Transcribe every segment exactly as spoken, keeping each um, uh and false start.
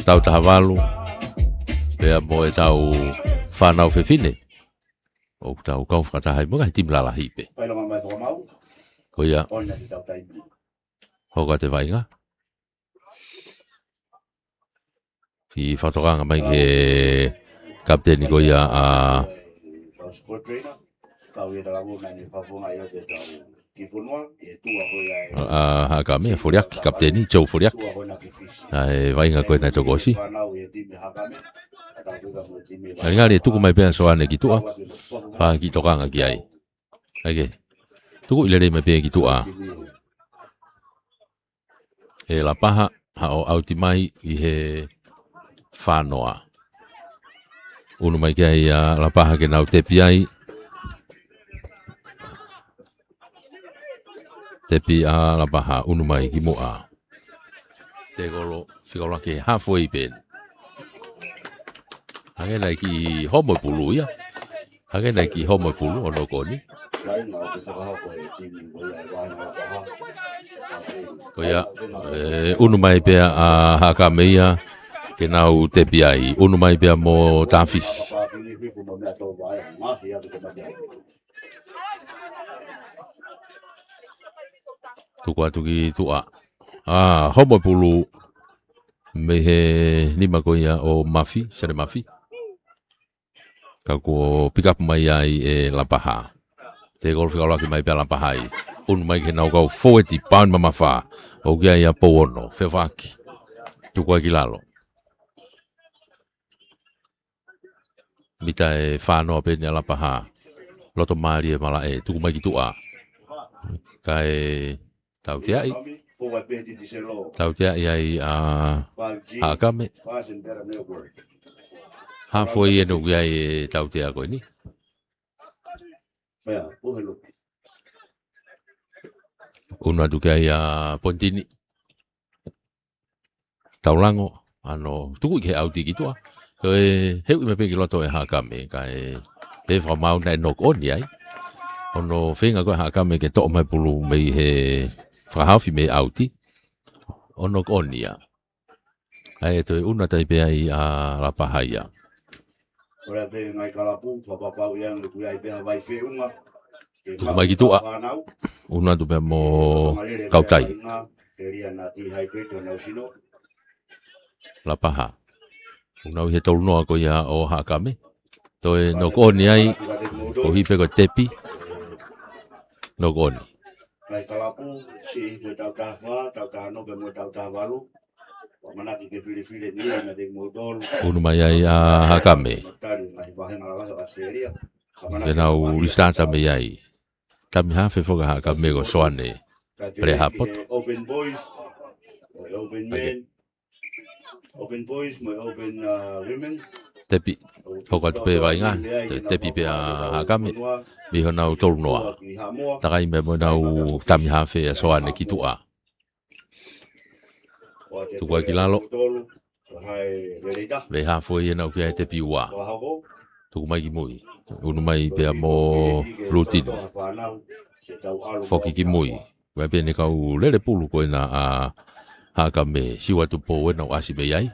Tau taha valu, pea mo e tau fānau fefine. ʻOku tau kau fakataha ai mo e ngaahi timi lalahi pē. Ko ia, hoko atu e vaʻinga. Ki fakatokanga mai ki he kapiteni ko ia ʻa, ʻa Haʻakame, Foliaki, kapiteni, Joe Foliaki. ʻA e vaʻinga ko ē naʻe toki ʻosi. Ngali ngali e tuku mai pē ʻa Soane ki tuʻa. Fai kiʻi tokanga ki ai. ʻAi ke. Tuku ʻi lelei mai pē ki tuʻa. ʻE Lapaha, haʻu ʻo ʻauti mai ʻi he fā noa. ʻUnu mai ki ai ʻa Lapaha ke nau tepi ai. Tepi ʻa Lapaha, ʻunu mai ki muʻa. Tekolo, fika ʻuluaki halfway pen. Hangē naʻe kiʻi homo e pulu ia. Hangē naʻe kiʻi homo e pulu ʻo noko ʻoni. Ko ia, ʻe, ʻunu mai pē ʻa Haʻakame ia, ke nau tepi ai. ʻUnu mai pē mo Tafisi. Tuku atu ki tuʻa. ʻA, homo e pulu mei he nima ko ia ʻo Mafi, Sele Mafi. Ka kuo pick up mai ai ʻe Lapaha. Tekolo fika ʻuluaki mai pē ʻa Lapaha ai. ʻUnu mai ki he nau kau fōueti pauni mamafa. ʻOku ʻi ai ʻa Pouono, feʻofaʻaki. Tuku ai ki lalo. Mita ʻe fā noa pē ʻeni ʻa Lapaha. Loto mālie e malaʻe, tuku mai ki tuʻa. Kae tauteaʻi. Tauteaʻi ai ʻa Haʻakame. Halfway ʻeni ʻoku ʻi ai e tautea ko ʻeni. ʻUnu atu ki ai ʻa Pontini. Taulango, ʻa hono tuku ki he ʻauti ki tuʻa. Ko e heuʻi mai pē ki loto ʻe Haʻakame, kae pehē fakamaau naʻe noko ʻoni ai. Hono feinga ko ē ʻa Haʻakame ke toʻo mai pulu mei he fakahaofi mei ʻauti. ʻO noko ʻoni ia. ʻAi ʻe toe ʻunu atu ai pē ai ʻa Lapaha ia. Tuku mai ki tuʻa. ʻUnu atu pē mo Kautai. Lapaha. ʻUnu ʻi he tolu noa ko ia ʻo Haʻakame. Toe noko ʻoni ai, ko e hā pē ko e tepi. Noko ʻoni. ʻUnu mai ai ʻa Haʻakame. Ke nau lisitata mei ai. Tami hafe foki ʻa Haʻakame ko Soane Lehapoto. Tepi. Hoko atu pē vaʻinga, te-, tepi pē ʻa Haʻakame. Mei honau tolu noa. Takai mei mo ʻenau tami hafe ʻa Soane ki tuʻa. Tuku ai ki lalo. Mei halfway ʻeni ʻoku ʻi ai e tepi ua. Tuku mai ki mui. ʻUnu mai pē mo Lutino. Foki ki mui. Ko e pē ʻeni kau lele pulu ko ena ʻa Haʻakame, Siua Tupou ʻena ʻoku ʻasi mei ai.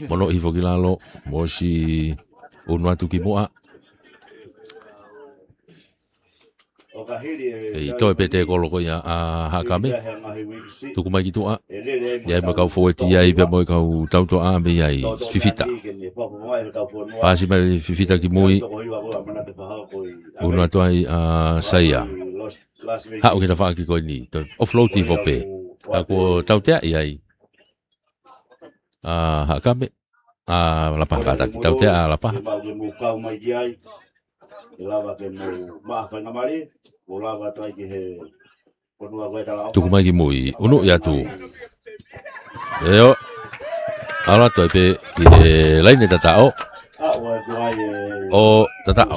Mono hifo ki lalo, mo ʻosi ʻunu atu ki muʻa. ʻE toe pē tekolo ko ia ʻa Haʻakame. Tuku mai ki tuʻa. ʻI ai mo e kau fōueti ai pea mo e kau tautoʻa mei ai Fifita. Pasi mai Fifita ki mui. ʻUnu atu ai ʻa Saia. Haʻu ki he tafaʻaki ko eni. Toe offload hifo pē. Ka kuo tauteaʻi ai ʻa Haʻakame. ʻA Lapaha kātaki. Tautea ʻa Lapaha. Tuku mai ki mui. ʻUnuʻi atu. ʻEo. ʻAlu atu ai pē ki he laine tataʻo. ʻO tataʻo.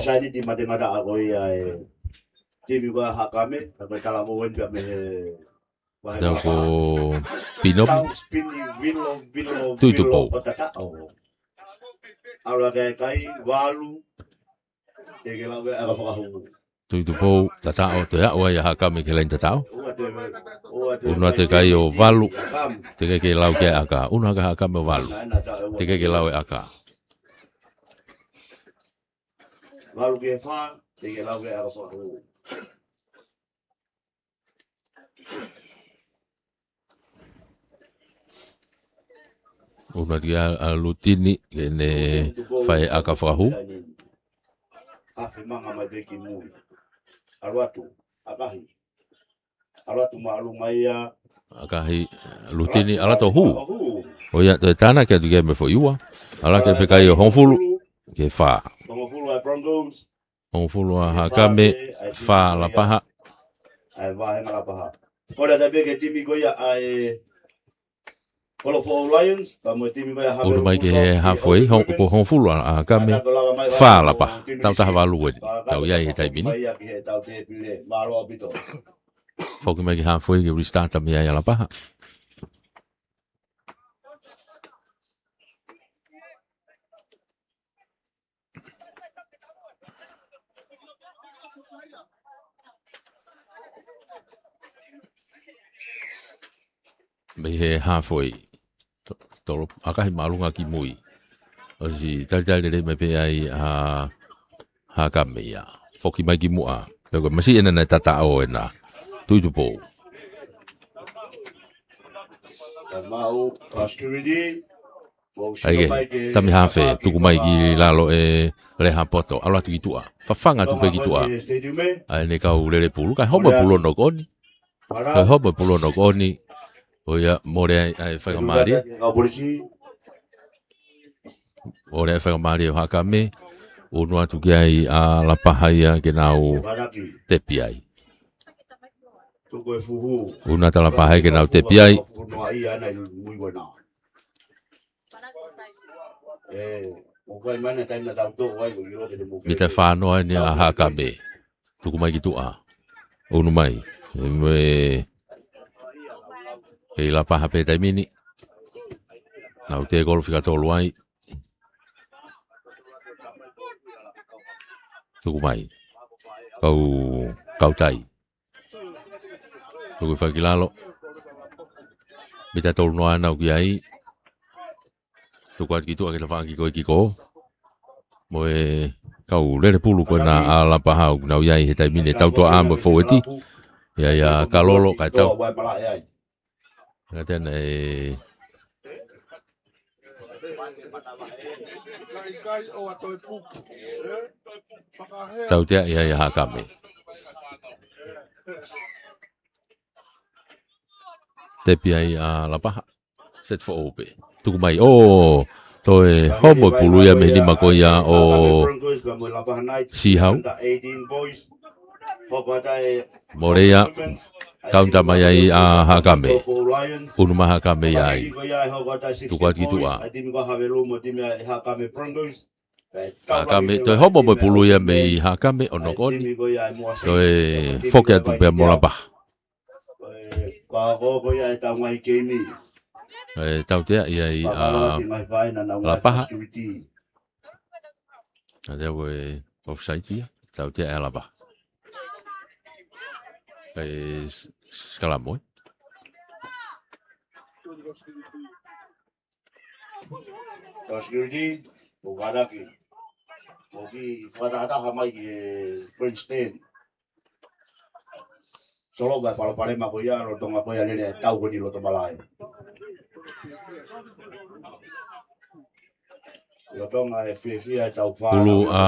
Tau ko Pinomi. Tui Tupou. Tuʻi Tupou, tataʻo, toe aʻu ai ʻa Hakame ki he laini tataʻo. Unu atu e kai ʻo valu, teʻeki ke lau ki ai ʻa ʻAka. Unu hake ʻa Hakame ʻo valu, teʻeki ke lau e ʻAka. Valu ki he fā, teʻeki ke lau ki ai ʻa ʻAka Fakahū. Unu atu ki ai ʻa Lutini, ke ne fai ʻa ʻAka Fakahū. Hafe manga mai pē ki mui. ʻAlu atu, ʻAkahi. ʻAlu atu māʻolunga ia. ʻAkahi, Lutini, ʻalu atu ʻo hū. ʻO hū. ʻO ia, toe tānaki atu ki ai mei he foʻi ua. ʻAlu hake pē kai ʻo hongofulu, ki he fā. Hongofulu ʻa e Broncos. Hongofulu ʻa Hakame, fā ʻa Lapaha. ʻA e vāhenga Lapaha. Kole atu pē ki he timi ko ia ʻa e Kolofoʻou Lions, pea mo e timi ko ia ʻa Hape. Unu mai ki he halfway, hong-, ko hongofulu ʻa Hakame, fā ʻa Lapaha. Tau taha valu eni. Tau ʻi ai he taimi ni. Foki mai ki he halfway ke restart mei ai ʻa Lapaha. Mei he halfway. To-, tolo, ʻAkahi māʻolunga ki mui. ʻOsi talitali lelei mai pē ai ʻa Hakame ia. Foki mai ki muʻa. Pea ko e masiʻi ena naʻe tataʻo ena. Tuʻi Tupou. Mau, Pasquini. ʻAi ke, tami hafe, tuku mai ki lalo ʻe Lehapoto, ʻalu atu ki tuʻa. Fafanga atu pē ki tuʻa. ʻAi ʻene kau lele pulu, kae homo e pulu ʻo noko ʻoni. Kae homo e pulu ʻo noko ʻoni. ʻO ia, mole ai, ʻa e faingamālie. Mole ai faingamālie ʻo Hakame. Unu atu ki ai ʻa Lapaha ia ke nau tepi ai. Unu atu ʻa Lapaha ia ke nau tepi ai. Mita fānoa eni ʻa Hakame. Tuku mai ki tuʻa. Unu mai. ʻE, ʻe Lapaha pē taimi ni. Nau tēkolo fika tolu ai. Tuku mai. Kau, kau tai. Tuku hifo ki lalo. Mita tolu noa ʻa ena ʻoku ʻi ai. Tuku atu ki tuʻa ke tafaʻaki ko e kiko. Mo e kau lele pulu ko ena ʻa Lapaha ʻoku nau ʻi ai he taimi ni, tau tuʻa mo e fōueti. ʻI ai ʻa Kalolo kae tau. Ngata ena ʻe Tautea ia ʻa Hakame. Tepi ai ʻa Lapaha. Set foʻou pē. Tuku mai. ʻO, toe homo e pulu ia mei he nima ko ia ʻo Sihau. Mole ia, kaunta mai ai ʻa Hakame. Unu mai Hakame ia ai. Tuku atu ki tuʻa. Hakame, toe homo mo e pulu ia mei Hakame ʻo noko ʻoni. Toe foki atu pea mo Lapaha. ʻE tautea ia ʻa Lapaha. Tautea ko e offside ia. Tautea ʻa Lapaha. ʻE s-, sikalamu ē. Security, ʻo kalaki. ʻO ki fakatahataha mai ki he grandstand. Solo mai palopalema ko ia, lolotonga ko ia lele ʻa e tau ko eni loto malaʻe. Lolotonga e fiefia e tau fā. Pulu ʻa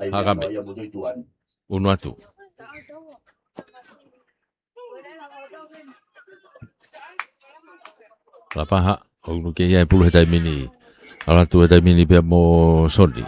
Hakame. Ia mo Tuituʻa ni. Unu atu. Lapaha, ʻo unu ke ia e pulu he taimi ni. ʻAlu atu he taimi ni pea mo Soni.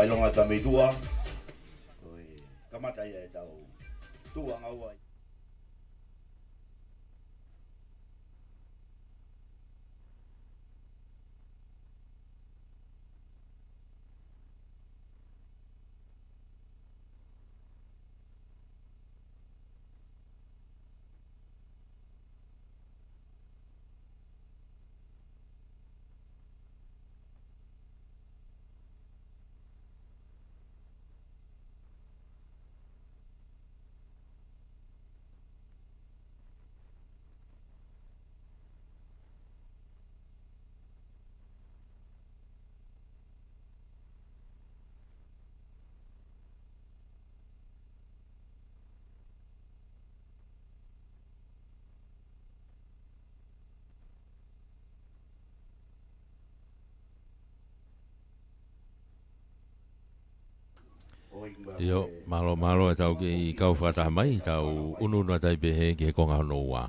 ʻAi longa atu mei tuʻa. Ko e kamata ia ʻetau tuʻa ngaua. ʻIo, mālō, mālō ʻetau kei kau fakataha mai, tau ʻunuʻunu atu ai pē he ki he konga hono ua.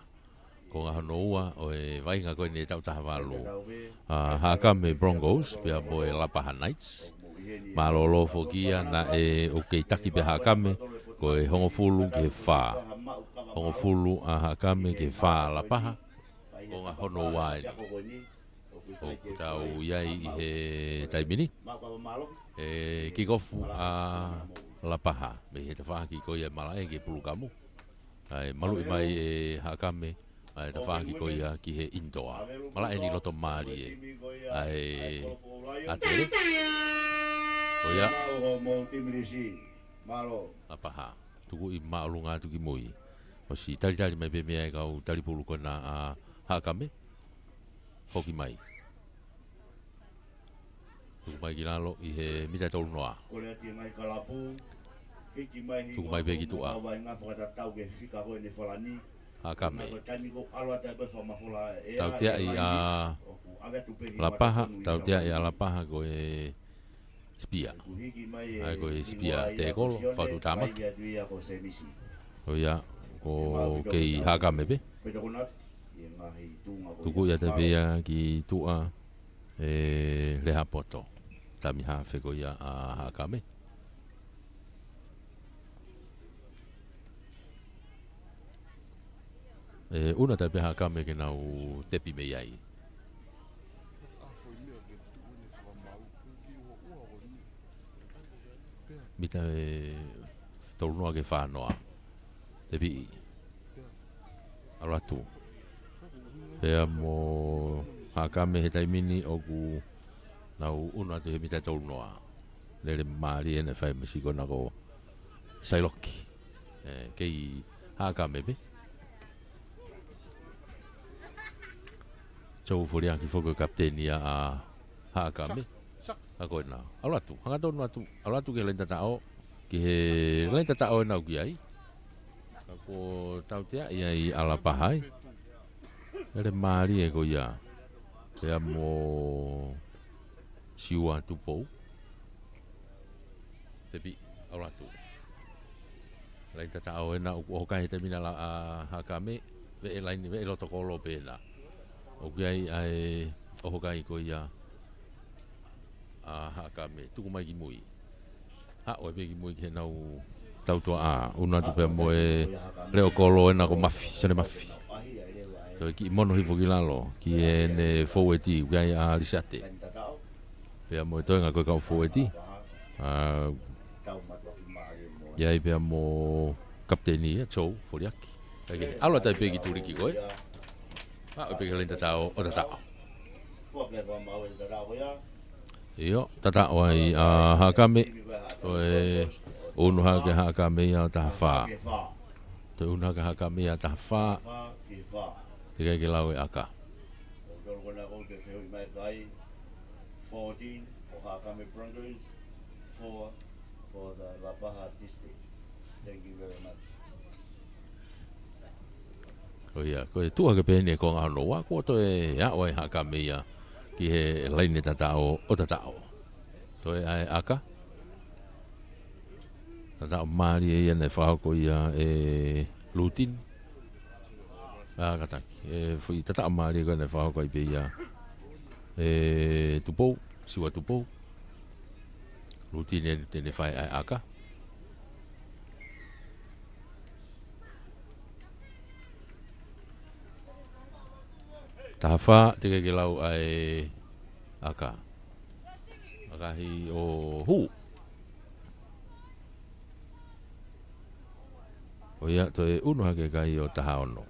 Konga hono ua ʻo e vaʻinga ko eni ʻe taha taha valu. ʻA, Haʻakame Broncos, pea mo e Lapaha Knights. Mālōlō foki ia naʻe ʻoku kei taki pē Haʻakame, ko e hongofulu ki he fā. Hongofulu ʻa Haʻakame ki he fā ʻa Lapaha. Konga hono ua eni. ʻOku tau ʻi ai ʻi he taimi ni. ʻE kikofu ʻa Lapaha. Mei he tafaʻaki ko ia ʻe Malaʻe ki he pulukamu. ʻAi, maluʻi mai ʻe Haʻakame ʻa e tafaʻaki ko ia ki he indoor. Malaʻe ni loto mālie. ʻAi, ʻa Tele. Ko ia. Lapaha. Tukuʻi māʻolunga atu ki mui. ʻOsi talitali mai pē mei ai kau talipulu ko ena ʻa Haʻakame. Foki mai. Tuku mai ki lalo ʻi he mita tolu noa. Tuku mai pē ki tuʻa. Haʻakame. Tauteaʻi ʻa Lapaha, tauteaʻi ʻa Lapaha ko e sipia. ʻAi ko e sipia tēkolo, fatu tāmaki. Ko ia, ko kei Haʻakame pē. Tuku ia te pea ki tuʻa ʻe Lehapoto. Tami hafe ko ia ʻa Haʻakame. ʻE, ʻunuʻunu atu pē Haʻakame ke nau tepi mei ai. Mita ʻe tolu noa ki he fā noa. Tepi. ʻAlu atu. Pea mo Haʻakame he taimi ni ʻoku nau ʻunu atu he mita tolu noa. Lele mālie ʻene fai mesi ko ena ko Sailoki. ʻE, kei Haʻakame pē. Joe Foliaki foki ko e kapiteni ia ʻa Haʻakame. Ka ko ena. ʻAlu atu. Hangatonu atu. ʻAlu atu ki he laine tataʻo. Ki he laine tataʻo ena ʻoku ʻi ai. Ka ko tauteaʻi ai ʻa Lapaha ai. Lele mālie ko ia. Pea mo Siua Tupou. Tepi, ʻalu atu. Laine tataʻo ena ʻoku ʻoho kai he taimi ni ʻa Haʻakame, veʻe laine, veʻe loto kolo pē ena. ʻOku ʻi ai ʻa e ʻoho kai ko ia ʻa Haʻakame, tuku mai ki mui. Haʻu ai pē ki mui ki heʻenau tautuaʻa, ʻunu atu pea mo e leʻo kolo ena ko Mafi, Sione Mafi. Toe kiʻi mono hifo ki lalo, ki heʻene fōueti, ʻoku ʻi ai ʻa Lisiate. Pea mo e toenga ko e kau fōueti. ʻA, ʻi ai pea mo kapiteni ia, Joe Foliaki. ʻAlu atu ai pē ki tuliki ko ē. ʻAlu pē ki he laine tataʻo, ʻo tataʻo. ʻIo, tataʻo ai ʻa Haʻakame. Ko e ʻunu hake Haʻakame ia ʻo taha fā. Toe ʻunu hake Haʻakame ia ʻo taha fā. Teʻeki ke lau e ʻaka. Fourteen for Haʻakame Broncos, four for the Lapaha District. Thank you very much. Ko ia, ko e tuʻu hake pē eni e konga hono ua, kuo toe aʻu ai Haʻakame ia ki he laine tataʻo, ʻo tataʻo. Toe ʻai ʻaka. Tataʻo mālie ia naʻe fakahoko ia ʻe Lutini. ʻA, kātaki. ʻE, foʻi tataʻo mālie ko ē naʻe fakahoko ai pē ia ʻe Tupou, Siua Tupou. Lutini eni te ne fai ʻa e ʻaka. Taha fā, teʻeki ke lau ʻa e ʻaka. ʻAkahi ʻo hū. ʻO ia, toe ʻunu hake e kai ʻo taha ono.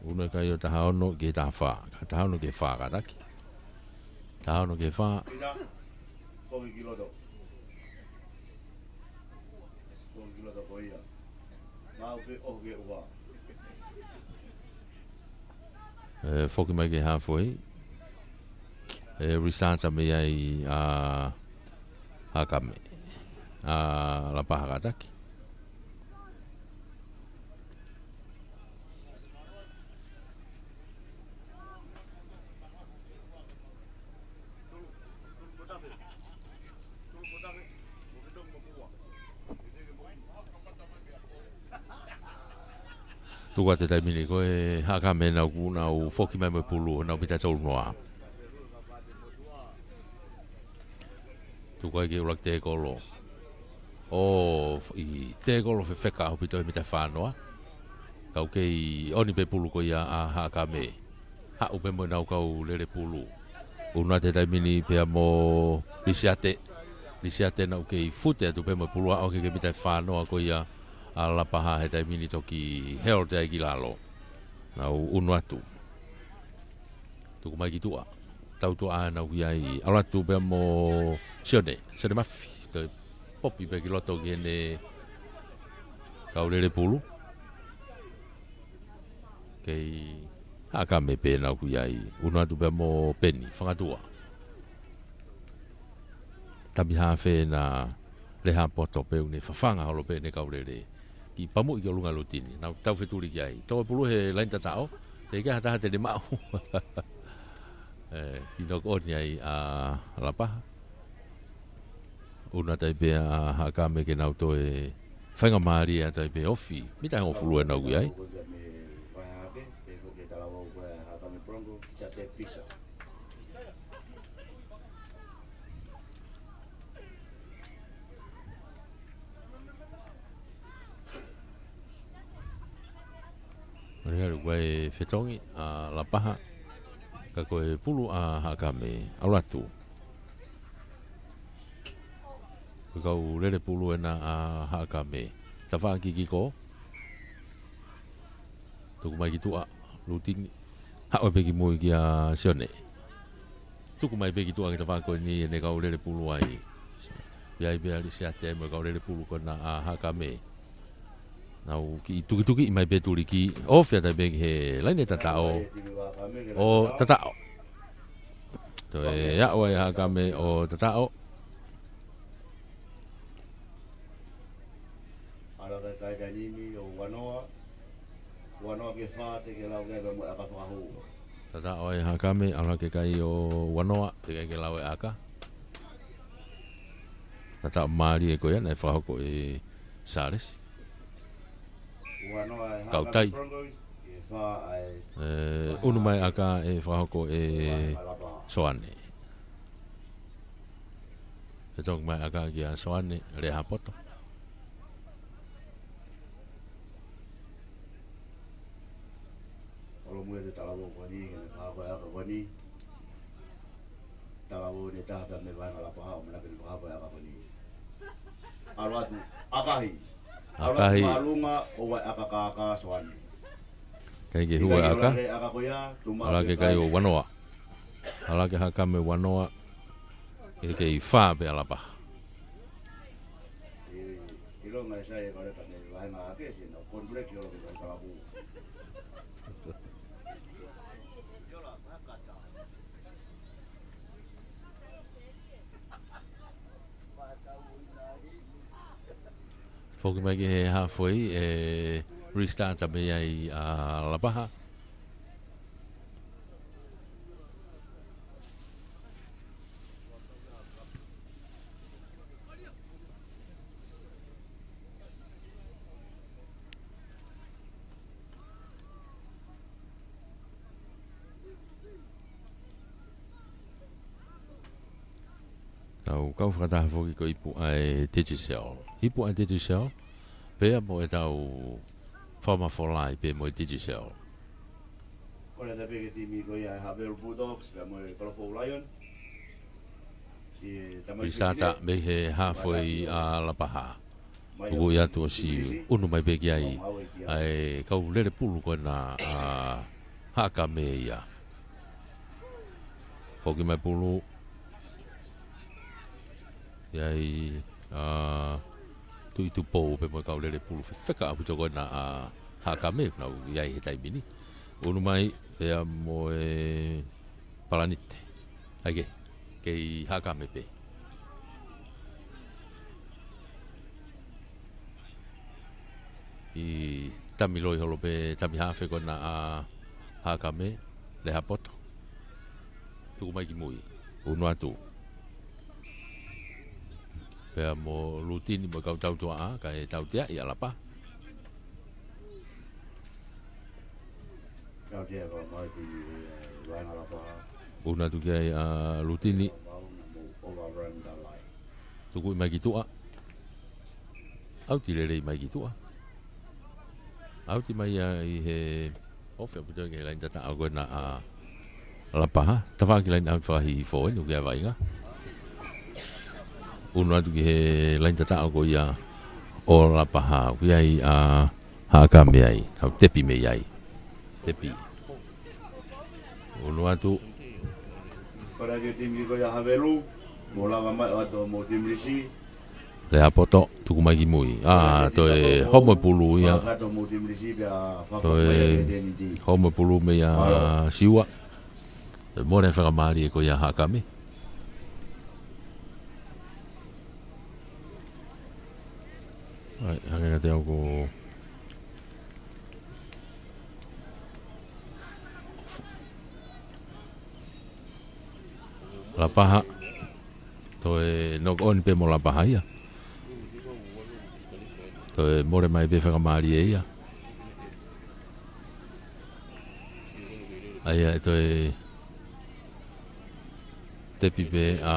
ʻUnu e kai ʻo taha ono ki he taha fā. Ka taha ono ki he fā kātaki. Taha ono ki he fā. Pita, koki ki loto. Koki ki loto ko ia. Mau ke ʻoho ke ua. ʻE, foki mai ki he hāfoʻi. ʻE, restart mei ai ʻa Hakame. ʻA Lapaha kātaki. Tuku atu e taimi ni ko e Hakame naʻa ku nau foki mai mo e pulu, nau mita tolu noa. Tuku ai ki he ʻuluaki tēkolo. ʻO ʻi tēkolo fefeka ʻaupito he mita fā noa. Kau kei ʻoni pē pulu ko ia ʻa Hakame. Haʻu pē mo ʻenau kau lele pulu. ʻUnu atu e taimi ni pea mo Lisiate. Lisiate naʻa ku kei fute atu pē mo e pulu ʻo aʻu ki he mita fā noa ko ia ʻa Lapaha he taimi ni toki held ai ki lalo. Nau ʻunu atu. Tuku mai ki tuʻa. Tau tuʻa ʻa ʻenau ki ai. ʻAlu atu pea mo Sione. Sione Mafi. Toe popi pē ki loto ki heʻene kau lele pulu. Kei Hakame pē ʻenau ki ai. ʻUnu atu pea mo Peni. Fanga tuʻa. Tami hafe na Lehapoto pē ʻoku ne fafanga holo pē ʻene kau lele. Kiʻi pamuʻi ki ʻolunga lutini. Nau tau fetuli ki ai. Tō e pulu he laini tataʻo. Teʻeki ai ha taha te ne maʻu. ʻE, kiʻi knock on ai ʻa Lapaha. ʻUnu atu ai pē ʻa Hakame ke nau toe faingamālie atu ai pē ofi. Mita hongofulu ʻenau ki ai. Mani kali kua e fetongi ʻa Lapaha. Ka ko e pulu ʻa Hakame. ʻAlu atu. Ko e kau lele pulu ena ʻa Hakame. Tafaʻaki kiko. Tuku mai ki tuʻa, lutini. Haʻu pē ki mui kia Sione. Tuku mai pē ki tuʻa ki he tafaʻaki ko eni ʻene kau lele pulu ai. Pea ʻi ai pē ʻa Lisiate mo e kau lele pulu ko ena ʻa Hakame. Nau kiʻi tukituki mai pē tuliki. ʻOfi atu ai pē ki he laini tataʻo. ʻO tataʻo. Toe aʻu ai Hakame ʻo tataʻo. ʻAlu hake e kai taimi ni ʻo ua noa. Ua noa ki he fā, teʻeki ke lau e kai pea mo e ʻaka fakahū. Tataʻo ai Hakame, ʻalu hake e kai ʻo ua noa, teʻeki ke lau e ʻaka. Tataʻo mālie ko ia, naʻe fakahoko ʻe Sālesi. Ua noa e Hakame Kautai. Broncos, ki he fā ai. ʻE, ʻunu mai ʻaka ʻe fakahoko ʻe Soane. Fetongi mai ʻaka kia Soane, Lehapoto. ʻOlo muʻa e talavou ko eni, ke ne fakahoko e ʻaka ko eni. Talavou ʻe taha pē mei Vaenga Lapaha, ʻoku manako ke ne fakahoko e ʻaka ko eni. ʻAlu atu, ʻakahi. ʻAlu atu ʻAkahi. Māʻolunga, ʻoua ʻe ʻaka kākā Soane. ʻIkai ke hū e ʻaka. ʻIkai ke lale e ʻaka ko ia, tuʻu maʻu ʻAlu hake e kai ʻo ua noa. ʻAlu hake Hakame ua noa. ʻIkai ke fā pē ʻa Lapaha. ʻI, ʻilonga e sai e kau leka mei Vaenga Akesi, na konfuleki ʻolo ke kai talavou. Foki mai ki he hāfoʻi, ʻe restart mei ai ʻa Lapaha. Tau kau fakataha foki ko e ipu ʻa e Digicel. Ipu ʻa e Digicel, pea mo ʻetau fakamafola ai pē mo e Digicel. Ko e tau pē ki he timi ko ia ʻa e Havelu Bulldogs, pea mo e Kolofoʻou Lion. ʻI he tamaiki Pisata fefine, mei he hafoi ʻa Lapaha. Tuku atu ʻo ʻunu mai pē ki ai ʻa e kau lele pulu ko ena ʻa Haʻakame ia. Foki mai pulu. ʻI ai ʻa Tuʻitupou pea mo e kau lele pulu fefeka ʻaupito ko ena ʻa Haʻakame, nau ʻi ai he taimi ni. ʻUnu mai pea mo e Palanite. ʻAi ke, kei Haʻakame pē. ʻI tami loi holo pē, tami hafe ko ena ʻa Haʻakame, Lehapoto. Tuku mai ki mui, ʻunu atu. Pea mo Lutini mo e kau tautuaʻa, kae tautea ʻi ʻAlapa. Tautea ko mai ki, eh, Vaenga Lapaha. ʻUnu atu ki ai ʻa Lutini. Mau na mo ova run da lai. Tukuʻi mai ki tuʻa. ʻAuti lelei mai ki tuʻa. ʻAuti mai ia ʻi he ofi ʻaupito ki he laini tataʻo ko ena ʻa Lapaha. Tafaʻaki laini ʻauti fakahihifo eni ʻoku ʻi ai e vaʻinga. ʻUnu atu ki he laini tataʻo ko ia ʻo Lapaha. ʻOku ʻi ai ʻa Haʻakame ai. ʻAu tepi mei ai. Tepi. ʻUnu atu. Para ki he timi ko ia Havelu, mo lava mai ʻo ʻatu mo timi lisi. Lehapoto, tuku mai ki mui. ʻĀ, toe homo e pulu ia. Toe homo e pulu meia Siua. Toe mole e fakamālie ko ia Haʻakame. ʻAi, hangē kiate au ko Lapaha. Toe knock on pē mo Lapaha ia. Toe mole mai pē fakamālie ia. ʻAi, ʻe toe tepi pē ʻa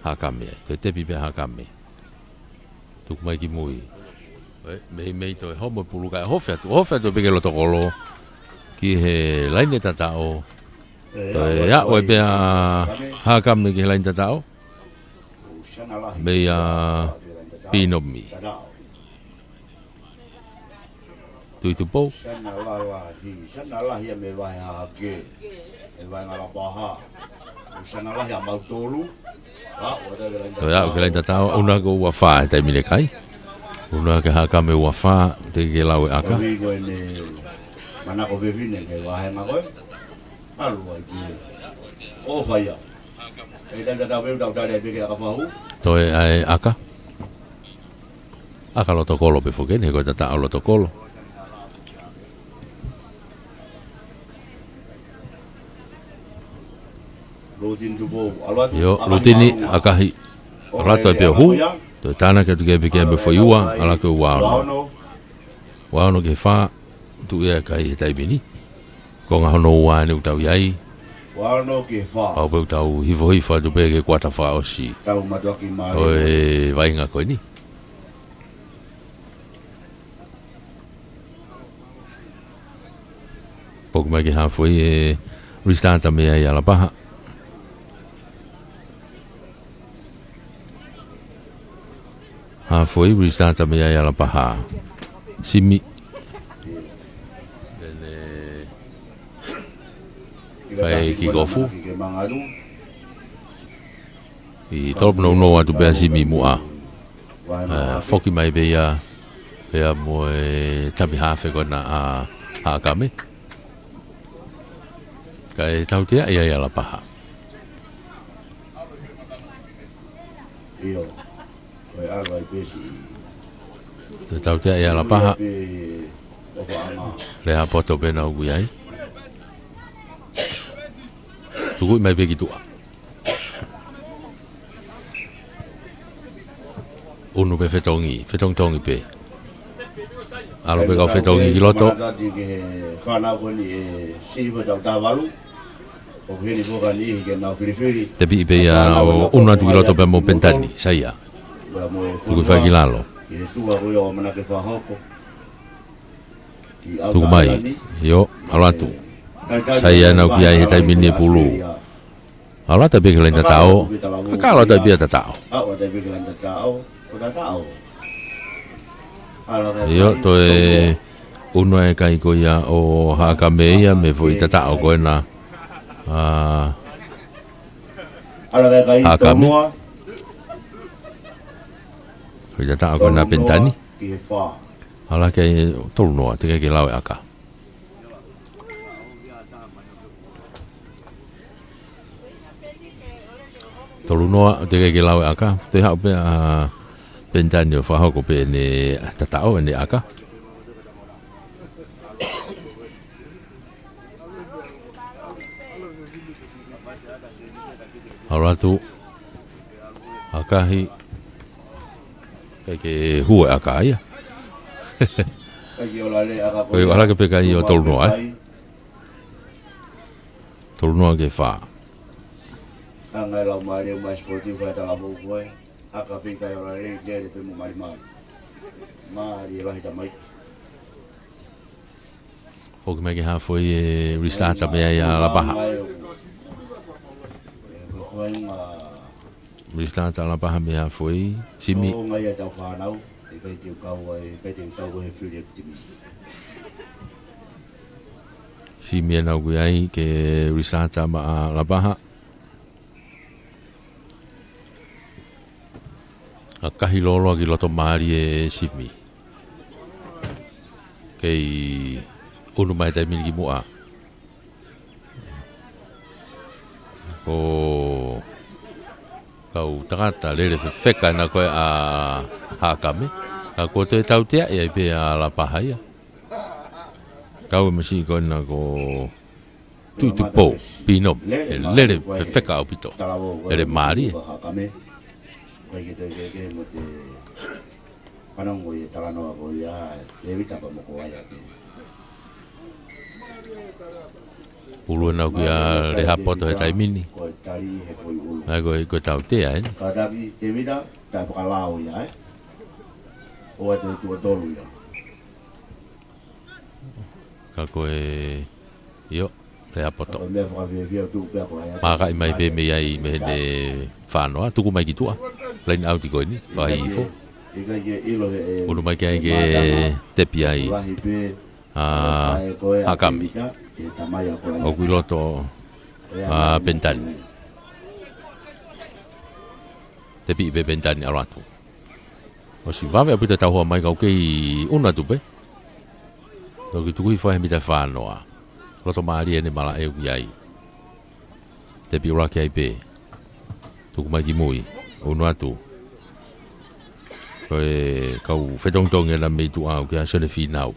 Haʻakame. Toe tepi pē ʻa Haʻakame. Tuku mai ki mui. ʻE, meimei toe homo e pulu kae hofe atu. Hofe atu pē ki he loto kolo. Ki he laini tataʻo. Toe aʻu ai pē ʻa Haʻakame ki he laini tataʻo. Meia Pinomi. Tuʻitupou. Sana lalahi, sana lahi ʻa mei Vahe Hahake. ʻE Vaenga Lapaha. Sana lahi ʻa mautolu. Toe aʻu ki he laini tataʻo, ʻunu hake ua fā he taimi ni kai. ʻUnu hake Haʻakame ua fā, teʻeki ke lau e ʻaka. Kovi ko ʻene manako fefine ke vahenga ko ē. ʻAlu ai ki he. ʻO fai ia. ʻE tau tau pē tau tau pē ke ʻaka fahu. Toe ʻai ʻaka. ʻAka loto kolo pē foki eni, he ko e tataʻo loto kolo. Lutini Tupou, ʻalu atu. ʻIo, Lutini, ʻakahi. ʻAlu atu ai pē ʻo hū. Toe tānaki atu ki ai pē ki ai mo e foʻi ua, ʻalu atu ki he ua ono. Ua ono ki he fā, tuʻu ia kai he taimi ni. Konga hono ua eni ʻoku tau ʻi ai. Ua ono ki he fā. Pau pē ʻoku tau hifohifo atu pē ki he kuata fakaʻosi. Tau matuaki mālie. ʻO e vaʻinga ko eni. Poki mai ki he hafoi ʻe restart mei ai ʻa Lapaha. Hafoi restart mei ai ʻa Lapaha. Simi. Then, eh, fai kick off. ʻI tolopinounou atu pē ʻa Simi muʻa. ʻE, foki mai pē ia, pea mo e tami hafe ko ena ʻa Haʻakame. Kae tautea ia ʻa Lapaha. ʻIo. Toe tautea ia ʻa Lapaha. Lehapoto pē naʻa ʻoku ʻi ai. Tukuʻi mai pē ki tuʻa. ʻUnu pē fetongi, fetongitongi pē. ʻAlu pē kau fetongi ki loto. Manatuʻi ki he fānau ko eni ʻe sivi tau tāvalu. Tepi pē ia ʻo ʻunu atu ki loto pea mo Penitani, sai ia. Tuku hifo ki lalo. Tuku mai, ʻio, ʻalu atu. Sai ia ʻena ʻoku ʻi ai he taimi ni e pulu. ʻAlu atu pē ki he laini tataʻo. Ka ʻalu atu pē ia tataʻo. ʻIo, toe ʻunu e kai ko ia ʻo Haʻakame ia mei he foʻi tataʻo ko ena. ʻA Haʻakame. Foʻi tataʻo ko ena Penitani. ʻAlu ki he tolu noa, teʻeki ke lau e ʻaka. Tolu noa, teʻeki ke lau e ʻaka. Toe haʻu pē ʻa Penitani ʻo fakahoko pē ʻene tataʻo, ʻene ʻaka. ʻAlu atu. ʻAkahi. ʻIkai ke hū e ʻaka ia. Ko e ʻalu hake pē kai ʻo tolu noa, ē. Tolu noa ki he fā. Anga e lau mālie mai sipotifa e talavou ko ē. ʻAka pē kai ʻo lale, lele pē mo malimali. Mālie lahi tamaiki. Foki mai ki he haafe ʻe Risitata mei ai ʻa Lapaha. Risitata Lapaha mei he haafe. Simi. ʻO ngai ʻa e tau fānau, ʻikai te u kau ai, ʻikai te u kau ai he fili e timi. Simi ʻena ʻoku ʻi ai ki he Risitata maʻa Lapaha. ʻAkahi lōloa ki loto mālie e Simi. Kei ʻunu mai taimi ni ki muʻa. Ko e kau tangata lele fefeka ʻena ko ē ʻa Haʻakame. Ka kuo toe tautea ai pē ʻa Lapaha ia. Kau e masiʻi ko ena ko Tuʻitupou, Pino, ʻe lele fefeka ʻaupito. ʻE lele mālie. Pulu ʻena ʻoku ʻi ai ʻa Lehapoto he taimi ni. ʻAi ko e, ko e tautea ʻeni. Ka ko e, ʻio, Lehapoto. Mākaʻi mai pē mei ai mei heʻene fānoa, tuku mai ki tuʻa. Laini ʻauti ko eni, fai hifo. ʻUnu mai ki ai ke tepi ai ʻa Haʻakame. ʻOku ʻi loto ʻa Penitani. Tepi pē Penitani ʻalu atu. ʻOsi vave ʻaupito e tau hoa mai kau kei ʻunu atu pē. Toki tuku hifo he mita fānoa. Loto mālie ʻene malaʻe ʻoku ʻi ai. Tepi ʻuluaki ai pē. Tuku mai ki mui. ʻUnu atu. Ko e kau fetongitongi ʻena mei tuʻa ʻoku ʻi ai ʻa Sione Fīnau.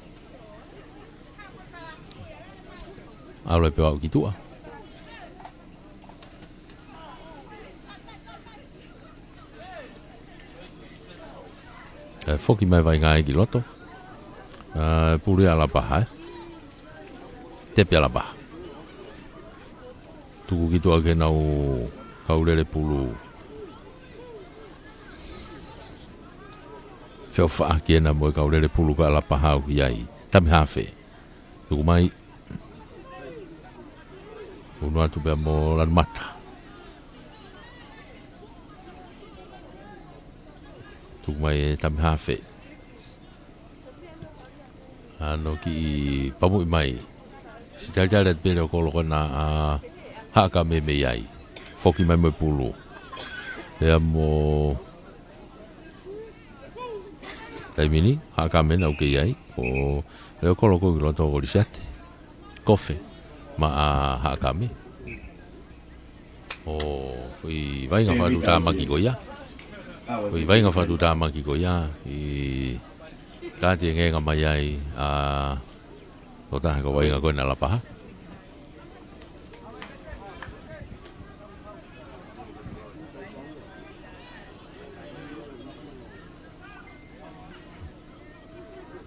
ʻAlu pē ʻo aʻu ki tuʻa. ʻE foki mai vaʻinga ia ki loto. ʻE pulu ia ʻa Lapaha, ē. Tepi ʻa Lapaha. Tuku ki tuʻa ki heʻenau kau lele pulu. Feʻofaʻaki ʻena mo e kau lele pulu ko ē ʻa Lapaha ʻoku ʻi ai. Tami hafe. Tuku mai. ʻUnu atu pea mo Lanumata. Tuku mai e tami hafe. ʻAno kiʻi pamuʻi mai. Siʻi talitali atu pē leʻo kolo ko ena ʻa Haʻakame mei ai. Foki mai mo e pulu. Pea mo taimi ni, Haʻakame ʻena ʻoku kei ʻi ai. ʻO leʻo kolo ko ē ki loto ko Lisiate. Kofe. Maʻa Haʻakame. ʻO, foʻi vaʻinga fakatuʻutāmaki ko ia. Foʻi vaʻinga fakatuʻutāmaki ko ia. ʻI kāti e ngeenga mai ai ʻa Tokotaha ko e vaʻinga ko ena ʻa Lapaha.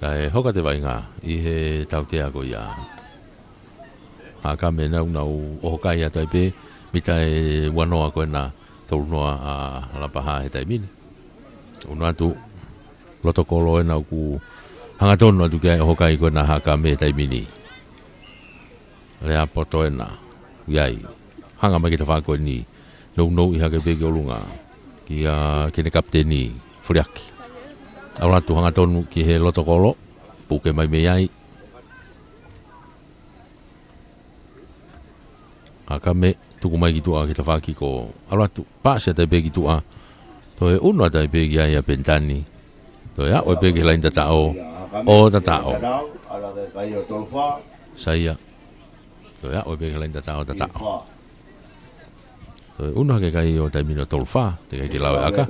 Kae hoko atu e vaʻinga ʻi he tautea ko ia. Hakame ʻoku nau ʻohokai atu ai pē, mita ʻe uanoa ko ena, tolunoa ʻa Lapaha he taimi ni. ʻUnu atu, loto kolo ena ʻoku hangatonu atu ki ai ʻohokai ko ena Hakame he taimi ni. Lea poto ena, ʻi ai. Hanga mai ki he tafaʻaki ko eni, nounou ʻi hake pē ki ʻolunga, kia Kene Kapiteni, Foliaki. ʻAlu atu hangatonu ki he loto kolo, puke mai mei ai. Hakame, tuku mai ki tuʻa ki he tafaʻaki ko ʻAlu atu, paasi atu ai pē ki tuʻa. Toe ʻunu atu ai pē ki ai ʻa Penitani. Toe aʻu ai pē ki he laini tataʻo, ʻo tataʻo. Saiʻia. Toe aʻu ai pē ki he laini tataʻo, tataʻo. Toe ʻunu hake kai ʻo taimi ni ʻo tolu fā, teʻeki ke lau e ʻaka.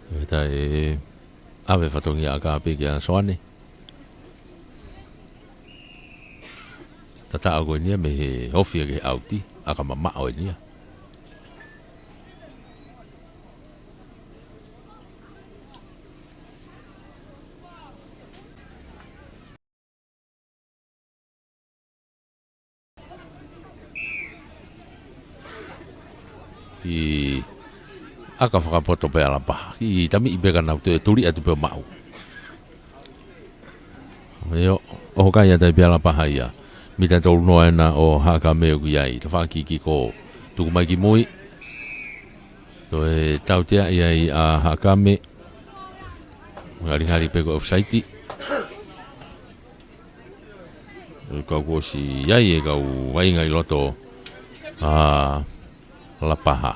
ʻE taʻe ʻave fatongia ʻaka pē kia Soane. Tataʻo ko eni ia mei he ofi ʻa e ʻauti, ʻaka mamaʻo eni ia. ʻI ʻaka fakapoto pē ʻa Lapaha. ʻI tamiʻi pē ka nau toe tuli atu pē ʻo maʻu. ʻIo, ʻohokai atu ai pē ʻa Lapaha ia. Mita tolunoa ena ʻo Hakame ʻoku ʻi ai. Tafaʻaki kiko tuku mai ki mui. Toe tautea ʻi ai ʻa Hakame. Ngalingali pē ko e offside. Kau kuo ʻosi ʻi ai e kau vaʻinga ʻi loto ʻa Lapaha.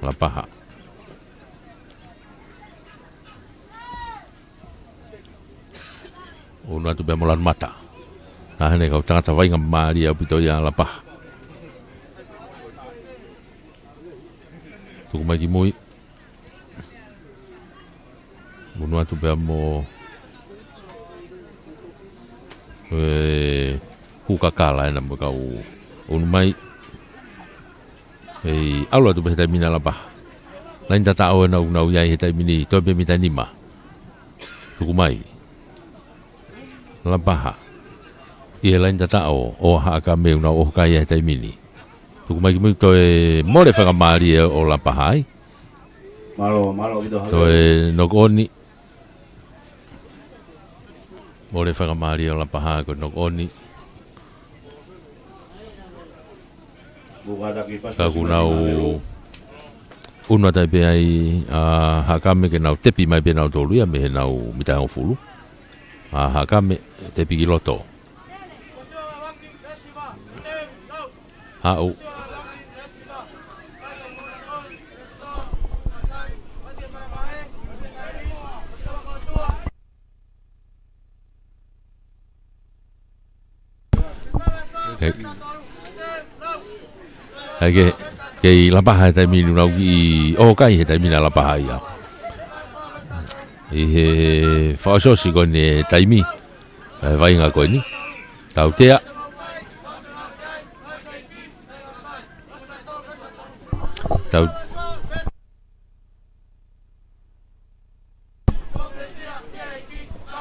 Lapaha. ʻUnu atu pea mo Lanumata. Naʻa hene kau tangata vaʻinga mālie ʻaupito ia Lapaha. Tuku mai ki mui. ʻUnu atu pea mo e Hukakala ena mo e kau ʻunu mai. ʻEi, ʻalu atu pē he taimi ni ʻa Lapaha. Laini tataʻo ena ʻoku nau ʻi ai he taimi ni, toe pē mita nima. Tuku mai. Lapaha. ʻI he laini tataʻo ʻo Hakame ʻoku nau ʻohokai he taimi ni. Tuku mai ki mui, toe mole faingamālie ʻo Lapaha ai. Mālō, mālō ʻaupito Hakame. Toe knock on. Mole faingamālie ʻo Lapaha ko e knock on. Ka ʻoku nau ʻunu atu ai pē ai ʻa Hakame ke nau tepi mai pē nautolu ia mei heʻenau mita hongofulu. ʻA Hakame tepi ki loto. Haʻu. Kei, kei, kei Lapaha he taimi ni ʻoku nau kiʻi ʻohokai he taimi ni ʻa Lapaha ia. ʻI he fakaʻosiʻosi ko eni e taimi. ʻE vaʻinga ko eni. Tautea. Tau.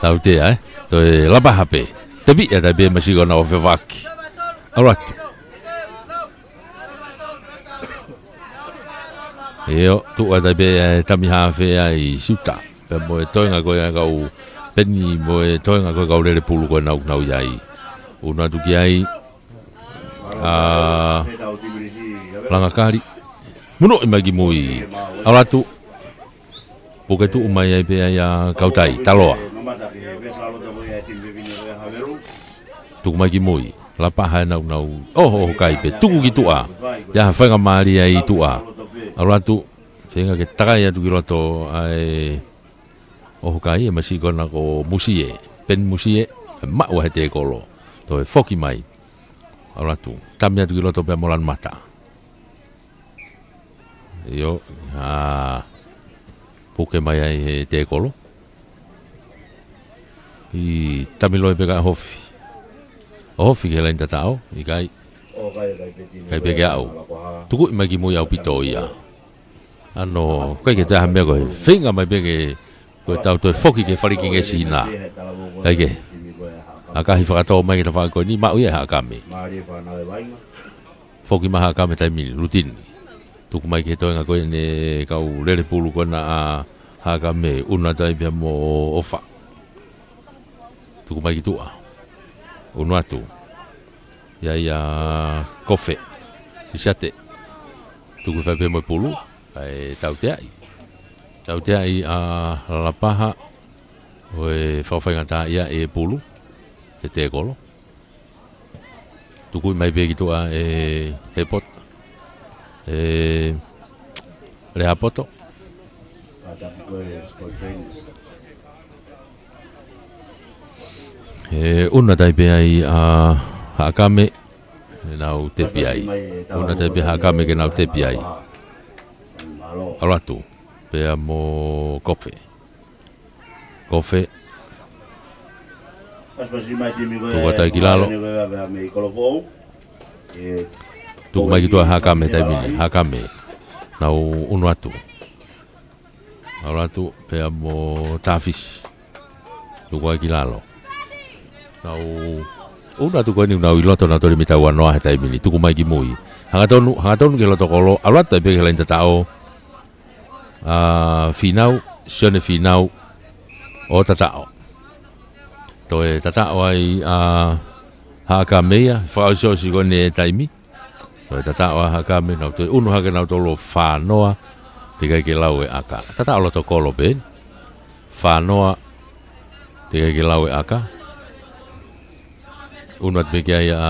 Tautea, ē? Toe Lapaha pē. Tepi atu ai pē masiʻi kona ʻo fefaki. ʻAlu atu. ʻIo, tuʻu atu ai pē ʻa e tami hafe ʻa Siuta. Pea mo e toenga ko ē ʻa e kau peni mo e toenga ko ē kau lele pulu ko ē ʻoku nau ʻi ai. ʻUnu atu ki ai ʻa Langakali. Munuʻi mai ki mui. ʻAlu atu. Puke tuʻu mai ai pē ai ʻa Kautai. Taloa. Tuku mai ki mui. Lapaha ena ʻoku nau ʻohoʻoho kai pē. Tuku ki tuʻa. ʻI ai ha faingamālie ʻi tuʻa. ʻAlu atu. Feinga ke takai atu ki loto ʻa e ʻohokai ʻa e masiʻi kona ko Musie. Peni Musie. ʻE maʻu ʻa e tēkolo. Toe foki mai. ʻAlu atu. Tami atu ki loto pea mo Lanumata. ʻIo, ʻa, puke mai ai he tēkolo. ʻI tami loi pē ka ʻohofi. ʻOhofi ki he laini tataʻo, ʻikai. ʻIkai pē ke aʻu. Tukuʻi mai ki mui ʻaupito ia. Ano, ʻikai ke toe ʻi ai ha meʻa, ko e feinga mai pē ke, ko e tau toe foki ke fali ki he ngesi na. ʻIkai ke. ʻAkahi fakatō mai ki he tafaʻaki ko eni, maʻu ia ʻe Haʻakame. Foki mai Haʻakame taimi ni, Lutini. Tuku mai ki he toenga ko eni kau lele pulu ko ena ʻa Haʻakame, ʻunu atu ai pea mo ʻOfa. Tuku mai ki tuʻa. ʻUnu atu. ʻI ai ʻa Kofe. ʻIsiate. Tuku fai pē mo e pulu. ʻA e tauteaʻi. Tauteaʻi ʻa Lapaha. ʻO e fakafaingataʻaʻia e pulu. He tēkolo. Tuku mai pē ki tuʻa ʻe Hepot. ʻE Lehapoto. ʻE ʻunu atu ai pē ai ʻa Haʻakame. ʻE nau tepi ai. ʻUnu atu ai pē Haʻakame ke nau tepi ai. ʻAlu atu. Pea mo Kofe. Kofe. Tuku atu ai ki lalo. Tuku mai ki tuʻa Haʻakame taimi ni. Haʻakame. Nau ʻunu atu. ʻAlu atu, pea mo Tafisi. Tuku ai ki lalo. Nau ʻunu atu ko eni nau ʻi loto nau toli mitau anoa he taimi ni. Tuku mai ki mui. Hangatonu, hangatonu ki loto kolo. ʻAlu atu ai pē ki he laini tataʻo. ʻA Finau, Sione Finau, ʻo tataʻo. Toe tataʻo ai ʻa Haʻakame ia, fakaʻosiʻosi ko eni e taimi. Toe tataʻo ʻa Haʻakame, nau toe ʻunu hake nau tolo fānoa, teʻeki ai ke lau e ʻaka. Tataʻo loto kolo pē eni. Fānoa, teʻeki ai ke lau e ʻaka. ʻUnu atu pē ki ai ʻa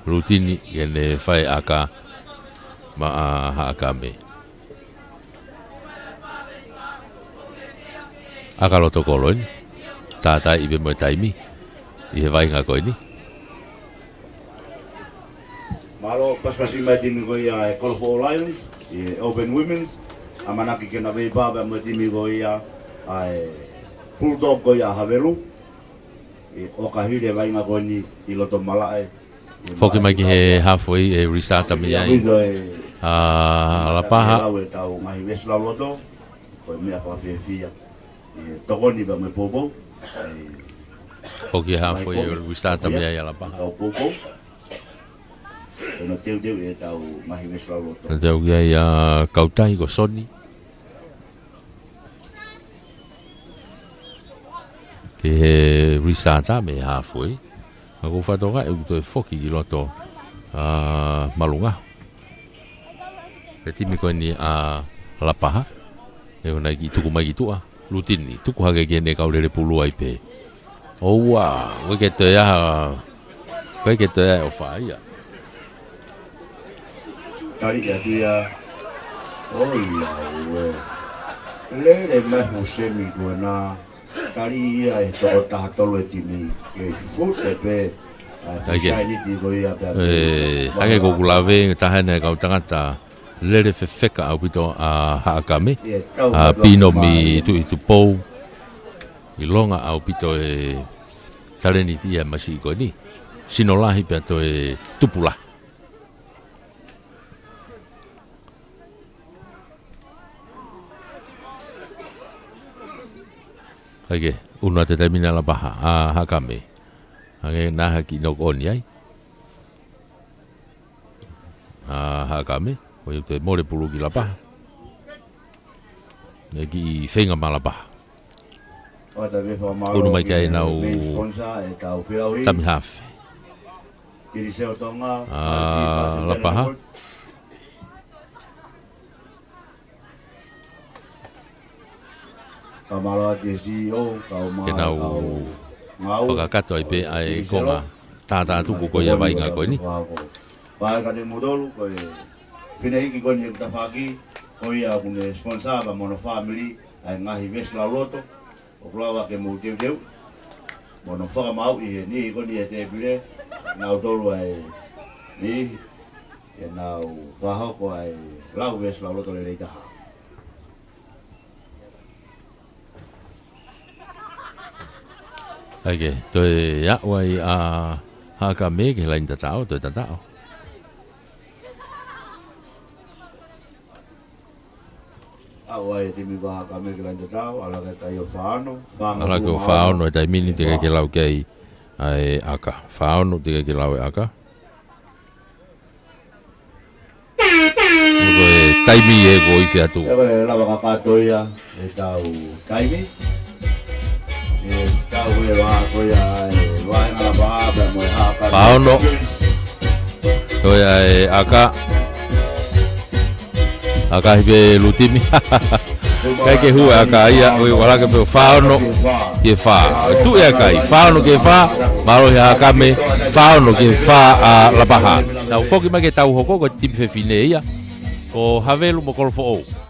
Lutini, ke ne fai ʻaka, maʻa Haʻakame. ʻAka loto kolo eni. Tātaaʻi pē mo e taimi. ʻI he vaʻinga ko eni. Mālō, pasipasi mai timi ko ia e Kolofoʻou Lions, ʻi he Open Women's. ʻAmanaki ke na veipā pē mo e timi ko ia ʻa e Bulldog ko ia Havelu. ʻI ʻOkahili e vaʻinga ko eni ʻi loto malaʻe. Foki mai ki he halfway ʻe restart mai ai. ʻA Lapaha. Foki he halfway ʻe restart mai ai ʻa Lapaha. Nau teuteu ki ai ʻa Kautai ko Soni. Ki he restart mei halfway. Ka ʻoku ou fakatokangaʻi ʻoku toe foki ki loto ʻa Malunga. He timi ko eni ʻa Lapaha. ʻE ʻunu ai ke tuku mai ki tuʻa. Lutini, tuku hake ki heʻene kau lele pulu ai pē. ʻOua, ʻoku ʻikai ke toe ʻi ai ha, ʻoku ʻikai ke toe ʻi ai ʻOfa ia. Tali atu ia. ʻOiauē. Lele mai Husemi ko ena. Tali ia ʻe toko taha tolu e timi. Ke fute pē. ʻAi ke. Sainiti ko ia pē. ʻE, hangē ko ʻeku lave, taha ena e kau tangata lele fefeka ʻaupito ʻa Haʻakame. ʻA Pino mei Tuʻi Tupou. ʻIlonga ʻaupito e talēniti ia masiʻi ko eni. Sino lahi pea toe tupu lahi. ʻAi ke, ʻunu atu e taimi na Lapaha, ʻa Haʻakame. Hangē naʻa ha kiʻi knock on ai. ʻA Haʻakame, ʻoku ʻi ai e mole pulu ki Lapaha. ʻE kiʻi feinga mai Lapaha. ʻUnu mai ki ai ʻenau tami hafe. ʻA Lapaha. Ke nau fakakakato ai pē ʻa e konga tātātuku ko ia vaʻinga ko eni. Pea ka te mutolu ko e fineʻeiki ko eni ʻeku tafaʻaki, ko ia ʻoku ne sponsor pea mo hono fāmili ʻa e ngaahi vesi lauloto, ʻoku lava ke mou teuteu mo hono fakamaauʻi he niʻihi ko eni ʻi he tēpile, nautolu ʻa e niʻihi, ke nau fakahoko ʻa e lau vesi lauloto lelei taha. ʻAi ke, toe aʻu ai ʻa Haʻakame ki he laini tataʻo, toe tataʻo. ʻA e timi Vahaʻa Kame ki langi tatau, ʻa e laka ʻo e kai ʻo fā ono, fāngofulu mā ono. Ala ke ʻo fā ono he taimi ni teʻeki ke lau ki ai ʻa e ʻaka. Fā ono teʻeki ke lau e ʻaka. Ko e taimi ē kuo ʻosi atu. ʻE ko e lava kakato ia ʻetau taimi. ʻE tau ʻe vā ko ia ʻe vā ʻe ngala vā pea mo e haka. Fā ono. Ko ia e ʻaka. ʻAkahi pē lutimi. Kai ke hua ʻaka ia, ʻo e ʻalu hake pē ʻo fā ono ki he fā. ʻOku tuʻu e ʻaka ia, fā ono ki he fā, mālohi Haʻa Kame, fā ono ki he fā ʻa Lapaha. Tau foki mai ke tau hoko, ko e timi fefine ia. Ko Havelu mo Kolofoʻou.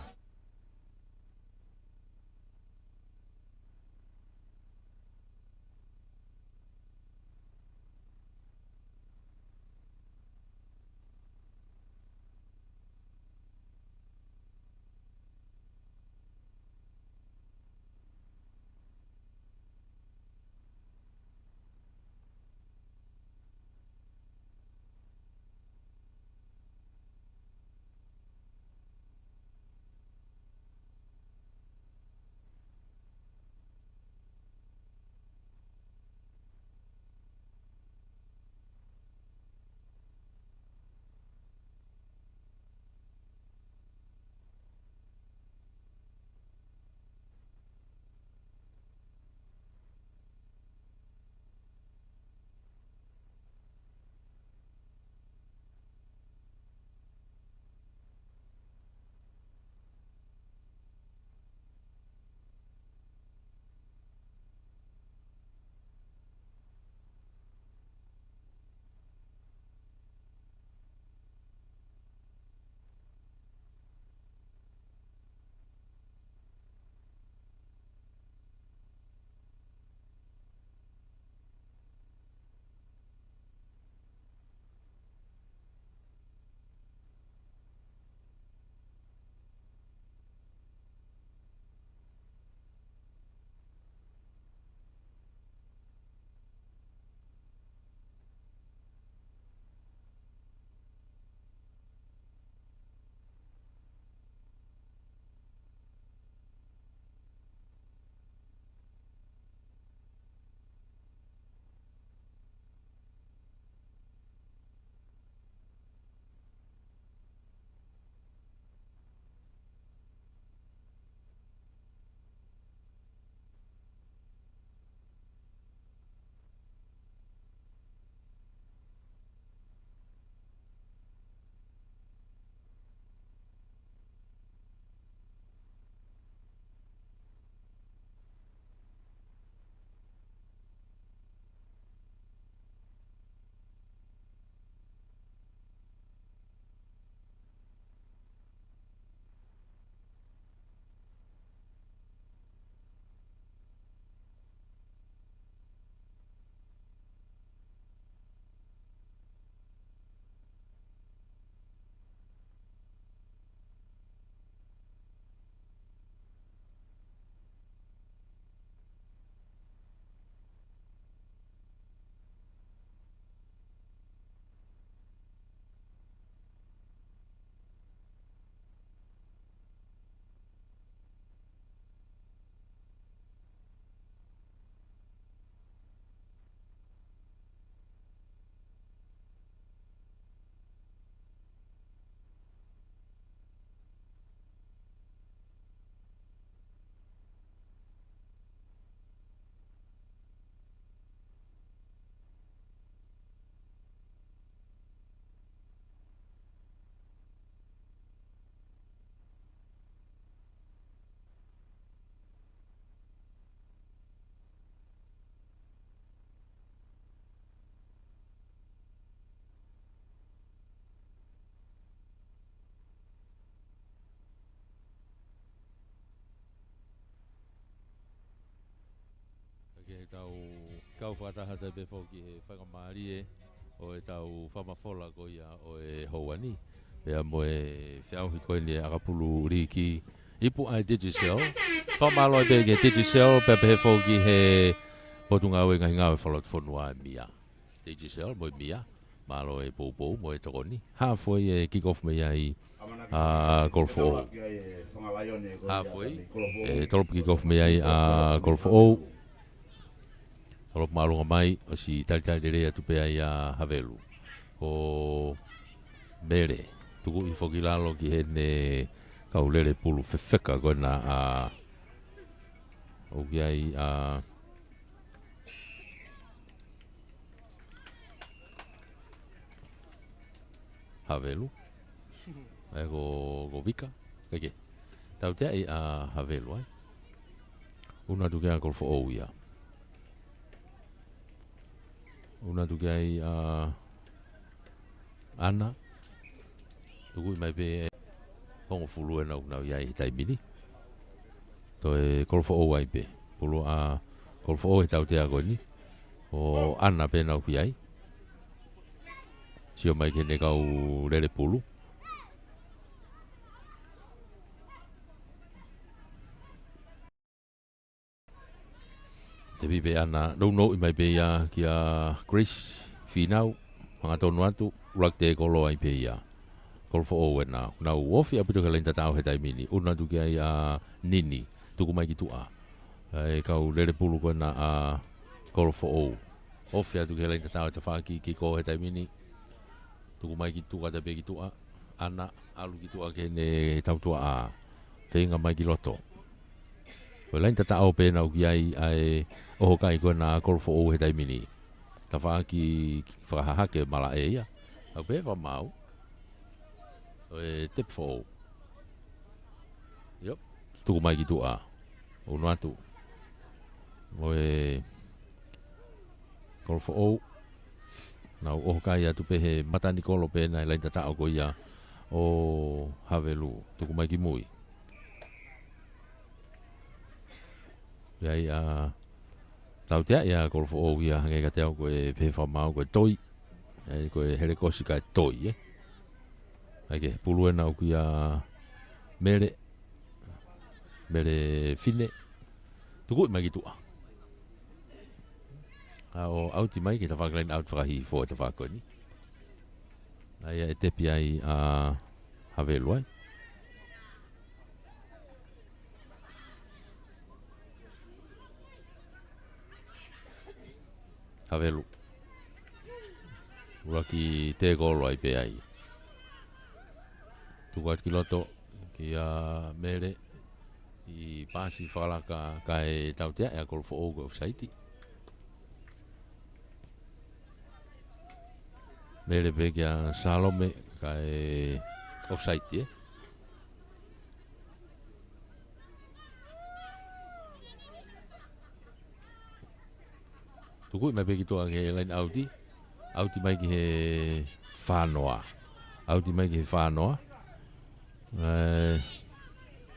Ke tau kau fakataha atu pē foki he faingamālie ʻo ʻetau fakamafola ko ia ʻo e houa ni. Pea mo e feʻauhi ko eni ʻa e ʻakapulu liiki ipu ʻa e Digicel. Fakamālō pē ki he Digicel, pea pehē foki he Potungāue Ngaahi Ngāue Fakalotofonua ʻa e MIA. Digicel mo e MIA, mālō e poupou mo e tokoni. Half-way e kick off mei ai ʻa Kolofoʻou. Halfway. ʻE tolopu kikofu mei ai ʻa Kolofoʻou. Tolopu māʻolunga mai, ʻosi talitali lelei atu pē ai ʻa Havelu. Ko Mele, tukuʻi foki lalo ki heʻene kau lele pulu fefeka ko ena ʻa, ʻoku ʻi ai ʻa Havelu. ʻE ko, ko Vika. ʻEke. Tauteaʻi ʻa Havelu ai. Unu atu ki ai ʻa Kolofoʻou ia. Unu atu ki ai ʻa ʻAna. Tukuʻi mai pē hongofulu ena ʻoku nau ʻi ai he taimi ni. Toe Kolofoʻou ai pē. Pulu ʻa Kolofoʻou he tautea ko eni. ʻO ʻAna pē ena ʻoku ʻi ai. Sio mai ki heʻene kau lele pulu. Tepi pē ʻAna, nounou mai pē ia kia Grace Finau, hangatonu atu, ʻuluaki tēkolo ai pē ia. Kolofoʻou ena, nau ofi ʻaupito ki he laine tataʻo he taimi ni, unu atu ki ai ʻa Nini, tuku mai ki tuʻa. ʻA e kau lele pulu ko ena ʻa Kolofoʻou. Ofi atu ki he laine tataʻo tafaʻaki kiko he taimi ni, tuku mai ki tuʻa, tape ki tuʻa, ʻAna, ʻalu ki tuʻa ki heʻene tautuaʻā. Feinga mai ki loto. Ko e laine tataʻo pē ena ʻoku ʻi ai ʻa e ʻohokai ko ena ʻa Kolofoʻou he taimi ni. Tafaʻaki fakahahake malaʻe ia. ʻAu pē fakamaau. ʻO e tepi foʻou. ʻIo. Tuku mai ki tuʻa. Unu atu. ʻO e Kolofoʻou. Nau ʻohokai atu pē he matanikolo pē ena he laine tataʻo ko ia ʻo Havelu. Tuku mai ki mui. ʻI ai ʻa tauteaʻi ʻa Kolofoʻou ia hangē kiate au ko e pehē fakamaau ko e toi. ʻE, ko e helekosi kae toi, ē. ʻAi ke, pulu ena ʻoku ʻia Mele. Mele Fine. Tukuʻi mai ki tuʻa. ʻA ʻo ʻauti mai ki he tafaʻaki laine ʻauti fakahihifo he tafaʻaki ko eni. ʻA ia ʻe tepi ai ʻa Havelu ai. Havelu. ʻUluaki tēkolo ai pē ai. Tuku atu ki loto, kia Mele, ʻi pasi fakalaka kae tauteaʻi ʻa Kolofoʻou ko e offside. Mele pē kia Salome kae offside, ē. Tukuʻi mai pē ki tuʻa ki he laine ʻauti. ʻAuti mai ki he fānoa. ʻAuti mai ki he fānoa. ʻE,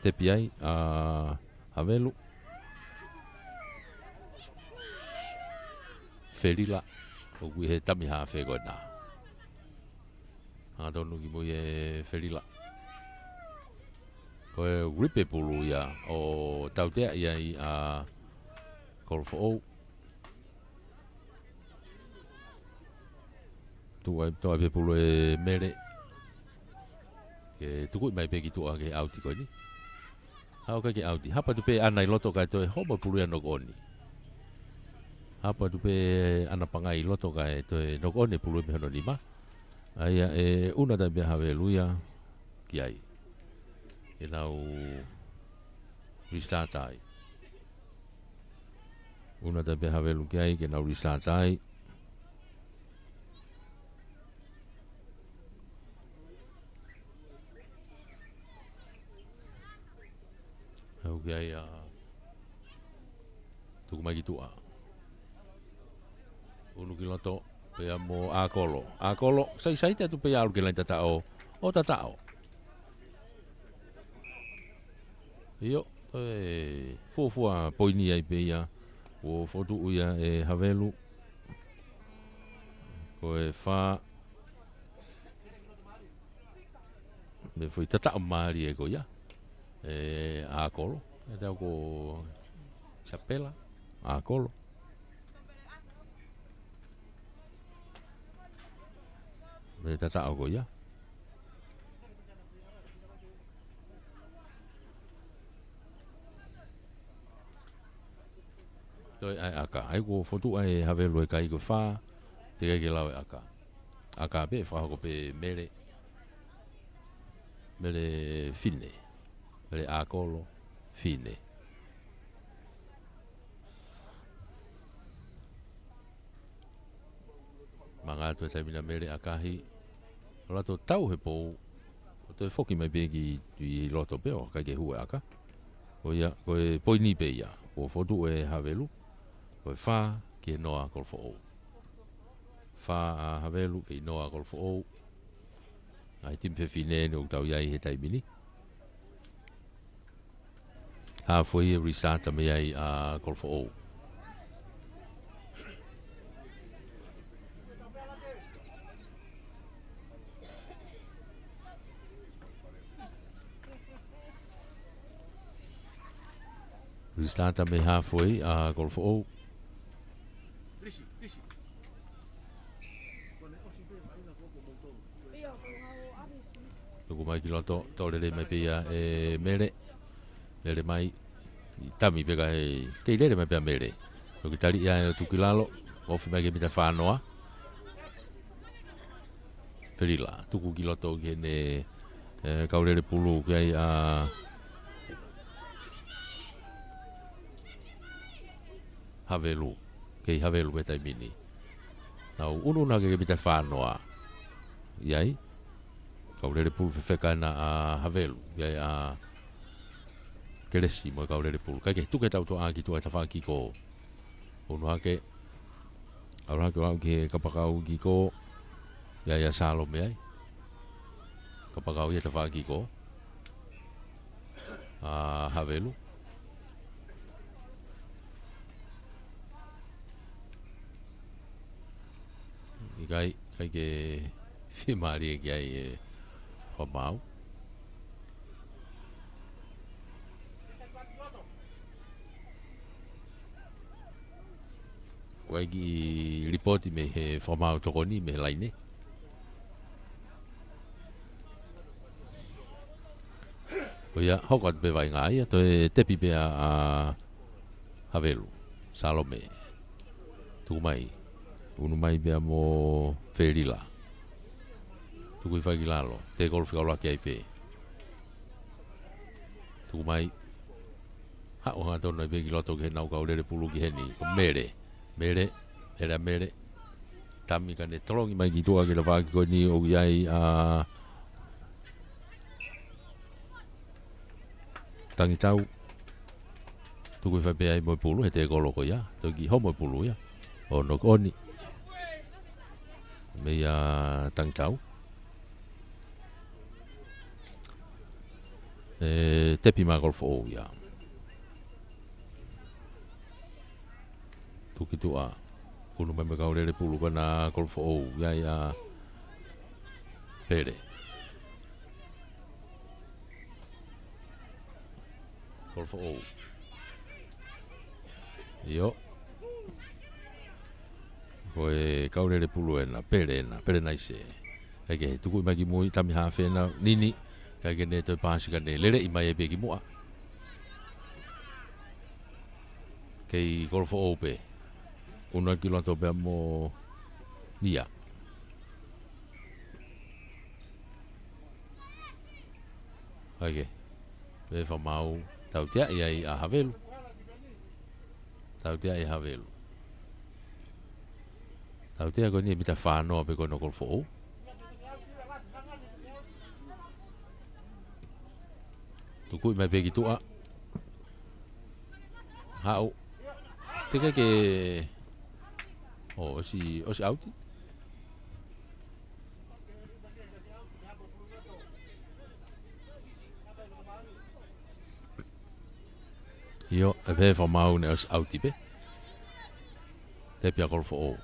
tepi ai ʻa Havelu. Felila. ʻOku ʻi he tami hafe ko ena. Hangatonu ki mui ʻe Felila. Ko e ʻuluaki pulu ia ʻo tauteaʻi ai ʻa Kolofoʻou. Tuʻu ai, tuʻu ai pē pulu ʻe Mele. Ke tukuʻi mai pē ki tuʻa ki he ʻauti ko eni. ʻAu ka ke ʻauti. Hapa atu pē ʻAna ʻi loto kae toe hoko e pulu ia knock on. Hapa atu pē ʻAna Pangai ʻi loto kae toe knock on e pulu ia mei hono nima. ʻA ia ʻe ʻunu atu ai pē ʻa Havelu ia ki ai. Ke nau restart ai. ʻUnu atu ai pē ʻa Havelu ki ai ke nau restart ai. ʻAu ki ai ʻa tuku mai ki tuʻa. ʻUnu ki loto, pea mo ʻAkolo. ʻAkolo, saisaite atu pē ia ʻalu ki he laine tataʻo. ʻO tataʻo. ʻIo, ʻe, fuofua poini ai pē ia. ʻO fokotuʻu ia ʻe Havelu. Ko e fā. Mei he foʻi tataʻo mālie ko ia. ʻE, ʻAkolo. ʻE tau ko Sapela. ʻAkolo. Mei he tataʻo ko ia. ʻaka. ʻA ia kuo fokotuʻu ʻe Havelu e kai ko e fā, teʻeki ai ke lau e ʻaka. ʻAka pē, fakahoko pē Mele, Mele Fine, Mele ʻAkolo Fine. Manga atu e taimi na Mele ʻakahi, ʻo lato tau he pou, ʻo toe foki mai pē ki, ki loto pē ʻo ʻikai ke hū e ʻaka. Ko ia, ko e poini pē ia, kuo fokotuʻu ʻe Havelu, ko e fā ki he noa Kolofoʻou. Fā ʻa Havelu ki he noa Kolofoʻou. ʻA e timi fefine ni ʻoku tau ʻi ai he taimi ni. Halfway e restart mei ai ʻa Kolofoʻou. Restart mei halfway ʻa Kolofoʻou. Tuku mai ki loto, tō lelei mai pē ia ʻe Mele. Lele mai, ʻi tami pē ka he, kei lele mai pē ʻa Mele. Toki tali ia ʻo tuku ki lalo, ofi mai ki he mita fā noa. Felila, tuku ki loto ki heʻene, ē, kau lele pulu ki ai ʻa Havelu, kei Havelu pē taimi ni. Nau ʻunuʻunu hake ki he mita fā noa. ʻI ai, kau lele pulu fefeka ena ʻa Havelu, ʻi ai ʻa Kelesi mo e kau lele pulu. ʻIkai ke tuku e tau toʻa ki tuʻa he tafaʻaki kiko. ʻUnu hake, ʻalu hake ʻo aʻu ki he kapakau kiko, ʻi ai ʻa Salome ai. Kapakau ia he tafaʻaki kiko. ʻA Havelu. ʻIkai, ʻikai ke fiemālie ki ai ʻe Famau. ʻOku ʻi ai e kiʻi lipooti mei he Famau tokoni mei he laine. Ko ia, hoko atu pē vaʻinga ia, toe tepi pē ʻa, ʻa Havelu. Salome. Tuku mai. ʻUnu mai pea mo Felila. Tuku hifo ki lalo. Tēkolo fika ʻuluaki ai pē. Tuku mai. Haʻu hangatonu ai pē ki loto ki heʻenau kau lele pulu ki heni. Ko Mele. Mele. Mele ʻa Mele. Tami kae ne tolongi mai ki tuʻa ki he tafaʻaki ko eni ʻoku ʻi ai ʻa Tangitau. Tuku hifo pē ai mo e pulu he tēkolo ko ia. Toki homo e pulu ia. ʻO knock on. Meia Tangitau. ʻE, tepi mai Kolofoʻou ia. Tuku ki tuʻa. ʻUnu mai mo e kau lele pulu ko ena Kolofoʻou. ʻI ai ʻa Pele. Kolofoʻou. ʻIo. Ko e kau lele pulu ena, Pele ena, Pele Naise. ʻIkai ke tuku mai ki mui, tami hafe ena, Nini. ʻIkai ke ne toe paasi kae ne lele ʻi mai e pē ki muʻa. Kei Kolofoʻou pē. ʻUnu ki loto pea mo Nia. ʻIkai ke. Pea Famau. Tautea ʻi ai ʻa Havelu. Tautea ʻi Havelu. Tautea ko eni he mita fā noa pē ko ena Kolofoʻou. Tuku mai pē ki tuʻa. Haʻu. Teʻeki ke. ʻO, ʻosi, ʻosi ʻauti. ʻIo, ʻe pehē Famau ne ʻosi ʻauti pē. Tepi ʻa Kolofoʻou.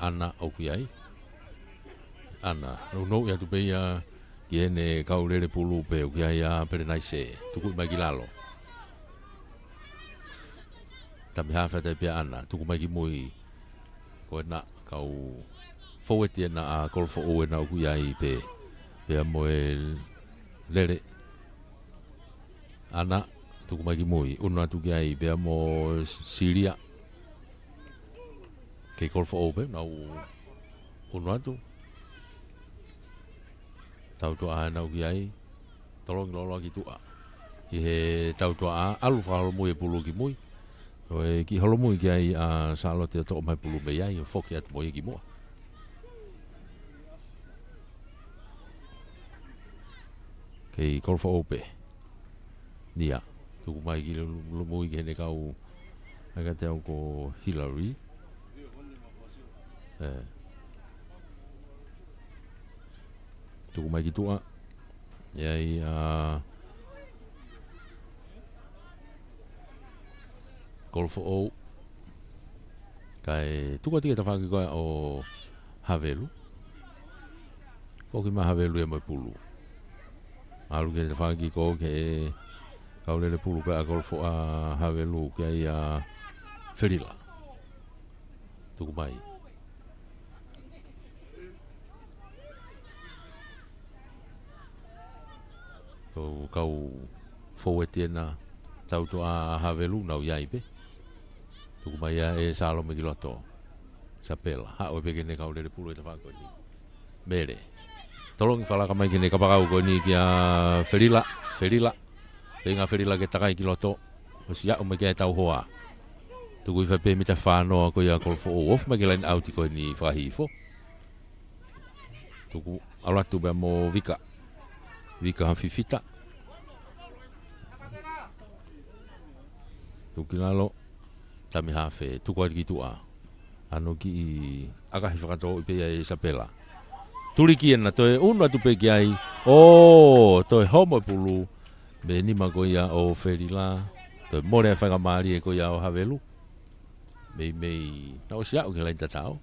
ʻAna ʻoku ʻi ai. ʻAna, nounou atu pē ia ki heʻene kau lele pulu pē ʻoku ʻi ai ʻa Pele Naise. Tuku mai ki lalo. Tami hafe atu pē ʻa ʻAna, tuku mai ki mui. Ko ena kau foueti ena ʻa Kolofoʻou ena ʻoku ʻi ai pē. Pea mo e lele. ʻAna, Tuku mai ki mui, unu atu ki ai pea mo Silia. Kei Kolofoʻou pē, nau unu atu. Tautuʻa ʻa nau ki ai. Tolongi loloa ki tuʻa. Ki he tautuʻa ʻalu fakaholomui e pulu ki mui. ʻO e kiʻi holomui ki ai ʻa Sālote ʻo toʻo mai pulu mei ai, ʻo foki atu mo ia ki muʻa. Kei Kolofoʻou pē. Nia, tuku mai ki lu-, lumui ki heʻene kau. ʻAi ka te au ko Hillary. ʻE. Tuku mai ki tuʻa. ʻE ai ʻa Kolofoʻou. Kae tuku atu ki he tafaʻaki ko ia ʻo Havelu. Foki mai Havelu ia mo e pulu. ʻAlu ki he tafaʻaki ko ē ki he kau lele pulu ko ia ʻa Kolofoʻou ʻa Havelu ki ai ʻa Felila. Tuku mai. Ko e kau foueti ena tautuʻa ʻa Havelu nau ʻi ai pē. Tuku mai ia ʻe Salome ki loto. Sapela, haʻu pē ki heʻene kau lele pulu he tafaʻaki ko eni. Mele. Tolongi fakalaka mai ki heʻene kapakau ko eni kia Felila, Felila. Feinga Felila ke takai ki loto. ʻOsi aʻu mai ki ai e tau hoa. Tuku hifo pē mita fā noa ko ia Kolofoʻou. Ofi mai ki he laine ʻauti ko eni fakahihifo. Tuku ʻalu atu pea mo Vika. Vika ha fifita. Tuku ki lalo. Tami hafe. Tuku atu ki tuʻa. Hano kiʻi ʻakahi fakatōʻi pē ia ʻe Sapela. Tuliki ena toe unu atu pē ki ai. ʻO, toe homo e pulu. Mei he nima ko ia ʻo Felila. Toe mole e faingamālie ko ia ʻo Havelu. Meimei, naʻe ʻosi aʻu ki he laine tataʻo.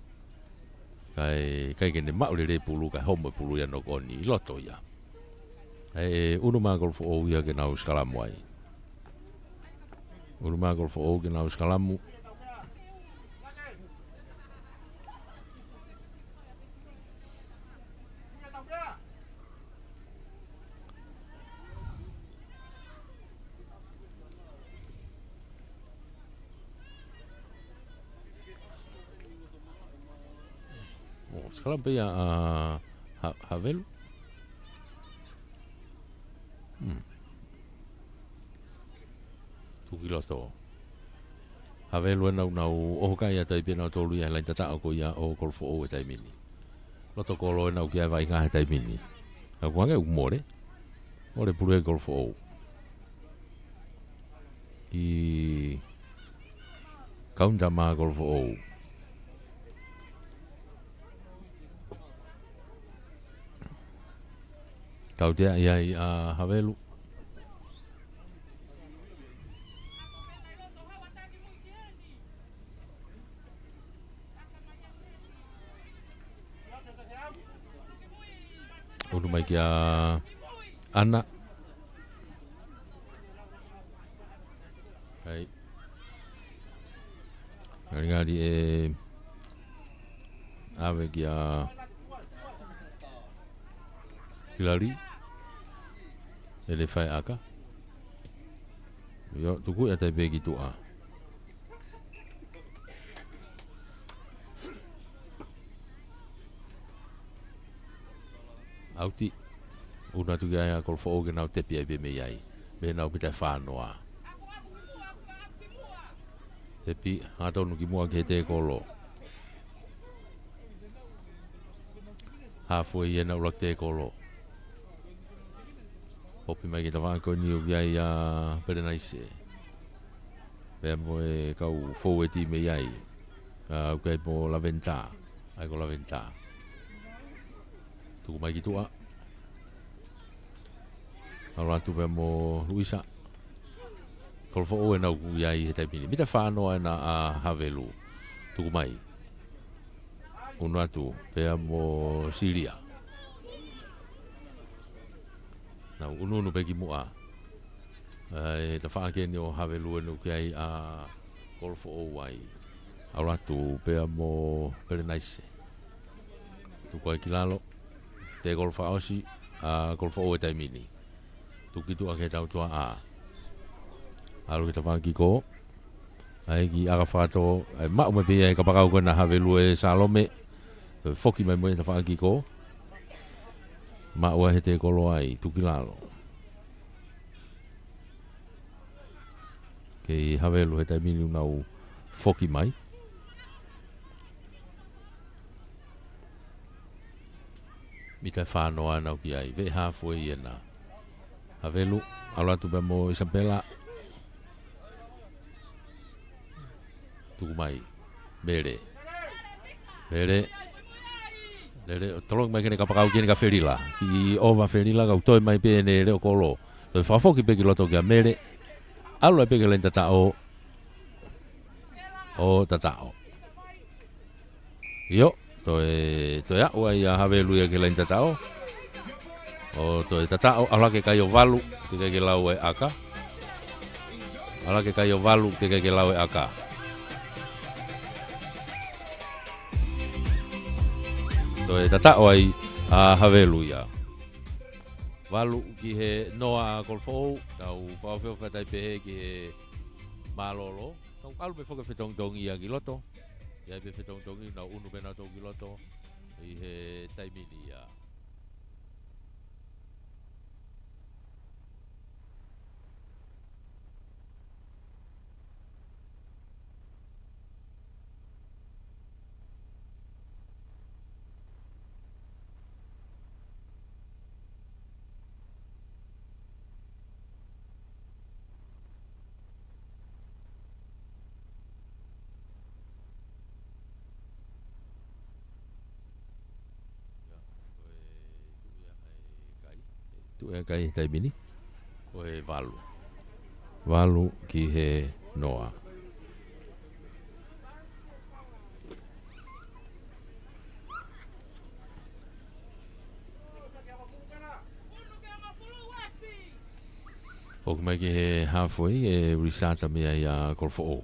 Kae, ʻikai ke ne maʻu lelei pulu, kae homo e pulu ia ʻo ko eni, ʻi loto ia. ʻE, unu mai Kolofoʻou ia ke nau sikalamu ai. Unu mai Kolofoʻou ke nau sikalamu. ʻO, sikalamu pē ia ʻa, ʻa, Havelu. Hmm. Tuku ki loto. Havelu ena ʻoku nau ʻohokai atu ai pē nautolu ia he laine tataʻo ko ia ʻo Kolofoʻou he taimi ni. Loto kolo ena ʻoku ʻi ai e vaʻinga he taimi ni. Ka ʻoku hangē ʻoku mole. Mole pulu ʻe Kolofoʻou. Ki kaunta mai Kolofoʻou. Tautea ia ʻa Havelu. Unu mai kia ʻAna. Hai. Ngalingali ʻe ʻave kia Hilari. ʻEle fai ʻaka. ʻIo, tuku ia tai pē ki tuʻa. ʻAuti. Unu atu ki ai ʻa Kolofoʻou ke nau tepi ai pē mei ai. Mei heʻenau mita ʻe fā noa. Tepi, hangatonu ki muʻa ki he tekolo. Hafo ia ʻenau ʻuluaki tekolo. Hopi mai ki he tafaʻaki ko eni ʻoku ʻi ai ʻa Pelenaise. Pea mo e kau foueti mei ai. ʻA, ʻoku ʻi ai mo Laventa. ʻAi ko Laventa. Tuku mai ki tuʻa. ʻAlu atu pea mo Luisa. Kolofoʻou ena ʻoku ʻi ai he taimi ni. Mita ʻe fā noa ena ʻa Havelu. Tuku mai. Unu atu, pea mo Silia. Nau unuunu pē ki muʻa. ʻA, he tafaʻaki eni ʻo Havelu ena ʻoku ʻi ai ʻa Kolofoʻou ai. ʻAlu atu, pea mo Pelenaise. Tuku ai ki lalo. Tekolo fakaʻosi, ʻa Kolofoʻou he taimi ni. Tuku ki tuʻa ki he tautuʻa ʻa. ʻAlu ki he tafaʻaki kiko. ʻAi ki ʻAkafakato, ʻai maʻu mai pē ia he kapakau ko ena ʻa Havelu ʻe Salome. Toe foki mai mo e tafaʻaki kiko. Maʻu ai he tekolo ai, tuku ki lalo. Kei Havelu he taimi ni ʻoku nau foki mai. Mita ʻe fā noa ʻoku ʻi ai, veʻe haafe ena. Havelu, ʻalu atu pea mo ʻIsapela. Tuku mai. Mele. Mele. Mele, ʻo tolongi mai ki heʻene kapakau ki heʻene ka Felila. ʻI ʻova Felila, kau toe mai pē ʻene leʻo kolo. Toe fakafoki pē ki loto kia Mele. ʻAlu ai pē ki he laine tataʻo. ʻO tataʻo. ʻIo, toe, toe aʻu ai ʻa Havelu ia ki he laine tataʻo. ʻO toe tataʻo, ʻalu hake kai ʻo valu, teʻeki ke lau e ʻaka. ʻAlu hake kai ʻo valu, teʻeki ke lau e ʻaka. Toe tataʻo ai ʻa Havelu ia. Valu ki he noa ʻa Kolofoʻou, tau fakaʻofoʻofa atu ai pē he ki he mālōlō. Tau ʻalu pē foki fetongitongi ia ki loto. ʻI ai pē fetongitongi, nau ʻunu pē nautolu ki loto ʻi he taimi ni ia. Tuʻu ia ʻa e kai. Tuʻu ia ʻa e kai he taimi ni. Ko e valu. Valu ki he noa. Foki mai ki he halfway, ʻe reset mai ai ʻa Kolofoʻou.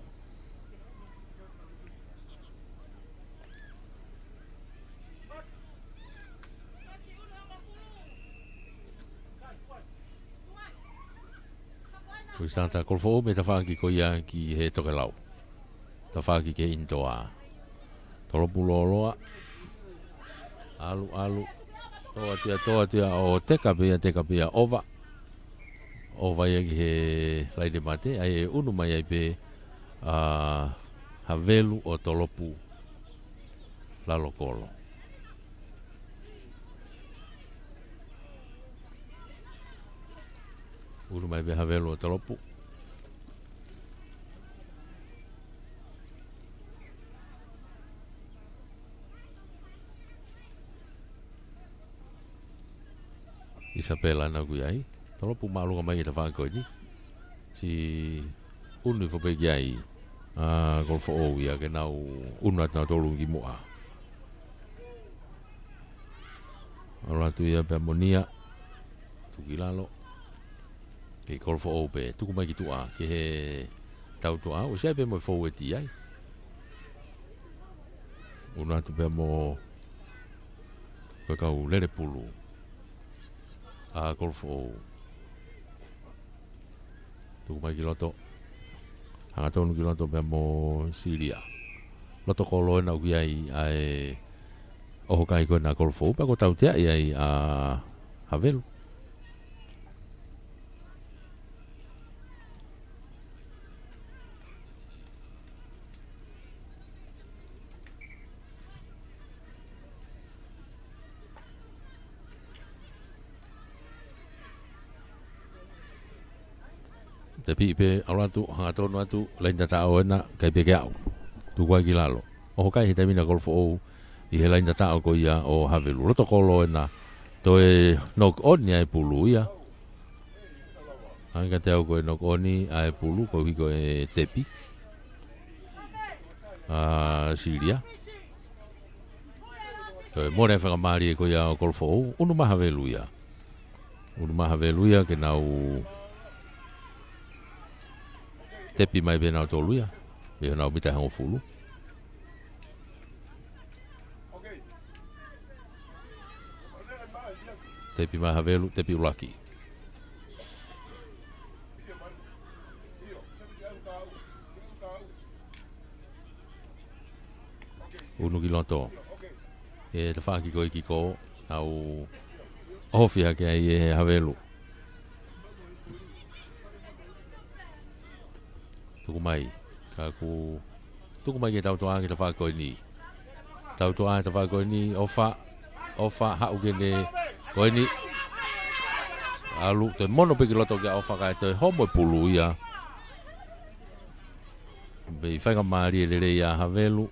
Reset ʻa Kolofoʻou mei he tafaʻaki ko ia ki he tokelau. Tafaʻaki ki he ʻinitoa. Tolopu lōloa. ʻAlu, ʻalu. Tō atu ia, tō atu ia ʻo teka pē ia, teka pē ia ʻova. ʻOva ia ki he laine mate, ʻai ʻe ʻunu mai ai pē ʻa Havelu ʻo Tolopu lalo kolo. ʻUnu mai pē Havelu ʻo Tolopu. ʻIsapela naʻa ku ʻi ai. Tolopu māʻolunga mai ki he tafaʻaki ko eni. Siʻi ʻunu hifo pē ki ai ʻa Kolofoʻou ia ke nau ʻunu atu nautolu ki muʻa. ʻAlu atu ia pea mo Nia. Tuku ki lalo. Kei Kolofoʻou pē. Tuku mai ki tuʻa. Ki he tautuʻa. ʻOsi ʻi ai pē mo e foueti ai. ʻUnu atu pea mo ko e kau lele pulu ʻa Kolofoʻou. Tuku mai ki loto. Hangatonu ki loto pea mo Silia. Loto kolo ena ʻoku ʻi ai ʻa e ʻoho kai ko ena ʻa Kolofoʻou. Pea ko e tautea ʻi ai ʻa Havelu. Tepi pē ʻalu atu, hangatonu atu, laine tataʻo ena, kai pē ke aʻu. Tuku ai ki lalo. ʻOho kai he taimi ni ʻa Kolofoʻou ʻi he laine tataʻo ko ia ʻo Havelu. Loto kolo ena, toe knock on ʻa e pulu ia. Hangē kiate au ko e knock on ʻa e pulu, koeʻuhi ko e tepi ʻa Silia. Toe mole fakamālie ko ia ʻo Kolofoʻou, ʻunu mai Havelu ia. ʻUnu mai Havelu ia ke nau tepi mai pē nautolu ia. Mei honau mita ʻe hongofulu. Tepi mai Havelu, tepi ʻuluaki. Unu ki loto. ʻE tafaʻaki ko e kiko, nau ʻohofi hake ai ʻe Havelu. Tuku mai, ka kuo tuku mai ki he tautoʻa ki he tafaʻaki ko eni. Tautoʻa he tafaʻaki ko eni, ʻofa, ʻofa, haʻu ki he ko eni. ʻAlu, toe mono pē ki loto kia ʻofa kae toe homo e pulu ia. Mei faingamālie lelei ʻa Havelu.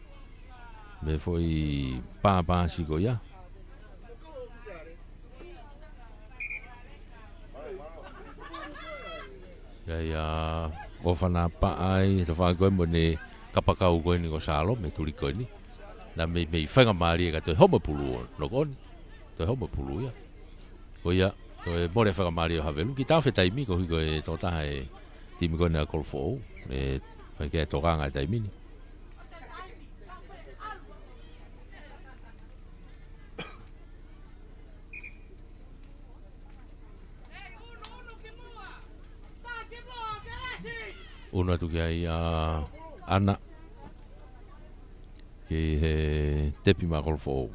Mei foʻi pāpāsi ko ia. ʻIa, ʻia, ʻofa naʻa paʻai, he tafaʻaki ko ē mo ʻene kapakau ko eni ko Sālome, tuli ko eni. Naʻe mei, mei faingamālie ka toe homo e pulu ʻo, noko ʻoni. Toe homo e pulu ia. Ko ia, toe mole faingamālie ʻo Havelu. Kiʻi taʻofi e taimi, koeʻuhi ko e tokotaha e timi ko eni ʻa Kolofoʻou. ʻE fai ki ai e tokanga he taimi ni. Unu atu ki ai ʻa ʻAna. Ki he tepi maʻa Kolofoʻou.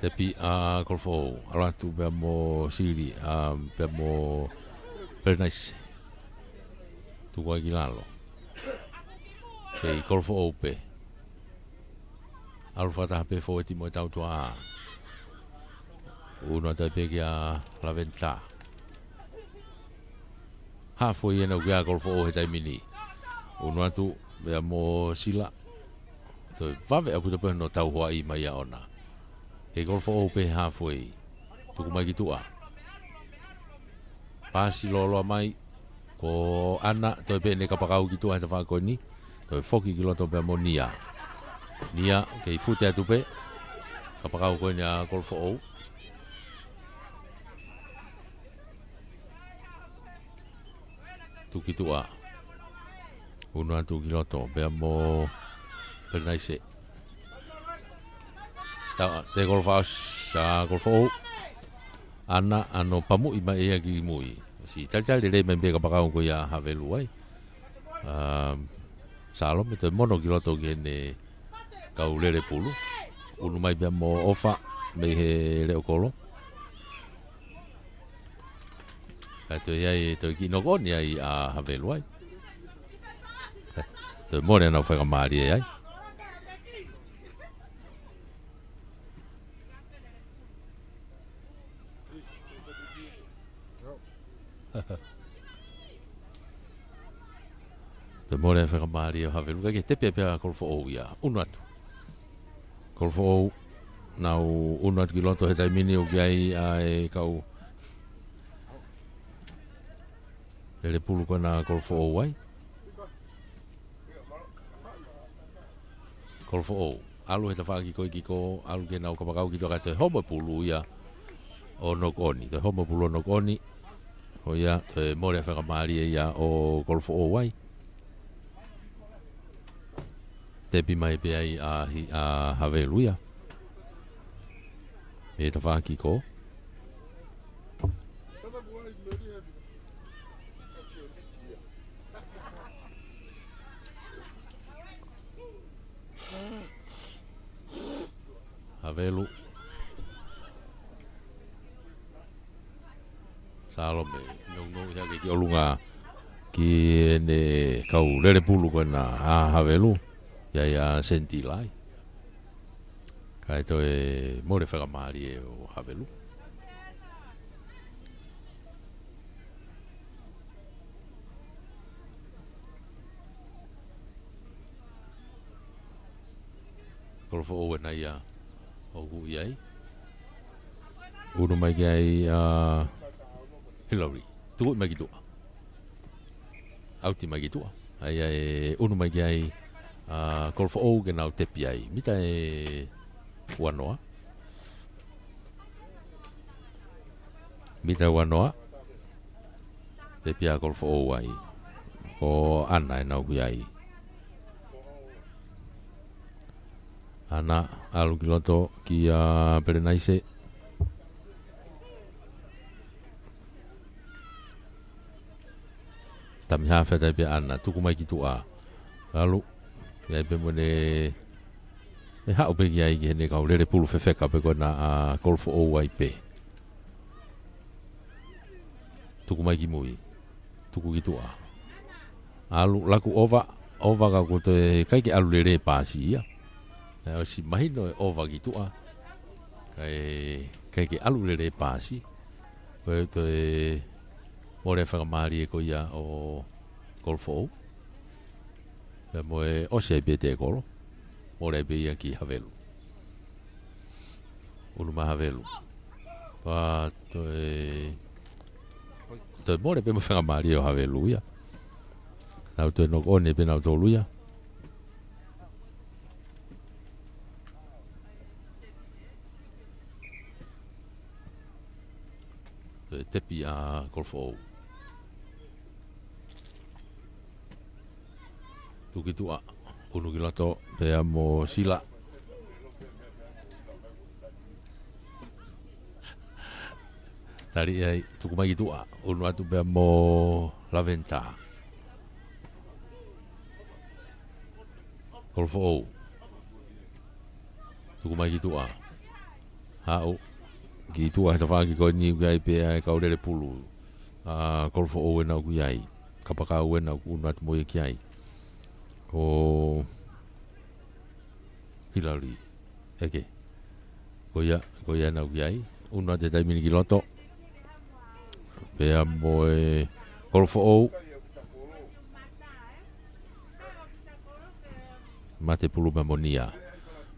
Tepi ʻa Kolofoʻou, ʻalu atu pea mo Sili, ʻa, pea mo Pelenaise. Tuku ai ki lalo. Kei Kolofoʻou pē. ʻAlu fakataha pē foʻi mo e tautoʻa. Unu atu ai pē kia Laventa. Hāfoʻi ena ʻoku ʻia Kolofoʻou he taimi ni. Unu atu, pea mo Sila. Toe vave ʻaupito pē hono tauhoaʻi mai ʻa ʻOna. Kei Kolofoʻou pē hāfoʻi. Tuku mai ki tuʻa. Pasi lōloa mai. Ko ʻAna, toe pē ʻene kapakau ki tuʻa he tafaʻaki ko eni. Toe foki ki loto pea mo Nia. Nia, kei fute atu pē. Kapakau ko eni ʻa Kolofoʻou. Tuku ki tuʻa. Unu atu ki loto, pea mo Pelenaise. Ta, te Kolofoʻou, sa Kolofoʻou. ʻAna, ʻano pamuʻi mai ia ki mui. Siʻi talitali lelei mai pē kapakau ko ia ʻa Havelu ai. Um, Sālome toe mono ki loto ki heʻene kau lele pulu. Unu mai pea mo ʻOfa mei he leʻo kolo. Kae toe ʻi ai, toe kiʻi noko ʻoni ai ʻa Havelu ai. Toe mole ʻenau faingamālie ai. Toe mole faingamālie ʻo Havelu, kae kei tepi pē ʻa Kolofoʻou ia. Unu atu. Kolofoʻou, nau unu atu ki loto he taimi ni ʻoku ʻi ai ʻa e kau lele pulu ko ena ʻa Kolofoʻou ai. Kolofoʻou, ʻalu he tafaʻaki ko e kiko, ʻalu ki heʻenau kapakau ki tuʻa kae toe homo e pulu ia ʻo noko ʻoni. Toe homo e pulu ʻo noko ʻoni. ʻO ia, toe mole faingamālie ia ʻo Kolofoʻou ai. Tepi mai pē ai ʻa hi-, ʻa Havelu ia. He tafaʻaki ko. Havelu. Sālome, nounou ia ke ki ʻolunga ki heʻene kau lele pulu ko ena ʻa Havelu, ʻi ai ʻa Senitila ai. Kae toe mole faingamālie ʻo Havelu. Kolofoʻou ena ia ʻoku ʻi ai. Unu mai ki ai ʻa Hillary. Tuku mai ki tuʻa. ʻAuti mai ki tuʻa. ʻA ia ʻe unu mai ki ai ʻa Kolofoʻou ke nau tepi ai. Mita ʻe uanoa. Mita ʻe uanoa. Tepi ʻa Kolofoʻou ai. Ko ʻAna ʻenau ʻoku ʻi ai. ʻAna, ʻalu ki loto kia Pelenaise. Tami Hafe tai pē ʻaʻana, tuku mai ki tuʻa. ʻAlu, ʻi ai pē mo ʻene, ʻe haʻu pē ki ai ki heʻene kau lele pulu fefeka pē ko ena ʻa Kolofoʻou ai pē. Tuku mai ki mui. Tuku ki tuʻa. ʻAlu, laku ʻova, ʻova ka ko e toe ʻikai ke ʻalu lelei e pasi ia. Naʻe ʻosi mahino e ʻova ki tuʻa. Kae, ʻikai ke ʻalu lelei e pasi. Ko e toe mole fakamālie ko ia ʻo Kolofoʻou. Pea mo e ʻosi ai pē tekolo. Mole ai pē ia ki Havelu. ʻUnu mai Havelu. Pea toe, toe mole pē mo e fakamālie ʻo Havelu ia. Nau toe knock on pē nautolu ia. Toe tepi ʻa Kolofoʻou. Tuku ki tuʻa, ʻunu ki loto, pea mo Sila. Tali ai, tuku mai ki tuʻa, ʻunu atu pea mo Laventa. Kolofoʻou. Tuku mai ki tuʻa. Haʻu ki tuʻa he tafaʻaki ko eni ʻoku ʻi ai pē ʻa e kau lele pulu. ʻA Kolofoʻou ena ʻoku ʻi ai. Kapakau ena ʻoku ʻunu atu mo ia ki ai. Ko Hilali. ʻEke. Ko ia, ko ia ena ʻoku ʻi ai. ʻUnu atu he taimi ni ki loto. Pea mo e Kolofoʻou. Mate pulu mea mo Nia.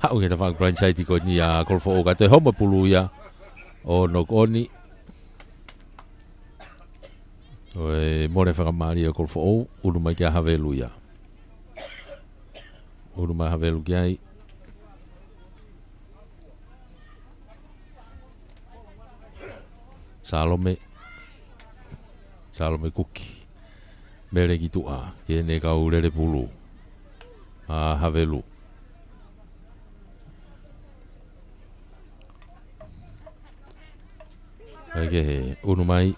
Haʻu ki he tafaʻaki blindside ko eni ʻa Kolofoʻou ka toe homo pulu ia ʻo knock on. ʻO e mole fakamālie ʻo Kolofoʻou, ʻunu mai kia Havelu ia. ʻUnu mai Havelu ki ai. Salome. Salome Kuki. Mele ki tuʻa, ki heʻene kau lele pulu. ʻA Havelu. ʻEke he, ʻunu mai.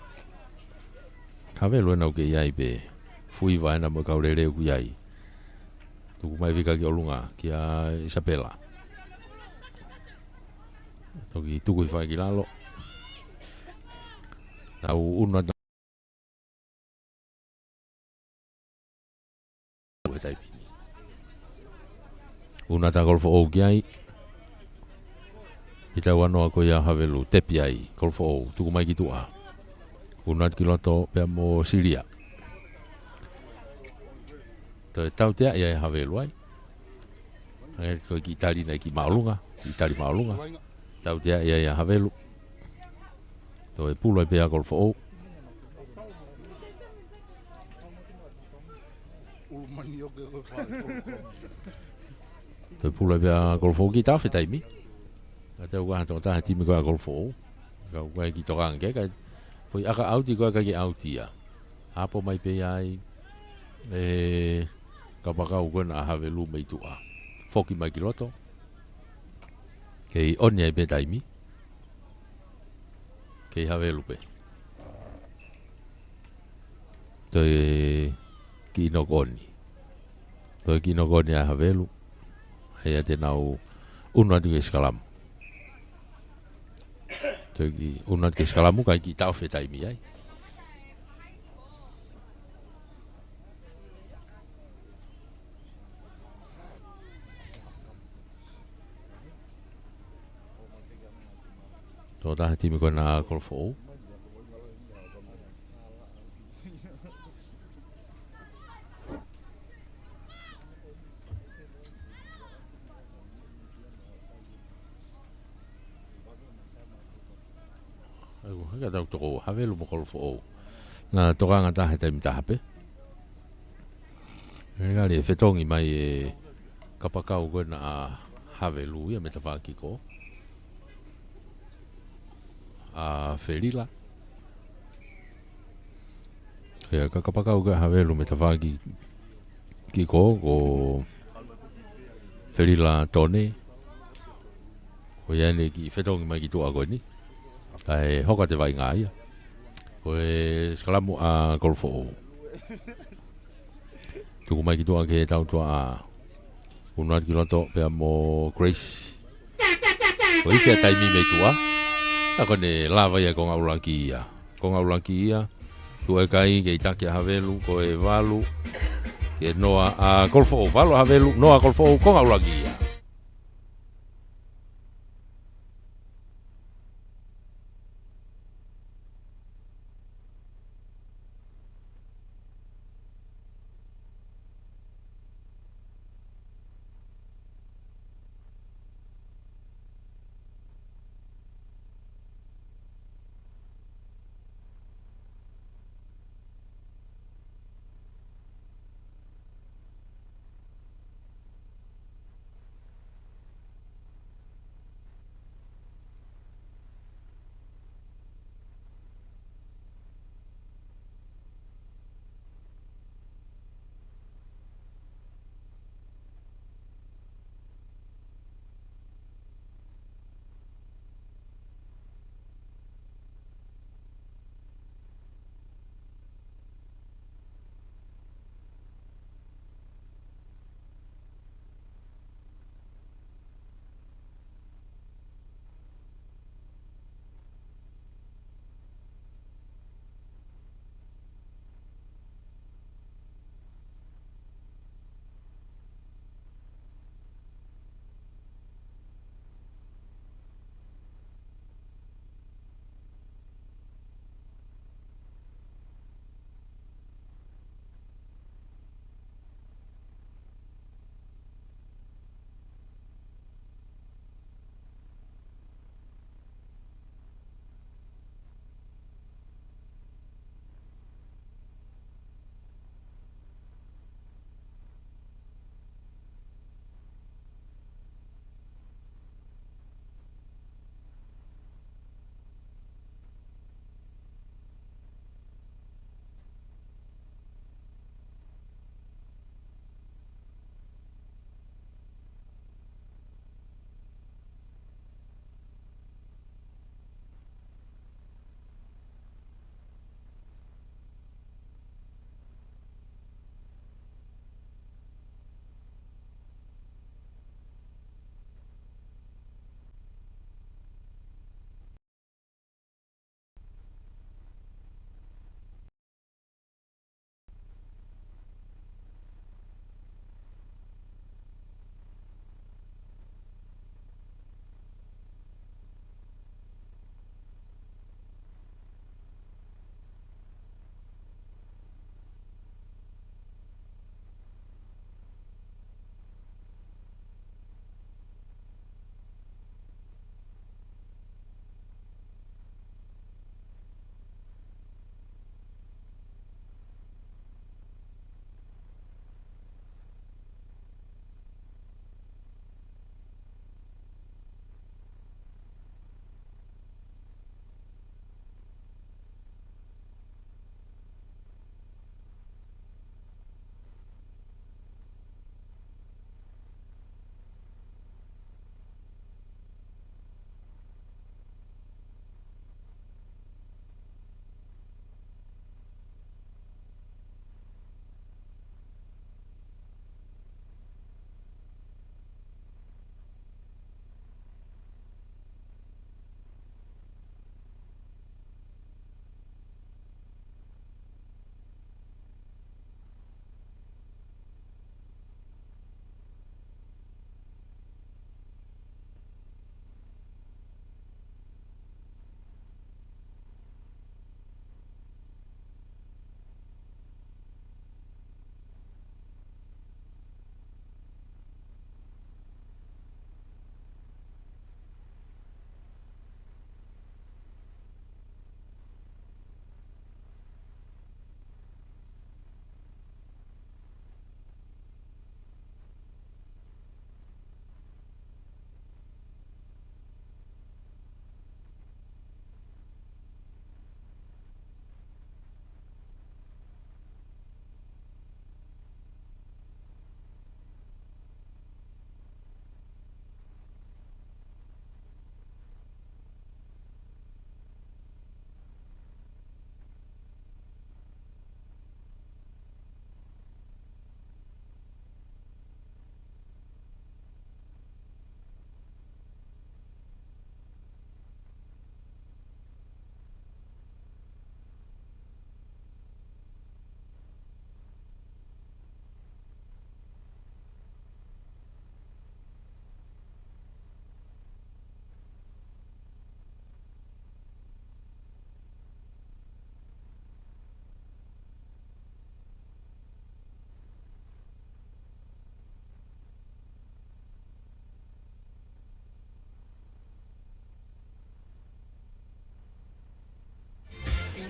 Havelu ena ʻoku ʻi ai pē. Fuiva ena mo e kau lele ʻoku ʻi ai. Tuku mai vika ki ʻolunga, kia Isapela. Toki tuku hifo ai ki lalo. Tau ʻunu atu he taimi ni. ʻUnu atu ʻa Kolofoʻou ki ai. ʻI he taimi ʻa ko ia ʻa Havelu, tepi ai, Kolofoʻou, tuku mai ki tuʻa. ʻUnu atu ki loto, pea mo Silia. Toe tautea ia ʻe Havelu ai. Hangē ko e kiʻi tali naʻe kiʻi māʻolunga, kiʻi tali māʻolunga. Tautea ia ʻe Havelu. Toe pulu ai pē ʻa Kolofoʻou. Toe pulu ai pē ʻa Kolofoʻou kiʻi taʻofi e taimi. Ka te u ʻaha toko taha timi ko ē ʻa Kolofoʻou. Ka u kai kiʻi tokanga ke, ka foʻi ʻaka ʻauti ko ē ʻikai ke ʻauti ia. Hapo mai pē ia ai. ʻE kapakau ko ena ʻa Havelu mei tuʻa. Foki mai ki loto. Kei ʻoni ai pē taimi. Kei Havelu pē. Toe kiʻi knock on. Toe kiʻi knock on ʻa Havelu. ʻA ia te nau ʻunu atu ki he sikalamu. Toe kiʻi ʻunu atu ki he sikalamu, kae kiʻi taʻofi e taimi ai. Toko taha timi ko ena ʻa Kolofoʻou. Ai, ʻoku hanga tau toko Havelu mo Kolofoʻou. Naʻa tokanga taha he taimi taha pē. ʻE ngali ʻe fetongi mai e kapakau ko ena ʻa Havelu ia mei he tafaʻaki ko ē ʻa Felila. Ia, ka kapakau ko ē ʻa Havelu mei he tafaʻaki ko ē, ko Felila Tone. Ko ia eni kiʻi fetongi mai ki tuʻa ko eni. Kae hoko atu e vaʻinga ia. Ko e sikalamu ʻa Kolofoʻou. Tuku mai ki tuʻa ki he tautuaʻā. Unu atu ki loto pea mo Grace. ʻOku ʻi ai e taimi mei tuʻa. Ka ko ʻene lava ia ko Ngaulaki ia. Ko Ngaulaki ia. Tuʻu e kai ke ʻi taki ʻa Havelu, ko e valu. Ke Noa ʻa Kolofoʻou, valu ʻa Havelu, Noa Kolofoʻou, ko Ngaulaki ia.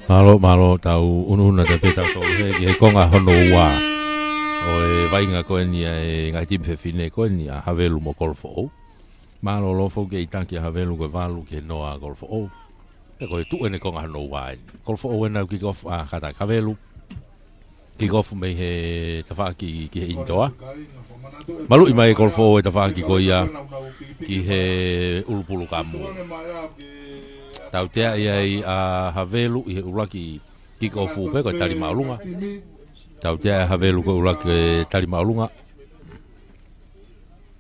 Mālō, mālō, tau ʻunuʻunu atu pē tautolu he, ki he konga hono ua ʻo e vaʻinga ko eni ʻa e ngaahi timi fefine ko eni ʻa Havelu mo Kolofoʻou. Mālōlō foki e taki ʻa Havelu ko e valu ki he noa ʻa Kolofoʻou. Pea ko e tuʻu eni konga hono ua eni. Kolofoʻou ena ʻoku kick off ʻa, kātaki, Havelu. Kick off mei he tafaʻaki ki he ʻinitoa. Maluʻi mai ʻe Kolofoʻou e tafaʻaki ko ia ki he ʻulupulu kamu. Tauteaʻi ai ʻa Havelu ʻi he ʻuluaki kick off pē ko e tali māʻolunga. Tauteaʻi ʻa Havelu ko e ʻuluaki, e, tali māʻolunga.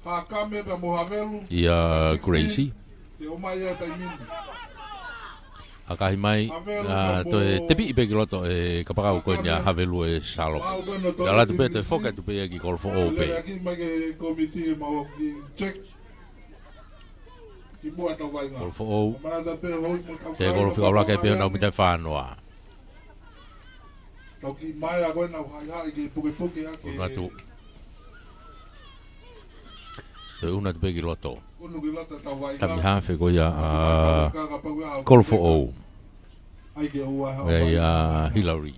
Fakakame pea mo Havelu. ʻIa Gracie. Te o mai ia taimi ni. ʻAkahi mai, Havelu ʻa, pea toe mo tepiʻi pē ki loto e kapakau ko eni ʻa Havelu ʻe Salope. Mau pē no toe ʻAlu atu pē, tepiʻi toe foki atu pē ia ki Kolofoʻou pē. Lele aki mai ki he kōmiti ke mau ki check. Ki muʻa tau vaʻinga. Kolofoʻou. Manatu pē hoi mo tau Te vaʻinga Kolofoʻou ʻalu ake pē ʻo nau mita fānoa. Tau ki mai a koe nau haʻihaʻi ke pukepuke ake. ʻUnu atu. Toe ʻunu atu pē ki loto. ʻUnu ki loto tau vaʻinga. Tami hafe ko ia ʻa Kolofoʻou. ʻAi ke ua hao ʻAi ʻa Hilari.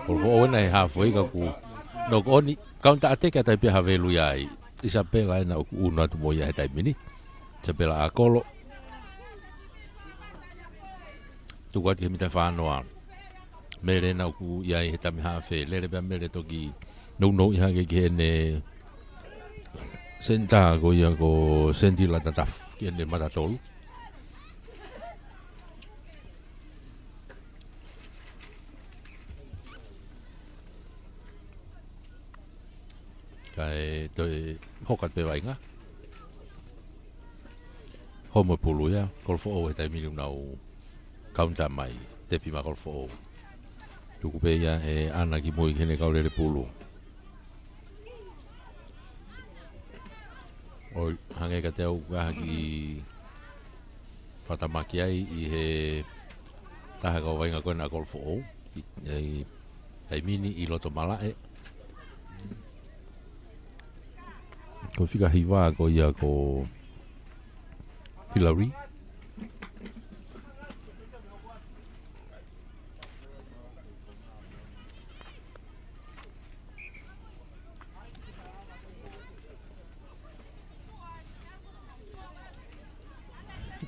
Kolofoʻou ena he halfway ka ʻoku nau ko eni. Counter attack ʻa tai pē ʻa Havelu ia ai. Isapela ena ʻoku ʻunu atu mo ia he taimi ni. Isapela ʻAkolo. Tuku atu ki he mita fānoa. Mele ena ʻoku ʻi ai he tami hafe. Lele pē ʻa Mele toki nounou ʻi hake ki heʻene senitā ko ia ko Sentila Tatafu. Ki heʻene mata tolu. Kae toe hoko atu pē vaʻinga. Homo pulu ia, Kolofoʻou he taimi ni ʻoku nau counter mai, tepi mai Kolofoʻou. Tuku pē ia ʻe ʻAna ki mui ki heʻene kau lele pulu. ʻOi, hangē kiate au ʻoku ʻi ai ha kiʻi fakatamaki ai ʻi he taha kau vaʻinga ko ena ʻa Kolofoʻou. ʻI, ʻi, taimi ni ʻi loto malaʻe. Ko e fika hiva ko ia ko Hilari.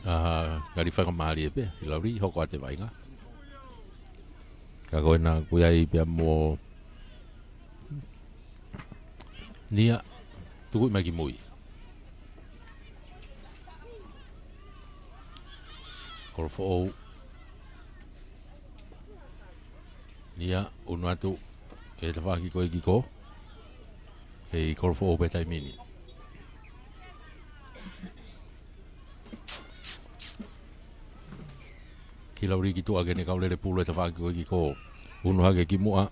ʻA, ngali fakamālie pē, Hilari, hoko atu e vaʻinga. Ka ko ena ʻoku ʻi ai pē ia mo Nia, tuku mai ki mui. Kolofoʻou. Nia, ʻunu atu, ʻe tafaʻaki ko ē ki ko. Hei Kolofoʻou pē taimi ni. Hilari ki tuʻa ki heʻene kau lele pulu ʻe tafaʻaki ko ē ki ko. ʻUnu hake ki muʻa.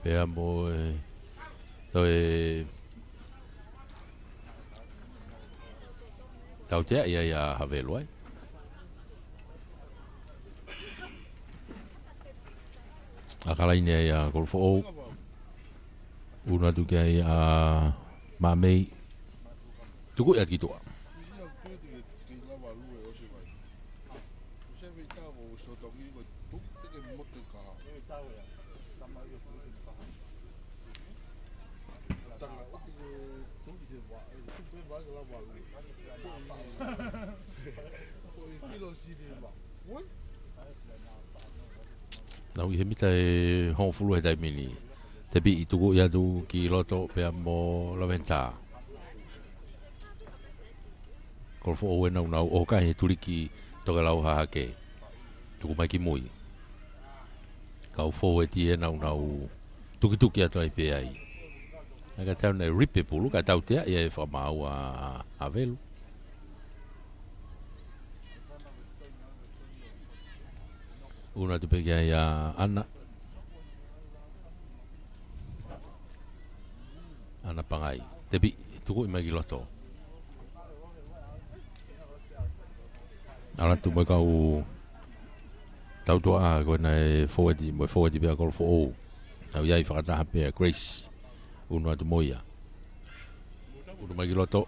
Pea mo e, toe tauteaʻi ai ʻa Havelu ai. ʻAkalaine ai ʻa Kolofoʻou. ʻUnu atu ki ai ʻa Mamei. Tuku ia ki tuʻa. Nau ʻi he mita ʻe hongofulu he taimi ni. Tepi ʻi tuku ia atu ki loto pea mo Laventa. Kolofoʻou ena ʻoku nau ʻoka he tuliki tokelau hahake. Tuku mai ki mui. Kau fōueti ena ʻoku nau tukituki atu ai pē ai. ʻA ka tau nei ripe pulu, ka tauteaʻi ai e fakamaau ʻa Havelu. ʻUnu atu pē ki ai ʻa ʻAna. ʻAna Pangai. Tepi, tuku mai ki loto. ʻAlu atu mo e kau tautuʻa ko ena e fōueti, mo e fōueti pē ʻa Kolofoʻou. Nau ʻi ai fakataha pē ʻa Grace. ʻUnu atu mo ia. ʻUnu mai ki loto.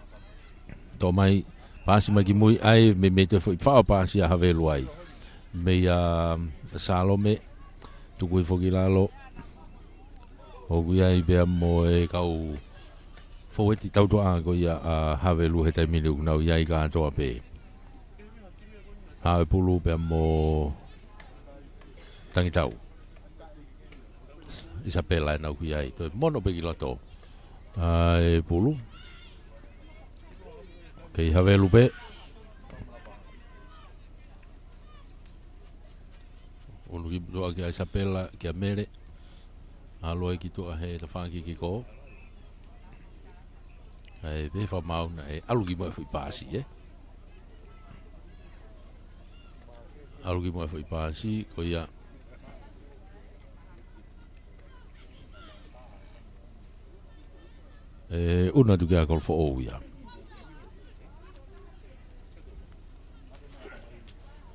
Toʻo mai, Paasi mai ki mui ai, mei, mei he foʻi faʻo paasi ʻa Havelu ai. Mei a Salome, tuku hifo ki lalo. ʻOku ʻi ai pea mo e kau foueti tautuʻa ko ia ʻa Havelu he taimi ni ʻoku nau ʻi ai kātoa pē. Haʻu e pulu pea mo Tangitau. ʻIsapela ʻenau kui ai. Toe mono pē ki loto. ʻA e pulu. Kei Havelu pē. Unu ki tuʻa kia ʻIsapela, kia Mele. ʻAlu ai ki tuʻa he tafaʻaki kiko. ʻAi, pē fakamaau naʻe ʻalu ki muʻa e foʻi paasi, ē? ʻAlu ki muʻa e foʻi paasi, ko ia. ʻE, unu atu kia Kolofoʻou ia.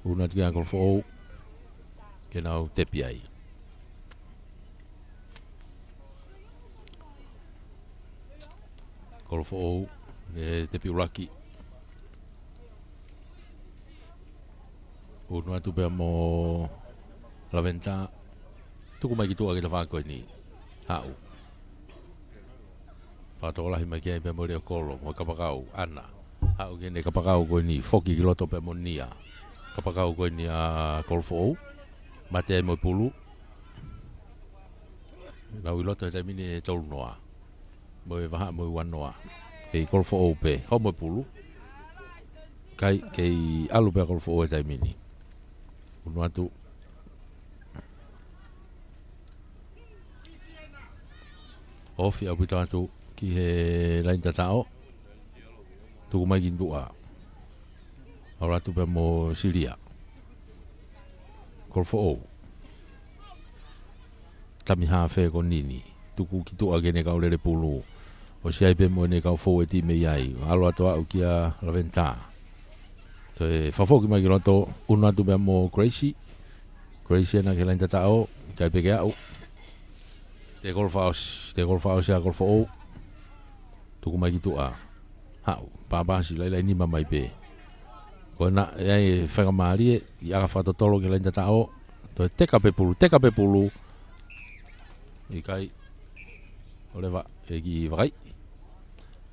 Unu atu kia Kolofoʻou. Ke nau tepi ai. Kolofoʻou, ʻe tepi ʻuluaki. Unu atu pea mo Laventa. Tuku mai ki tuʻa ki he tafaʻaki ko eni. Haʻu. Fakatokolahi mai ki ai pea mo Leʻokolo, mo e kapakau, ʻAna. Haʻu ki he kapakau ko eni, foki ki loto pea mo Nia. Kapakau ko eni ʻa Kolofoʻou. Mate ai mo e pulu. Nau ʻi loto he taimi ni ʻe tolu noa. Mo e vahaʻa mo e ua noa. Kei Kolofoʻou pē, homo e pulu. ʻIkai, kei ʻalu pē ʻa Kolofoʻou he taimi ni. Unu atu. Ofi ʻaupito atu ki he laini tataʻo. Tuku mai ki tuʻa. ʻAlu atu pea mo Silia. Kolofoʻou. Tami hafe ko eni. Tuku ki tuʻa ki heʻene kau lele pulu. ʻOsi ʻi ai pē mo ʻene kau foueti mei ai. ʻAlu atu ʻo aʻu kia Laventa. Toe fakafoki mai ki loto, unu atu pea mo Gracie. Gracie ʻena ki he laini tataʻo, ʻikai pē ke aʻu. Tekolo fakaʻosi, tekolo fakaʻosi ʻa Kolofoʻou. Tuku mai ki tuʻa. Haʻu, pāpasi, laʻilaʻi nima mai pē. Ko ena, ʻe ʻi ai e faingamālie, ʻi ʻaka fakatotolo ki he laini tataʻo. Toe teka pē pulu, teka pē pulu. ʻIkai. ʻOleva, ʻe kiʻi vakai.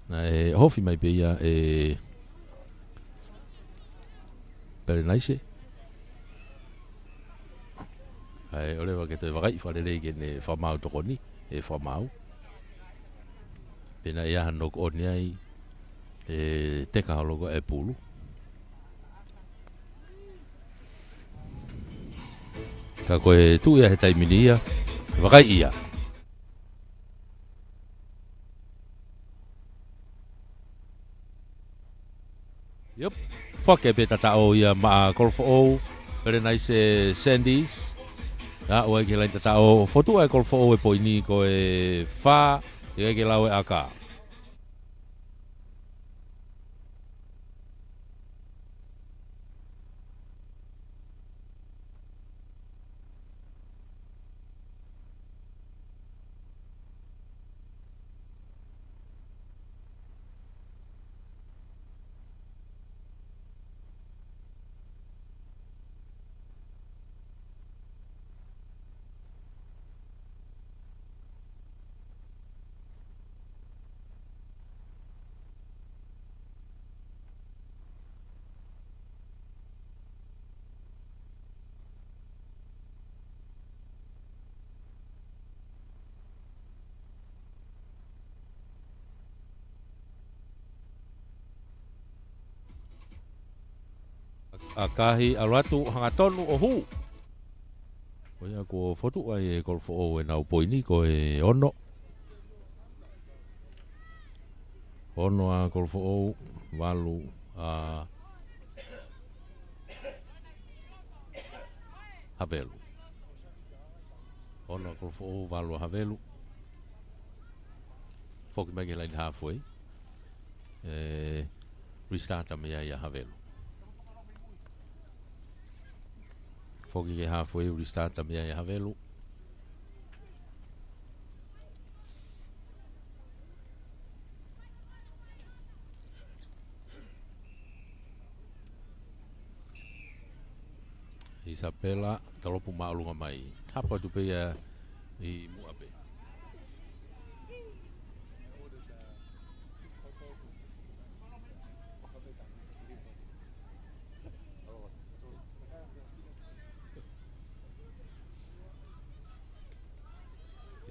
Naʻe ofi mai pē ia ʻe Pelenaise. ʻAi, ʻoleva ke toe vakai fakalelei ki heʻene fakamaau tokoni, ʻe fakamaau. Pea naʻe ʻi ai hano ko eni ai, ʻe teka holo ko e pulu. Ka ko e tuʻu ia he taimi ni ia, vakai ia. Yep. Fake pē tataʻo ia maʻa Kolofoʻou, Pelenaise Sandys. Aʻu ai ki he laini tataʻo, fotu ai Kolofoʻou e poini ko e fā, ʻikai ke lau e ʻaka. ʻAkahi, ʻalu atu, hangatonu ʻo hū. Ko ia kuo fotu ai ʻe Kolofoʻou ʻenau poini ko e ono. Ono ʻa Kolofoʻou, valu ʻa Havelu. Ono ʻa Kolofoʻou, valu ʻa Havelu. Foki mai ki he laini halfway. ʻE, restart mai ai ʻa Havelu. Foki ki he halfway, restart mai ai ʻa Havelu. Isapela, talopu māʻolunga mai. Hapo atu pē ia ʻi muʻa pē.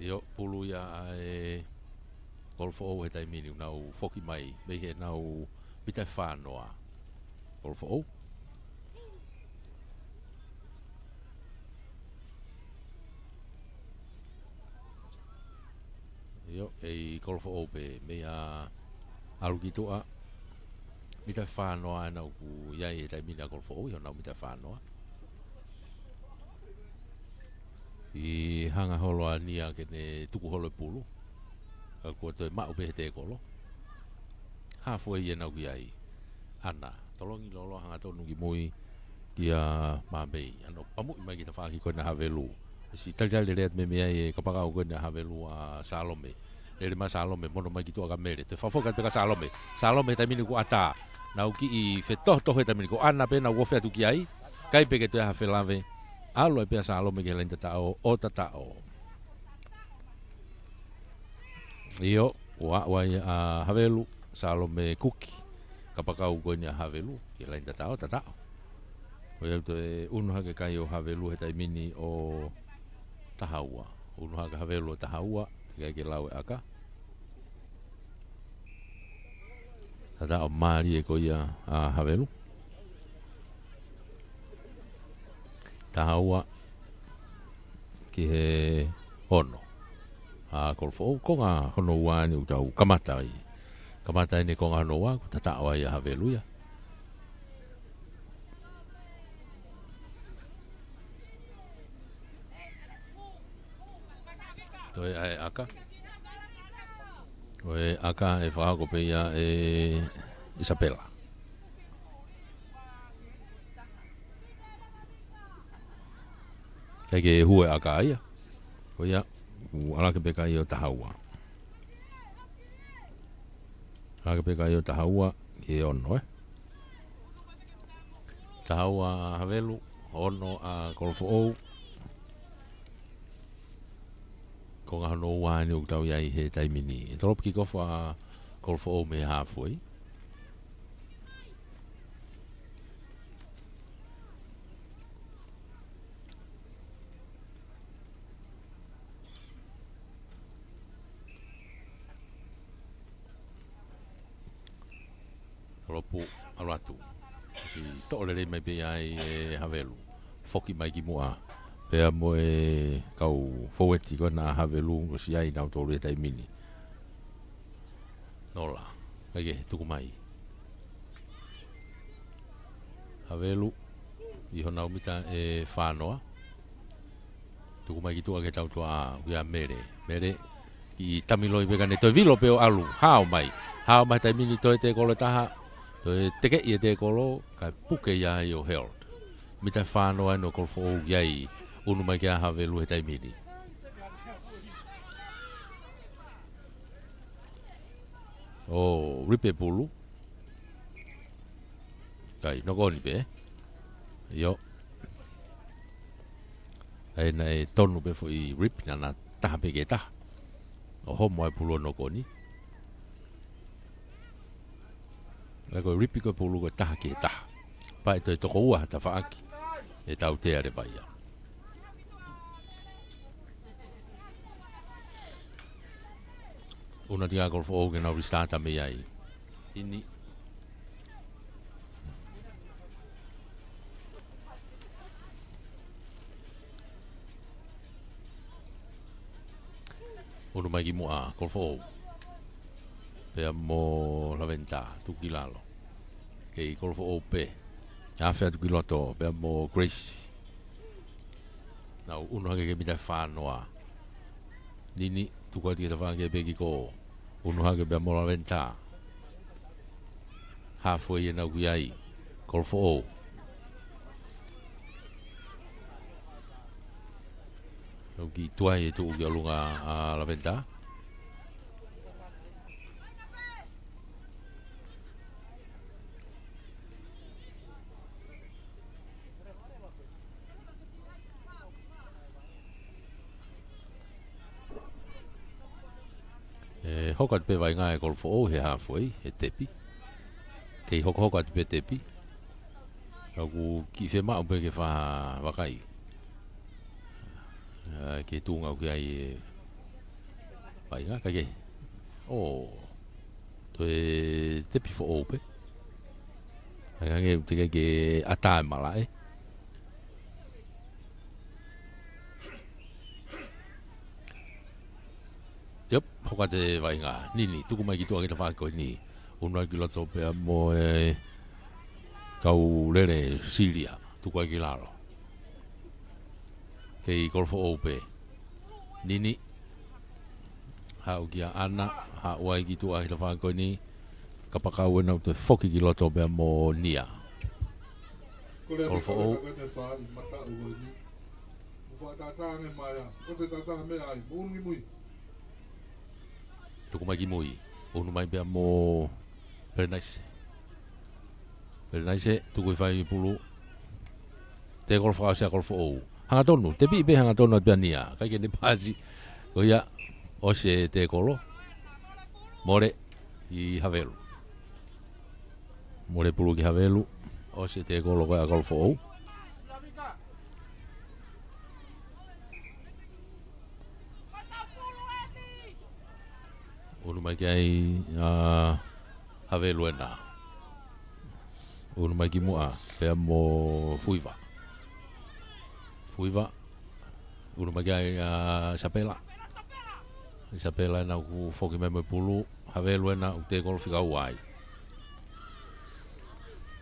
ʻIo, pulu ia ʻa e Kolofoʻou he taimi ni, nau foki mai mei heʻenau mita ʻe fā noa. Kolofoʻou. ʻIo, ʻe Kolofoʻou pē, meia ʻalu ki tuʻa. Mita ʻe fā noa ʻenau ku ʻi ai he taimi ni ʻa Kolofoʻou, ʻi honau mita ʻe fā noa. ʻI hanga holo ʻa Nia ke ne tuku holo e pulu. Ka kuo toe maʻu pē he tēkolo. Hāfue ia ʻenau ku ʻi ai. ʻAna, tolongi lolo hanga tonu ki mui kia Māmei. ʻAna pamuʻi mai ki tafaʻaki ko ena Havelu. Si talitali lelei atu mei ai e kapakau ko ena Havelu ʻa Salome. Lele mai Salome, mono mai ki tuʻa ka Mele. Toe fakafoki atu pē kia Salome. Salome he taimi ni kuo ʻatā. Nau kiʻi fetohotoho he taimi ni ko ʻAna pē nau ofi atu ki ai. ʻIkai pē ke toe ʻi ai ha felave. ʻAlu ai pē ʻa Salome ki he laini tataʻo, ʻo tataʻo. ʻIo, ʻoku ʻi ai ʻa Havelu, Salome Kuki. Kapakau ko eni ʻa Havelu, ki he laini tataʻo, tataʻo. Ko ia ʻoku toe unu hake kai ʻo Havelu he taimi ni ʻo taha ua. Unu hake Havelu ʻo taha ua, teʻeki ai ke lau e ʻaka. Tataʻo mālie ko ia ʻa Havelu. Taha ua ki he ono ʻa Kolofoʻou, konga hono ua ni ʻoku tau kamata ai. Kamata eni konga hono ua, kuo tataʻo ai ʻa Havelu ia. Toe ʻa e ʻaka. Ko e ʻaka ʻe fakahoko pē ia ʻe Isapela. ʻIkai ke hū e ʻaka ia. Ko ia, ʻoku ʻalu hake pē kai ʻo taha ua. ʻAlu hake pē kai ʻo taha ua ki he ono, ē. Taha ua ʻa Havelu, ono ʻa Kolofoʻou. Konga hono ua ni ʻoku tau ʻi ai he taimi ni. ʻE tolopu kikofu ʻa Kolofoʻou mei he hāfue. Tolopu ʻalu atu. Ki toʻo lelei mai pē ia ʻe Havelu. Foki mai ki muʻa. Pea mo e kau foueti ko ena ʻa Havelu ʻosi ʻi ai nautolu he taimi ni. Nola. ʻIkai ke tuku mai. Havelu. ʻI honau mita ʻe fā noa. Tuku mai ki tuʻa ke tau tuʻa ʻa, ʻoku ʻi ai ʻa Mele. Mele, kiʻi tamiloi pē ka ne toe vilo pē ʻo ʻalu. Hao mai. Hao mai taimi ni toe tēkolo ʻe taha. Toe tekeʻi e tēkolo, kae puke ia ai ʻo held. Mita ʻe fā noa ʻa Kolofoʻou ʻoku ʻi ai. Unu mai kia Havelu he taimi ni. ʻO ripe pulu. Kai, noko ʻoni pē. ʻIo. ʻAi naʻe tonu pē foʻi rip naʻa na taha pē ki he taha. ʻO homo ai pulu ʻo noko ʻoni. ʻAi ko e rip ko e pulu ko e taha ki he taha. Pea ʻe toe toko ua ha tafaʻaki. ʻE tau tea leva ia. Unu atu ʻa Kolofoʻou ke nau restart mei ai. Ini. Unu mai ki muʻa, Kolofoʻou. Pea mo Laventa, tuku ki lalo. Kei Kolofoʻou pē. Afe atu ki loto, pea mo Grace. Nau unu hake ki he mita ʻe fā noa. Nini, tuku atu ki he tafaʻaki pē ki ko. Unu hake pea mo Laventa. Hāfue ia ʻenau ku ʻi ai. Kolofoʻou. ʻOku kiʻi tuai e tuʻu ki ʻolunga ʻa Laventa. Hoko atu pē vaʻinga ʻa e Kolofoʻou he halfway, he tepi. Kei hokohoko atu pē tepi. Ka ʻoku kiʻi fiemaʻu pē ke fakavakai. ʻA, ke tuʻunga ʻoku ʻi ai e vaʻinga, kae kehe. ʻO, toe tepi foʻou pē. ʻAi ange ʻoku teʻeki ke ʻatā e malaʻe. Yep, hoko atu e vaʻinga. Nini, tuku mai ki tuʻa ki he tafaʻaki ko eni. Unu ai ki loto pea mo e kau lele Silia. Tuku ai ki lalo. Kei Kolofoʻou pē. Nini. Haʻu kia ʻAna. Haʻu ai ki tuʻa ki he tafaʻaki ko eni. Kapakau ena ʻo toe foki ki loto pea mo Nia. Kolofoʻou. Ko e fā i mataʻu ko eni. Mo fakatātā ange mai ā. Ko e tātā meʻa ai. Mo unu ki mui. Tuku mai ki mui. Unu mai pea mo Pelenaise. Pelenaise, tuku ʻi fai pulu. Tēkolo fakaʻosi ʻa Kolofoʻou. Hangatonu, tepi pē hangatonu atu pea Nia. ʻIkai ke ne paasi. Ko ia, ʻosi e tēkolo. Mole, ʻi Havelu. Mole pulu ki Havelu. ʻOsi e tēkolo ko ia ʻa Kolofoʻou. Unu mai ki ai ʻa Havelu ena. Unu mai ki muʻa, pea mo Fuiva. Fuiva, unu mai ki ai ʻa Isapela. Isapela ena ʻoku foki mai mo e pulu, Havelu ena ʻoku tēkolo fika ua ai.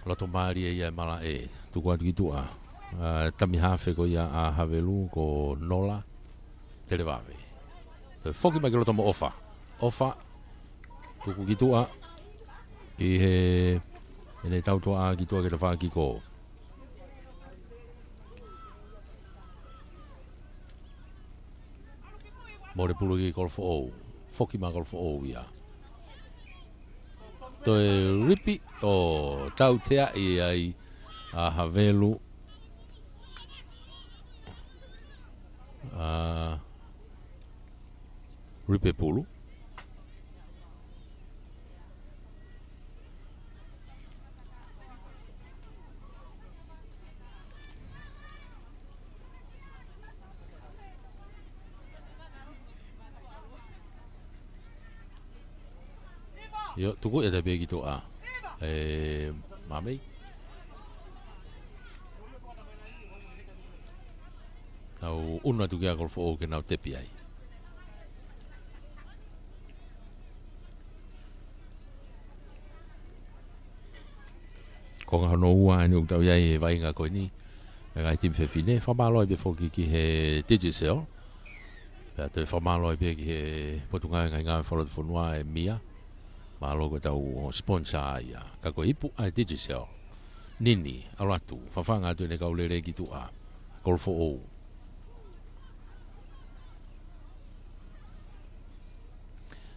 Loto mālie ia e malaʻe, tuku atu ki tuʻa. ʻA, tami hafe ko ia ʻa Havelu ko Nola Televave. Toe foki mai ki loto mo ʻOfa. ʻOfa, tuku ki tuʻa. Ki he, ʻene tautuʻa ki tuʻa ki he tafaʻaki ko. Mole pulu ki Kolofoʻou. Foki mai Kolofoʻou ia. Toe ripi ʻo tauteaʻi ai ʻa Havelu. ʻA, ripi pulu. ʻIo, tuku e tepi ki tuʻa. ʻE, Mamei. Nau unu atu kia Kolofoʻou ke nau tepi ai. Konga hono ua eni ʻoku tau ʻi ai he vaʻinga ko eni. Ngaahi timi fefine, fakamālō ai pē foki ki he Digicel. Pea toe fakamālō ai pē ki he Potungāue Ngaahi Ngāue Fakalotofonua ʻe Mia. Mālō ko e tau sponsor ia. Ka ko e ipu ʻa e Digicel. Nini, ʻalu atu, fafanga atu ʻene kau lele ki tuʻa. Kolofoʻou.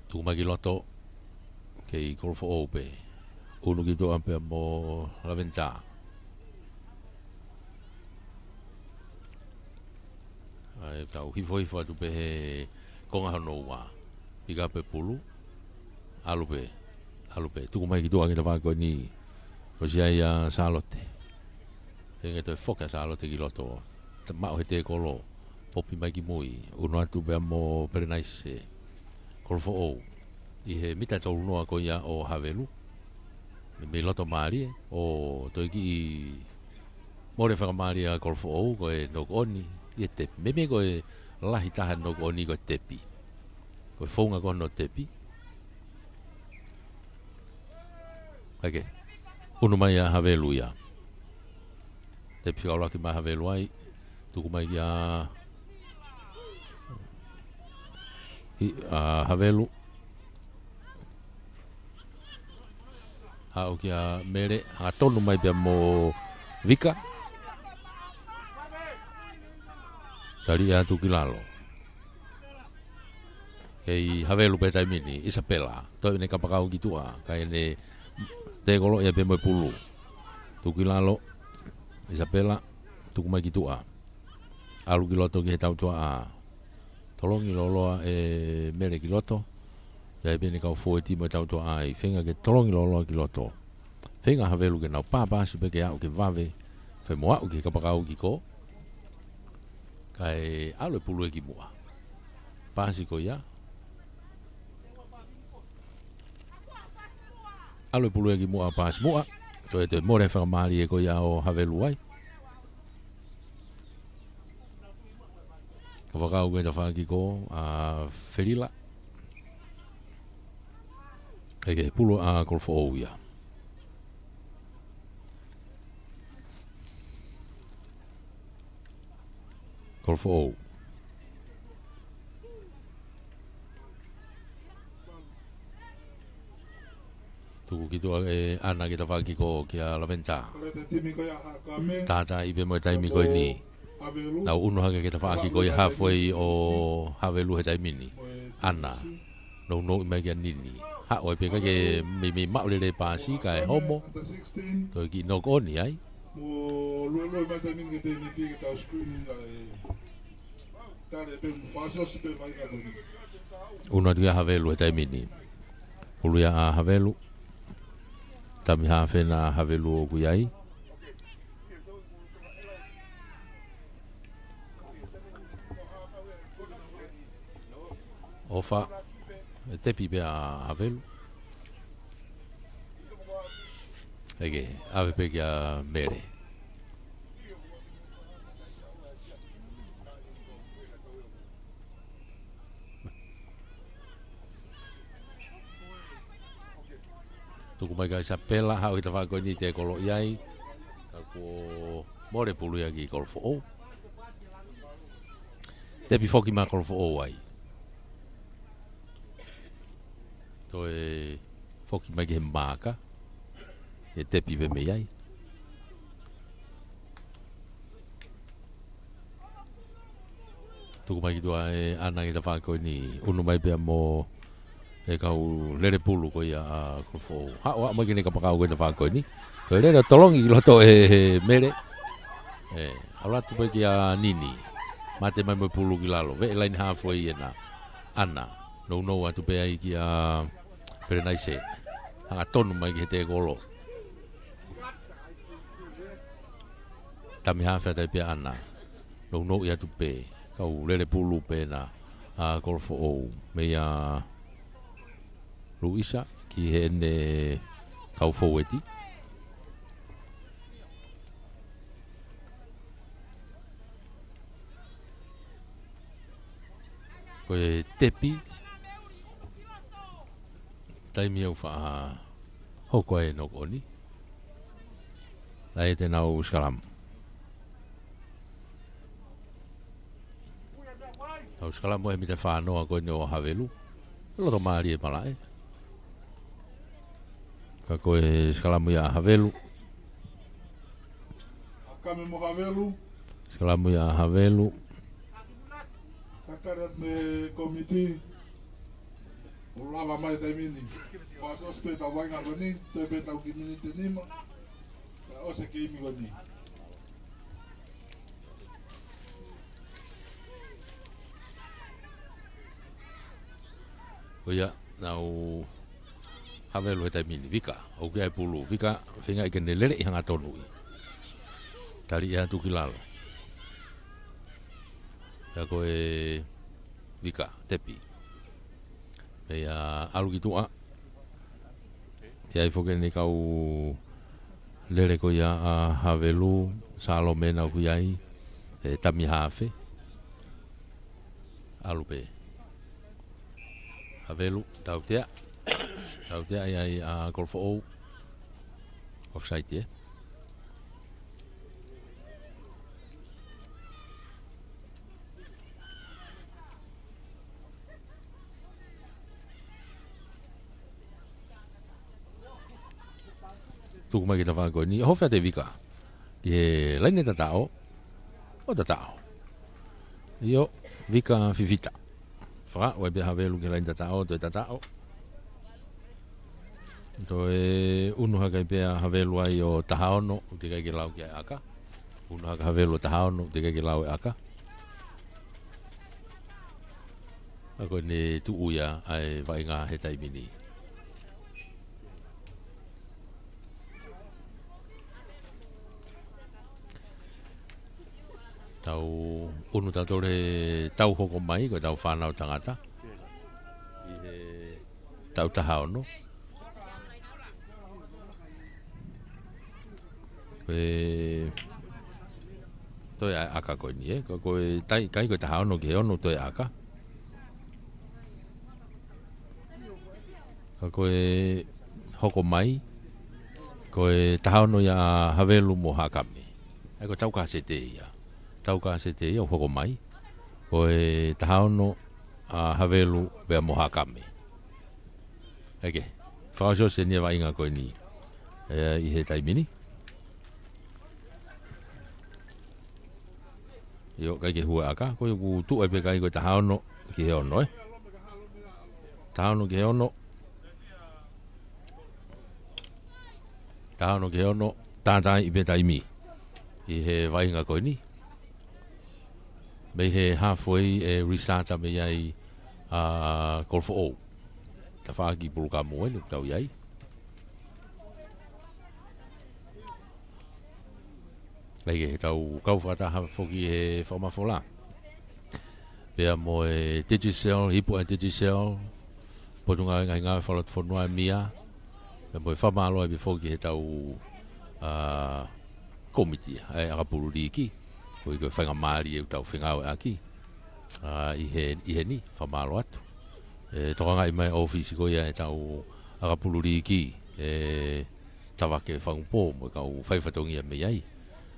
Tuku mai ki loto, kei Kolofoʻou pē. Unu ki tuʻa pea mo Laventa. ʻAi, tau hifohifo atu pē he konga hono ua. Pika pē pulu. ʻAlu pē. ʻAlu pē. Tuku mai ki tuʻa ki he tafaʻaki ko eni. ʻOsi ia ʻa Sālote. Hangē toe foki ʻa Sālote ki loto. Te maʻu he tēkolo. Popi mai ki mui. Unu atu pea mo Pelenaise. Kolofoʻou. ʻI he mita tolu noa ko ia ʻo Havelu. Mei loto mālie. ʻO toe kiʻi mole fakamālie ʻa Kolofoʻou ko e knock on ʻi he tepi. Meimei ko e lahi taha knock on ko e tepi. Ko e founga ko hono tepi. ʻAi ke. Unu mai ʻa Havelu ia. Tepi fika ʻuluaki mai Havelu ai. Tuku mai kia, ʻi, ʻa Havelu. Haʻu kia Mele, hangatonu mai pea mo Vika. Tali atu ki lalo. Kei Havelu pē taimi ni, Isapela. Toe ʻene kapakau ki tuʻa, ka ʻene tēkolo ia pē mo e pulu. Tuku ki lalo, Isapela, tuku mai ki tuʻa. ʻAlu ki loto ki he tautuʻa. Tolongi loloa ʻe Mele ki loto. ʻI ai pē ʻene kau fōueti mo e tautuaʻā, feinga ke tolongi lōloa ki loto. Feinga Havelu ke nau pāpasi pē ke aʻu ke vave. Fai mo aʻu ki he kapakau kiʻi kō. Kae ʻalu e pulu ia ki muʻa. Pasi ko ia. ʻAlu e pulu ia ki muʻa, pasi muʻa. Toe toe mole fakamālie ko ia ʻo Havelu ai. Kapakau ko e tafaʻaki ko ē ʻa Felila. ʻIkai ke pulu ʻa Kolofoʻou ia. Kolofoʻou. Tuku ki tuʻa ʻe ʻAna ki he tafaʻaki ko ē kia Laventa. Tātaaʻi pē mo e taimi ko eni. Nau unu hake ki he tafaʻaki ko ia halfway ʻo Havelu he taimi ni. ʻAna. Nounou mai kia Nini. Haʻu ai pē kae meimei maʻu lelei pasi kae homo. Toe kiʻi knock on ai. Unu atu ia Havelu he taimi ni. Pulu ia ʻa Havelu. Tami hafe ʻa Havelu ʻoku ʻi ai. ʻOfa, ʻe tepi pē ʻa Havelu. ʻIkai ke, ʻave pē kia Mele. Tuku mai kia Isapela, haʻu ki he tafaʻaki ko eni, tekolo ʻi ai. Ka kuo mole pulu ia ki Kolofoʻou. Tepi foki mai Kolofoʻou ai. Toe foki mai ki he maaka. ʻE tepi pē mei ai. Tuku mai ki tuʻa ʻe ʻAna ki he tafaʻaki ko eni, unu mai pea mo e kau lele pulu ko ia ʻa Kolofoʻou. Haʻu, haʻu mai ki he kapakau ko e tafaʻaki ko eni. Ko e lele ʻo tolongi ki loto ʻe, ʻe Mele. ʻE, ʻalu atu pē kia Nini. Mate mai mo e pulu ki lalo. Veʻe laine halfway ʻena. ʻAna. Nounou atu pē ai kia Pelenaise. Hangatonu mai ki he tekolo. Tami hafe atu ai pē ʻAna. Nounou atu pē. Kau lele pulu pē ʻena ʻa Kolofoʻou. Meia Luisa ki heʻene kau fōueti. Ko e tepi. Taimi ʻoku faʻa hoko ai e knock on. Lahi te nau sikalamu. Nau sikalamu he mita fā noa ko eni ʻo Havelu. Loto mālie e malaʻe. Ka ko e sikalamu ia ʻa Havelu. Akame mo Havelu. Sikalamu ia ʻa Havelu. Tatali atu mei he komiti. ʻO lava mai taimi ni. Fakaʻosi pē ʻetau vaʻinga ko eni, toe pē ʻetau kiʻi miniti ʻe nima. Kae ʻosi e keimi ko eni. ʻO ia, nau Havelu he taimi ni, Vika, ʻoku ʻi ai e pulu, Vika, feingaʻi ke ne lele ʻi hangatonu ʻi. Tali ia atu ki lalo. Ia ko e Vika, tepi. Meia ʻalu ki tuʻa. ʻI ai foki ʻene kau lele ko ia ʻa Havelu, Salome ʻena ʻoku ʻi ai, ʻe tami hafe. ʻAlu pē. Havelu, tautea. Tautea ʻi ai ʻa Kolofoʻou. Offside ē. Tuku mai ki he tafaʻaki ko eni, ʻohofi atu e Vika. Ki he laine tataʻo. ʻO tataʻo. ʻIo, Vika fifita. Fakaʻau ai pē ʻa Havelu ki he laine tataʻo, toe tataʻo. Toe unu hake ai pē ʻa Havelu ai ʻo taha ono, ʻoku teʻeki ai ke lau ki ai e ʻaka. Unu hake ʻa Havelu ʻo taha ono, ʻoku teʻeki ai ke lau e ʻaka. Ka ko ʻene tuʻu ia ʻa e vaʻinga he taimi ni. Tau ʻunu tautolu he tau hoko mai, ko e tau fānau tangata. ʻI he tau taha ono. Ko e toe ʻa e ʻaka ko eni, ē. Ko, ko e tai, kai ko e taha ono ki he ono toe ʻaka. Ka ko e hoko mai, ko e taha ono ia ʻa Havelu mo Haʻakame. ʻA ia ko e tau kasete ia. Tau kasete ia ʻoku hoko mai. Ko e taha ono ʻa Havelu pea mo Haʻakame. ʻEke, fakaʻosiʻosi eni ʻa e vaʻinga ko eni. ʻE, ʻi he taimi ni. ʻIo, kai ke hua ʻaka, ko e ʻoku tuʻu ai pē kai ko e taha ono ki he ono, ē. Taha ono ki he ono. Taha ono ki he ono, tātaaʻi pē taimi. ʻI he vaʻinga ko eni. Mei he halfway ʻe restart mei ai ʻa Kolofoʻou. Tafaʻaki pulukamu eni ʻoku tau ʻi ai. ʻA ia ke tau kau fakataha foki he fakamafola. Pea mo e Digicel, hipo ʻa e Digicel, Potungāue Ngaahi Ngāue Fakalotofonua ʻa e M I A, pea mo e fakamālō ai pē foki he tau, ā, kōmiti ʻa e ʻakapulu liiki, koeʻuhi ko e faingamālie ʻoku tau fengāueʻaki, ā, ʻi he, ʻi heni, fakamālō atu. ʻE tokangaʻi mai ʻōfisi ko ia ʻetau ʻakapulu liiki, ʻe Tavake Fangupō mo e kau faifatongia mei ai.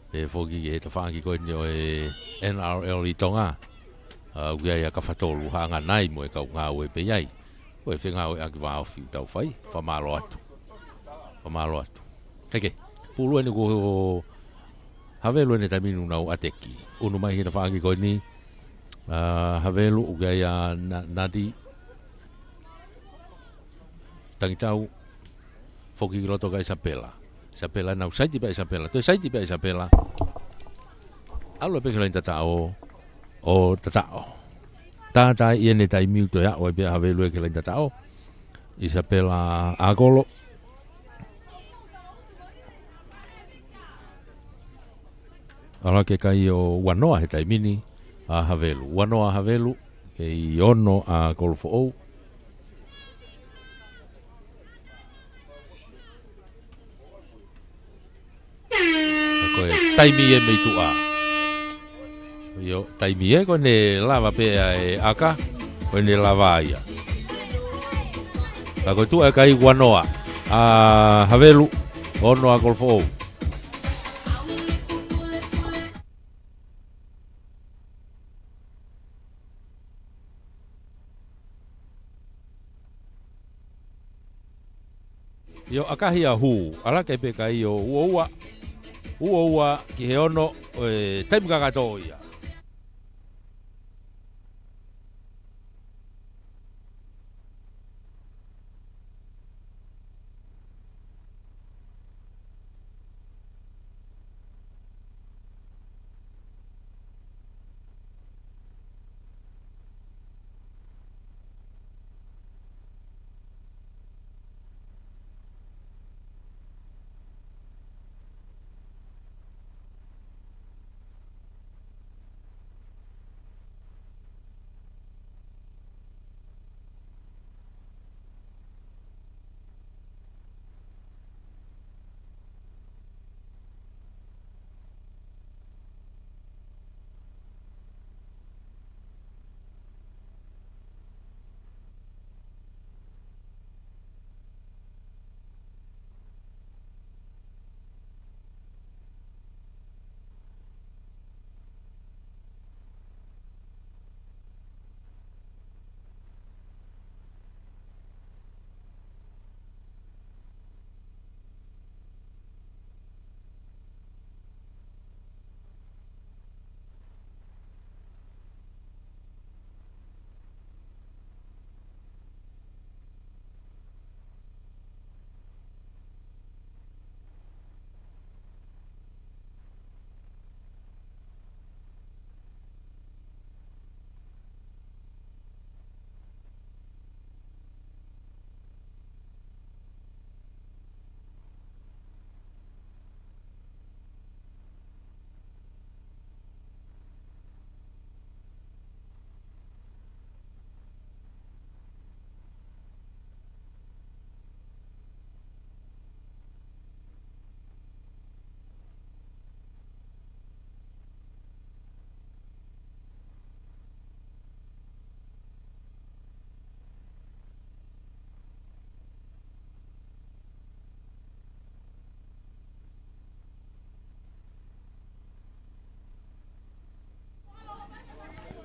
Pea foki ki he tafaʻaki ko eni ʻo e N R L ʻi Tonga. Ā, ʻoku ʻi ai ʻa Kafatolu Haʻanganai mo e kau ngāue mei ai. Ko e fengāueʻaki vāofi ʻoku tau fai, fakamālō atu. Fakamālō atu. ʻEke, pulu eni ko Havelu eni taimi ni ʻoku nau ʻateki. ʻUnu mai he tafaʻaki ko eni, ā, Havelu ʻoku ʻi ai ʻa Na-, Nadi. Tangitau, foki ki loto kia ʻIsapela. ʻIsapela, nau saiti pē ʻa ʻIsapela. Toe saiti pē ʻa ʻIsapela. ʻAlu pē ki he laini tataʻo, ʻo tataʻo. Tātaaʻi ʻene taimi ʻo toe aʻu ai pē ʻa Havelu ki he laini tataʻo. ʻIsapela ʻAkolo. ʻAlu hake kai ʻo ua noa he taimi ni ʻa Havelu. Ua noa ʻa Havelu, kei ono ʻa Kolofoʻou. Ka ko e taimi ē mei tuʻa. ʻIo, taimi ē ko ʻene lava pē ʻa e ʻaka, ko ʻene lava ia. Ka ko e tuʻa e kai ua noa ʻa Havelu, ono ʻa Kolofoʻou. ʻIo, ʻakahi ʻa hū, ʻalu hake pē kai ʻo ua ua, ua ua ki he ono, ʻo e taimi kakato ia.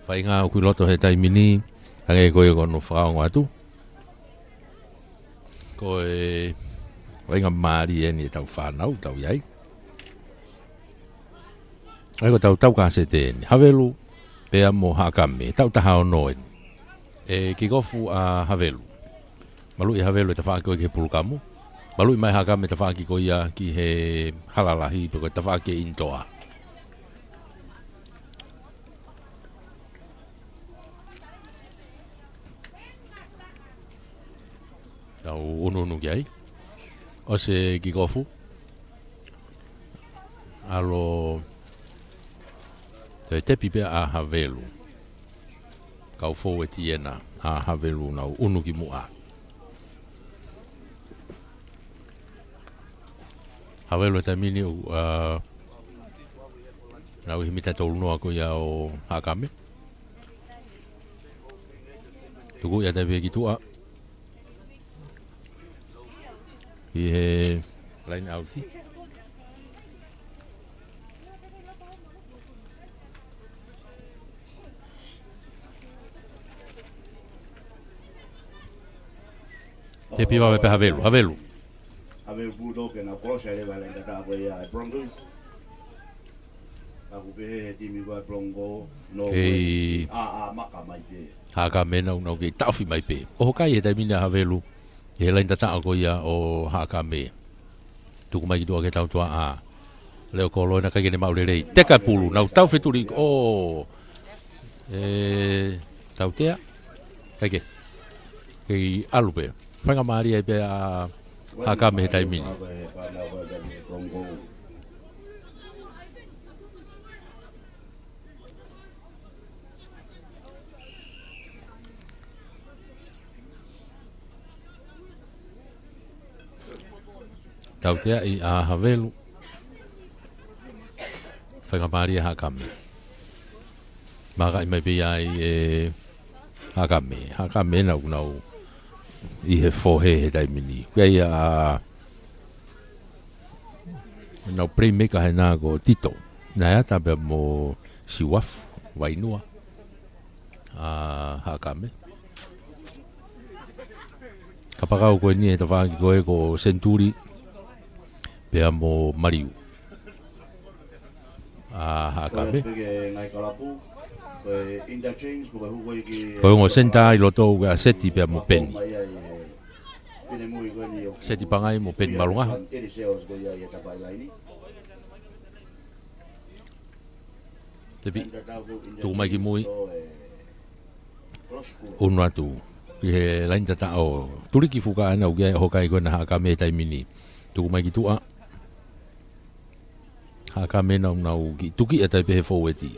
Faʻahinga ʻoku ʻi loto he taimi ni, hangē ko ia ko hono fakaongo atu. Ko e faʻahinga mālie eni ʻetau fānau, tau ʻi ai. ʻA ia ko ʻetau tau kasete eni. Havelu, pea mo Haʻakame, taʻu taha ono eni. ʻE kikofu ʻa Havelu. Maluʻi ʻe Havelu e tafaʻaki ko ia ki he pulukamu. Maluʻi mai ʻe Haʻakame e tafaʻaki ko ia ki he hala lahi, pe ko e tafaʻaki ʻe ʻinitoa. Tau unuunu ki ai. ʻOsi e kikofu. ʻAlu ʻo tepi pē ʻa Havelu. Kau fōueti ena ʻa Havelu, nau unu ki muʻa. Havelu he taimi ni, ʻa, nau ʻi he mita tolu noa ko ia ʻo Haʻakame. Tuku ia ʻatā pē ki tuʻa. ʻI he laine ʻauti. Tepi vave pē Havelu, Havelu. Havelu Bulldog ke na kolosi ai leva e laine tata ko ia e Broncos. Ka ʻoku pehē he timi ko ia Bronco, no way. ʻA, ʻa, maka mai pē. Haʻakame nau, nau kei taʻofi mai pē. ʻOho kai he taimi ni ʻa Havelu, he laine tata ko ia ʻo Haʻakame. Tuku mai ki tuʻa ke tau tuʻa ʻa. Leo kolo ena, ʻikai ke ne maʻu lelei. Teka pulu, nau tau fetuli, ʻo. ʻE, tautea. ʻIkai ke. Kei ʻalu pē. Faʻahinga mālie ai pē ʻa Haʻakame he taimi ni. Tauteaʻi ʻa Havelu. Faʻahinga mālie ʻa Haʻakame. Makaʻi mai pē ia ʻe Haʻakame. Haʻakame nau, nau ʻi he fohe he taimi ni. Ko ia ʻa, nau playmaker he na ko Tito. Naʻe ʻatā pē mo Siuafu Vainua. ʻA Haʻakame. Kapakau ko eni he tafaʻaki ko ē ko Senituli pea mo Maliu. ʻA Haʻakame. Ko e ongo senitā ʻi loto ko ē ʻa Seti pea mo Peni. Seti Pangai mo Peni Malungaho. Tepi, tuku mai ki mui. Unu atu. ʻI he laine tata ʻo Tuliki Fuka ʻana ʻoku ʻi ai ʻa hokai ko ena Haʻakame he taimi ni. Tuku mai ki tuʻa. Haʻakame nau, nau ki tuki ʻatā pē he fōueti.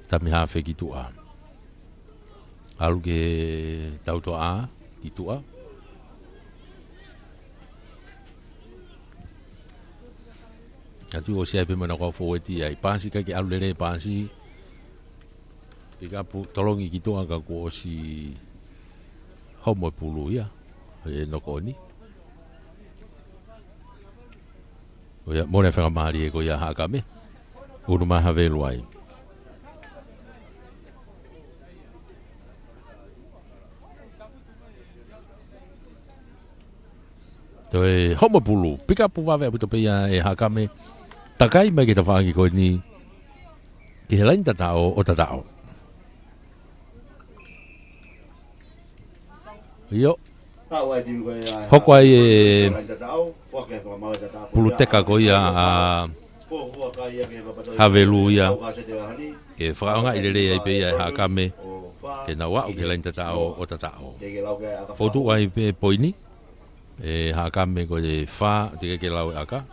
Tami hafe ki tuʻa. ʻAlu ke tautoʻa ki tuʻa. Atu ʻosi ai pē mo ʻena kau fōueti ai. Pasi ʻikai ke ʻalu lelei pasi. Pikapu tolongi ki tuʻa ka kuo ʻosi homo e pulu ia. ʻE noko ni. ʻO ia, mole fakamālie ko ia Haʻakame. Unu mai Havelu ai. Toe homo pulu, pikapu vave ʻaupito pē ia ʻe Haʻakame. Takai mai ki he tafaʻaki ko eni. Ki he laine tata ʻo, ʻo tata ʻo. ʻIo. Hoko ai e pulu teka ko ia ʻa Havelu ia. Ke fakaʻaongaʻi lelei ai pē ia ʻe Haʻakame. Ke nau aʻu ki he laine tata ʻo, ʻo tata ʻo. Fotu ai pē poini. ʻE Haʻakame ko e fā, teʻeki ke lau e ʻaka.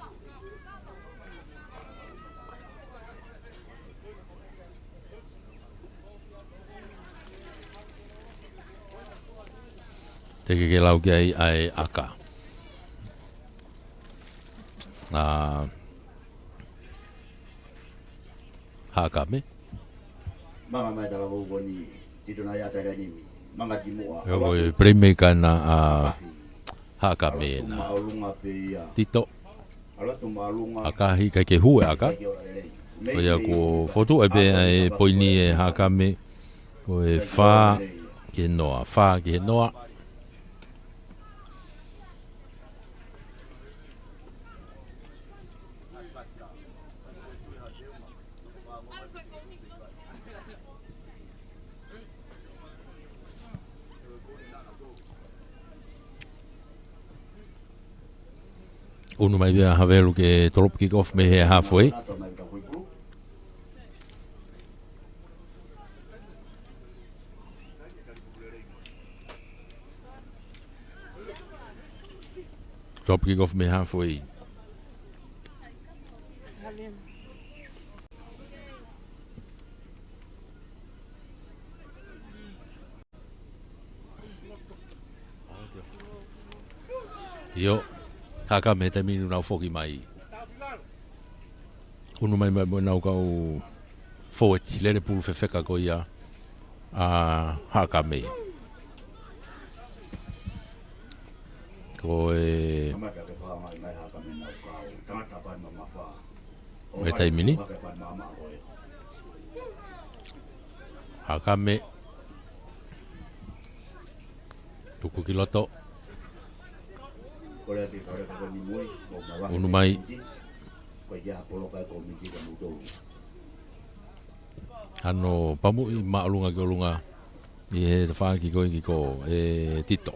Teʻeki ke lau ki ai ʻa e ʻaka. ʻA Haʻakame. Manga mai tala ko ni, tito na ia tala nimi. Manga ki muʻa. Ko e playmaker na ʻa Haʻakame na. Tito. ʻAkahi ʻikai ke hū e ʻaka. Ko ia kuo fotu ai pē ʻa e poini ʻe Haʻakame, ko e fā ki he noa, fā ki he noa. ʻUnu mai pē ʻa Havelu ke drop kick off mei he halfway. Drop kick off mei he halfway. ʻIo, Haʻakame he taimi ni ʻoku nau foki mai. ʻUnu mai mai mo ʻenau kau forward, lele pulu fefeka ko ia ʻa Haʻakame. Ko e Ko e taimi ni. Haʻakame. Tuku ki loto. ʻUnu mai. Hano pamuʻi māʻolunga ki ʻolunga ʻi he tafaʻaki ko ē ki ko ē Tito.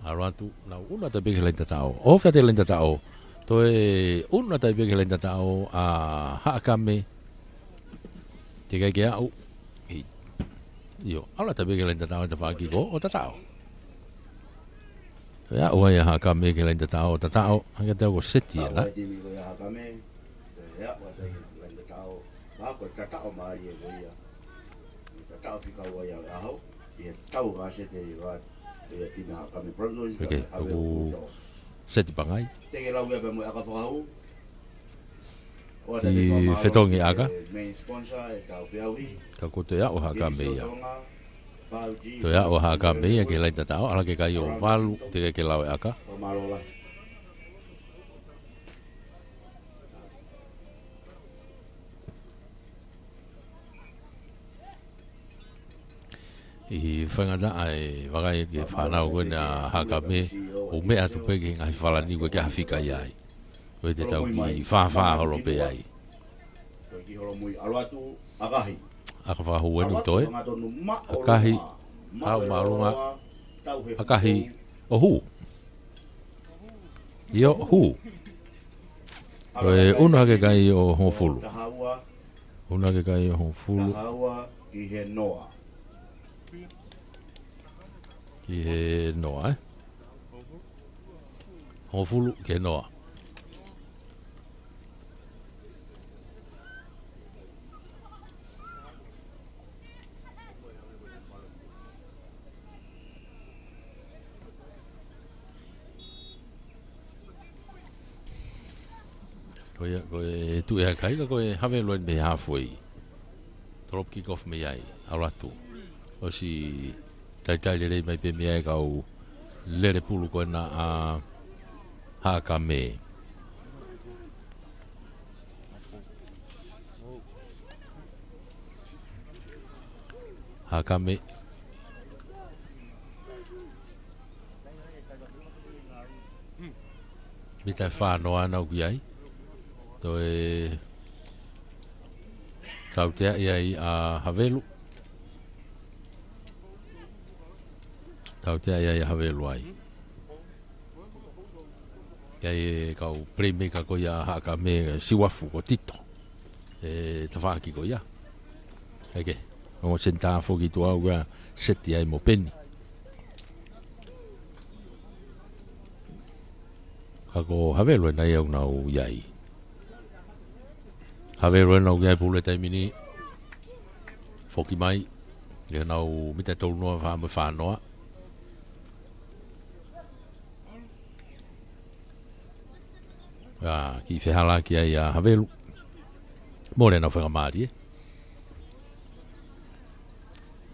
ʻAlu atu, nau ʻunu atu pē ki he laine tataʻo. ʻOfa atu ki he laine tataʻo. Toe ʻunu atu pē ki he laine tataʻo ʻa Haʻakame. Teʻeki ai ke aʻu. ʻI-, ʻio, ʻalu atu pē ki he laine tataʻo he tafaʻaki ko ē ʻo tataʻo. Toe aʻu ai ʻa Haʻakame ki he laine tataʻo, tataʻo. Hangē ʻoku seti ena. Pea ko e tataʻo mālie ko ia. Tataʻo fika ua ia ʻo e ʻaho. ʻI he tau ka seti ʻa e timi Haʻakame Broncos. Ok, ʻoku seti pangai. Te ke lau ia pea mo e ʻaka fakahū. ʻI fetongi ʻaka. Main sponsor ʻetau feʻauhi. Ka ko e toe aʻu ʻa Haʻakame ia. Toe aʻu ʻa Haʻakame ia ki he laine tataʻo, ʻalu ki he kai ʻo valu, teʻeki ke lau e ʻaka. Fakamālō lahi. ʻI he faingataʻa e vakai ki he fānau ko ena ʻa Haʻakame, ʻo meʻa atu pē ki he ngaahi falani ko ē ke hafika ia ai. Ko e te tau ki fāfā holo pē ai. ʻAka fakahū eni ʻoku toe. ʻAkahi, hau māʻolunga, ʻakahi, ʻo hū. ʻIo, hū. Ko e ʻunu hake kai ʻo hongofulu. ʻUnu hake kai ʻo hongofulu. Ki he noa, ē? Hongofulu ki he noa. Ko ia, ko e tuʻu ʻa e kai, ka ko e Havelu eni mei he halfway. Drop kick off mei ai, ʻalu atu. ʻOsi talitali lelei mai pē mei ai kau lele pulu ko ena ʻa Haʻakame. Haʻakame. Mita ʻe fā noa ʻoku ʻi ai. Toe tauteaʻi ai ʻa Havelu. Tauteaʻi ai ʻa Havelu ai. ʻI ai e kau playmaker ko ia ʻa Haʻakame, Siuafu ko Tito. ʻI he tafaʻaki ko ia. ʻEke, ongo senitā foki tuʻa ʻoku seti ai mo Peni. Ka ko Havelu ena ia ʻoku nau ʻi ai. Havelu ena ʻoku ʻi ai pulu he taimi ni. Foki mai. ʻI heʻenau mita ʻe tolu noa, fā mo e fā noa. ʻA, kiʻi fehālaaki ai ʻa Havelu. Mole ʻenau faingamālie.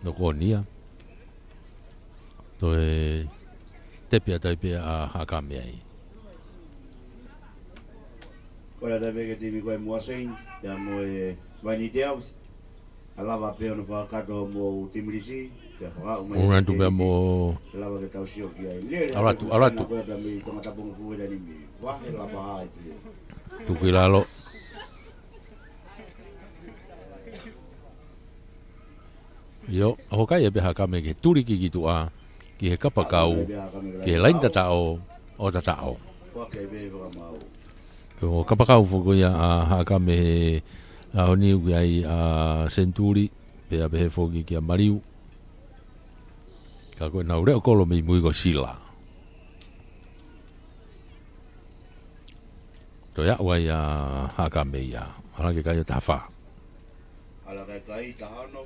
Noko ʻoni ia. Toe tepi atu ai pē ʻa Haʻakame ai. Ko e lata pē ki he timi ko e Moa Saints, pea mo e Vaini Devils. ʻA lava pē ʻo fakakakato mo Timilisi, pea fakaʻau mai. Ua atu pea mo. ʻA lava ke tau sio ki ai. Lele, ʻalu atu, ʻalu atu. Ko e pea mei Tongatapu Ngofua ʻi he taimi ni. Vahe Lapaha ai pē. Tuku ki lalo. ʻIo, ʻoku ʻikai pē Haʻakame ke tuliki ki tuʻa, ki he kapakau, ki he laine tataʻo, ʻo tataʻo. ʻO kapakau foki ia ʻa Haʻakame he ʻaho ni ʻoku ʻi ai ʻa Senituli, pea pehē foki kia Maliu. Ka ko ʻenau leʻo kolo mei mui ko Sila. Toe aʻu ai ʻa Haʻakame ia, ʻalu hake kai ʻo taha fā. ʻAlu hake kai taha ono,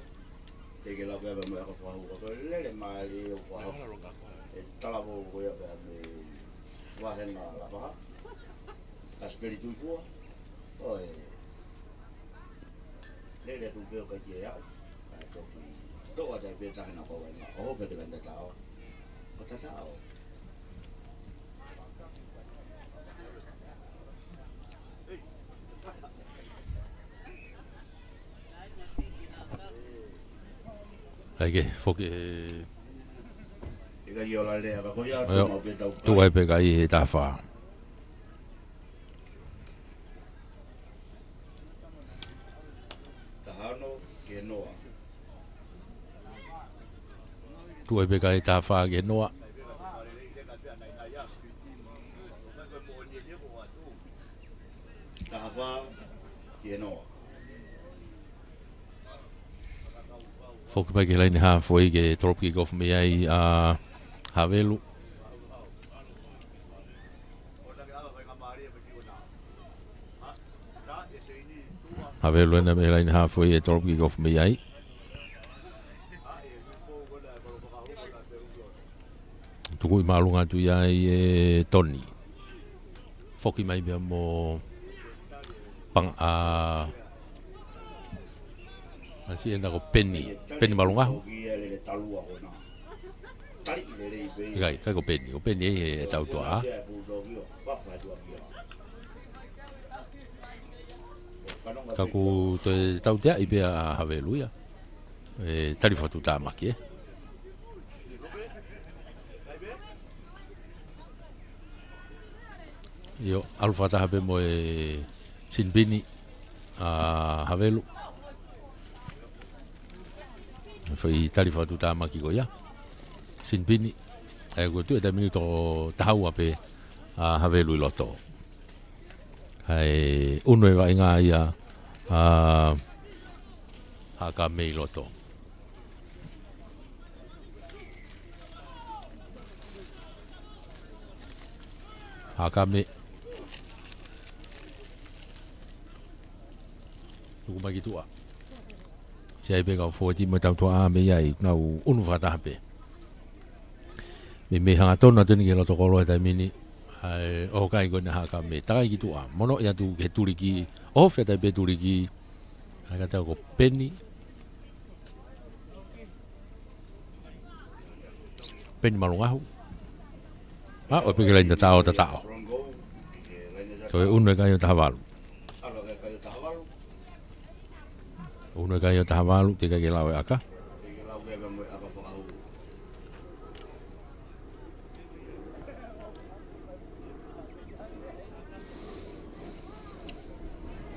teʻeki ke lau pea mo e ʻaka fakahū, ko e lele mai ʻo fakahū. ʻE talavou ko ia pea mei Vahe Lapaha. ʻA Sipeli Tuʻifua, ʻo e lele atu pē ʻo kai ke aʻu. Ka toki toʻa tai pē taha na kau ai na, ʻo pē te kanda tao. ʻO tataʻo. ʻAi ke foki he. ʻIkai ke ola lea ka ko ia, ʻio, tau mau pē tau tuʻu ai pē kai he taha fā. Taha ono ki he noa. Tuʻu ai pē kai taha fā ki he noa. Taha fā ki he noa. Foki mai ki he laine haafe ke drop kick off mei ai ʻa Havelu. Havelu ena mei he laine haafe ʻe drop kick off mei ai. Tukuʻi māʻolunga atu ia ʻe Toni. Foki mai pea mo Panga, ʻa, ʻa si ena ko Peni, Peni Malungahu. ʻIkai, ʻikai ko Peni, ko Peni ʻe he tau tuʻa. Ka ʻoku toe tauteaʻi pē ʻa Havelu ia. ʻE, tali fakatuʻutāmaki, ē. ʻIo, ʻalu fakataha pē mo e sinipini ʻa Havelu. Foʻi tali fakatuʻutāmaki ko ia. Sinipini. ʻA ia ko e tuʻu he taimi ni toko taha ua pē ʻa Havelu ʻi loto. Kae ʻunu e vaʻinga ia ʻa Haʻakame ʻi loto. Haʻakame. Tuku mai ki tuʻa. Sai pē kau fōueti mo e tau tuʻa mei ai, nau ʻunu fakataha pē. Mei, mei hangatonu atu eni ki he loto kolo he taimi ni, ʻa e ʻoho kai ko ena ʻa Haʻakame. Takai ki tuʻa, monoʻi atu ki he tuliki, ʻoho fetaʻi pē tuliki, ʻa e ka tau ko Peni. Peni Malungahu. ʻA, ʻo pē ki he laine tataʻo, tataʻo. Toe ʻunu e kai ʻo taha valu. ʻUnu e kai ʻo taha valu, teʻeki ai ke lau e ʻaka.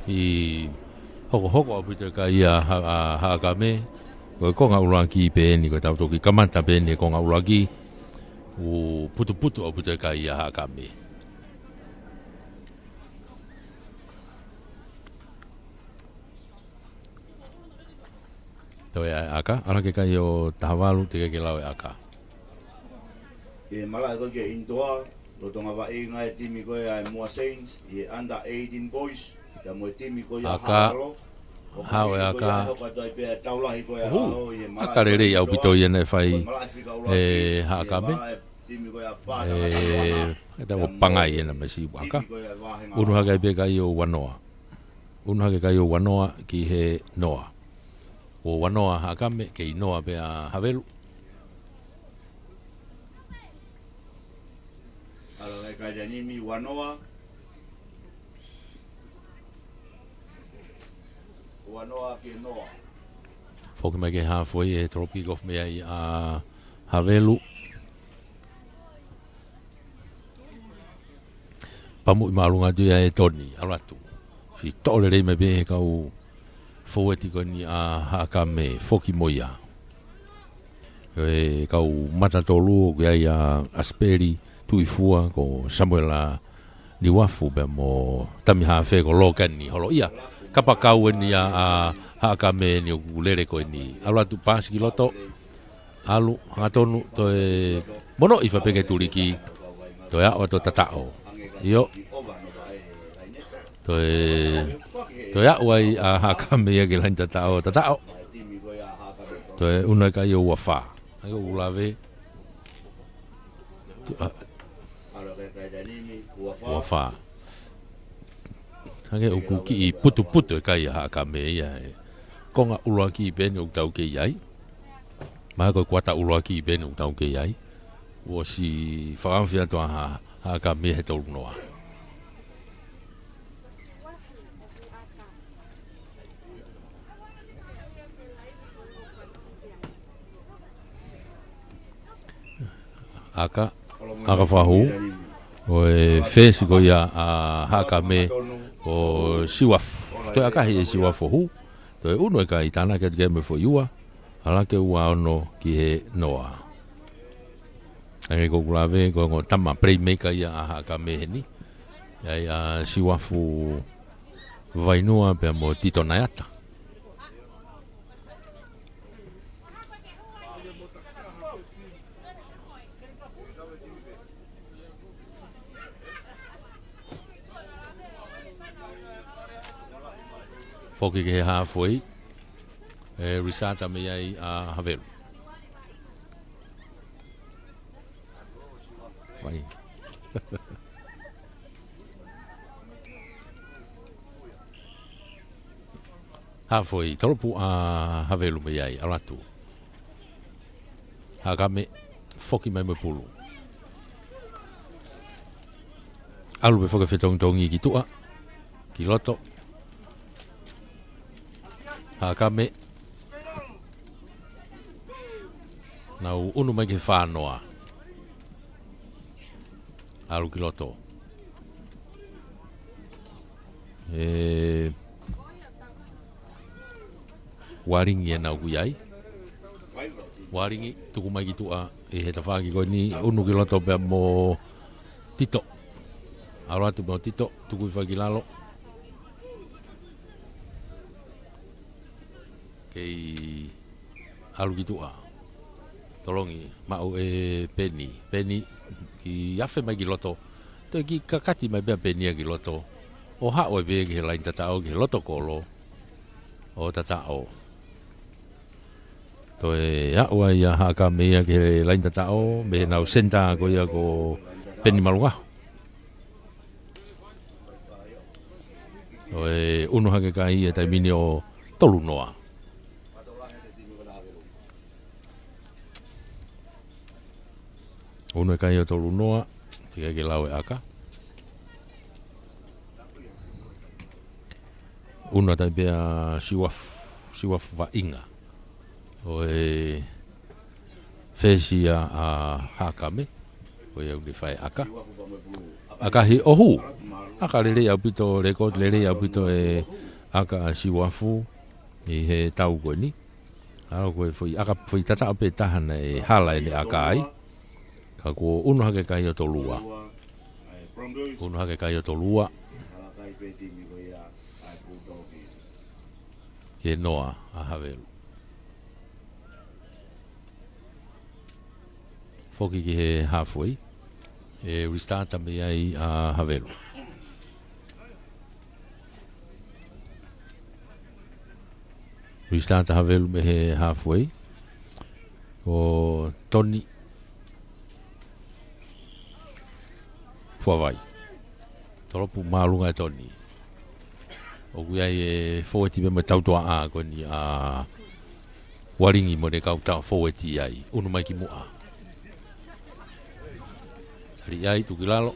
ʻI hokohoko ʻaupito e kai ʻa Ha-, ʻa Haʻakame, ko e konga ʻuluaki pē eni, ko e tau toki kamata pē eni e konga ʻuluaki, ʻoku putuputu ʻaupito e kai ʻa Haʻakame. Toe ʻai ʻaka, ʻalu hake kai ʻo taha valu, teʻeki ai ke lau e ʻaka. ʻE malaʻe ko ē ki he initoa, lolotonga vaʻinga e timi ko ē ʻa e Moa Saints, ʻi he under eighteen boys, pea mo e timi ko ē ʻa ʻAka, Haʻalo. Hao e ʻaka. Hoko atu ai pē taulahi ko ē ʻa Hū, ʻAho, ʻi he malaʻe ʻaka lelei ʻaupito ia naʻe fai ʻe Haʻakame. Timi ko ē ʻa Pāta ʻE, e tau ʻo pangai ena mei siʻi ʻaka. ʻUnu hake ai pē kai ʻo ua noa. ʻUnu hake kai ʻo ua noa ki he noa. ʻO ua noa Haʻakame, kei noa pē ʻa Havelu. ʻAlu hake kai ʻa Nimi ua noa. Foki mai ki he halfway, ʻe tolopu kick off mei ai ʻa Havelu. Pamuʻi māʻolunga atu ia ʻe Toni, ʻalu atu. Siʻi toʻo lelei mai pē ʻe he kau fōueti ko eni ʻa Haʻakame, foki mo ia. ʻE kau mata tolu ʻoku ʻi ai ʻa Asipeli Tuʻifua, ko Samuela Niuafu pea mo Tamihafe ko Lokani Holoʻia. Kapakau eni ʻa, ʻa Haʻakame eni ʻoku lele ko eni. ʻAlu atu paasi ki loto. ʻAlu, hangatonu, toe monoʻi fapeke tuliki. Toe aʻu atu ʻo tataʻo. ʻIo. Toe, toe aʻu ai ʻa Haʻakame ia ki he laine tataʻo, tataʻo. Toe ʻunu e kai ʻo ua fā. ʻAi ʻo ʻulave. Tu-, a-, ua fā. Hangē ʻoku kiʻi putuputu e kai ʻa Haʻakame ia ʻi he konga ʻuluaki pē eni ʻoku tau kei ai. Mahalo ko e kuata ʻuluaki pē eni ʻoku tau kei ai. ʻOsi fakaofi atu ʻa Ha-, Haʻakame he tolu noa. ʻAka, ʻaka fakahū, ʻo e fesi ko ia ʻa Haʻakame, ko Siuafu. Toe ʻakahi ʻe Siuafu ʻo hū, toe ʻunu e kai, tānaki atu ki ai mo e foʻi ua, ʻalu hake ua ono ki he noa. Hangē ko ʻeku lave, ko e ongo tama playmaker ia ʻa Haʻakame heni. ʻI ai ʻa Siuafu Vainua pea mo Tito Naiata. Foki ki he halfway. ʻE, reset mei ai ʻa Havelu. Mai. Halfway, tolopu ʻa Havelu mei ai, ʻalu atu. Haʻakame, foki mai mo e pulu. ʻAlu pē foki e fetongitongi ki tuʻa, ki loto. Haʻakame. Nau ʻunu mai ki he fā noa. ʻAlu ki loto. ʻE, Ualingi ena ʻoku ʻi ai. Ualingi, tuku mai ki tuʻa ʻi he tafaʻaki ko eni, ʻunu ki loto pea mo Tito. ʻAlu atu mo Tito, tuku hifo ki lalo. Kei ʻalu ki tuʻa. Tolongi, maʻu ʻe Peni. Peni, kiʻi afe mai ki loto. Toe kiʻi kakati mai pē ʻa Peni ia ki loto. ʻO haʻu ai pē ki he laine tataʻo, ki he loto kolo. ʻO tataʻo. Toe aʻu ai ʻa Haʻakame ia ki he laine tataʻo, mei heʻenau senitā ko ia ko Peni Malungahu. ʻO e ʻunu hake kai ʻi he taimi ni ʻo tolu noa. ʻUnu e kai ʻo tolu noa, teʻeki ai ke lau e ʻaka. ʻUnu atu ai pē ʻa Siuafu, Siuafu Vaʻinga. ʻO e fesi ia ʻa Haʻakame, ko ia ʻoku ne fai ʻaka. ʻAkahi ʻo hū. ʻAka lelei ʻaupito, lēkooti lelei ʻaupito e ʻaka ʻa Siuafu ʻi he tau ko eni. ʻAlu ko e foʻi ʻaka, foʻi tataʻo pē taha naʻe hala ʻene ʻaka ai. Ka kuo ʻunu hake kai ʻo tolu ua. ʻUnu hake kai ʻo tolu ua. Ki he noa ʻa Havelu. Foki ki he halfway. ʻE restart mei ai ʻa Havelu. Restart ʻa Havelu mei he halfway. Ko Toni Fuavai. Tolopu māʻolunga ʻe Toni. ʻOku ʻi ai e fōueti pē mo e tautuaʻa ko eni ʻa Ualingi mo ʻene kau tau fōueti ai. ʻUnu mai ki muʻa. Tali ai, tuku ki lalo.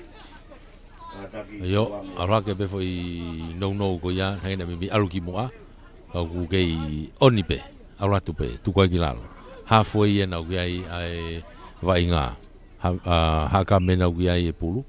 ʻIo, ʻalu hake pē foʻi nounou ko ia, hangē naʻe meimei ʻalu ki muʻa. Ka ʻoku kei ʻoni pē, ʻalu atu pē, tuku ai ki lalo. Halfway ē naʻe ʻi ai ʻa e vaʻinga. Ha, ʻa, Haʻakame naʻe ʻi ai e pulu.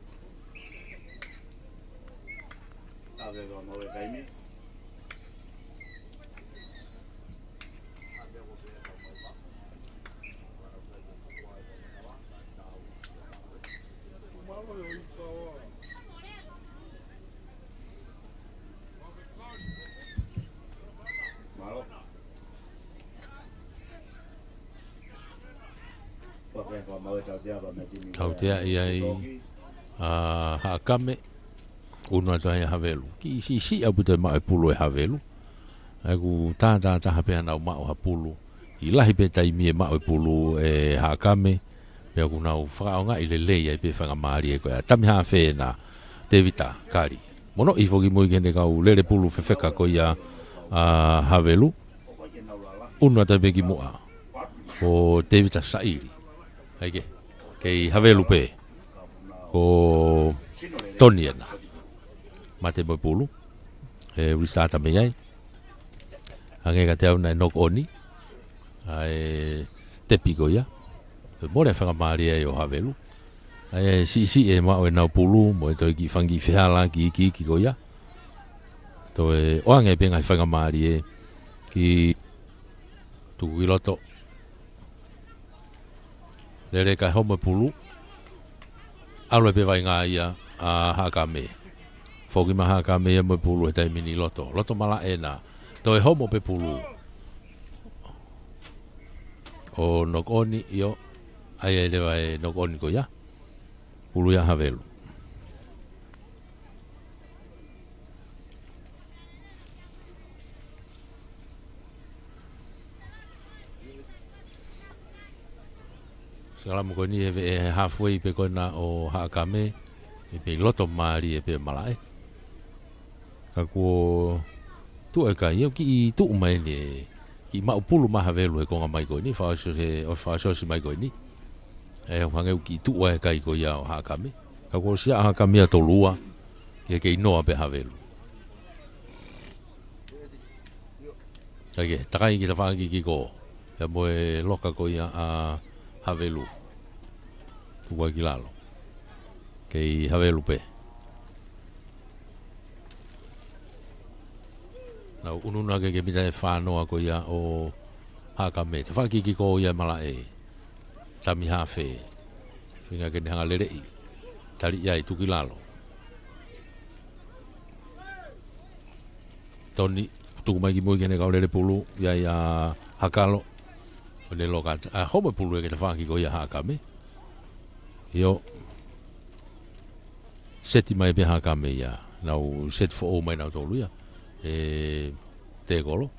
Tautea ʻi ai ʻa Haʻakame, ʻunu atu ai ʻa Havelu. Kiʻi siʻisiʻi ʻaupito e maʻu e pulu ʻe Havelu. ʻA ia ʻoku tātātaha pē haʻanau maʻu ha pulu. ʻI he lahi pē taimi ʻe maʻu e pulu ʻe Haʻakame, pea ʻoku nau fakaʻaongaʻi lelei ai pē faingamālie ko ia. Tami hafe ena, Tevita Kali. Mo e foki mai ki heʻene kau lele pulu fefeka ko ia ʻa Havelu. ʻUnu atu pē ki muʻa. Ko Tevita Saili. ʻAi ke, kei Havelu pē. Ko Toni ena. Mate mo e pulu. ʻE, ʻulistāta mei ai. Hangē kiate au naʻe knock on ʻa e tepi ko ia. Toe mole faingamālie ai ʻo Havelu. ʻA ia siʻisiʻi e maʻu ʻenau pulu, mo e toe kiʻi fanga kiʻi fehālaaki iiki ko ia. Toe ʻoange pē ngaahi faingamālie ki tuku ki loto. Lele kae homo e pulu. ʻAlu ai pē vaʻinga ia ʻa Haʻakame. Foki mai Haʻakame ia mo e pulu he taimi ni loto. Loto malaʻe ena. Toe homo pē pulu. ʻO knock on, ʻio. ʻAi ai leva e knock on ko ia. Pulu ia Havelu. Sikalamu ko eni he, he halfway pē ko ena ʻo Haʻakame, ʻe pē loto mālie pē malaʻe. Ka kuo tuʻu e kai, ʻio kiʻi tuʻu mai eni, kiʻi maʻu pulu mai Havelu he konga mai ko eni, fakaʻosi, ʻo fakaʻosi mai ko eni. ʻE hangē ʻoku kiʻi tuʻu ai e kai ko ia ʻo Haʻakame. Ka kuo ʻosi ʻa Haʻakame ia tolu ua, ke kei noa pē Havelu. ʻAi ke, takai ki tafaʻaki kick off. Pea mo e loka ko ia ʻa Havelu. Tuku ai ki lalo. Kei Havelu pē. Nau ʻunuʻunu hake ki he mita ʻe fā noa ko ia ʻo Haʻakame. Tafaʻaki kick off ia malaʻe. Tami hafe. Feinga ke ne hanga leleʻi. Tali ia ʻi tuku ki lalo. Toni, tuku mai ki mui ki heʻene kau lele pulu, ʻi ai ʻa Hakalo. ʻO ne loka, ʻa, homo e pulu ia ki tafaʻaki ko ia Haʻakame. ʻIo. Seti mai pē Haʻakame ia. Nau seti foʻou mai nautolu ia. ʻE tēkolo.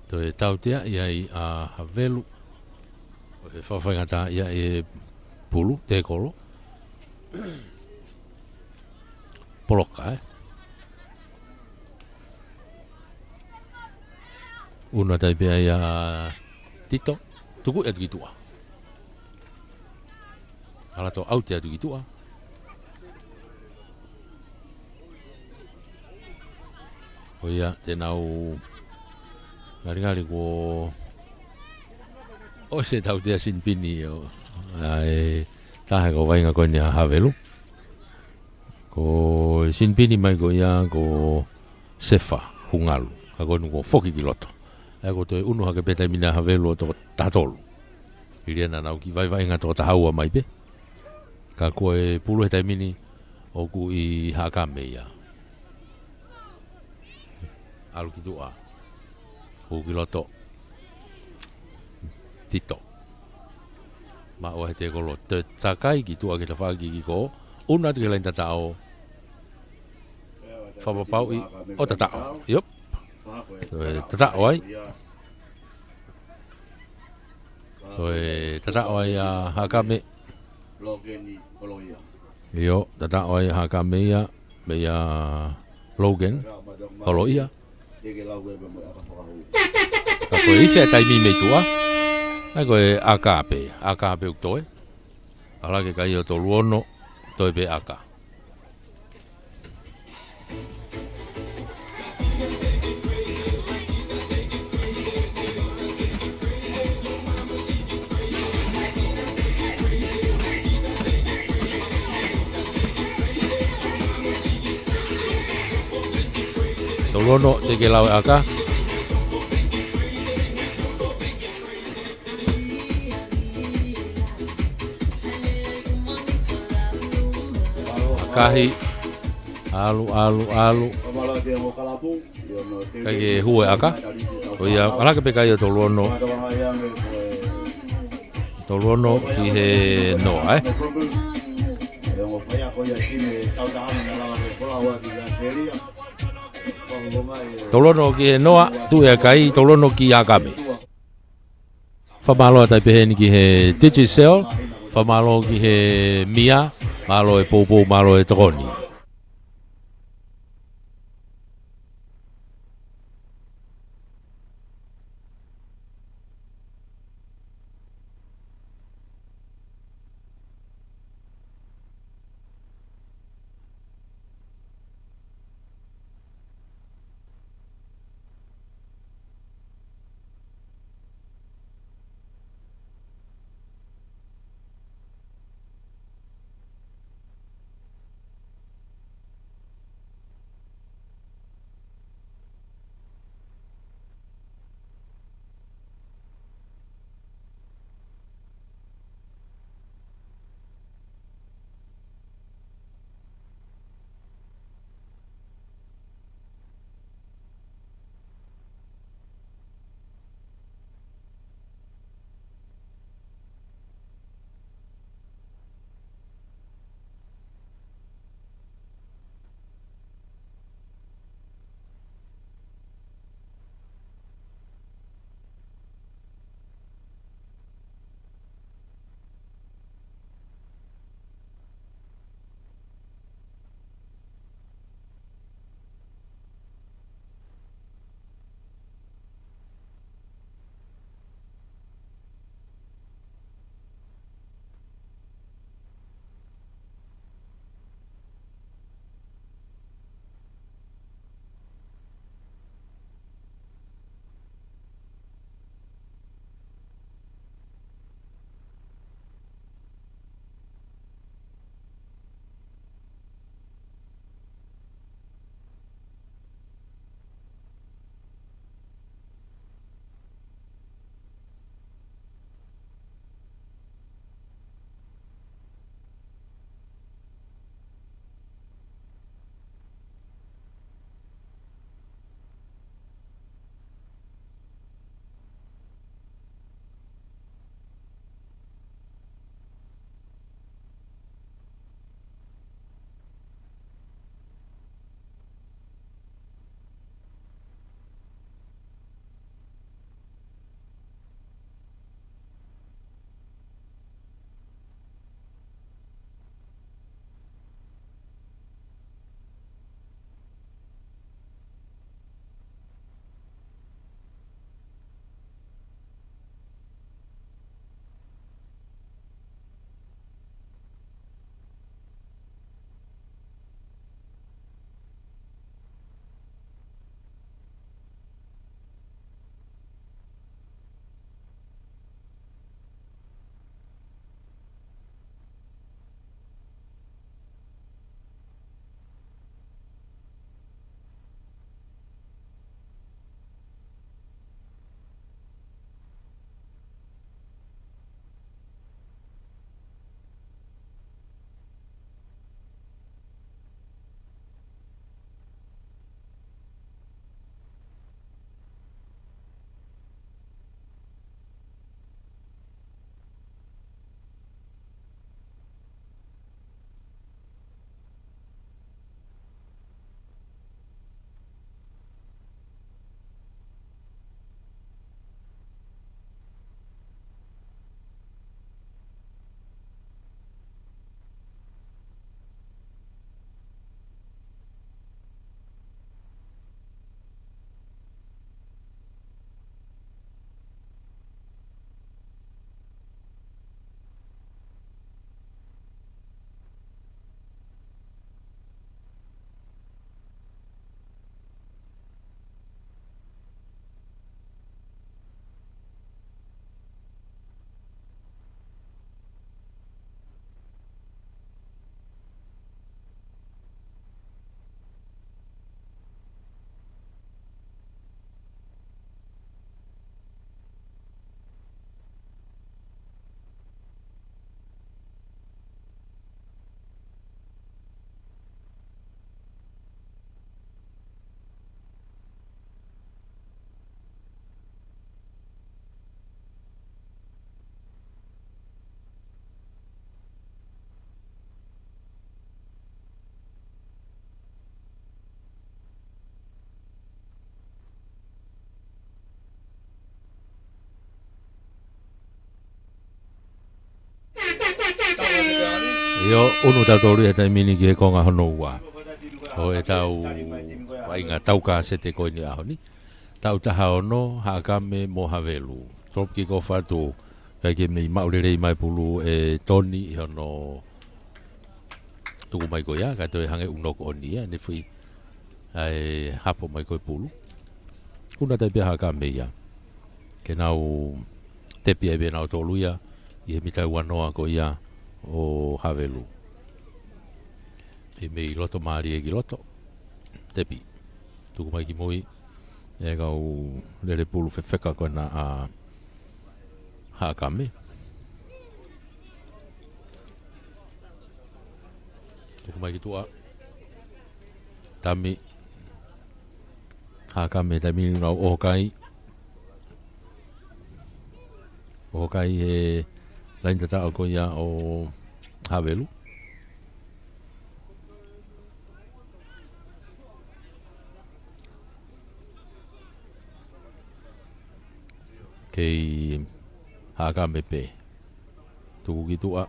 Toe tautea ʻi ai ʻa Havelu. ʻE fakafaingataʻaʻia e pulu, tēkolo. Poloka, ē. ʻUnu atu ai pē ʻa Tito. Tuku atu ki tuʻa. ʻAlu atu ʻo ʻauti atu ki tuʻa. Ko ia te nau ngalingali kuo ʻosi e tautea sinipini ʻo, ʻa e taha ko e vaʻinga ko eni ʻa Havelu. Ko e sinipini mai ko ia ko Sefa Hungalu. Ka ko eni kuo foki ki loto. ʻA ia kuo toe ʻunu hake pē taimi ni ʻa Havelu ʻo toko taha tolu. Hili ena nau kiʻi vaʻinga toko taha ua mai pē. Ka ko e pulu he taimi ni ʻoku ʻi Haʻakame ia. ʻAlu ki tuʻa. Hū ki loto. Tito. Maʻu ʻe he tēkolo. Toe takai ki tuʻa ki tafaʻaki kick off. ʻUnu atu ki he laine tataʻo. Fakapapauʻi ʻo tataʻo. ʻIo. Toe tataʻo ai. Toe tataʻo ai ʻa Haʻakame. ʻIo, tataʻo ai ʻa Haʻakame ia, meia Logan Holoia. Ka ko e ʻi fē taimi mei tuʻa. ʻA ia ko e ʻaka pē, ʻaka pē ʻoku toe. ʻAlu hake kai ʻo tolu ono, toe pē ʻaka. Tolu ono, teʻeki ke lau e ʻaka. ʻAkahi, ʻalu, ʻalu, ʻalu. ʻIkai ke hū e ʻaka. Ko ia, ala ke peka ia tolu ono. Tolu ono ki he noa, ē. Tolu ono ki he noa, tuʻu e ʻakai, tolu ono ki ʻAkame. Fakamālō atu ai pehē ni ki he Digicel, fakamālō ki he Mia, mālō e poupou, mālō e tokoni. ʻIo, ʻunu tautolu ia he taimi ni ki he konga hono ua ʻo ʻetau vaʻinga tau kasete ko eni ʻaho ni. Taʻu taha ono, Haʻakame mo Havelu. Top kick off atu, kae kei mei maʻu lelei mai pulu ʻe Toni ʻi hono tuku mai ko ia, kae toe hangē ʻoku knock on ia, ne fui ʻa e hapo mai ko e pulu. ʻUnu atu ai pē Haʻakame ia ke nau tepi ai pē nautolu ia ʻi he mita ua noa ko ia ʻo Havelu. ʻI mei loto mālie ki loto. Tepi. Tuku mai ki mui. ʻE kau lele pulu fefeka ko ena ʻa Haʻakame. Tuku mai ki tuʻa. Tami. Haʻakame taimi ni nau ʻohokai. ʻOhokai he laini tataʻo ko ia ʻo Havelu. Kei Haʻakame pē. Tuku ki tuʻa.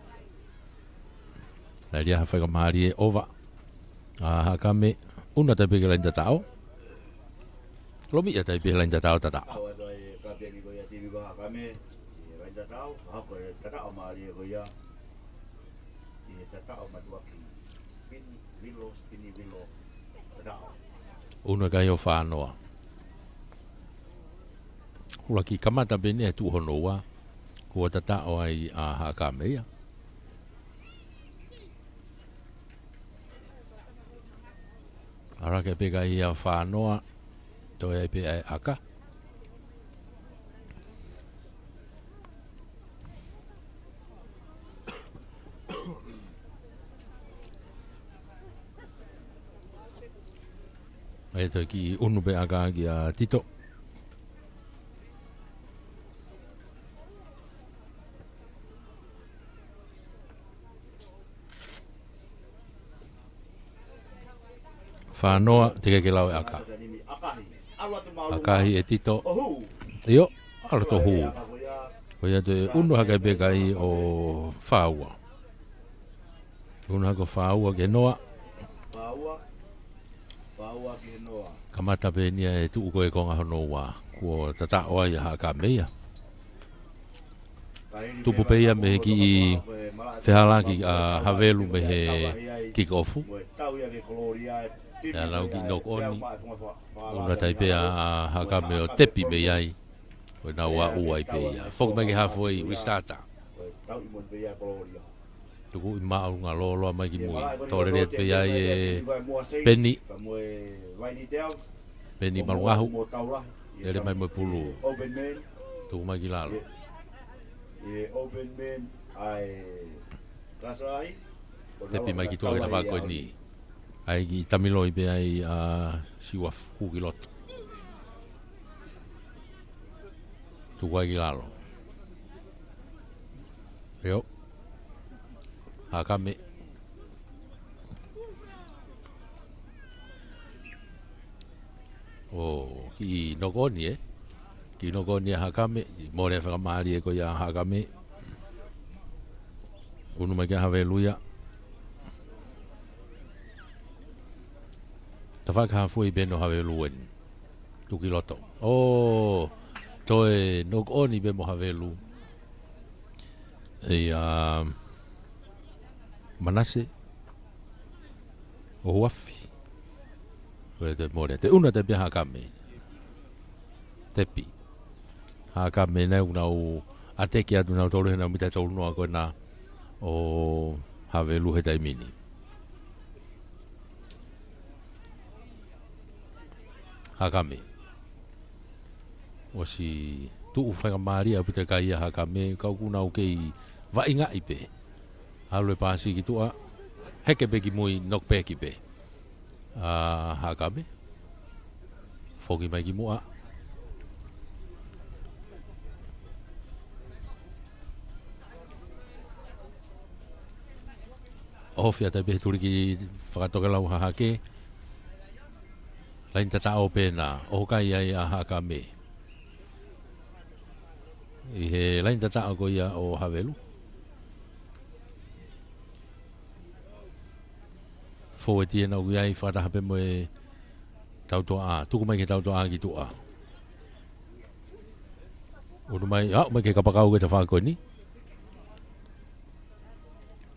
Naʻe ʻi ai ha faingamālie ʻova ʻa Haʻakame, ʻunu atu ai pē ki he laini tataʻo. Lomiʻi atu ai pē he laini tataʻo tataʻo. Au atu ai kapiteni ko ia Timi ko Haʻakame, ʻi he laini tataʻo, ka hoko e tataʻo mālie ko ia. ʻI he tataʻo matuʻaki. Spini, vilo, spini, vilo, tataʻo. ʻUnu ʻikai ʻo fā noa. ʻUluaki kamata pē eni he tuʻu hono ua. Kuo tataʻo ai ʻa Haʻakame ia. ʻAlu hake pē kai ia fā noa, toe ai pē ʻa e ʻaka. ʻE toe kiʻi ʻunu pē ʻaka kia Tito. Fā noa, teʻeki ke lau e ʻaka. ʻAkahi ʻe Tito. ʻIo, ʻalu atu ʻo hū. Ko ia toe ʻunu hake pē kai ʻo fā ua. ʻUnu hake ʻo fā ua ki he noa. Kamata pē eni ia he tuʻu ko e konga hono ua. Kuo tataʻo ai ʻa Haʻakame ia. Tupu pē ia mei he kiʻi fehālaaki ʻa Havelu mei he kick off. Pea nau kiʻi knock on. ʻUnu atu ai pē ʻa Haʻakame ʻo tepi mei ai. Ko e nau ua ua ai pē ia. Foki mai ki he halfway, restarter. Tuku ʻi maʻu ngā lōloa mai ki mui. Tō lele atu pē ia ʻe Peni. Peni Malungahu. Lele mai mo e pulu. Tuku mai ki lalo. Tepi mai ki tuʻa ke tafako eni. ʻAi ki Tamiloi pē ai ʻa Siuafu ki loto. Tuku ai ki lalo. ʻIo. Haʻakame. ʻO kiʻi knock on ē. Kiʻi knock on ē ʻa Haʻakame. Mole fakamālie ko ia ʻa Haʻakame. ʻUnu mai ki he Havelu ia. Tafaʻaki halfway pē ʻo Havelu eni. Tuku ki loto. ʻO toe knock on pē mo Havelu. ʻIa Manase. ʻO Huafi. Ko e toe mole. Toe ʻunu atu ai pē ʻa Haʻakame. Tepi. Haʻakame naʻa nau ʻateki atu nautolu he nau mita tolu noa ko ena ʻo Havelu he taimi ni. Haʻakame. ʻOsi tuʻu faingamālie ʻaupito e kai ʻa Haʻakame, ka ʻoku nau kei vaʻingaʻi pē. ʻAlu e paasi ki tuʻa, heke pē ki mui, knock back pē ʻa Haʻakame. Foki mai ki muʻa. ʻOhofi atu ai pē he tuliki fakatokelau hahake. Laini tataʻo pē ena, ʻohokai ai ʻa Haʻakame. ʻI he laini tataʻo ko ia ʻo Havelu. fōueti ena ʻoku ʻi ai fakataha pē mo e tautoʻa. Tuku mai ki he tautoʻa ki tuʻa. Unu mai, ʻa, mai ki he kapakau ki he tafaʻaki ko eni.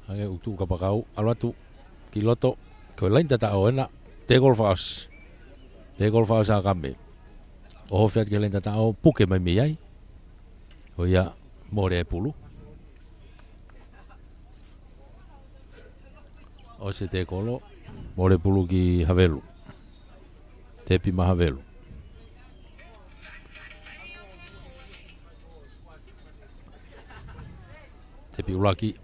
Hangē ʻoku tuʻu kapakau, ʻalu atu ki loto, ko e laine tataʻo ena, tēkolo fakaʻosi. Tēkolo fakaʻosi ʻa Akame. ʻOhofi atu ki he laine tataʻo, puke mai mei ai. ʻO ia, mole e pulu. ʻOsi e tēkolo, mole e pulu ki Havelu. Tepi maʻa Havelu. Tepi ʻuluaki.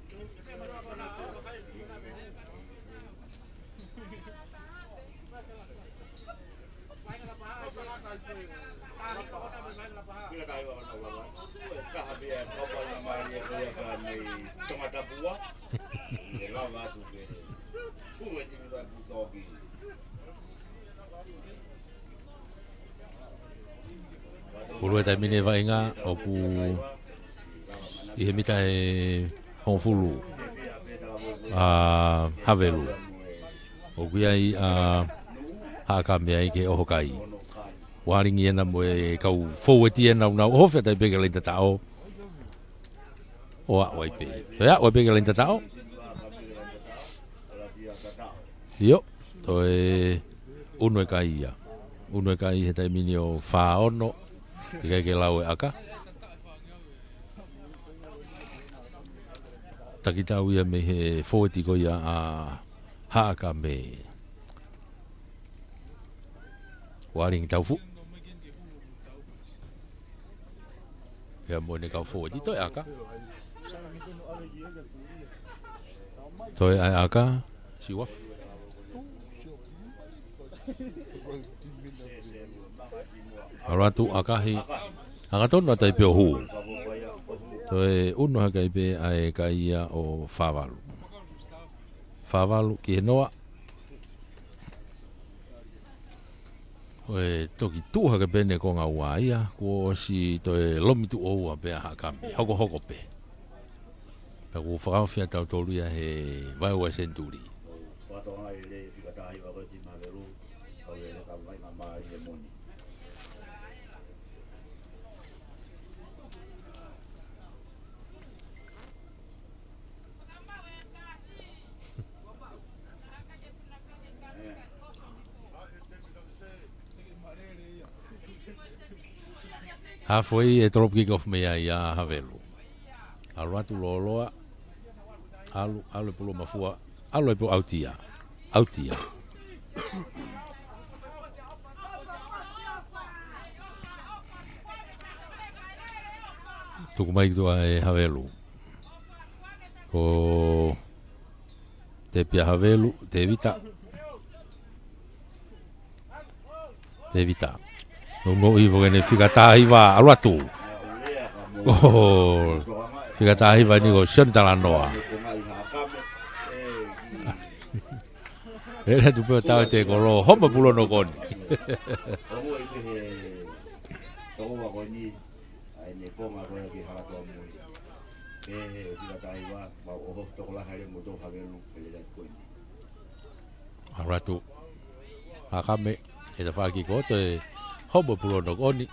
Pulu he taimi ni e vaʻinga ʻoku ʻi he mita ʻe hongofulu ʻa Havelu. ʻOku ʻi ai ʻa Haʻakame ai ke ʻoho kai. Ualingi ena mo e kau fōueti ena ʻoku nau ʻohofi atu ai pē ki he laine tataʻo. ʻO aʻu ai pē. Toe aʻu ai pē ki he laine tataʻo. ʻIo, toe unu e kai ia. Unu e kai he taimi ni ʻo fā ono. Teʻeki ai ke lau e ʻaka. Takitaha ia mei he fōueti ko ia ʻa Haʻakame. Ualingi taufu. Pea mo ʻene kau fōueti, toe ʻaka. Toe ʻai ʻaka, siʻi uafu. ʻAlu atu ʻakahi. ʻAka tonu ʻa tai pē ʻo hū. Toe unu hake ai pē ʻa e kai ia ʻo fā valu. Fā valu ki he noa. ʻOi, toki tuʻu hake pē ʻene konga ua ia, kuo ʻosi toe lomi tuʻo ua pē ʻa Haʻakame, hokohoko pē. Pea kuo fakaofi ʻa tautolu ia he vaeua senituli. Halfway e tolopu kick off mei ai ʻa Havelu. ʻAlu atu lōloa. ʻAlu, ʻalu e pulu mafua. ʻAlu e pulu ʻauti ia. ʻAuti ia. Tuku mai ki tuʻa ʻe Havelu. Ko Tepi ʻa Havelu, Tevita. Tevita. Nounou ʻi he foʻi ʻene fika taha hiva, ʻalu atu. ʻOho. Fika taha hiva ni ko Sione Talanoa. Lele atu pē ʻo tau e tēkolo, homa pulu ʻo nokoni. ʻA ʻene konga ko ia ki Halatoa Mui. Pehē ʻe fika taha hiva, mau ʻohofi tokolahi ai mo tau Havelu, pele la koini. ʻAlu atu. Haʻakame, he tafaʻaki ko ē, toe homa pulu ʻo nokoni.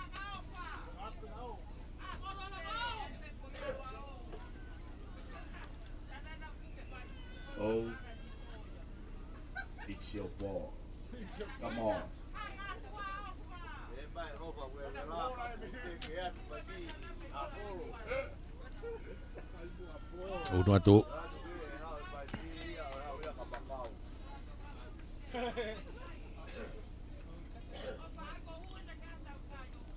Oh, it's your ball. Come on. Unu atu.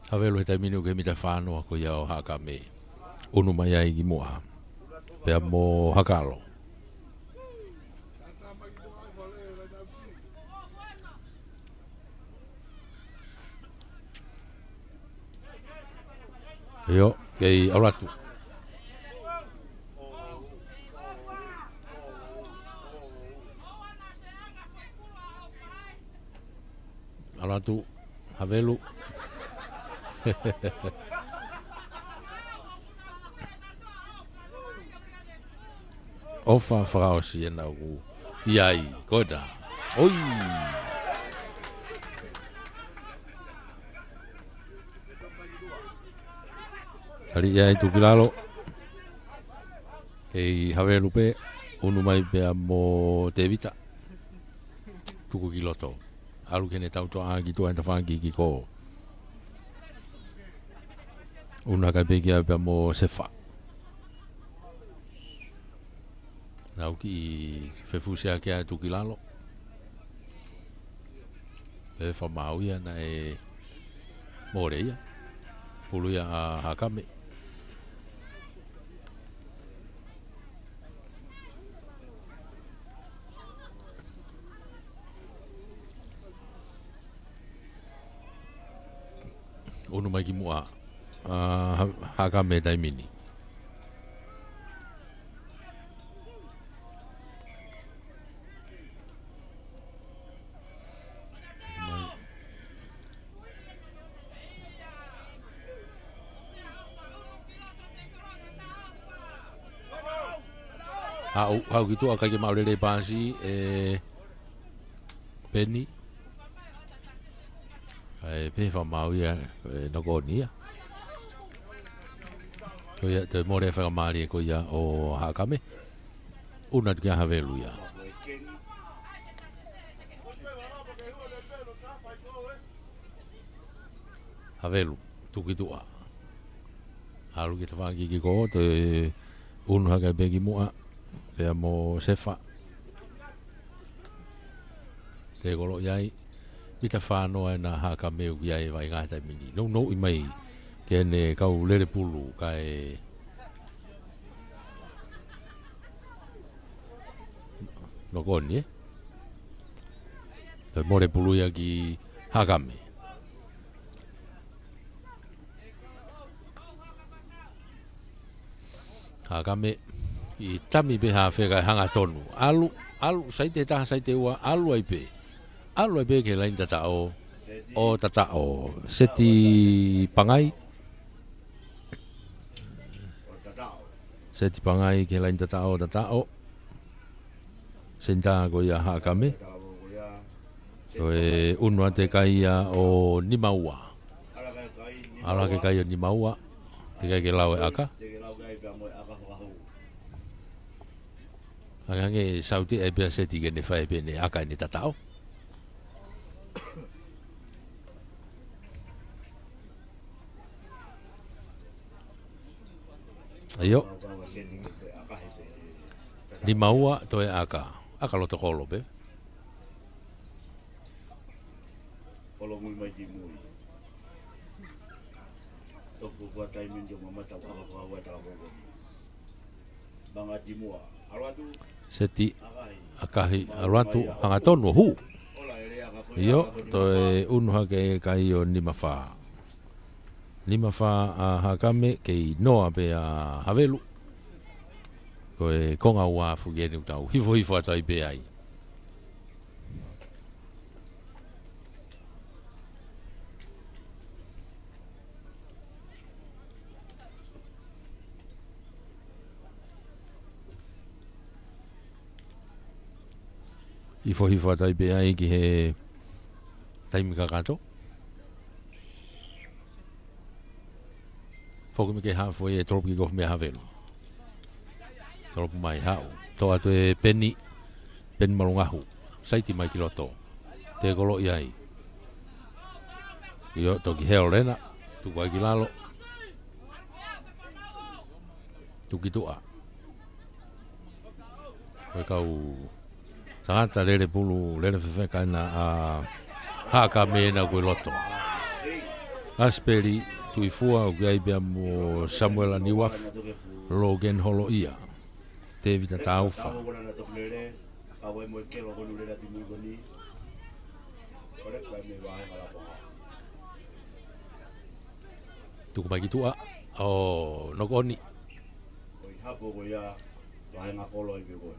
Havelu he taimi ni ʻoku ʻi he mita fā noa ko ia ʻo Haʻakame. Unu mai ai ki muʻa. Pea mo Hakalo. ʻIo, kei ʻalu atu. ʻAlu atu, Havelu. ʻOfa fakaʻosi ena ʻoku ʻi ai, ko ena. ʻOi. Tali ia ʻe Tukilalo. Kei Havelu pē, ʻunu mai pea mo Tevita. Tuku ki loto. ʻAlu ki heʻene tautoʻa ki tuʻa he tafaʻaki ki kō. ʻUnu hake pē ki ai pea mo Sefa. Nau kiʻi fefusiaki atu ki lalo. Pea fakamaau ia naʻe mole ia. Pulu ia ʻa Hakame. ʻUnu mai ki muʻa ʻa Ha-, Hakame taimi ni. Mai. Haʻu, haʻu ki tuʻa, ʻikai ke maʻu lelei paasi ʻe Peni. ʻAi, pehē fakamaau ia ʻe Nokoni ia. Ko ia, toe mole fakamālie ko ia ʻo Hakame. ʻUnu atu kia Havelu ia. Havelu, tuku ki tuʻa. ʻAlu ki tafaʻaki ki kō, toe ʻunu hake pē ki muʻa. Pea mo Sefa. Tekolo ia ai. Mita fā noa ʻena Hakame ʻoku ʻi ai e vaʻinga he taimi ni. Nounou mai ki heʻene kau lele pulu kae Nokoni, ē? Toe mole pulu ia ki Hakame. Hakame ʻi tami pē hafe kae hangatonu. ʻAlu, ʻalu, saite ʻe taha, saite ʻe ua, ʻalu ai pē. ʻAlu ai pē ki he laine tataʻo, ʻo tataʻo. Seti Pangai. Seti Pangai ki he laine tataʻo, tataʻo. Senitā ko ia Hakame. Ko e ʻunu atu e kai ia ʻo Nimaua. ʻAlu hake e kai ʻo Nimaua. Teʻeki ai ke lau e ʻaka. Hangehangē ʻe saute ai pē ʻa Seti ke ne fai pē ʻene ʻaka ʻene tataʻo. ʻAio. Nimaua toe ʻaka. ʻAka loto kolo pē. Kolo mui mai ki mui. Toku kua taimi ni te mamata ʻaka kua ua tala koko. Manga ki muʻa. ʻAlu atu. Seti, ʻakahi, ʻalu atu, hangatonu, hū. ʻIo, toe ʻunu hake e kai ʻo Nimafā. Nimafā ʻa Hakame, kei noa pē ʻa Havelu. Ko e konga ua fu ke ni ʻoku tau hifohifo atu ai pē ai. Hifohifo atu ai pē ai ki he taimi kakato. Foki mai ki he hafo ʻe tolopu kick off mei Havelu. Tolopu mai haʻu. Toʻo atu ʻe Peni. Peni Malungahu. Saiti mai ki loto. Tekolo ia ai. ʻIo, toki heo lena. Tuku ai ki lalo. Tuku ki tuʻa. Ko e kau tangata lele pulu, lele fefeka ʻena ʻa Hakame ʻena ko e loto. Asipeli Tuifua, ʻoku ʻi ai pea mo Samuela Niuafu, Logan Holoʻia, Tevita Taufa. Tuku mai ki tuʻa ʻo Nokoni. Ko e hapo ko ia, vahenga kolo ai pē ko ē.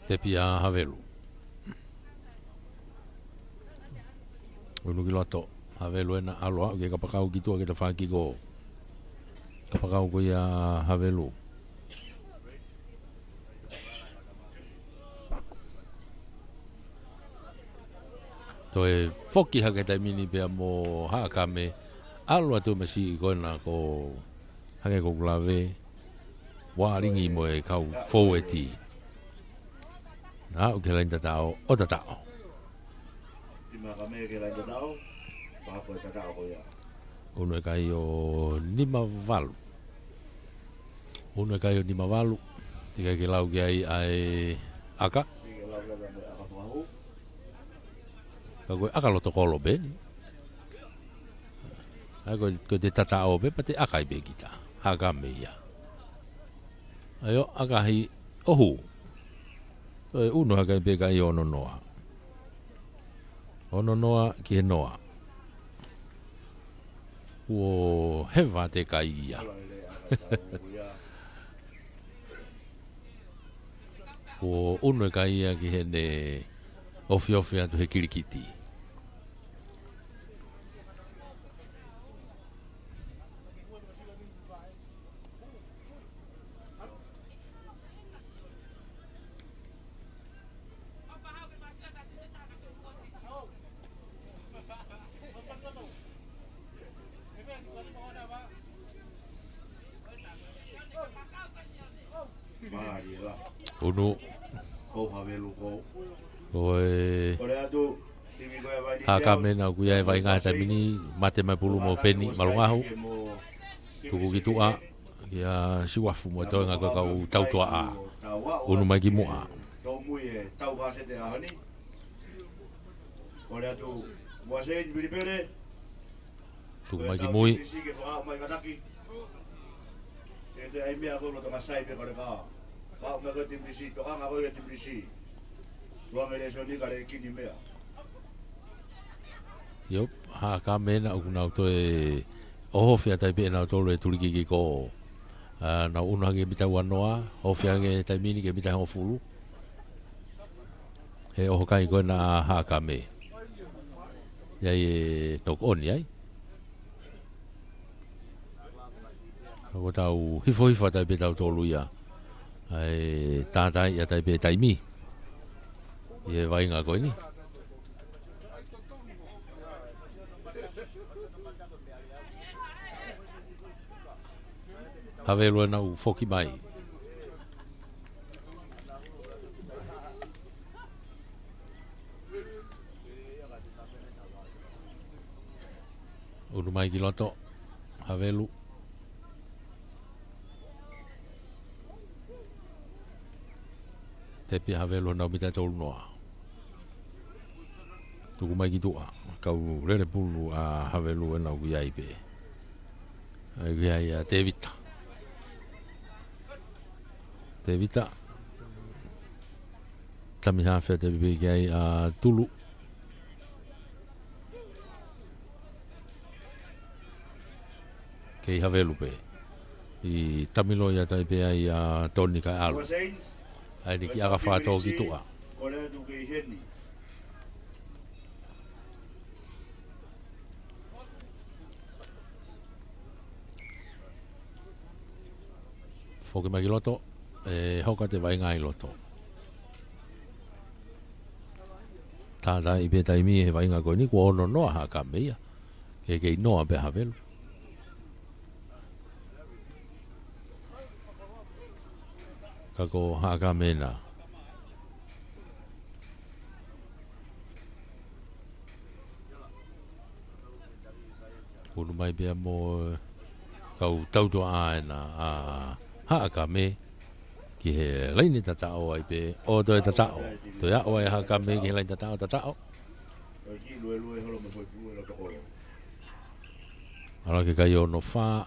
Tepi ʻa Havelu. Unu ki loto, Havelu ena, ʻalu ʻo aʻu ki he kapakau ki tuʻa ki he tafaʻaki ko. Kapakau ko ia ʻa Havelu. Toe foki hake he taimi ni pea mo Haʻakame, ʻalu atu mei he siʻi ko ena ko hangē ko ʻeku lave, Valingi mo e kau foueti. Aʻu ki he laini tataʻo, ʻo tataʻo. Timi Haʻakame ki he laini tataʻo, pea ko e tataʻo ko ia. Unu e kai ʻo nima valu. Unu e kai ʻo nima valu. Teʻeki ke lau ki ai ʻa e ʻaka. Teʻeki ke lau ki ai ʻa e ʻaka fakahū. Ka ko e ʻaka loto kolo pē eni. ʻA ia ko, ko e tataʻo pē, pea te ʻaka ai pē kita. Haʻakame ia. ʻA ia ʻo ʻakahi ʻo hū. Toe unu hake pē kai ʻo ono noa. Ono noa ki he noa. Kuo heva ʻa e kai ia. Kuo unu e kai ia ki heʻene ofiofi atu he kilikiti. Unu. Ko e Haʻakame ena ʻoku ʻi ai e vaʻinga he taimi ni, mate mai pulu mo Peni Malungahu. Tuku ki tuʻa kia Siuafu mo e toenga ko e kau tautuaʻa. Unu mai ki muʻa. Tōmui e tau kasete ʻaho ni. Kole atu Muaseini Vilipele. Tuku mai ki mui. Timi Fisi ke fakaʻau mai kataki. E te ai meʻa ko lo tama sai pe kole ka. Fakaʻau mai ko Timi Fisi, tokanga ko ia Timi Fisi. Tuanga lēsoni ka le kini meʻa. Iop, Haʻakame ena ʻoku nau toe ʻohofi ʻa e taipe ʻenau tolu e tulikiki ko. ʻA, nau unu hake mita ua noa, ʻohofi hake taimi ni ki he mita hongofulu. He ʻoho kai ko ena ʻa Haʻakame. ʻI ai e knock on ai. Ka ko ʻetau hifohifo ʻa e taipe ʻe tautolu ia. ʻA e tātaaʻi ʻa e taipe ʻe taimi. ʻI he vaʻinga ko eni. Havelu ena ʻoku foki mai. Unu mai ki loto, Havelu. Tepi ʻa Havelu ʻenau mita ʻe tolu noa. Tuku mai ki tuʻa, kau lele pulu ʻa Havelu ena ʻoku ʻi ai pē. ʻA ia ʻoku ʻi ai ʻa Tevita. Tevita. Tami hafe tepi pē ki ai ʻa Tulu. Kei Havelu pē. ʻI tamilo ia taipe ai ʻa Toni kae ʻalu. ʻA ia ni ki ʻaka fakatō ki tuʻa. Foki mai ki loto, ʻe hoko atu e vaʻinga ʻi loto. Tātaaʻi pē taimi he vaʻinga ko eni, kuo ono noa Haʻakame ia. Ke kei noa pē Havelu. Ka ko Haʻakame ena. Unu mai pea mo e kau tautuaʻa ena ʻa Haʻakame ki he laini tataʻo ai pē ʻo toe tataʻo. Toe aʻu ai Haʻakame ki he laini tataʻo, tataʻo. ʻAlu hake kai ʻo ono fā.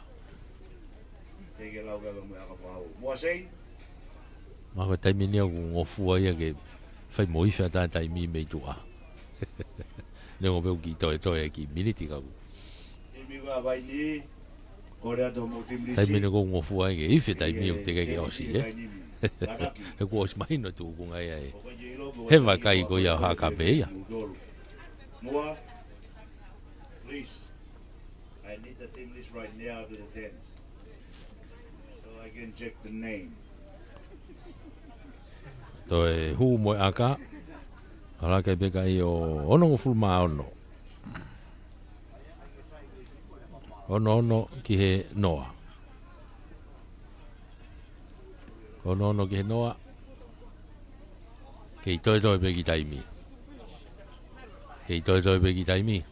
Mā ko e taimi ni ʻoku ngofua ia ke fai mo ife ʻa e taimi mei tuʻa. Neongo pē ʻoku kiʻi toetoe kiʻi miniti ka ʻoku. Taimi ni ʻoku ngofua ia ke ife taimi ʻoku teʻeki ke ʻosi, ē? ʻOku ʻosi mahino tuʻukunga ia ē. He vakai ko ia Haʻakame ia. Please, I need the team list right now to the tents, so I can check the name. Toe hū mo e ʻaka. Ala kai pē ka ʻi ʻo onongofulu mā ono. Ono ono ki he noa. Ono ono ki he noa. Kei toetoe pē ki taimi. Kei toetoe pē ki taimi.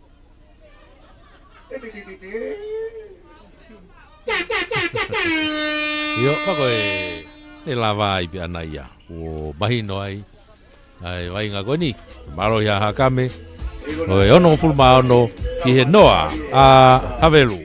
ʻIo, pea ko e, ne lava ai pē ʻana ia. Kuo mahino ai ʻa e vaʻinga ko eni. Mālō ia Hakame. ʻO e onongofulu mā ono ki he noa ʻa Havelu.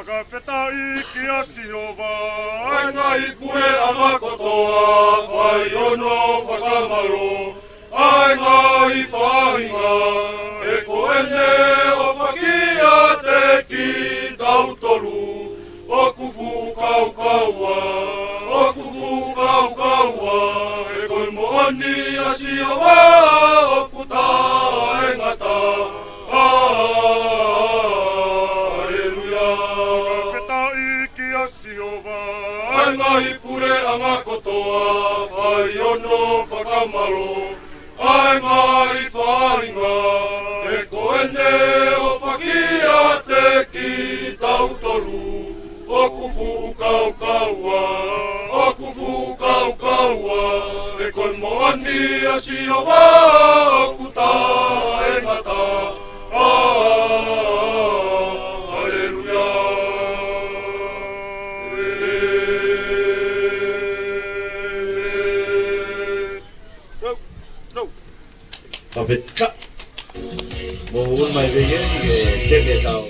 Fakafetaʻi kia Sihova, ʻa e ngaahi puleʻanga kotoa, fai hono fakamālō, ʻa e ngaahi faʻahinga, he ko ʻene ʻofa kiate kitautolu, ʻoku fuʻu kaukaua, ʻoku fuʻu kaukaua, he ko e moʻoni ʻa Sihova ʻoku taʻengata. Haleluia. Fakafetaʻi kia Sihova, ʻa e ngaahi puleʻanga kotoa, fai hono fakamālō, ʻa e ngaahi faʻahinga, he ko ʻene ʻofa kiate kitautolu, ʻoku fuʻu kaukaua, ʻoku fuʻu kaukaua, he ko e moʻoni ʻa Sihova ʻoku taʻengata. Haleluia. No, no. Fakafetaʻi. Mou ʻomai pē ke teke tau.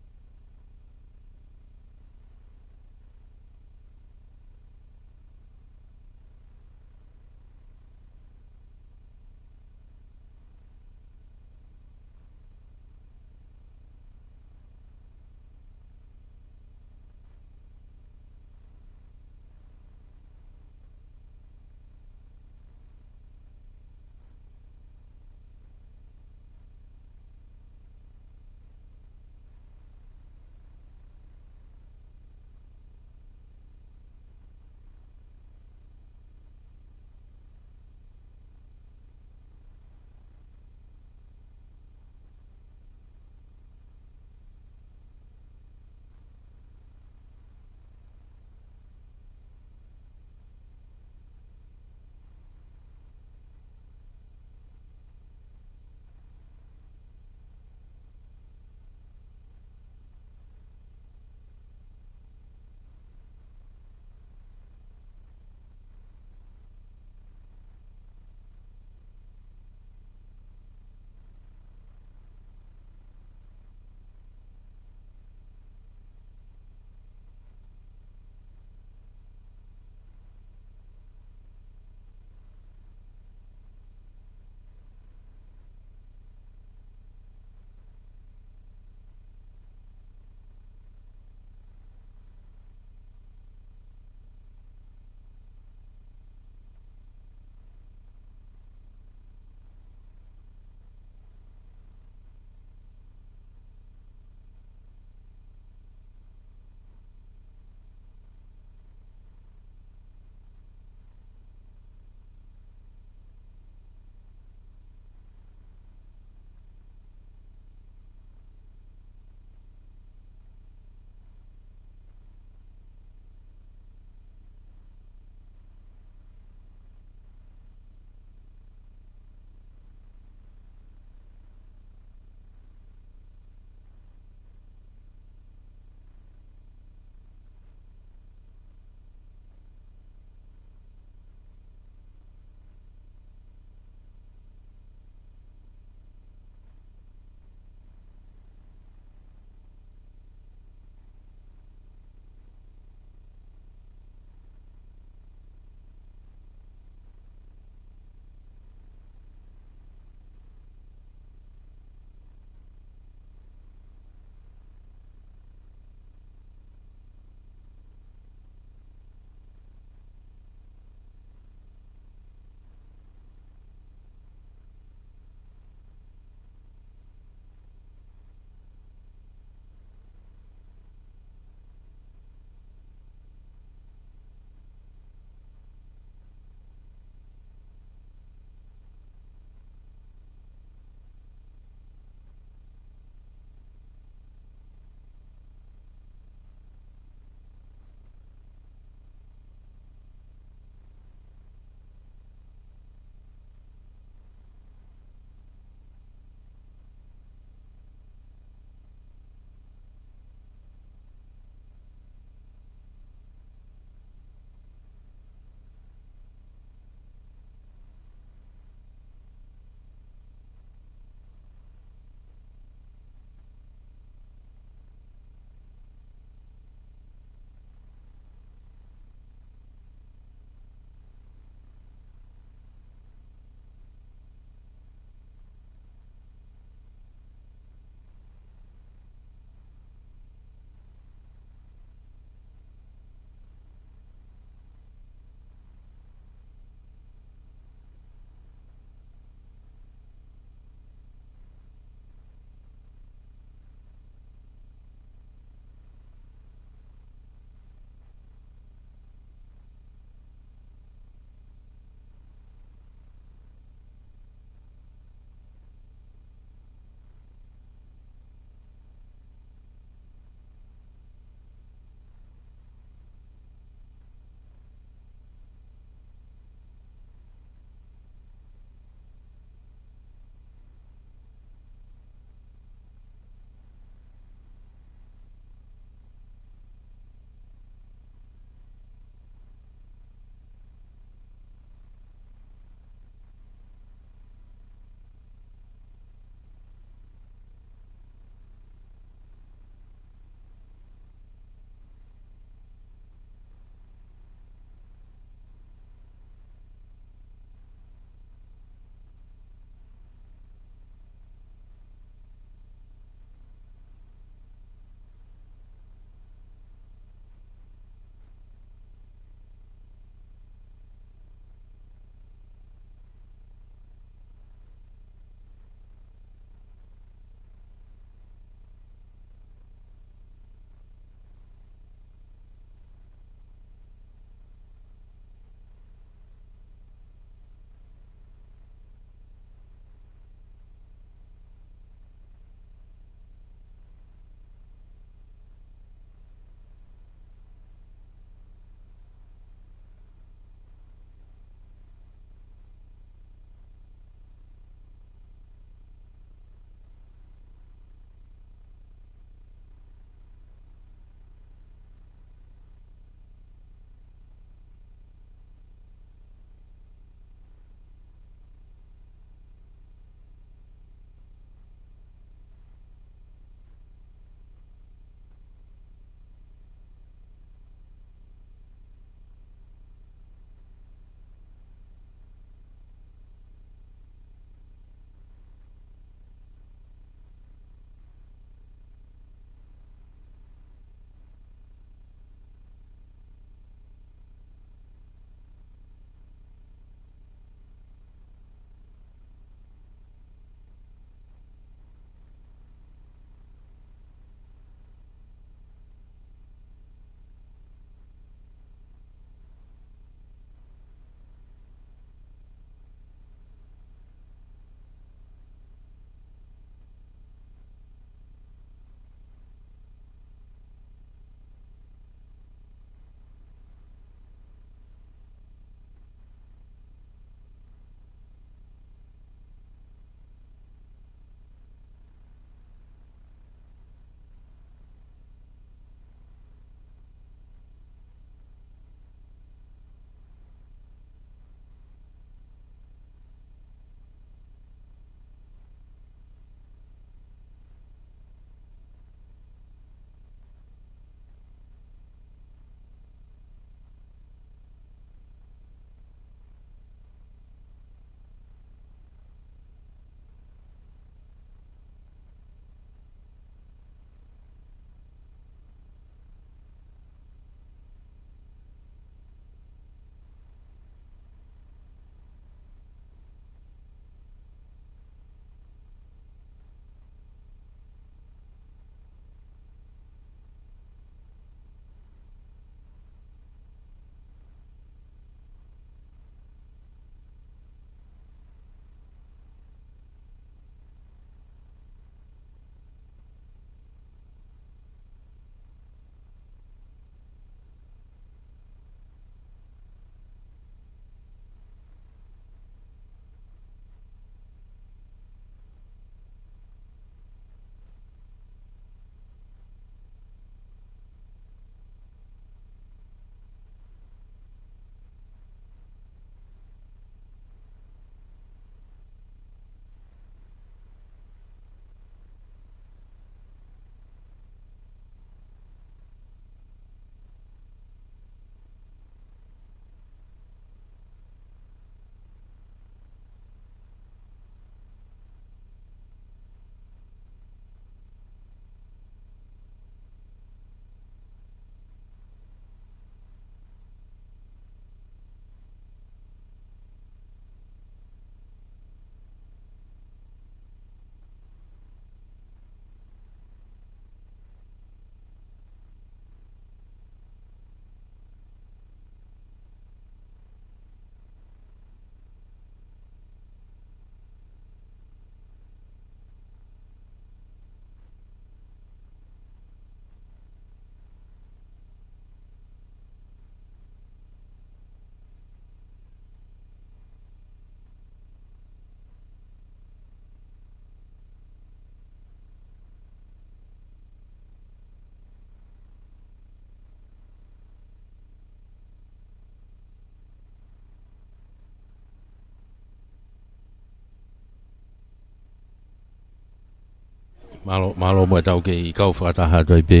Mālō, mālō mo e tau kei kau fakataha atu ai pē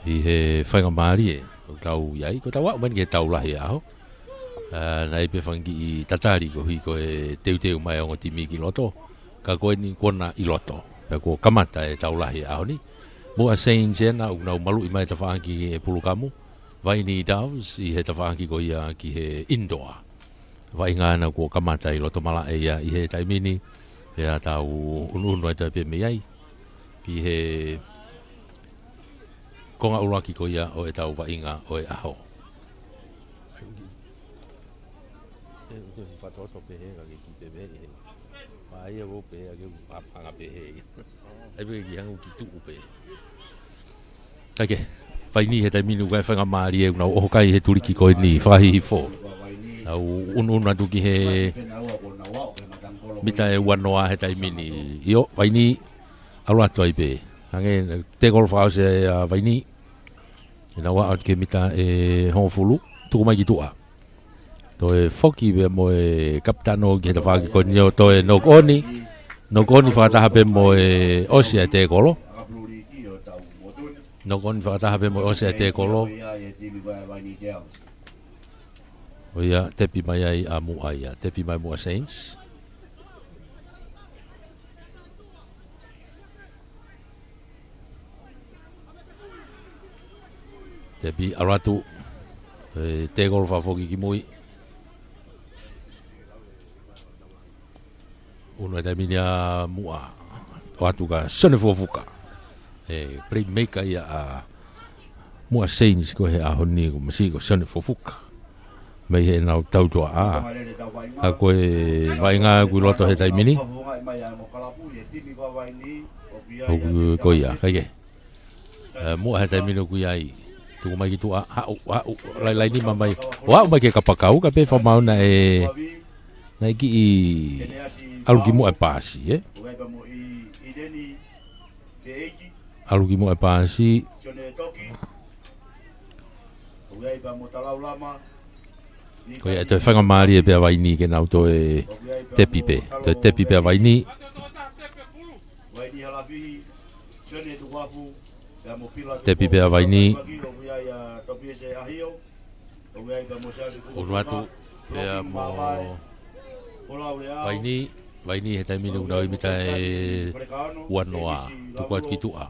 ʻi he faingamālie ʻoku tau ʻi ai. Ko ʻetau aʻu mai eni ki he tau lahi ʻaho. Ā, naʻe ʻi ai pē fanga kiʻi tatali koeʻuhi ko e teuteu mai ongo timi ki loto. Ka ko eni kuo na ʻi loto. Pea kuo kamata e tau lahi ʻaho ni. Muʻa Saints ena ʻoku nau maluʻi mai tafaʻaki ki he pulukamu. Vaini Doves ʻi he tafaʻaki ko ia ki he indoor. Vaʻinga ena kuo kamata ʻi loto malaʻe ia ʻi he taimi ni. Pea tau unuunu atu ai pē mei ai ki he konga ʻuluaki ko ia ʻo ʻetau vaʻinga ʻo e ʻaho. Te u te fatoto pehē ka ke ki pehē. Pea ia ʻoku pehē ake ʻoku pāpanga pehē. ʻAi pē ki hangu ki tuʻu pē. Kae kehe, Vaini he taimi ni ʻoku ʻi ai faingamālie ʻoku nau ʻoho kai he tuliki ko eni fakahihifo. Tau unuunu atu ki he mita ʻe ua noa he taimi ni. ʻIo, Vaini ʻalu atu ai pē. Hangē, tekolo fakaʻosi ʻa Vaini. ʻE nau aʻu atu ki he mita ʻe hongofulu. Tuku mai ki tuʻa. Toe foki pea mo e kapitano ki he tafaʻaki ko eni ʻo toe knock on. Knock on fakataha pē mo e ʻosi ʻa e tekolo. Knock on fakataha pē mo e ʻosi ʻa e tekolo. ʻO ia, tepi mai ai ʻa Muʻa ia. Tepi mai Muʻa Saints. Tepi ʻalu atu. ʻE tekolo fakafoki ki mui. Unu e taimi ni ʻa Muʻa. ʻOatu kia Sione Fukofuka. ʻE playmaker ia ʻa Muʻa Saints ko he ʻaho ni ko masi ko Sione Fukofuka. Mei heʻenau tautua ʻa. Ka ko e vaʻinga ʻoku ʻi loto he taimi ni. ʻOku ko ia, kae kehe. ʻE, Muʻa he taimi ni ʻoku ʻi ai. Tuku mai ki tuʻa, haʻu, haʻu, lailai nima mai. ʻO aʻu mai ki he kapakau, ka pē fakamaau naʻe, naʻe kiʻi ʻalu ki muʻa e paasi, ē? ʻAlu ki muʻa e paasi. Ko ia ʻe toe faingamālie pē ʻa Vaini ke nau toe tepi pē. Toe tepi pē ʻa Vaini. Tepi pē ʻa Vaini. Unu atu pea mo Vaini. Vaini he taimi ni ʻoku nau ʻi mita ʻe ua noa. Tuku atu ki tuʻa.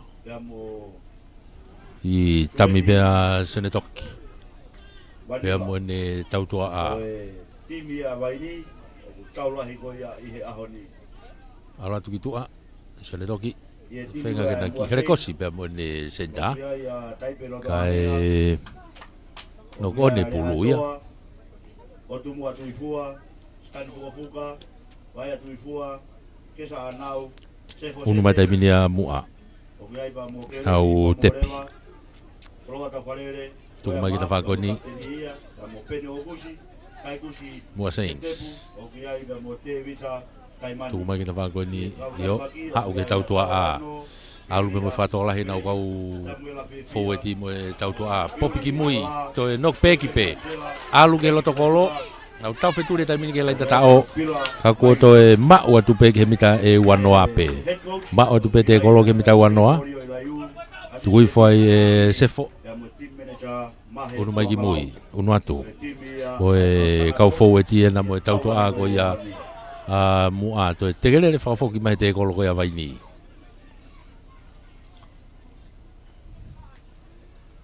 ʻI tami pē ʻa Sione Toki. Pea mo ʻene tautua ʻa. ʻAlu atu ki tuʻa. Sione Toki. Feinga ke na kiʻi helekosi pea mo ʻene senitā. Kae knock on e pulu ia. Unu mai taimi ni ʻa Muʻa. ʻAu tepi. Tuku mai ki tafaʻaki ko eni. Muʻa Saints. Tuku mai ki tafaʻaki ko eni. ʻIo, haʻu ki he tautua ʻa. ʻAlu pē mo e fakatokolahi ʻenau kau foueti mo e tautua ʻa. Popi ki mui, toe knock back pē. ʻAlu ki he loto kolo. Nau tau fetuli he taimi ni ki he laini tataʻo. Ka kuo toe maʻu atu pē ki he mita ʻe ua noa pē. Maʻu atu pē tekolo ki he mita ua noa. Tuku hifo ai ʻe Sefo. Unu mai ki mui, unu atu. Ko e kau foueti ena mo e tautua ʻa ko ia ʻa Muʻa toe tekelele fakafoki mai he tekolo ko ia ʻa Vaini.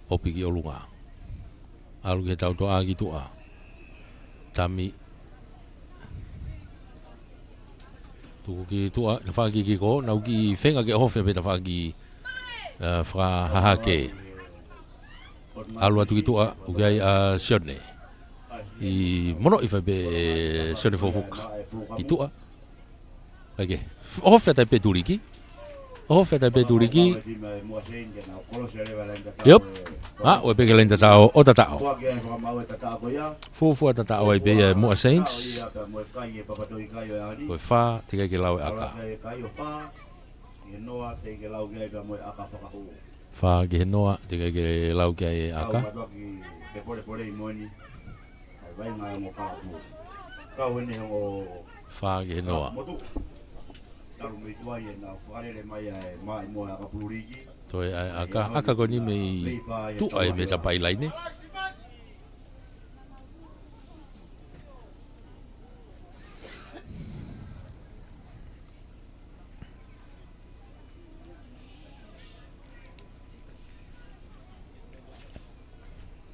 Popi ki ʻolunga. ʻAlu ki he tautua ʻa ki tuʻa. Tami. Tuku ki tuʻa, tafaʻaki ki ko, nau kiʻi feinga ke ʻohofia pē tafaʻaki, ā, fakahahake. ʻAlu atu ki tuʻa, ʻoku ʻi ai ʻa Sione. ʻI monoʻi fai pē Sione Fukofuka. Ki tuʻa. Kae kehe. ʻOhofia atu ai pē tuliki. ʻOhofia atu ai pē tuliki. Yep. Ā, ʻoku pē ki he laini tataʻo, ʻo tataʻo. Fuofua tataʻo ai pē ia ʻe Muʻa Saints. Ko e fā, teʻeki ai ke lau e ʻaka. Fā ki he noa, teʻeki ai ke lau ki ai e ʻaka. Fā ki he noa. Talu mei tuai ʻenau fakalele mai ʻa e maʻimoa ʻa e ʻaka Pululiki. Toe ʻa e ʻaka, ʻaka ko eni mei tuʻa ʻi he metapailai ni.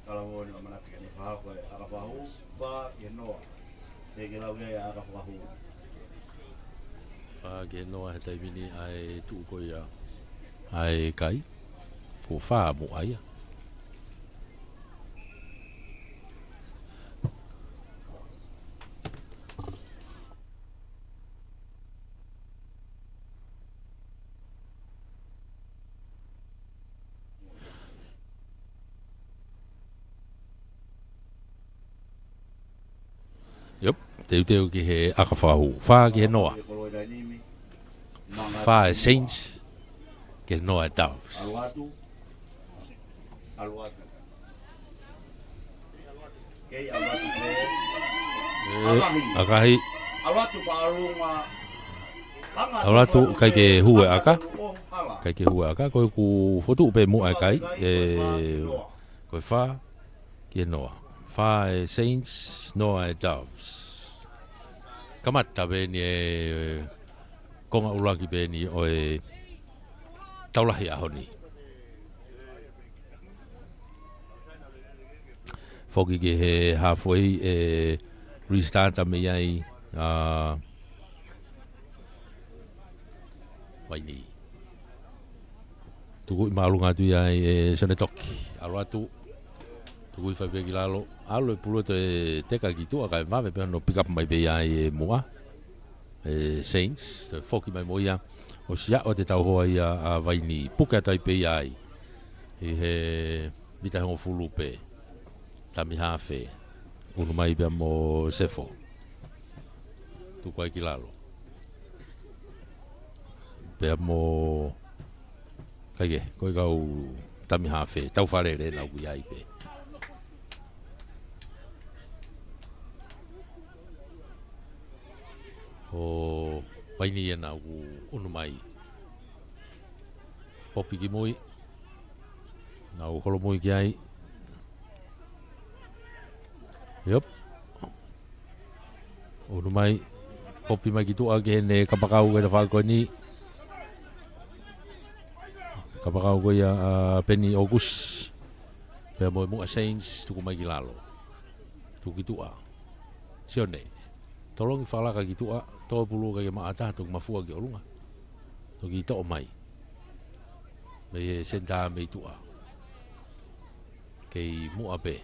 Talavou ʻo ne ʻamanaki ke ne fakahoko e ʻaka fakahū, fā ki he noa. Te ke lau ia ʻa e ʻaka fakahū. Fā ki he noa he taimi ni ʻa e tuʻu ko ia ʻa e kai. Ko e fā muʻa ia. Iop, teuteu ki he ʻaka fakahū. Fā ki he noa. Fā e Saints, ki he noa e Doves. ʻE, ʻakahi. ʻAlu atu, ʻikai ke hū e ʻaka. ʻIkai ke hū e ʻaka, ko ʻeku fokotuʻu pē muʻa e kai, ʻe, ko e fā ki he noa. Fā e Saints, noa e Doves. Kamata pē eni e konga ʻuluaki pē eni ʻo e tau lahi ʻaho ni. Foki ki he halfway ʻe restart mei ai ʻa Vainī. Tukuʻi māʻolunga atu ia ʻe Sione Toki. ʻAlu atu. Tukuʻi fai pē ki lalo. ʻAlu e pulu ʻo toe teka ki tuʻa kae vave pē hono pick up mai pē ia ʻe muʻa. ʻE Saints, toe foki mai mo ia. ʻOsi aʻu atu e tauhoa ia ʻa Vainī. Puke atu ai pē ia ai. ʻI he mita hongofulu pē. Tami hafe. Unu mai pea mo Sefo. Tuku ai ki lalo. Pea mo, ʻikai ke, ko e kau tami hafe, tau falele ʻenau ʻoku ʻi ai pē. ʻO Vainī ʻenau ʻoku unu mai. Popi ki mui. Nau holomui ki ai. Iop. Unu mai. Popi mai ki tuʻa ki heʻene kapakau ko e tafaʻaki ko eni. Kapakau ko ia ʻa Peni ʻOkusi. Pea mo e muʻa Saints tuku mai ki lalo. Tuku ki tuʻa. Sione. Tolongi fakalaka ki tuʻa, tō pulu ʻikai ke maʻa ha taha, toki mafua ki ʻolunga. Toki toʻo mai. Mei he senitā mei tuʻa. Kei muʻa pē.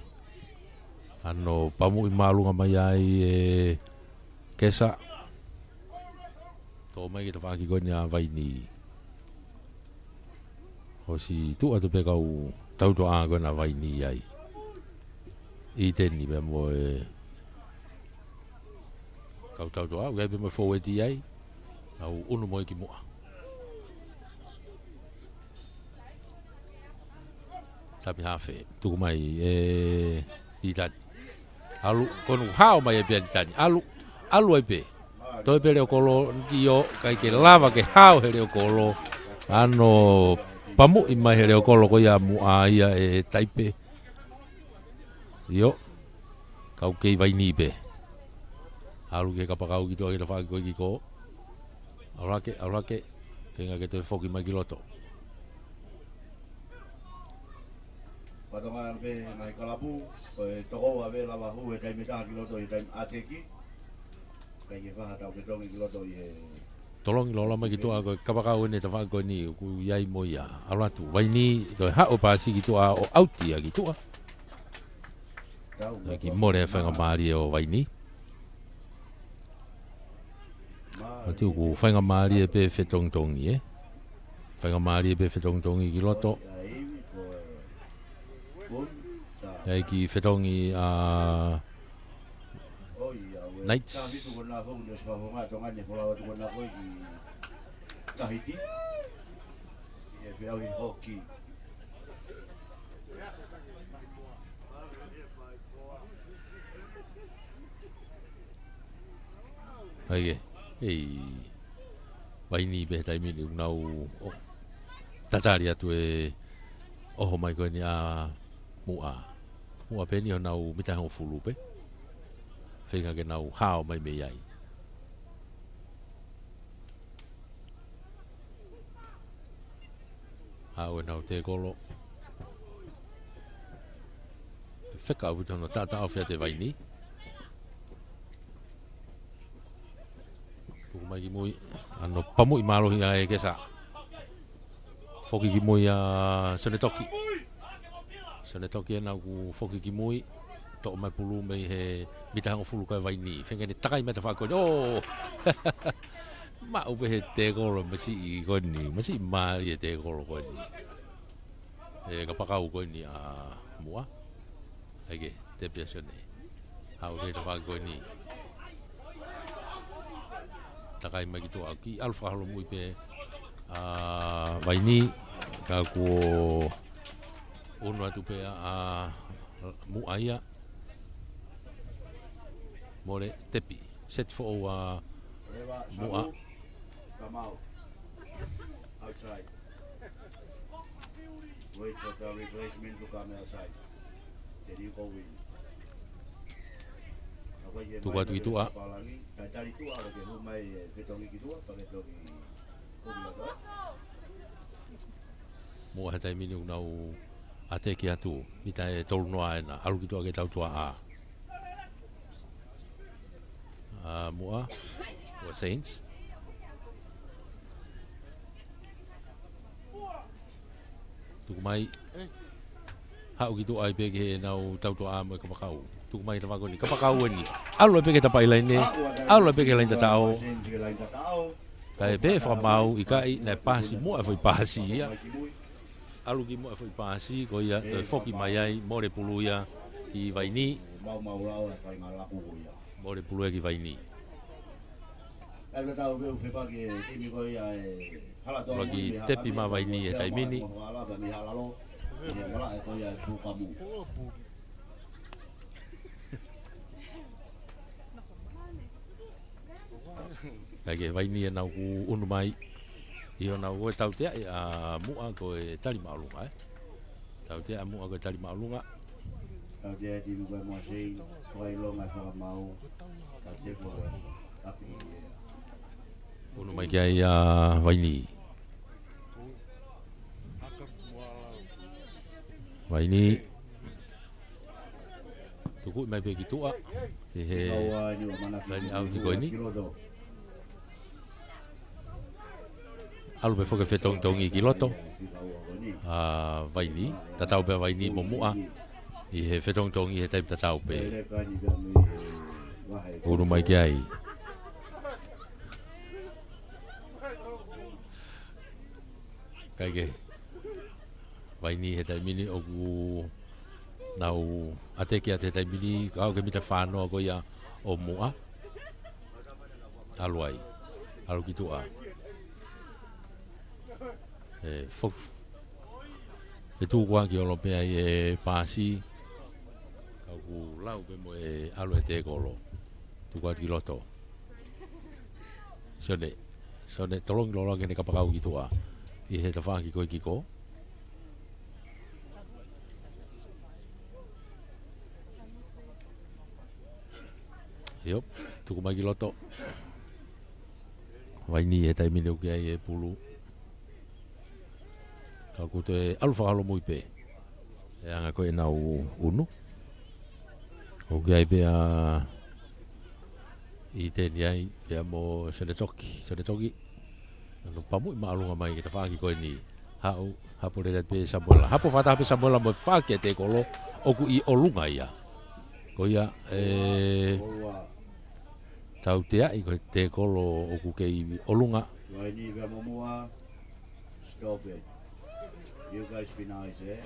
Hano pamuʻi māʻolunga mai ai ʻe Kesa. Tō mai ki he tafaʻaki ko eni ʻa Vainī. ʻOsi tuʻu atu pē kau tautoʻa ko ena ʻa Vainī ai. ʻI teni pea mo e kau tautoʻa, ʻoku ʻi ai pē mo e fōueti ai. Nau unu mo ia ki muʻa. Tami hafe, tuku mai ʻe Itani. ʻAlu, ko ʻene hao mai ai pē ʻa Itani. ʻAlu, ʻalu ai pē. Toe pē leʻo kolo, ʻio, ʻikai ke lava ke hao he leʻo kolo. Hano pamuʻi mai he leʻo kolo ko ia muʻa ia ʻe Taipe. ʻIo, kau kei Vainī pē. ʻAlu ki he kapakau ki tuʻa ki he tafaʻaki ko ē ki kō. ʻAlu hake, ʻalu hake. Feinga ke toe foki mai ki loto. Fatongia pē ngaahi kalapu, ko e tokoua pē lava hū he taimi ʻe taha ki loto ʻi he taimi ʻāteki. ʻIkai ke faʻa tau fetongi ki loto ʻi he Tolongi lōloa mai ki tuʻa ko e kapakau eni tafaʻaki ko eni ʻoku ʻi ai mo ia. ʻAlu atu, Vainī, toe haʻu paasi ki tuʻa ʻo ʻauti ia ki tuʻa. Tau ʻOku mole e faingamālie ʻo Vainī. ʻOku faingamālie pē fetongitongi, ē? Faingamālie pē fetongitongi ki loto. ʻAi ki fetongi ʻa Knights. ʻAi ke. Ei. Vaini pē he taimi ni ʻoku nau ʻo, tatali atu e ʻoho mai ko eni ʻa Muʻa. Muʻa pē eni ʻoku nau mita hongofulu pē. Feinga ke nau hao mai mei ai. Haʻu ʻenau tēkolo. Fekauʻi atu hono taʻataʻa ʻo Fiate Vaini. Tuku mai ki mui, ʻa hono pamuʻi mālohi ʻa e Kesa. Foki ki mui ʻa Sione Toki. Sione Toki ena ʻoku foki ki mui. Toʻo mai pulu mei he mita hongofulu ko ē ʻa Vaini. Feinga ke ne takai mai tafaʻaki ko eni. ʻŌ! Maʻu pē he tēkolo masiʻi ko eni. Masiʻi mālie he tēkolo ko eni. E kapakau ko eni ʻa Muʻa. ʻAi ke tepi ʻa Sione. Haʻu pē tafaʻaki ko eni. Takai mai ki tuʻa, ʻoku ʻalu fakaholomui pē ʻa Vaini, ka kuo ʻunu atu pē ʻa Muʻa ia. Mole tepi. Seti foʻou ʻa Muʻa. Outside. Wait for the replacement to come outside. Then you go in. Tuku atu ki tuʻa. Talitali tuʻa, ʻalu ke hū mai e fetongi ki tuʻa, pea ke toki hū mai. Muʻa he taimi ni ʻoku nau ʻateki atu, mita ʻe tolu noa ena, ʻalu ki tuʻa ke tautuaʻa. ʻA Muʻa, ʻa Saints. Tuku mai. Haʻu ki tuʻa ai pē ki heʻenau tautuaʻa mo e kapakau. Tuku mai tafaʻaki ko eni, kapakau eni. ʻAlu ai pē ki he tapa ʻi laine. ʻAlu ai pē ki he laine tataʻo. Kae pehē fakamaau ʻikai, naʻe paasi Muʻa e foʻi paasi ia. ʻAlu ki Muʻa e foʻi paasi, ko ia toe foki mai ai, mole pulu ia ki Vaini. Mole pulu ia ki Vaini. Ua ki tepi mai Vaini he taimi ni. Kae kehe Vaini ena ʻoku ʻunu mai. ʻI honau ʻoku tauteaʻi ʻa Muʻa ko e tali māʻolunga, ē. Tauteaʻi ʻa Muʻa ko e tali māʻolunga. Tauteaʻi e timi ko ē mo Sei, fakaʻilonga fakamaau, ka te ko e kapi ia. ʻUnu mai ki ai ʻa Vaini. Vaini. Tuku mai pē ki tuʻa. Ki he laine ʻauti ko eni. ʻAlu pē foki e fetongitongi ki loto ʻa Vaini. Tatau pē ʻa Vaini mo Muʻa ʻi he fetongitongi he taimi tatau pē. ʻUnu mai ki ai. Kae kehe Vaini he taimi ni ʻoku nau ʻateki atu he taimi ni, ka ʻoku ke mita fānoa ko ia ʻo Muʻa. ʻAlu ai. ʻAlu ki tuʻa. ʻE, fo-, ʻe tuku ʻaki ʻo lōpea ai e paasi. Ka ʻoku lau pē mo e ʻalu e tēkolo. Tuku atu ki loto. Sione. Sione tolongi loloa ki heʻene kapakau ki tuʻa. ʻI he tafaʻaki ko ē kiko. ʻIo, tuku mai ki loto. Vaini he taimi ni ʻoku ʻi ai e pulu. Ka ʻoku toe ʻalu fakaholomui pē. ʻE anga ko ē ʻenau ʻunu. ʻOku ʻi ai pē ʻa ʻIteni ai, pea mo Sione Toki, Sione Toki. Hono pamuʻi māʻolunga mai ki he tafaʻaki ko eni. Haʻu, hapo lelei pē Samuela. Hapo fakataha pē Samuela mo e fā ki he tēkolo ʻoku ʻi ʻolunga ia. Ko ia, ʻe, tauteaʻi ko e tēkolo ʻoku kei ʻi ʻolunga. Vaini pea mo Muʻa. Stop it. You guys be nice, eh?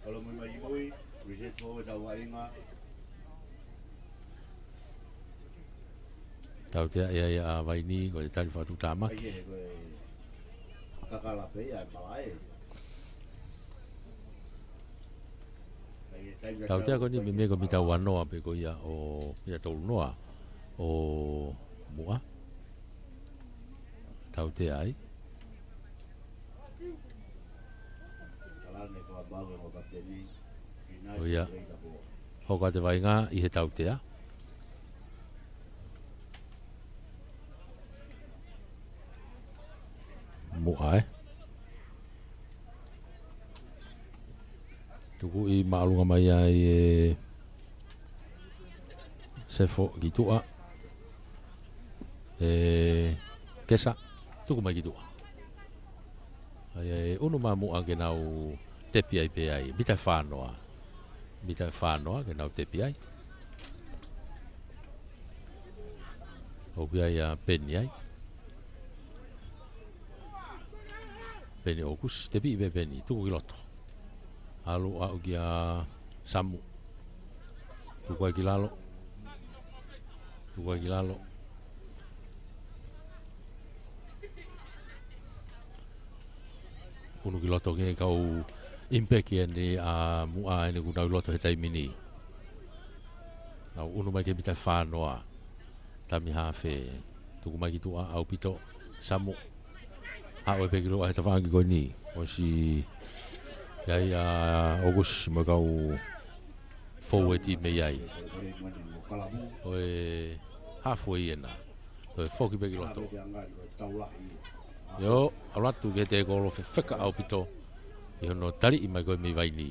Kalau mau mai mui, reset forward our inga. Tauteaʻi ia ʻa Vaini, ko e tali fakatuʻutāmaki. Ai, ē, ko e kakala pē ia, malaʻe. Ai, ē, taimi Tautea ko eni, meimei ko e mita ua noa pē ko ia ʻo, mita tolu noa ʻo Muʻa. Tautea ai. ʻO ia. Hoko atu e vaʻinga ʻi he tautea. Muʻa ē. Tuku ʻi māʻolunga mai ai ʻe Sefo ki tuʻa. ʻE Kesa, tuku mai ki tuʻa. ʻA ia ʻe ʻunu mai Muʻa ke nau tepi ai pē ai. Mita ʻe fā noa. Mita ʻe fā noa ke nau tepi ai. ʻOku ʻi ai ʻa Peni ai. Peni ʻOkusi, tepi pē Peni, tuku ki loto. ʻAlu ʻo aʻu kia Samu. Tuku ai ki lalo. Tuku ai ki lalo. ʻUnu ki loto ki he kau impeki eni ʻa Muʻa eni kuo nau ʻi loto he taimi ni. Nau ʻunu mai ki he mita ʻe fā noa. Tami hafe. Tuku mai ki tuʻa ʻaupito. Samu. Haʻu ʻo ʻai pē ki loto he tafaʻaki ko eni. ʻOsi ʻi ai ʻa ʻOkusi mo e kau foueti mei ai. ʻO e hafu ē ena. Toe foki pē ki loto. ʻIo, ʻalu atu ki he tekolo fefeka ʻaupito. ʻI hono taliʻi mai ko ē mei Vaini.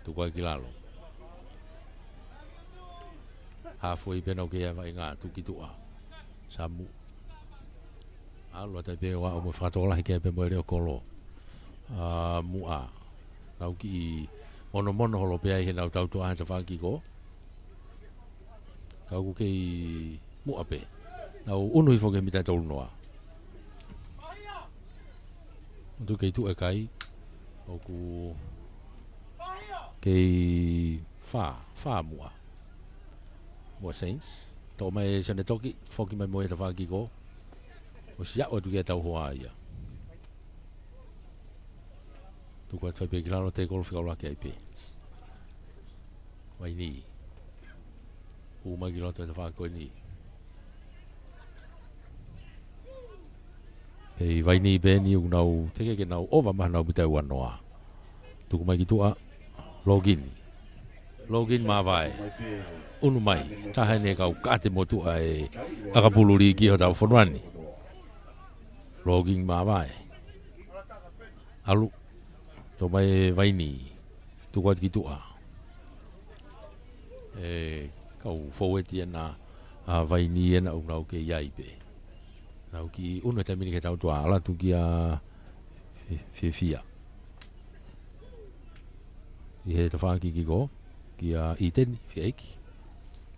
Tuku ai ki lalo. Hafu ē pē nau kei ʻai vaʻinga, tuku ki tuʻa. Samu. ʻAlu atu ai pē ʻo aʻu mo e fakatokolahi ki ai pē mo e leʻo kolo. ʻA Muʻa. Nau kiʻi monomono holo pē ai he nau tautua he tafaʻaki ko. Ka ʻoku kei Muʻa pē. Nau ʻunu hifo ki he mita ʻe tolu noa. ʻOku kei tuʻu e kai. ʻOku kei fā, fā Muʻa. Muʻa Saints. Toʻo mai ʻe Sione Toki, foki mai mo e tafaʻaki ko. ʻOsi aʻu atu ki he tau hoa ia. Tuku atu fai pē ki lalo tekolo fika ʻuluaki ai pē. Vaini. Hū mai ki loto he tafaʻaki ko eni. Kei Vaini pē eni ʻoku nau teʻeki ke nau ʻova mai hanau mita ʻe ua noa. Tuku mai ki tuʻa. Logini. Logini māvae. ʻUnu mai. Taha eni e kau kaʻate motuʻa ʻe ʻakapulu liki hotau fonua ni. Logini māvae. ʻAlu. Toʻo mai ʻe Vaini. Tuku atu ki tuʻa. ʻE, kau foueti ena ʻa Vaini ena ʻoku nau kei ʻi ai pē. Nau kiʻi ʻunu he taimi ni ki he tautua, ʻalu atu kia Fi-, Fiefia. ʻI he tafaʻaki kiko, kia ʻIteni, Fiaiki.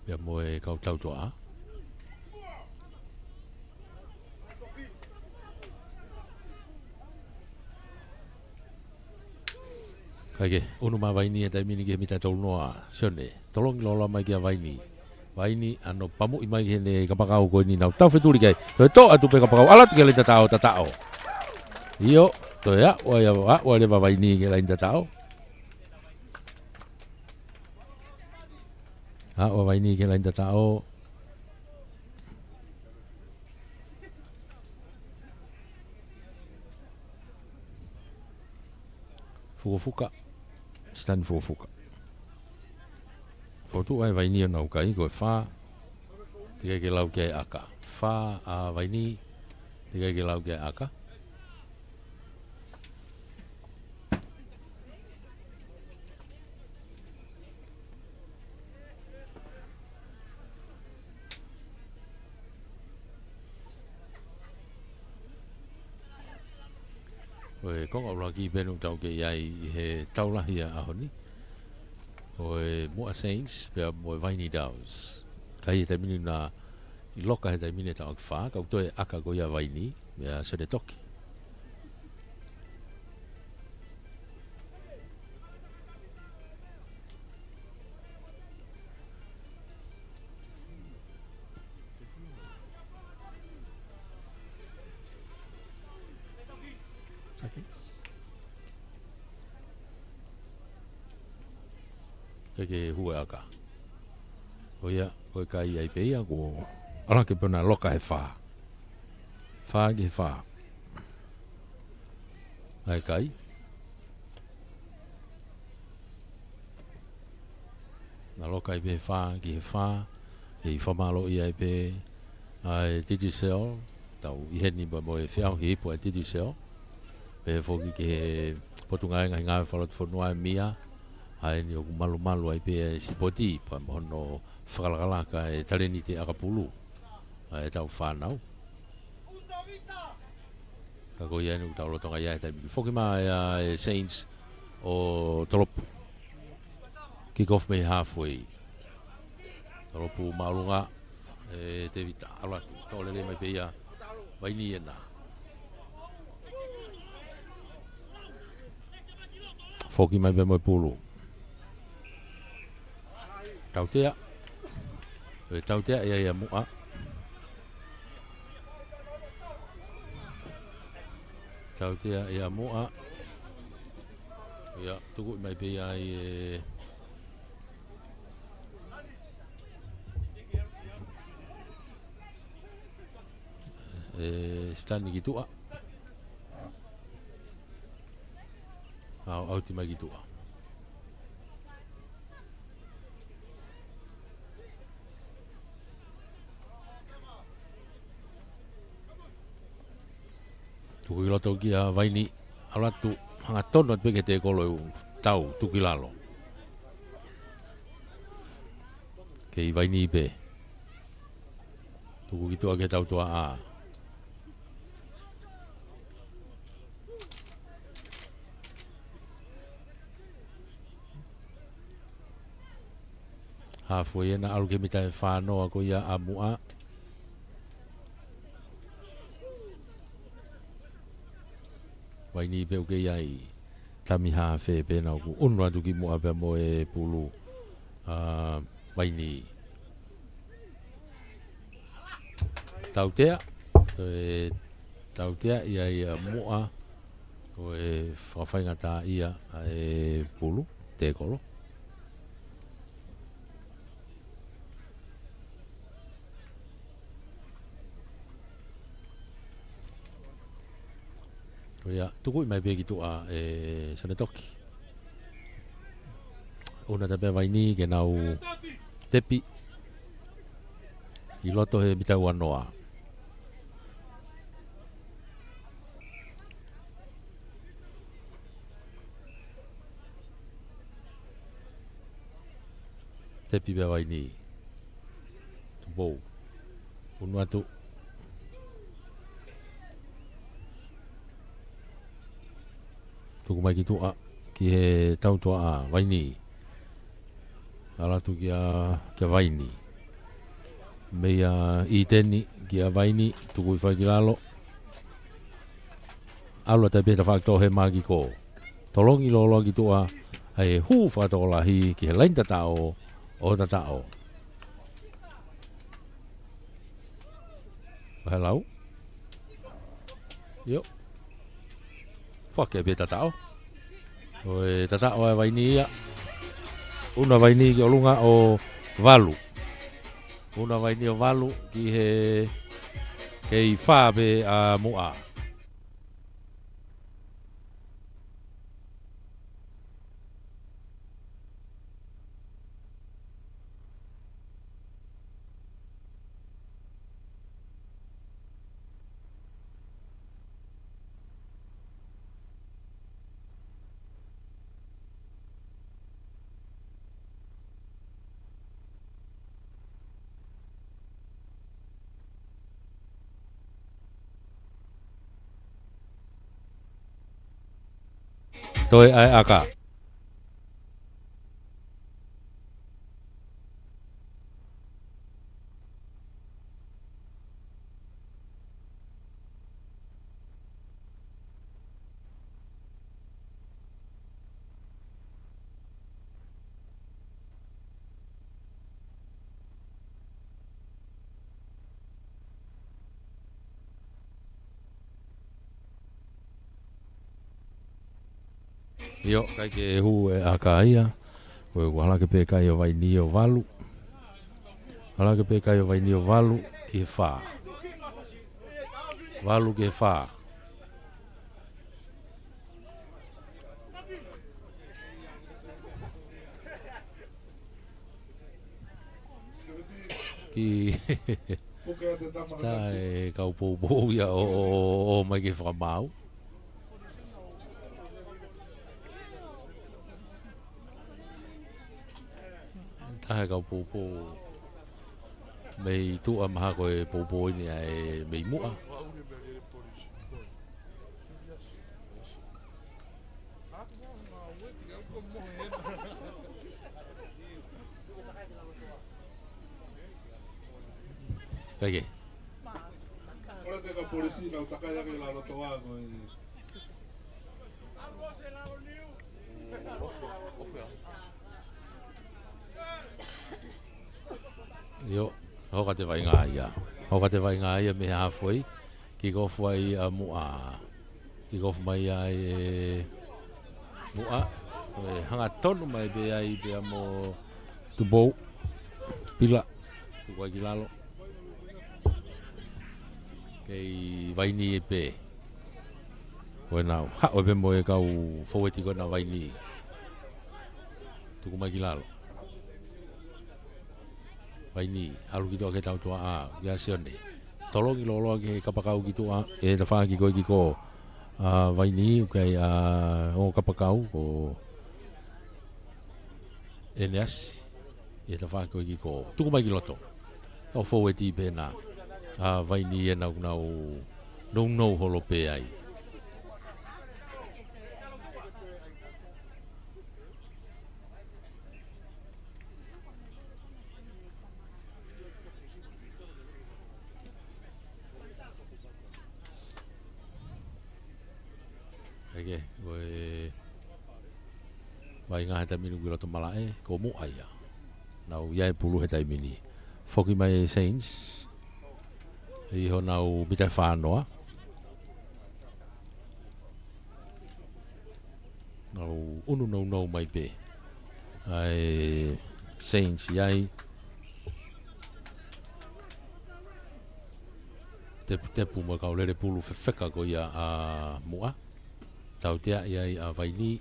Pea mo e kau tautua. Kae kehe, ʻunu mai Vaini he taimi ni ki he mita ʻe tolu noa, Sione, tolongi loloa mai kia Vaini. Vaini, ʻano pamuʻi mai ki heʻene kapakau ko eni nau tau fetuli ki ai. Toe toʻo atu pē kapakau, ʻalu atu ki he laini tataʻo, tataʻo. ʻIo, toe aʻu ai, aʻu ai leva Vaini ki he laini tataʻo. Aʻu ai Vaini ki he laini tataʻo. Fukofuka. Stan Fukofuka. Fotu ai Vaini ʻo nau kai ko e fā. Teʻeki ke lau ki ai ʻaka. Fā ʻa Vaini. Teʻeki ke lau ki ai ʻaka. Ko e konga ʻuluaki pē ʻoku tau kei ʻi ai ʻi he tau lahi ʻa e ʻaho ni. Ko e Muʻa Saints, pea mo e Vaini Doves. Kai he taimi ni naʻe ʻi loka he taimi ni ʻe taʻu fā, ka ʻoku toe ʻaka ko ia Vaini, meia Sione Toki. Kae kehe hū e ʻaka. Ko ia, ko e kai ai pē ia, ko ʻAlake pē naʻe loka he fā. Fā ki he fā. ʻA e kai. Naloka ai pē he fā ki he fā. ʻI he fakamālō ia ai pē ʻa e Digicel. Tau ʻi heni pea mo e feʻauhi ipu ʻa e Digicel. Pehē foki ki he Potungāue Ngaahi Ngāue Fakalotofonua ʻa e MIA. ʻA eni ʻoku malumalu ai pē ʻa e sipoti pea mo hono fakalakalaka e talēniti ʻakapulu ʻa e tau fānau. Ka ko ia eni ʻoku tau lolotonga ia he taimi ni. Foki mai ʻa e Saints ʻo tolopu. Kick off mei halfway. Tolopu māʻolunga ʻe Tevita, ʻalu atu. Toʻo lelei mai pē ia. Vaini ena. Foki mai pē mo e pulu. Tautea. ʻE tautea ia ʻia Muʻa. Tautea ʻia Muʻa. ʻIa, tuku mai pē ia ʻe, ʻe Sitani ki tuʻa. ʻAu, ʻauti mai ki tuʻa. Tuku ki loto kia Vaini, ʻalu atu, hangatonu atu pē ki he tekolo ʻe ʻū tau, tuku ki lalo. Kei Vaini pē. Tuku ki tuʻa ki he tautuaʻa. Halfway ena, ʻalu ki he mita ʻe fānoa ko ia ʻa Muʻa. Vaini pē ʻoku kei ʻi ai. Tami hafe pē ena ʻoku ʻunu atu ki Muʻa pea mo e pulu ʻa Vaini. Tautea, toe tautea ia ʻia Muʻa, ko e fakafaingataʻaʻia ʻa e pulu, tekolo. Ko ia, tukuʻi mai pē ki tuʻa ʻe Sanetoki. ʻUnu atu pē ʻa Vaini ke nau tepi ʻi loto he mita ua noa. Tepi pē ʻa Vaini. Tupou. ʻUnu atu. Tuku mai ki tuʻa, ki he tautuaʻa, Vaini. ʻAlu atu kia, kia Vaini. Meia ʻIteni, kia Vaini, tuku hifo ki lalo. ʻAlu atu pē he tafaʻaki toʻohema ki kō. Tolongi lōloa ki tuʻa, ʻa e hū fakatokolahi ki he laini tataʻo, ʻo tataʻo. Vahe lau. ʻIo. Fake pē tataʻo. Ko e tataʻo ʻa Vaini ia. ʻUnu ʻa Vaini ki ʻolunga ʻo valu. ʻUnu ʻa Vaini ʻo valu ki he, kei fā pē ʻa Muʻa. Toe ʻa e ʻaka. ʻIo, ʻikai ke hū e ʻaka ia. Ko e ʻoku hala ake pē kai ʻo Vaini ʻo valu. Hala ake pē kai ʻo Vaini ʻo valu ki he fā. Valu ki he fā. Ki taʻe kau poupou ia ʻo, ʻo, ʻo, ʻo mai ke fakamaau. Taʻe kau poupou. Mei tuʻa mahalo ko e poupou eni ʻa e mei muʻa. Kaike. Ora te ka polisi na utakai ake la lotoa ko e. Io, hoka te vaʻinga ia. Hoka te vaʻinga ia mei he halfway. Kick off ai ʻa Muʻa. Kick off mai ai ʻe Muʻa. ʻE hanga tonu mai pē ai pea mo Tupou. Pila. Tuku ai ki lalo. Kei Vaini pē. Ko ena haʻu pē mo e kau foueti ko ena Vaini. Tuku mai ki lalo. Vaini, ʻalu ki tuʻa ke tau tuʻa ʻa, ia Sione. Tolongi loloa ki he kapakau ki tuʻa, ʻe tafaʻaki ko e kick off. ʻA Vaini, ʻoku ʻi ai ʻa, ʻo kapakau, ko ʻEneasi. ʻE tafaʻaki ko e kick off. Tuku mai ki loto. Kau foueti pē ena. ʻA Vaini ʻenau nau nounou holo pē ai. Eke, ko e vaʻinga he taimi ni ʻoku ʻi loto malaʻe, ko Muʻa ia. Nau ʻi ai e pulu he taimi ni. Foki mai e Saints. ʻI honau mita ʻe fā noa. Nau ʻunu nounou mai pē. ʻA e Saints ʻi ai. Teputepu mo e kau lele pulu fefeka ko ia ʻa Muʻa. Tautea ʻi ai ʻa Vaini.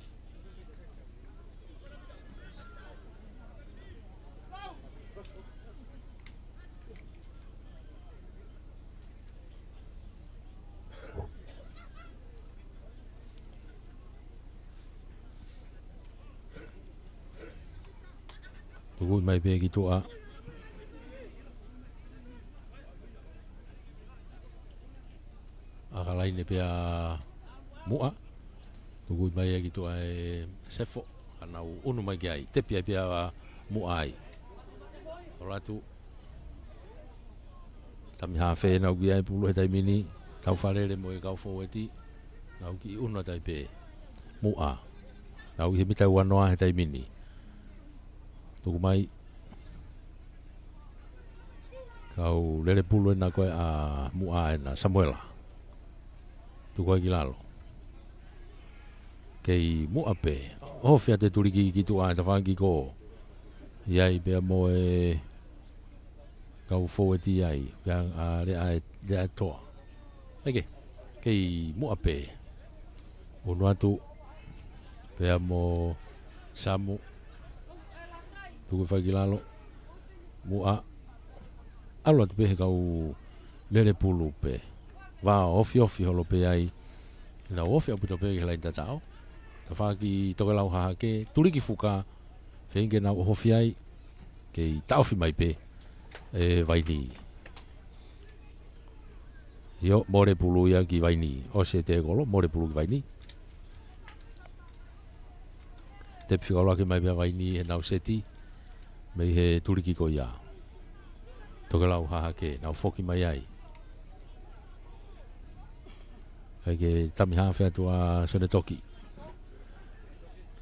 Tuku mai pē ki tuʻa. ʻAkalaine pē ʻa Muʻa. Tuku mai ia ki tuʻa ʻe Sefo. Ka nau ʻunu mai ki ai. Tepi ai pē ʻa Muʻa ai. ʻOlatu. Tami hafe nau ʻi ai e pulu he taimi ni. Tau falele mo e kau foueti. Nau kiʻi ʻunu atu ai pē. Muʻa. Nau ʻi he mita ʻe ua noa he taimi ni. Tuku mai. Kau lele pulu ena ko e ʻa Muʻa ena, Samuela. Tuku ai ki lalo. Kei Muʻa pē. ʻOfi atu e tuliki ki tuʻa ʻe tafaʻaki ko. ʻI ai pea mo e kau foueti ai. Pea ʻa Leʻa, Leʻa Toa. Eke, kei Muʻa pē. ʻUnu atu, pea mo Samu. Tuku fai ki lalo. Muʻa. ʻAlu atu pē he kau lele pulu pē. Vao ofiofi holo pē ai. Nau ofi ʻaupito pē ki he laini tataʻo. Tafaʻaki Tokelau Hahake. Tuliki fuka. Feinga ke nau ʻohofi ai. Kei taʻofi mai pē ʻe Vaini. ʻIo, mole pulu ia ki Vaini. ʻOsi e tekolo, mole pulu ki Vaini. Tepi fika ʻuluaki mai pē ʻa Vaini he nau seti. Mei he tuliki ko ia. Tokelau Hahake, nau foki mai ai. Kae ke tami hafe atu ʻa Sione Toki.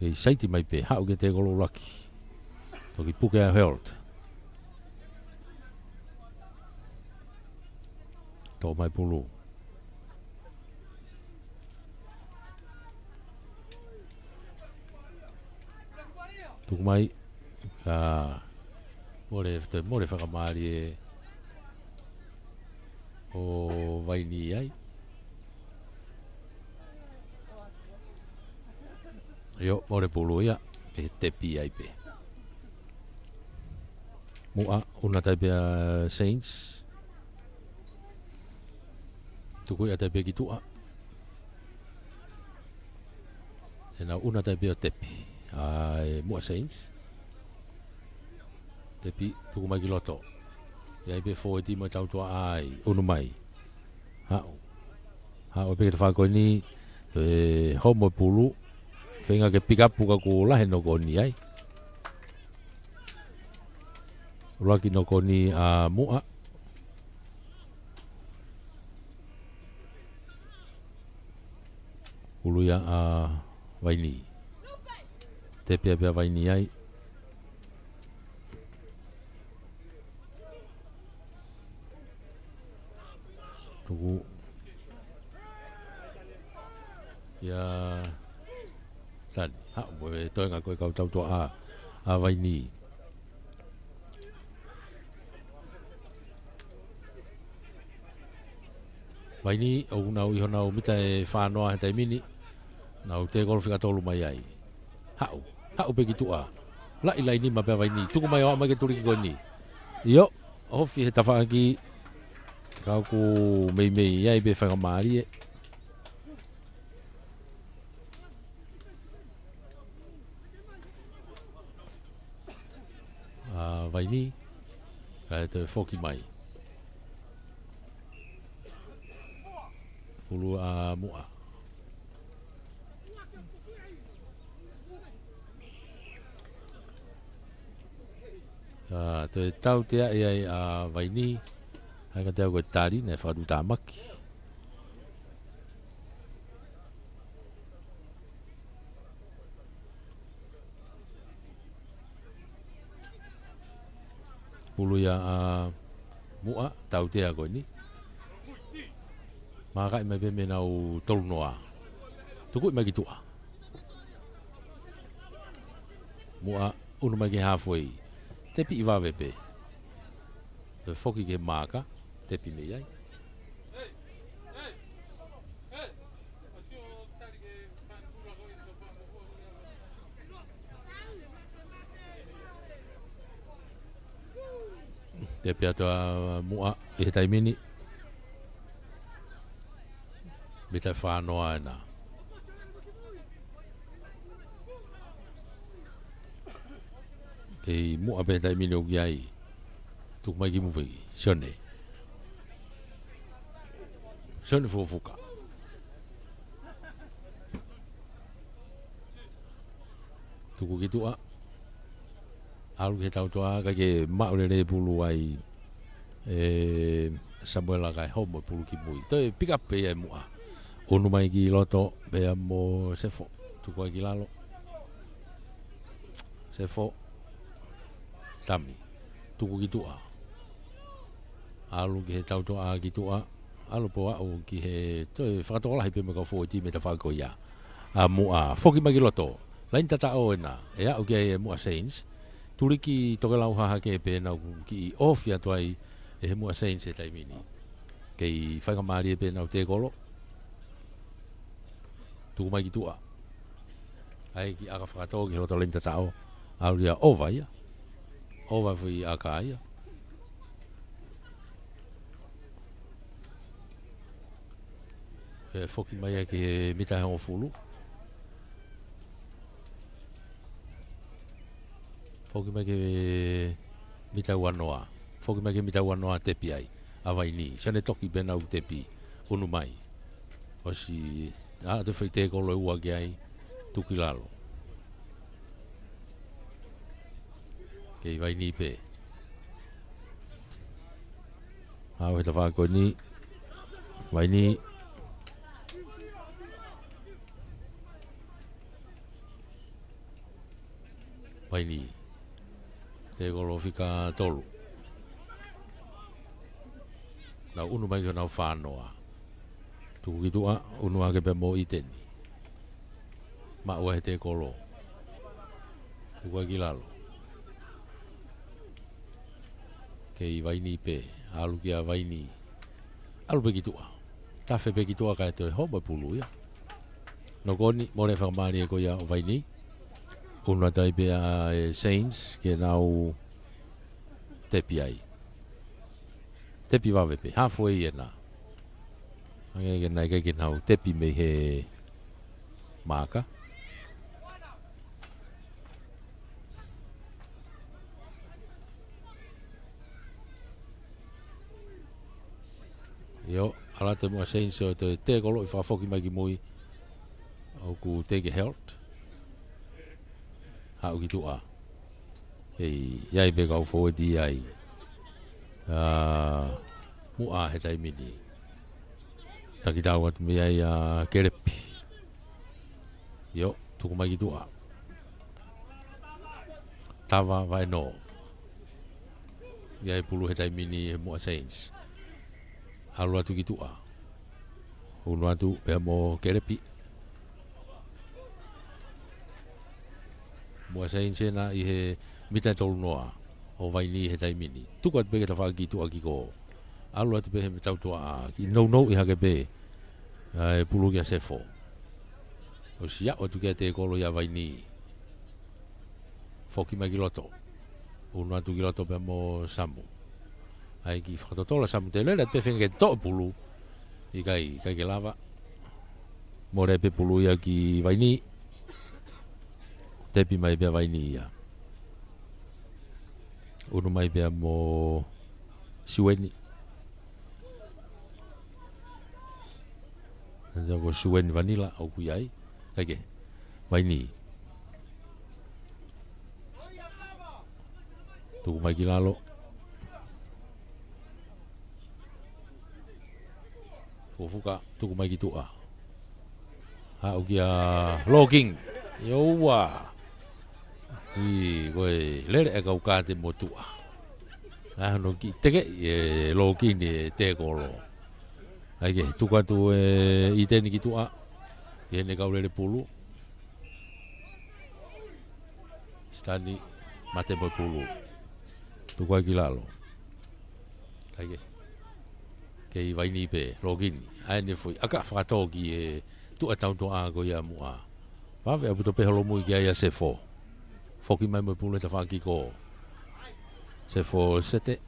Kei saiti mai pē, haʻu ke tekolo ʻuluaki. Toki puke ʻa Health. Toʻo mai pulu. Tuku mai. ʻA, mole, mole fakamālie ʻo Vaini ai. ʻIo, mole pulu ia, pea tepi ai pē. Muʻa, ʻunu atu ai pē ʻa Saints. Tuku ia atu ai pē ki tuʻa. ʻE nau ʻunu atu ai pē ʻo tepi. ʻA e Muʻa Saints. Tepi, tuku mai ki loto. ʻI ai pē fōueti mo e tautuʻa ai, ʻunu mai. Haʻu. Haʻu pē ki he tafaʻaki ko eni, ʻe homo e pulu. Feinga ke pick up ka kuo lahi e noko ʻoni ai. ʻUluaki noko ʻoni ʻa Muʻa. Pulu ia ʻa Vaini. Tepi ai pē ʻa Vaini ai. Tuku. Ia. Sani. Haʻu mo e toenga ko e kau tautuʻa ʻa, ʻa Vaini. Vaini, ʻoku nau ʻi honau mita ʻe fā noa he taimi ni. Nau tekolo fika tolu mai ai. Haʻu, haʻu pē ki tuʻa. Laʻi laini mai pē ʻa Vaini. Tuku mai ʻo aʻu mai ki he tuliki ko eni. ʻIo, ofi he tafaʻaki. Ka ʻoku meimei ʻi ai pē faingamālie ʻa Vaini, kae toe foki mai. Pulu ʻa Muʻa. ʻA, toe tautea ai ʻa Vaini. Hangē kiate au ko e tali, naʻe fakatuʻutāmaki. Pulu ia ʻa Muʻa, tautea ko eni. Mākaʻi mai pē mei heʻenau tolu noa. Tuku mai ki tuʻa. Muʻa, ʻunu mai ki he halfway. Tepi ʻi vave pē. Toe foki ki he maaka, tepi mei ai. Tepi atu ʻa Muʻa ʻi he taimi ni. Mita ʻe fā noa ena. Kei Muʻa pē he taimi ni ʻoku ʻi ai. Tuku mai ki mufi. Sione. Sione Fukofuka. Tuku ki tuʻa. ʻAlu ki he tautuʻa, kae maʻu lelei e pulu ai ʻe Samuela kae homo e pulu ki mui. Toe pick up pē ia ʻe Muʻa. ʻUnu mai ki loto, pea mo Sefo. Tuku ai ki lalo. Sefo. Tami. Tuku ki tuʻa. ʻAlu ki he tautuʻa ki tuʻa. ʻAlu pē ʻo aʻu ki he toe fakatokolahi pē mo e kau fōueti mei he tafaʻaki ko ia. ʻA Muʻa, foki mai ki loto. Laini tataʻo ena, ʻe aʻu ki ai ʻe Muʻa Saints. Tuliki tokelau hahake pē ʻenau kiʻi ofi atu ai ʻe he Muʻa Saints he taimi ni. Kei faingamālie pē ʻenau tekolo. Tuku mai ki tuʻa. ʻAi kiʻi ʻaka fakatō ki loto laini tataʻo. ʻAlu ia ʻova ia. ʻOva foʻi ʻaka ia. ʻE foki mai ia ki he mita ʻe hongofulu. Foki mai ki he mita ʻe uanoa. Foki mai ki he mita ʻe uanoa tepi ai. ʻA Vaini. Sione Toki pē ʻenau tepi. ʻUnu mai. ʻOsi ʻa te fai tekolo ʻe ua ki ai. Tuku ki lalo. Kei Vaini pē. ʻAlu he tafaʻaki ko eni. Vaini. Vaini. Tekolo fika tolu. Nau ʻunu mai ki honau fā noa. Tuku ki tuʻa, ʻunu hake pē mo ʻIteni. Maʻu ai he tekolo. Tuku ai ki lalo. Kei Vaini pē, ʻalu kia Vaini. ʻAlu pē ki tuʻa. Tafe pē ki tuʻa kae toe homo e pulu ia. Noko ʻoni, mole fakamālie ko ia ʻo Vaini. ʻUnu atu ai pē ʻa e Saints, ke nau Tepi ai. Tepi vave pē. Halfway ena. Hangē ke nau ʻikai ke nau tepi mei he maaka. ʻIo, ʻalu atu e Muʻa Saints ʻo toe tēkoloʻi fakafoki mai ki mui. ʻOku take held. Haʻu ki tuʻa. Hei, ʻi ai pē kau forward ai. ʻA, Muʻa he taimi ni. Taki tau atu mei ai ʻa Kelepi. ʻIo, tuku mai ki tuʻa. Tava Vaenō. ʻI ai pulu he taimi ni he Muʻa Saints. ʻAlu atu ki tuʻa. Unu atu pea mo Kelepi. Muʻa Saints ena ʻi he mita ʻe tolu noa ʻo Vaini he taimi ni. Tuku atu pē ki he tafaʻaki tuʻa ki kō. ʻAlu atu pē he tautuʻa ki nounou ʻi hake pē. ʻA e pulu kia Sefo. ʻOsi aʻu atu kia tēkolo ia Vaini. Foki mai ki loto. Unu atu ki loto pea mo Samu. ʻAi ki fakatotola Samu te lele atu pē feinga ke toʻo pulu. ʻIkai, ʻikai ke lava. Mole pē pulu ia ki Vaini. Tepi mai pea Vaini ia. Unu mai pea mo Siueni. Nanti ko Siueni Vanila ʻoku ʻi ai. ʻIkai ke. Vaini. Tuku mai ki lalo. Fufuka, tuku mai ki tuʻa. Haʻu kia Loking. ʻIo ua. ʻI, ko e lele e kau kāte mo tuʻa. ʻA hono kiʻi teke e Loking e tēkolo. ʻAi ke, tuku atu e ʻIteni ki tuʻa. ʻI heʻene kau lele pulu. Sitani, mate mo e pulu. Tuku ai ki lalo. ʻAi ke. Kei Vaini pē, Loking. ʻAi ne foʻi, ʻaka fakatō ki he tuʻa tautuʻa ko ia Muʻa. Vave ʻaupito pē holomui ki ai ʻa Sefo. Foki mai mo e pulu he tafaʻaki ko. Sefo sete.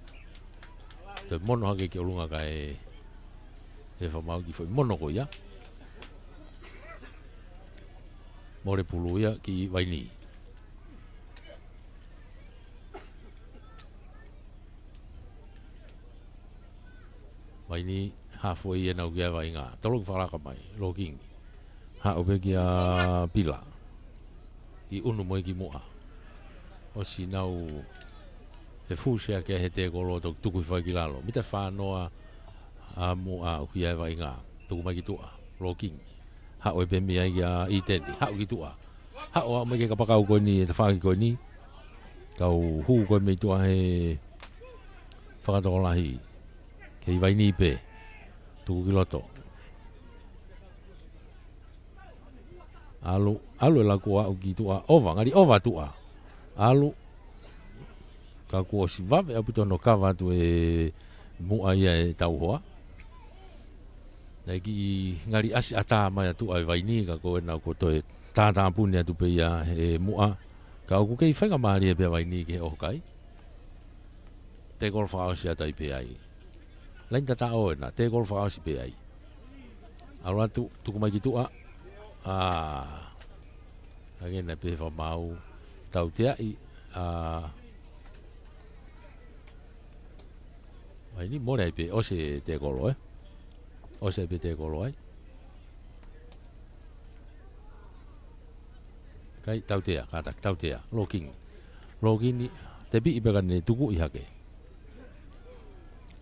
Toe mono hake ki ʻolunga kae. He fakamau ki foʻi mono ko ia. Mole pulu ia ki Vaini. Vaini halfway ena ʻoku ʻi ai e vaʻinga. Toloki fakalaka mai, Loking. Haʻu pē kia Pila. ʻI unu mo e ki Muʻa. ʻOsi nau he fusi ake he tēkolo toki tuku hifo ai ki lalo. Mita fā noa ʻa Muʻa ʻoku ʻi ai e vaʻinga. Tuku mai ki tuʻa. Loking. Haʻu ē pē mei ai kia ʻIteni. Haʻu ki tuʻa. Haʻu ʻo aʻu mai ki he kapakau ko eni, he tafaʻaki ko eni. Kau hū ko ē mei tuʻa he fakatokolahi. Kei Vaini pē. Tuku ki loto. ʻAlu, ʻalu e laku ʻo aʻu ki tuʻa, ʻova, ngali ʻova tuʻa. ʻAlu, ka kuo ʻosi vave ʻaupito hono kava atu e Muʻa ia e tauhoa. Naʻe kiʻi ngali ʻasi ʻatā mai ʻa tuʻa e Vaini ka ko ena kuo toe tātāpuni atu pē ia he Muʻa. Ka ʻoku kei faingamālie pē ʻa Vaini ki he ʻohokai. Tēkolo fakaʻosi atu ai pē ai. Laini tataʻo ena, tēkolo fakaʻosi pē ai. ʻAlu atu, tuku mai ki tuʻa. ʻA. Hangē naʻe pehē fakamau. Tauteaʻi. ʻA. Vaini mole ai pē, ʻosi e tēkolo, ē? ʻOsi ai pē tēkolo ai. Kai tautea, kātaki tautea, Loking. Loking ni, tepiʻi pē ka ne tukuʻi hake.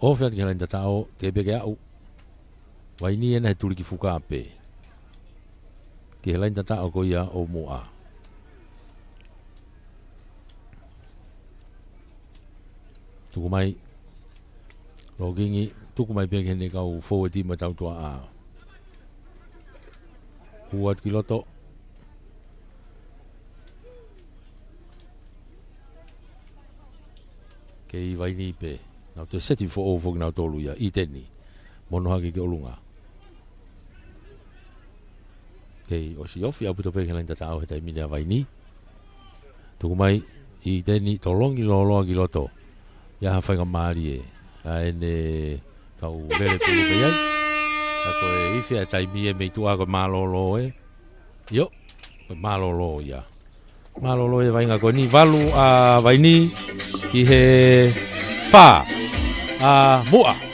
ʻOfi atu ki he laini tataʻo, teʻeki pē ke aʻu. Vaini ena he tuliki fuka pē. Ki he laini tataʻo ko ia ʻo Muʻa. Tuku mai. Loking, tuku mai pē ki heʻene kau foueti mo e tautuaʻa. Hū atu ki loto. Kei Vaini pē. Nau toe seti foʻou foki nautolu ia. ʻIteni. Mono hake ki ʻolunga. Kei ʻosi ofi ʻaupito pē ki he laini tataʻo he taimi ni ʻa Vaini. Tuku mai, ʻIteni, tolongi lōloa ki loto. ʻI ai ha faingamālie ʻa ʻene kau lele pulu pē ai. Ka ko e ifi ʻa e taimi ʻe mei tuʻa ko e mālōlō ē. ʻIo, ko e mālōlō ia. Mālōlō ia vainga ko eni, valu ʻa Vaini ki he fā ʻa Muʻa.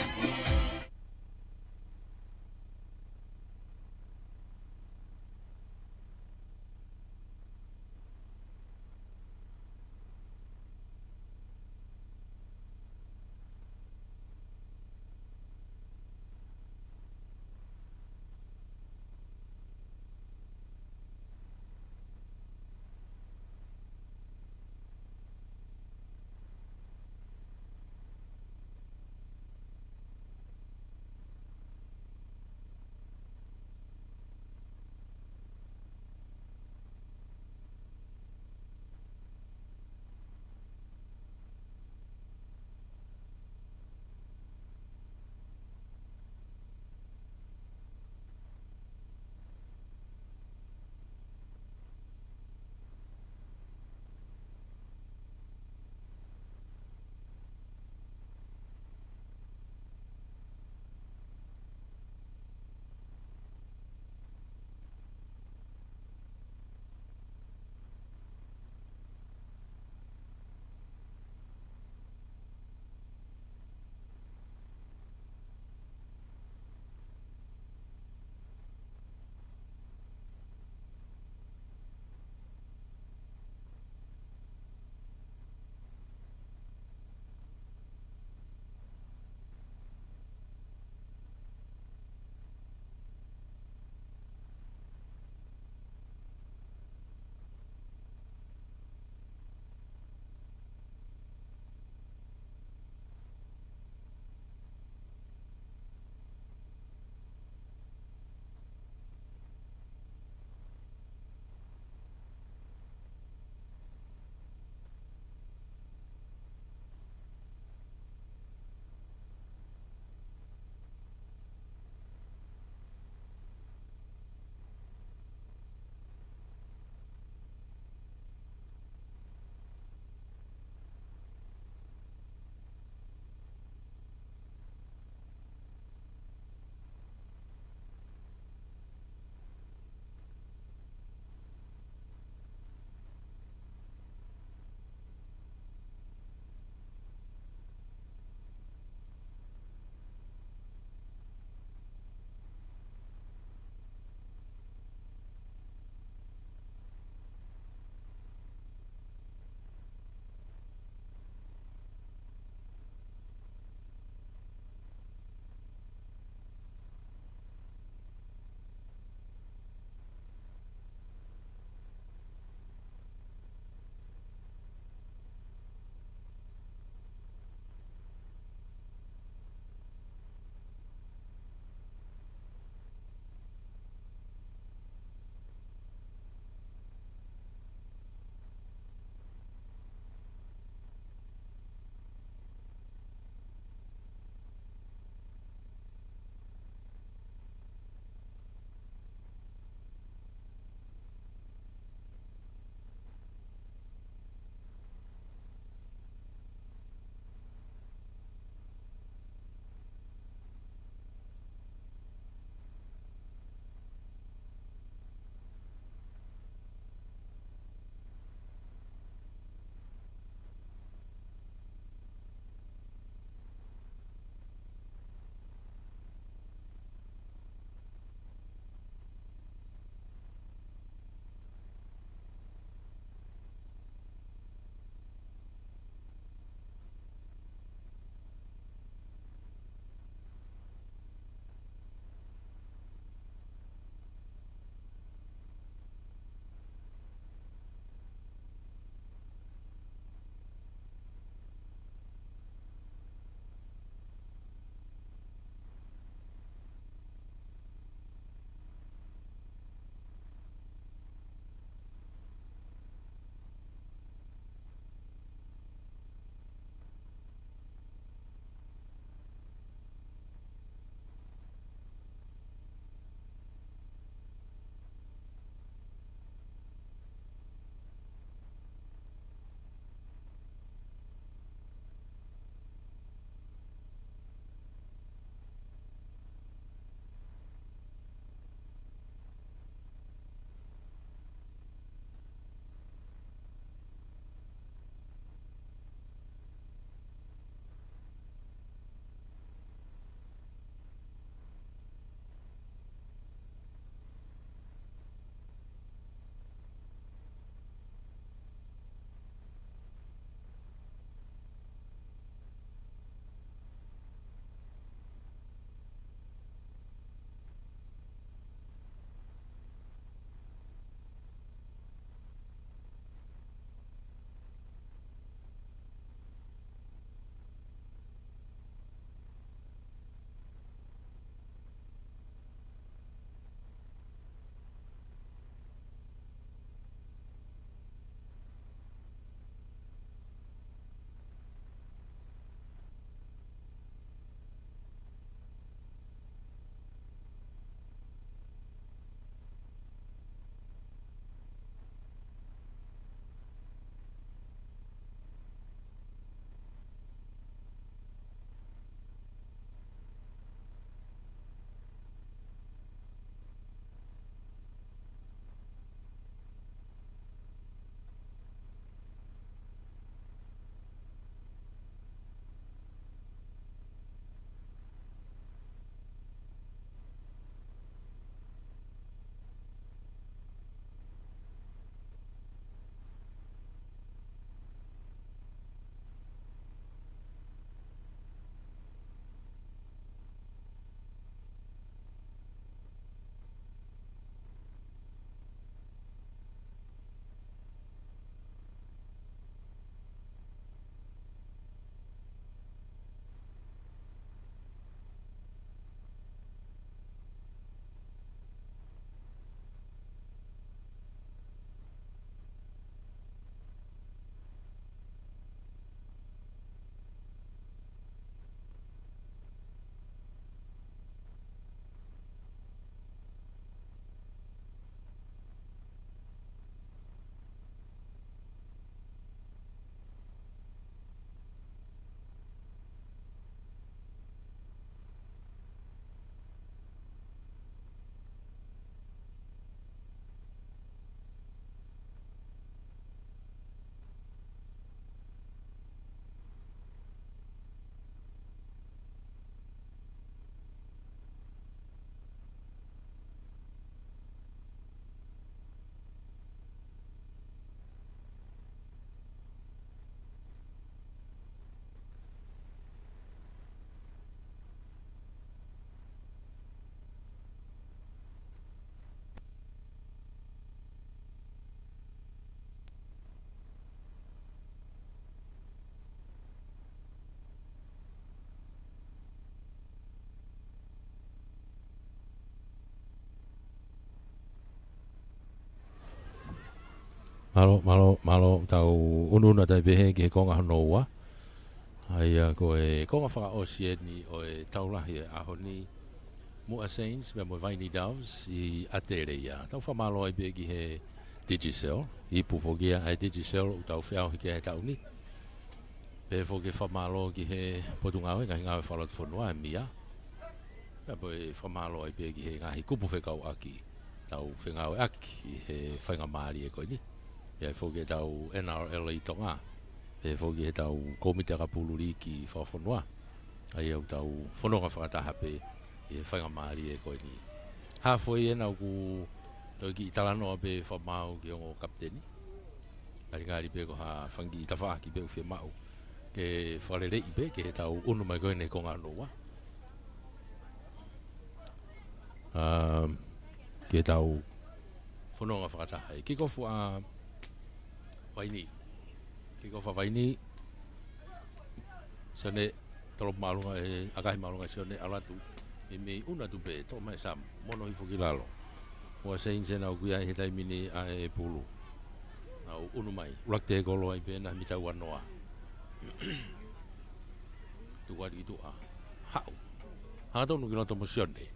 Mālō, mālō, mālō, tau ʻunuʻunu atu ai pē ki he konga hono ua. ʻA ia ko e konga fakaʻosi eni ʻo e tau lahi ʻo e ʻaho ni. Muʻa Saints pea mo Vaini Doves ʻi ʻAteleia. Tau fakamālō ai pē ki he Digicel. Ipu foki ia ʻa e Digicel ʻoku tau feʻauhi ki ai he taʻu ni. Pehē foki e fakamālō ki he Potungāue Ngaahi Ngāue Fakalotofonua, ʻa e MIA. Pea mo e fakamālō ai pē ki he ngaahi kupu fekauʻaki tau fengāueʻaki ʻi he faingamālie ko eni. Pea foki ʻetau N R L ʻi Tonga. Pea foki ʻetau Kōmiti ʻAkapulu Liiki Fakafonua. ʻA ia ʻoku tau fononga fakataha pē ʻi he faingamālie ko eni. Halfway ena ʻoku toe kiʻi talanoa pē fakamaau ki he ongo kapiteni. Ngalingali pē ko ha fanga kiʻi tafaʻaki pē ʻoku fiemaʻu ke fakaleleiʻi pē ki he tau ʻunu mai ko eni he konga hono ua. Um, ki he tau fononga fakataha. Kick off ʻa Vaini. Kick off ʻa Vaini. Sione, tolo māʻolunga ē, ʻakahi māʻolunga ʻe Sione, ʻalu atu. Meimei ʻunu atu pē, toʻo mai Sam, mono hifo ki lalo. Muʻa Saints ena ʻoku ʻi ai he taimi ni ʻa e pulu. Nau ʻunu mai, ʻuluaki tēkolo ai pē ena mita ua noa. Tuku atu ki tuʻa. Haʻu. Hangatonu ki loto mo Sione.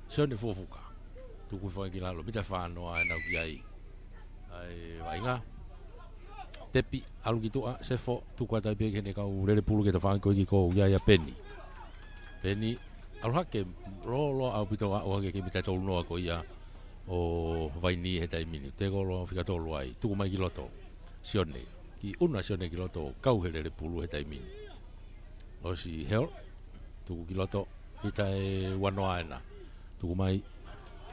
Sione fukofuka. Tuku hifo ki lalo, mita fā noa ena ʻoku ʻi ai. ʻA e vaʻinga. Tepi, ʻalu ki tuʻa, Sefo, tuku atu ai pē ki heʻene kau lele pulu ke tafaʻaki ko e kiʻi ko ia ia Peni. Peni, ʻalu hake, lōloa ʻaupito ʻo hake ki he mita tolu noa ko ia ʻo Vaini he taimi ni. Tēkolo fika tolu ai, tuku mai ki loto. Sione, kiʻi ʻunu ʻa Sione ki loto, kau he lele pulu he taimi ni. ʻOsi hel, tuku ki loto, mita ʻe ua noa ena. Tuku mai,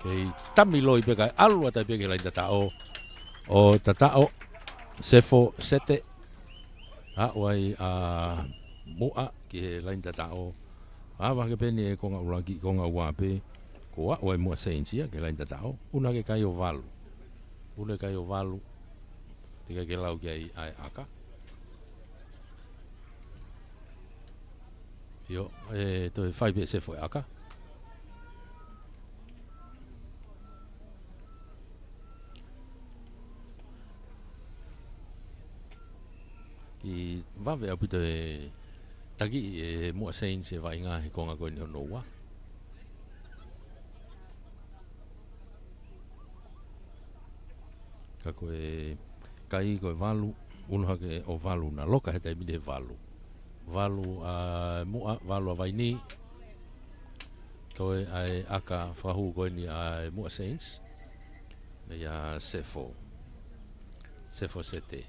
kei tami loi pē kae ʻalu atu ai pē ki he laini tataʻo. ʻO tataʻo, Sefo, Sete. Aʻu ai ʻa Muʻa ki he laini tataʻo. ʻAva hake pē eni e konga ʻuluaki, konga ua pē. Ko aʻu ai Muʻa Saints ia ki he laini tataʻo. ʻUnu hake kai ʻo valu. ʻUnu hake kai ʻo valu. Teʻeki ke lau ki ai ʻa e ʻaka. ʻIo, ʻe toe fai pē ʻe Sefo e ʻaka. Kiʻi vave ʻaupito e taki ʻe Muʻa Saints e vaʻinga he konga ko eni hono ua. Ka ko e kai ko e valu, ʻunu hake ʻo valu, na loka he taimi ni he valu. Valu ʻa Muʻa, valu ʻa Vaini. Toe ʻa e ʻaka fakahū ko eni ʻa e Muʻa Saints. Meia Sefo. Sefo Sete.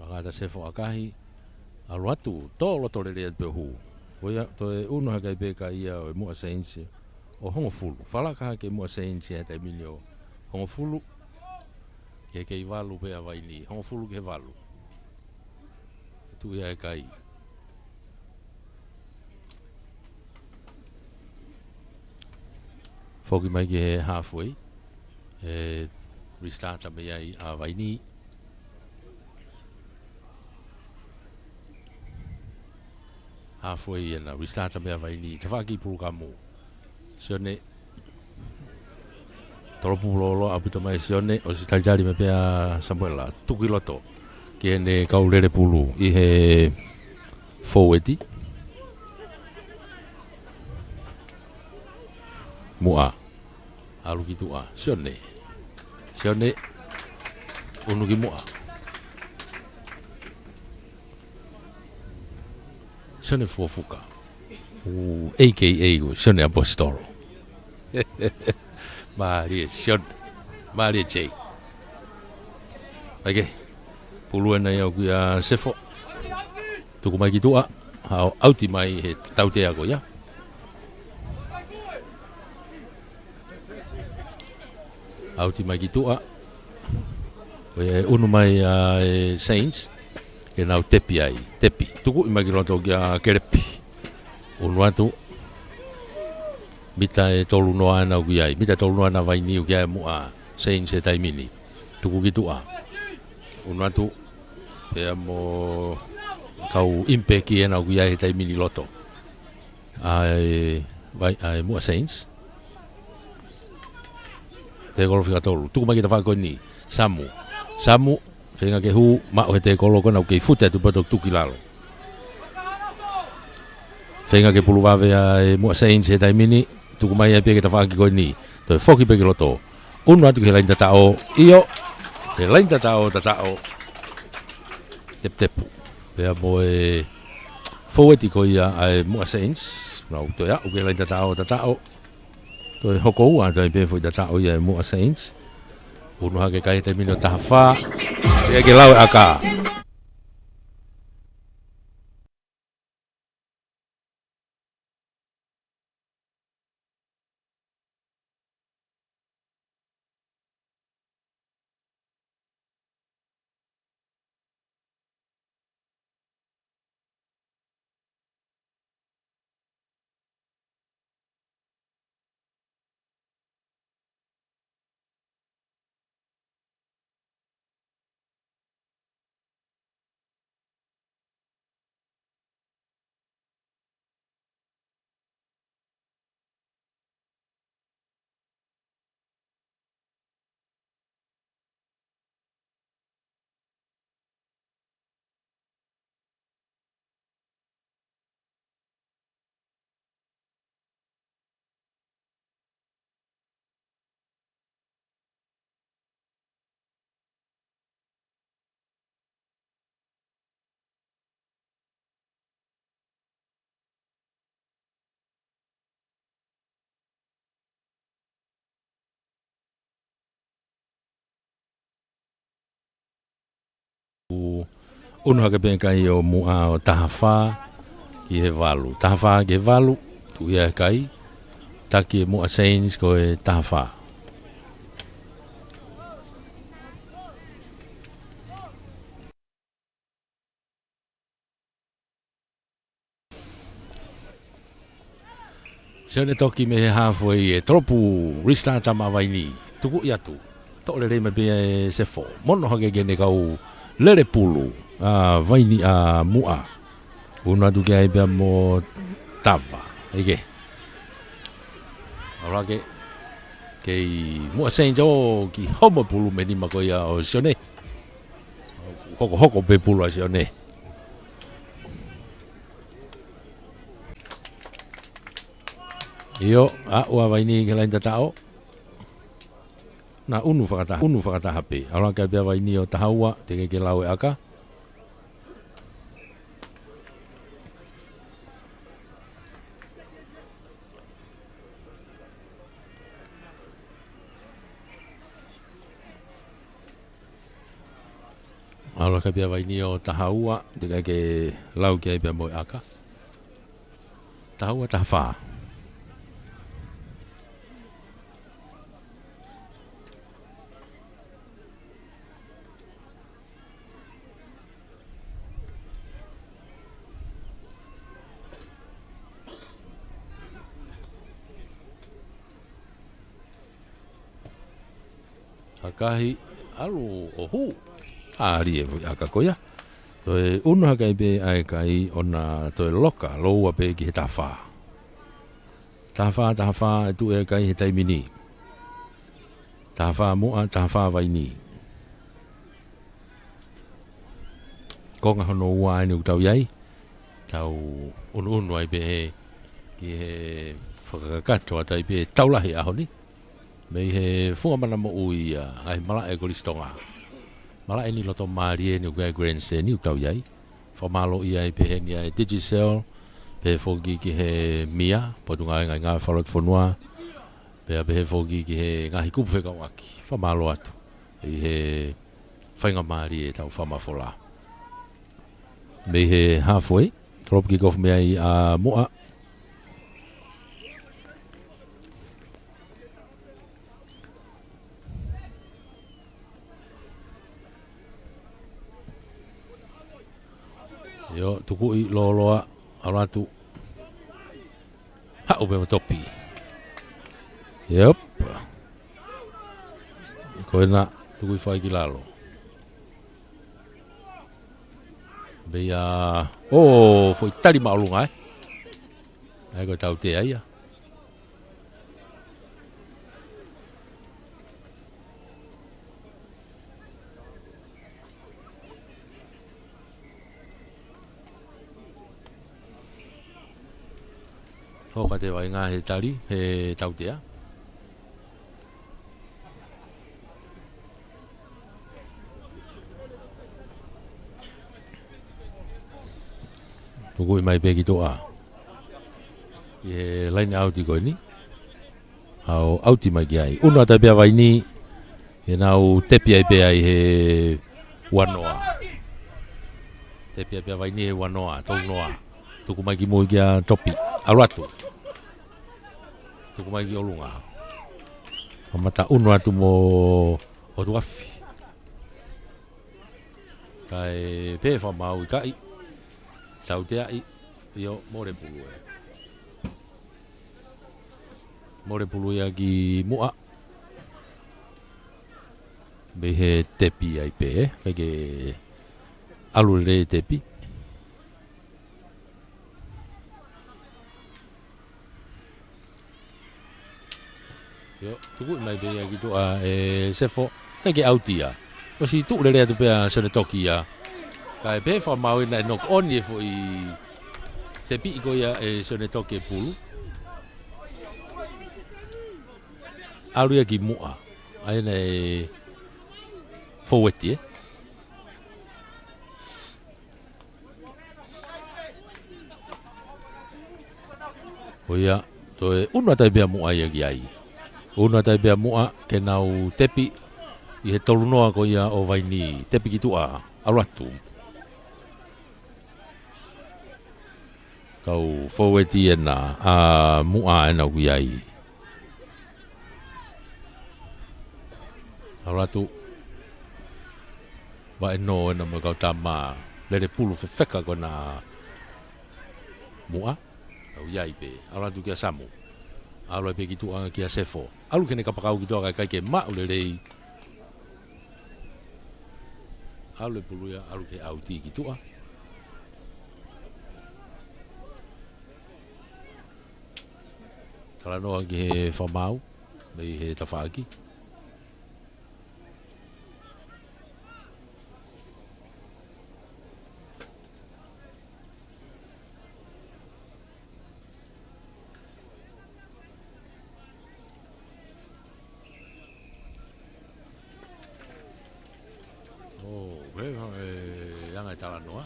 Makata Sefo ʻakahi, ʻalu atu, tō loto lelei atu pē ʻo hū. Ko ia, toe ʻunu hake ai pē kai ia ʻo e Muʻa Saints ʻo hongofulu. Falaka hake Muʻa Saints he taimi ni ʻo hongofulu. Ke kei valu pē ʻa Vaini, hongofulu ki he valu. Tuʻu ia e kai. Foki mai ki he halfway. ʻE restart mai ai ʻa Vaini. Halfway ena, restart mai ʻa Vaini. Tafaʻaki pulukamu. Sione. Tolopu lōloa ʻaupito mai Sione, ʻosi talitali mai pē ʻa Samuela. Tuku ki loto. Ki heʻene kau lele pulu ʻi he forward. Muʻa. ʻAlu ki tuʻa. Sione. Sione. ʻUnu ki Muʻa. Sione Fuafuka. ʻOku A K A ko Sione ʻAposetolo. Mālie Sione. Mālie Jake. Aike. Pulu ena ia ʻoku ʻia Sefo. Tuku mai ki tuʻa. Haʻu ʻauti mai he tautea ko ia. ʻAuti mai ki tuʻa. Ko ia ʻe ʻunu mai ʻa e Saints. Ke nau tepi ai. Tepi. Tukuʻi mai ki loto kia Kelepi. ʻUnu atu. Mita ʻe tolu noa ena ʻoku ʻi ai. Mita ʻe tolu noa ena Vaini ʻoku ʻi ai Muʻa Saints he taimi ni. Tuku ki tuʻa. ʻUnu atu. Pea mo Kau impeki ena ʻoku ʻi ai he taimi ni ʻi loto. ʻA e, vai, ʻa e Muʻa Saints. Tekolo fika tolu. Tuku mai ki he tafaʻaki ko eni. Samu. Samu. Feinga ke hū, maʻu he tekolo ko ena ʻoku kei fute atu pea toki tuku ki lalo. Feinga ke pulu vave ʻa e Muʻa Saints he taimi ni, tuku mai ai pē ki he tafaʻaki ko eni. Toe foki pē ki loto. ʻUnu atu ki he laini tataʻo, ʻio. He laini tataʻo, tataʻo. Teputepu. Pea mo e foueti ko ia ʻa e Muʻa Saints. Nau toe aʻu ki he laini tataʻo, tataʻo. Toe hoko ua, toe pē foʻi tataʻo ia ʻa e Muʻa Saints. ʻUnu hake kai he taimi ni ʻo taha fā. Teʻeki ke lau e ʻaka. ʻUnu hake pē kai ʻo Muʻa ʻo taha fā ki he valu. Taha fā ki he valu, tuʻu ia he kai. Taki ʻe Muʻa Saints ko e taha fā. Sione Toki mei he halfway ʻe tolopu, restart ʻa Vaini. Tukuʻi atu. Toʻo lelei mai pē ʻe Sefo. Mono hake ki heʻene kau lele pulu ʻa Vaini, ʻa Muʻa. ʻUnu atu ki ai pea mo Tava. ʻEke. ʻAlu hake. Kei Muʻa Saints ʻo ki homo pulu mei he nima ko ia ʻo Sione. Hokohoko pē pulu ʻa Sione. ʻIo, aʻu ʻa Vaini ki he laini tataʻo. Naʻa ʻunu fakataha, ʻunu fakataha pē. ʻAlu hake pē ʻa Vaini ʻo taha ua, teʻeki ke lau e ʻaka. ʻAlu hake pē ʻa Vaini ʻo taha ua, teʻeki ke lau ki ai pea mo e ʻaka. Taha ua, taha fā. ʻAkahi, ʻalu ʻo hū. ʻAli e foʻi ʻaka ko ia. Toe ʻunu hake ai pē ʻa e kai ʻo na toe loka, lōua pē ki he taha fā. Taha fā, taha fā, ʻe tuʻu e kai he taimi ni. Taha fā Muʻa, taha fā Vaini. Konga hono ua ʻeni ʻoku tau ʻi ai. Tau ʻunuʻunu ai pē he, ki he fakakakato atu ai pē he tau lahi ʻaho ni. Mei he Funga Mana Moʻui ʻa e malaʻe Kolisi Tonga. Malaʻe ʻeni loto mālie ʻeni ʻoku ʻi ai e grandstand ʻoku tau ʻi ai. Fakamālō ʻi ai pē heni ʻa e Digicel, pehē foki ki he MIA, Potungāue Ngaahi Ngāue Fakalotofonua, pea pehē foki ki he ngaahi kupu fekauʻaki. Fakamālō atu ʻi he faingamālie ʻetau fakamafola. Mei he halfway, drop kick off mei ai ʻa Muʻa. ʻIo, tukuʻi lōloa, ʻalu atu. Haʻu pē mo Topi. Yep. Ko ena, tukuʻi fai ki lalo. Pea ia, ʻo, foʻi tali māʻolunga, ē. ʻA ia ko e tautea ia. Hoko atu e vaʻinga he tali, he tautea. Tukuʻi mai pē ki tuʻa. ʻI he laine ʻauti ko eni. ʻA ʻo ʻauti mai ki ai. ʻUnu atu ai pē ʻa Vainī, ʻenau tepi ai pē ʻi he ua noa. Tepi ai pē ʻa Vainī he ua noa, tolu noa. Tuku mai ki mui kia Topi. ʻAlu atu. Tuku mai ki ʻolunga. Kamata ʻunu atu mo ʻOtuafi. Kae pehē fakamaau ʻikai. Tauteaʻi. ʻIo, mole pulu ē. Mole pulu ia ki Muʻa. Mei he tepi ai pē, ē. ʻIkai ke ʻalu lelei e tepi. ʻIo, tukuʻi mai pē ia ki tuʻa ʻe Sefo, ʻikai ke ʻauti ia. ʻOsi tuʻu lelei atu pē ʻa Sione Toki ia. Kae pehē fakamaau ia naʻe knock on e foʻi tepi ko ia ʻe Sione Toki e pulu. ʻAlu ia ki Muʻa. ʻA ia naʻe fōueti, ē. Ko ia, toe ʻunu atu ai pē ʻa Muʻa ia ki ai. ʻUnu atu ai pē ʻa Muʻa ke nau tepi ʻi he tolu noa ko ia ʻo Vainī. Tepi ki tuʻa, ʻalu atu. Kau fōueti ena ʻa Muʻa ena ʻoku ʻi ai. ʻAlu atu. Vaʻe nō ena mo e kau tama lele pulu fefeka ko ena ʻa Muʻa. Kau ʻi ai pē. ʻAlu atu kia Samu. ʻAlu ai pē ki tuʻa kia Sefo. ʻAlu ki heʻene kapakau ki tuʻa kae ʻikai ke maʻu lelei. ʻAlu e pulu ia, ʻalu ki he ʻauti ki tuʻa. Talanoa ki he fakamaau, mei he tafaʻaki. ʻO, he, he, anga e talanoa.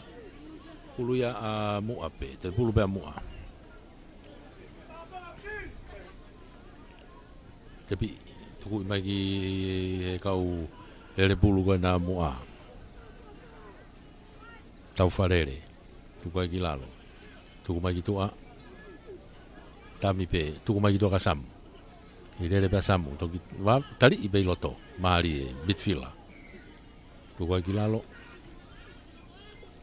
Pulu ia ʻa Muʻa pē, toe pulu pē ʻa Muʻa. Tepi, tukuʻi mai ki he kau lele pulu ko ena ʻa Muʻa. Taufaʻalele. Tuku ai ki lalo. Tuku mai ki tuʻa. Tami pē. Tuku mai ki tuʻa kia Samu. ʻI lele pē ʻa Samu. Toki va-, taliʻi pē ʻi loto. Mālie, midfielder. Tuku ai ki lalo.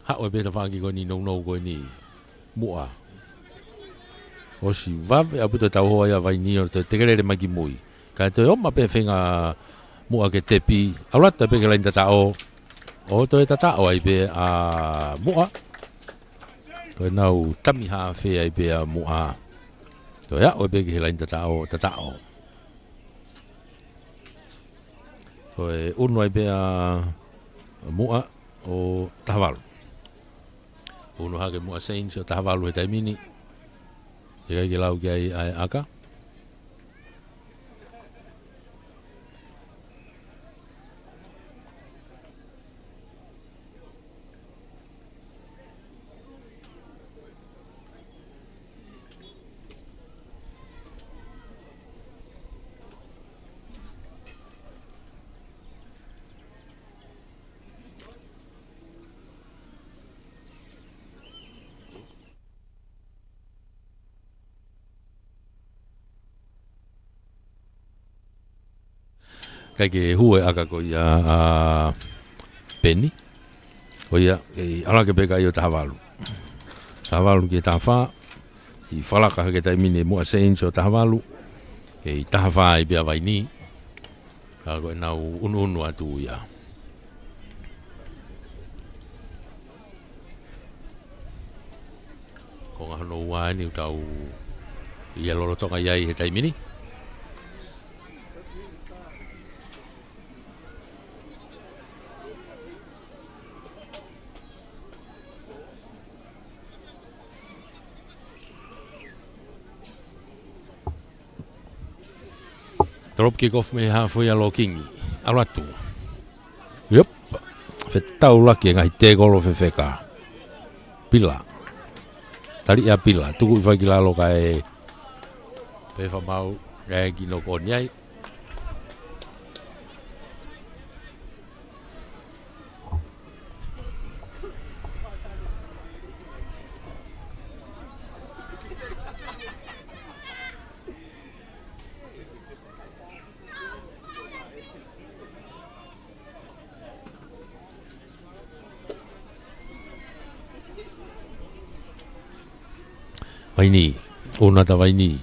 Haʻu ai pē tafaʻaki ko eni nounou ko eni. Muʻa. ʻOsi vave ʻaupito e tauhoa ia ʻa Vainī ʻo toe tekelele mai ki mui. Kae toe ʻomai pē feinga Muʻa ke tepi. ʻAlu atu ai pē ki he laine tataʻo. ʻO toe tataʻo ai pē ʻa Muʻa. Ko ʻenau tami haafe ai pē ʻa Muʻa. Toe aʻu ai pē ki he laine tataʻo, tataʻo. Ko e ʻunu ai pē ʻa Muʻa ʻo taha valu. ʻUnu hake Muʻa Saints ʻo taha valu he taimi ni. Teʻeki ai ke lau ki ai ʻa e ʻaka. ʻIkai ke hū e ʻaka ko ia ʻa Peni. Ko ia, ʻe ʻalu hake pē ka ʻi ʻo taha valu. Taha valu ki he taha fā. ʻI falaka hake taimi ni Muʻa Saints ʻo taha valu. ʻI taha fā ai pē ʻa Vainī. Ka ko ʻenau ʻunuʻunu atu ia. Ko e ngaahi hono ua eni ʻoku tau ʻi he lolotonga ʻi ai he taimi ni. Drop kick off mei he hafu ia Lokingi. ʻAlu atu. Yep. Fetaulaki e ngaahi tēkolo fefeka. Pila. Tali ʻa Pila. Tuku ʻi fai ki lalo kae pē fa mau. Kae ki noko ni ai. Vaini, ʻuna ta Vaini.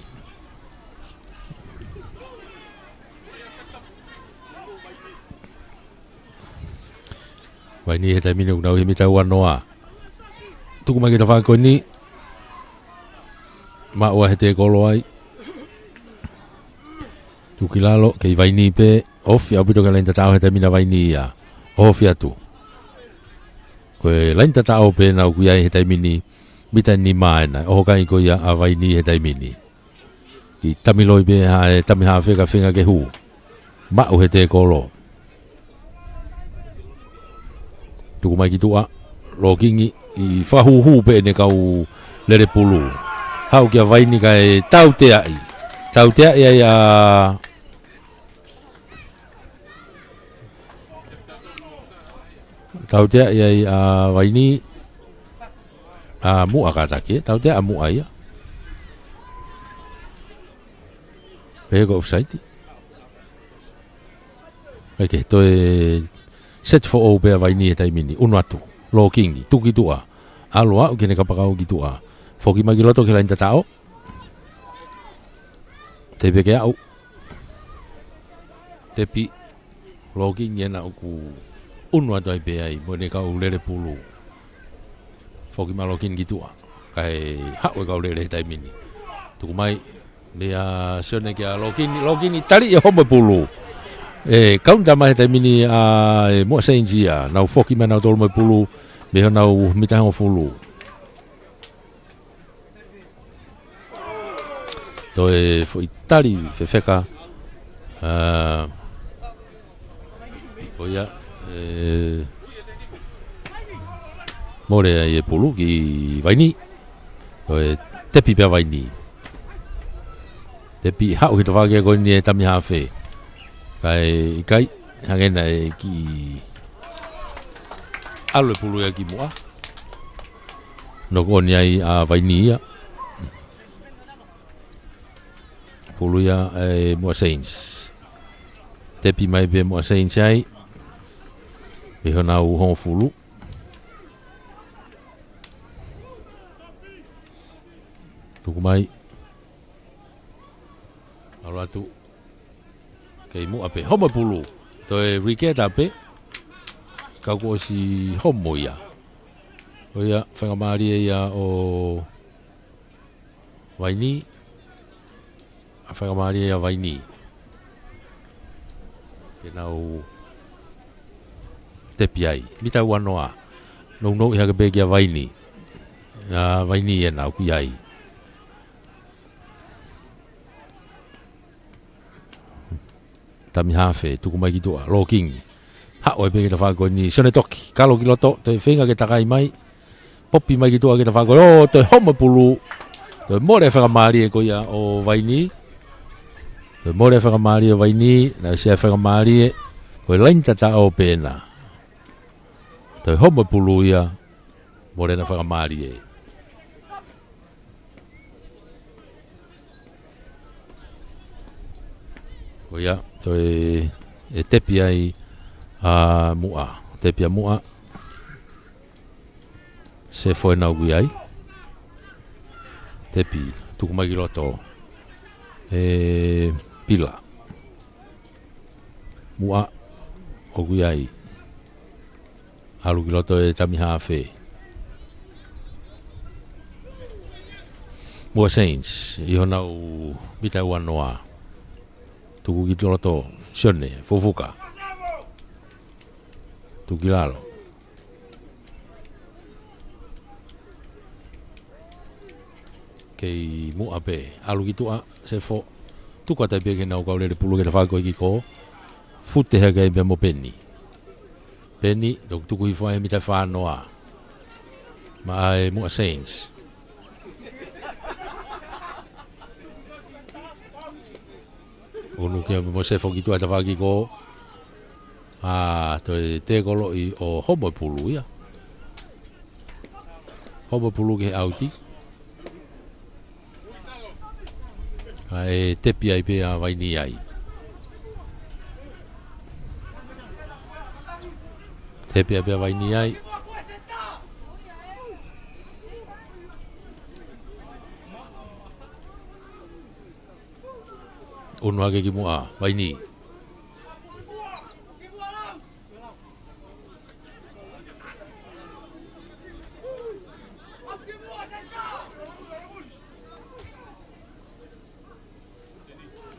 Vaini he taimi ni ʻoku nau ʻi he mita ua noa. Tuku mai ki he tafaʻaki ko eni. Maʻu ʻa e tēkolo ai. Tuku ki lalo, kei Vaini pē, ofi ʻaupito ki he laini tataʻo he taimi ni ʻa Vaini ia. Ofi atu. Ko e laini tataʻo pē ena ʻoku ʻi ai he taimi ni, mita nima ena, ʻoho kai ko ia ʻa Vaini he taimi ni. ʻI tamiloi pē ha e tami hafe ka feinga ke hū. Maʻu he tēkolo. Tuku mai ki tuʻa, Lokingi ʻi fakahūhū pē ʻene kau lele pulu. Haʻu kia Vaini kae tauteaʻi. Tauteaʻi ai ʻa Tauteaʻi ai ʻa Vaini. ʻA Muʻa kātaki, ē? Tauteaʻi ʻa Muʻa ia. Pehē ko e offside. ʻIkai ke toe set foʻou pē ʻa Vaini he taimi ni. ʻUnu atu. Lokingi. Tuku ki tuʻa. ʻAlu ʻo aʻu ki heʻene kapakau ki tuʻa. Foki mai ki loto ki he laini tataʻo. Tepi ke aʻu. Tepi, Lokingi ena ʻoku ʻunu atu ai pē ai, mo ʻene kau lele pulu. Foki mai Lokingi ki tuʻa, kae haʻu e kau lele he taimi ni. Tuku mai, meia Sione kia Lokingi, Lokingi tali e homo pulu. ʻE, kaunta mai he taimi ni ʻa e Muʻa Saints ia, nau foki mai nau tolu mo e pulu, mei honau mita hongofulu. Toe foʻi tali fefeka. ʻA, ʻo ia, ʻe, mole ai e pulu ki Vaini. Toe tepi pē ʻa Vaini. Tepi haʻu ki he tafaʻaki ko eni e tami hafe. Kae ʻikai, hangē naʻe kiʻi ʻalu e pulu ia ki Muʻa. Noko ʻoni ai ʻa Vaini ia. Pulu ia ʻe Muʻa Saints. Tepi mai pē Muʻa Saints ai. Mei honau hongofulu. Tuku mai. ʻAlu atu. Kei Muʻa pē. Homo pulu. Toe riketa pē. Kau kuo ʻosi homo ia. ʻO ia, faingamālie ia ʻo Vaini. ʻA faingamālie ia Vaini. Ke nau tepi ai. Mita ua noa. Nounou ʻi hake pē kia Vaini. ʻA Vaini ena ʻoku ʻi ai. Tami hafe, tuku mai ki tuʻa, Lokingi. Haʻu ai pē ki he tafaʻaki ko eni, Sione Toki, kalo ki loto, toe feinga ke takai mai. Popi mai ki tuʻa ki he tafaʻaki ko eni, ʻo, toe homo pulu. Toe mole faingamālie ko ia ʻo Vaini. Toe mole faingamālie ʻo Vaini, naʻe ʻosi faingamālie, ko e laini tataʻo pē ena. Toe homo pulu ia, mole ʻena faingamālie. ʻO ia, toe ʻe tepi ai ʻa Muʻa. Tepi ʻa Muʻa. Sefo ʻena ʻoku ʻi ai. Tepi, tuku mai ki loto. ʻE Pila. Muʻa, ʻoku ʻi ai. ʻAlu ki loto e tami hafe. Muʻa Saints, ʻi honau mita ua noa. Tuku ki loto, Sione Fufuka. Tuku ki lalo. Kei Muʻa pē, ʻalu ki tuʻa, Sefo. Tuku atu ai pē ki heʻenau kau lele pulu ke tafaʻaki ko ē ki kō. Fute hake ai pē mo Peni. Peni, toki tuku hifo ai mita fā noa. Maʻa e Muʻa Saints. ʻUnu ki ai mo Sefo ki tuʻa tafaʻaki ko ē. ʻA, toe tēkoloʻi ʻo Homo e pulu ia. Homo e pulu ki he ʻauti. ʻA e tepi ai pē ʻa Vaini ai. Tepi ai pē ʻa Vaini ai. ʻUnu hake ki Muʻa, Vaini.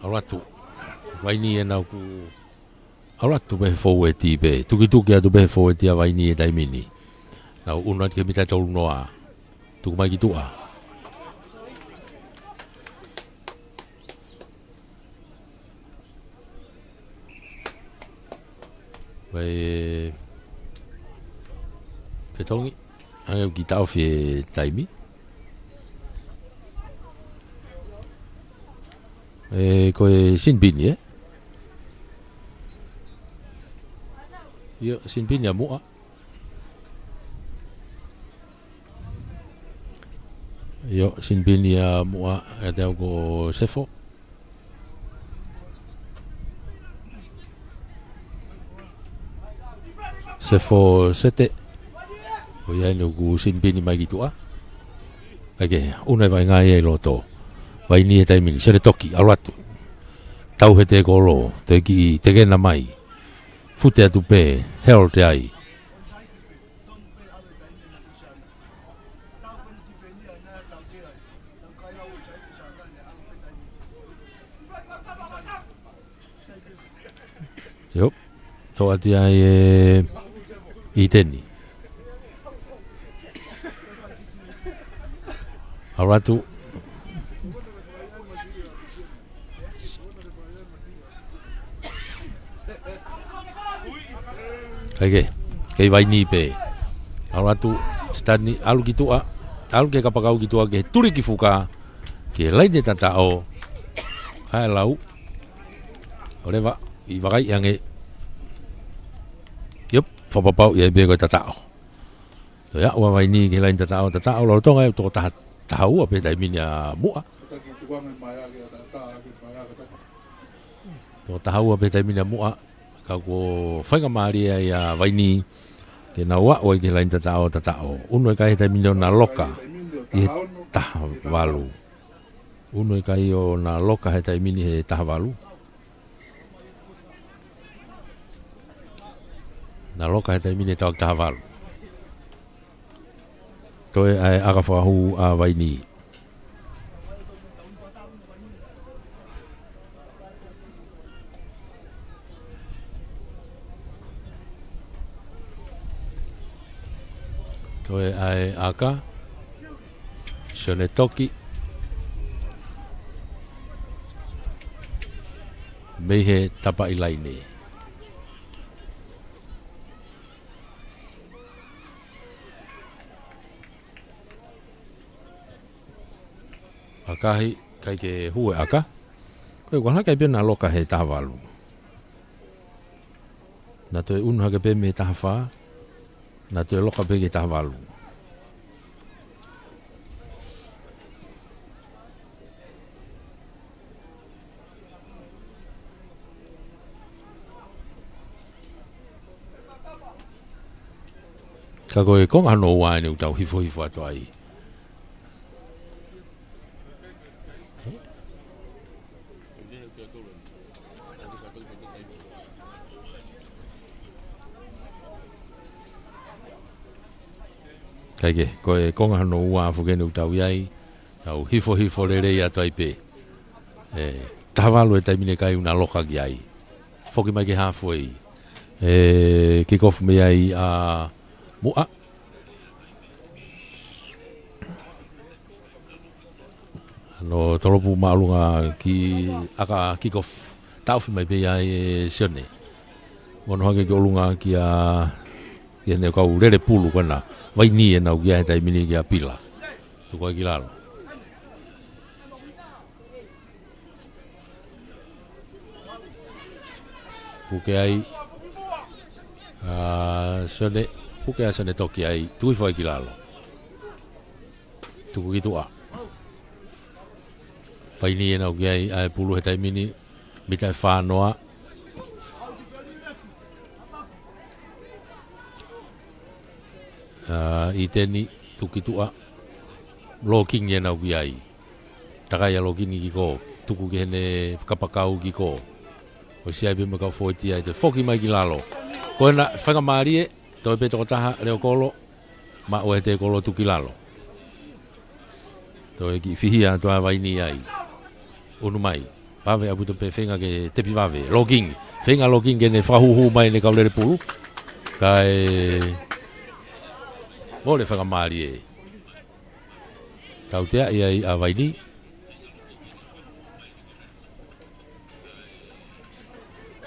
ʻAlu atu. Vaini ʻenau ku ʻalu atu pē he foueti pē. Tukituki atu pē he foueti ʻa Vaini he taimi ni. Nau ʻunu atu ki he mita tolu noa. Tuku mai ki tuʻa. Vai, fetongi. Ange ki taʻofi e taimi. ʻE, ko e sinipini, ē? ʻIo, sinipini ʻa Muʻa. ʻIo, sinipini ʻa Muʻa, ʻe te au ko Sefo. Sefo Sete. ʻOiauē, ʻoku sinipini mai ki tuʻa. ʻAi ke, ʻunu e vaʻinga ia ʻi loto. Vaini he taimi ni, Sione Toki, ʻalu atu. Tau he tēkolo, toe kiʻi tekena mai. Fute atu pē, held ai. ʻIo. Toʻa atu ia ʻe ʻIteni. ʻAlu atu. ʻAi ke, kei Vaini pē. ʻAlu atu, Sitani, ʻalu ki tuʻa, ʻalu ki he kapakau ki tuʻa, ke tuli ki fuka, ki he laine tataʻo. Hae lau. ʻOleva, ʻi vakai ange. ʻIo, fakapapauʻi ai pē ko e tataʻo. Toe aʻu ʻa Vaini ki he laine tataʻo, tataʻo, lolotonga ʻe toko taha, taha ua pē taimi ni ʻa Muʻa. Toko taha ua pē taimi ni ʻa Muʻa, ka kuo faingamālie ai ʻa Vaini, ke nau aʻu ai ki he laine tataʻo, tataʻo. ʻUnu e kai he taimi ni ʻo na loka, ʻi he taha valu. ʻUnu e kai ʻo na loka he taimi ni he taha valu. Na loka he taimi ni he taha valu. Toe ʻai ʻaka fakahū ʻa Vaini. Toe ʻai ʻaka. Sione Toki. Mei he tapa ʻi laine. ʻAkahi, ʻikai ke hū e ʻaka. Ko e kuo hake ai pē na loka he taha valu. Na toe ʻunu hake pē mei he taha fā. Na toe loka pē ki he taha valu. Ka ko e konga hono ua eni ʻoku tau hifo hifo atu ai. ʻIkai ke, ko e konga hono ua afu ke ne ʻoku tau ʻi ai. Tau hifo hifo lelei atu ai pē. ʻE, taha valu he taimi ni ʻikai ʻunuaki ai. Foki mai ki he halfway. ʻE, kick off mei ai ʻa Muʻa. Hano tolopu māʻolunga ki ʻaka kick off. Taʻofi mai pē ia ʻe Sione. Ono hake ki ʻolunga kia, kia heʻene kau lele pulu ko ena. Vaini ʻenau kia he taimi ni kia Pila. Tuku ai ki lalo. Puke ai. ʻA, Sione, puke ʻa Sione Toki ai. Tuku hifo ai ki lalo. Tuku ki tuʻa. Vaini ʻenau kia ai ʻa e pulu he taimi ni. Mita ʻe fā noa. ʻA, ʻIteni, tuku ki tuʻa. Locking ʻenau kia ai. Takai ʻa Locking kick off. Tuku ki heʻene kapakau kick off. ʻOsi ai pē mo e kau fōueti ai te foki mai ki lalo. Ko ena faingamālie, toe pē tokotaha, Leokolo. Maʻu ʻe he tēkolo tuku ki lalo. Toe kiʻi fihia atu ʻa Vaini ai. ʻUnu mai. Vave ʻaupito pē feinga ke tepi vave. Locking. Feinga Locking ke ne fakahūhū mai ʻene kau lele pulu. Kae mole faingamālie. Tautea ia ʻa Vaini.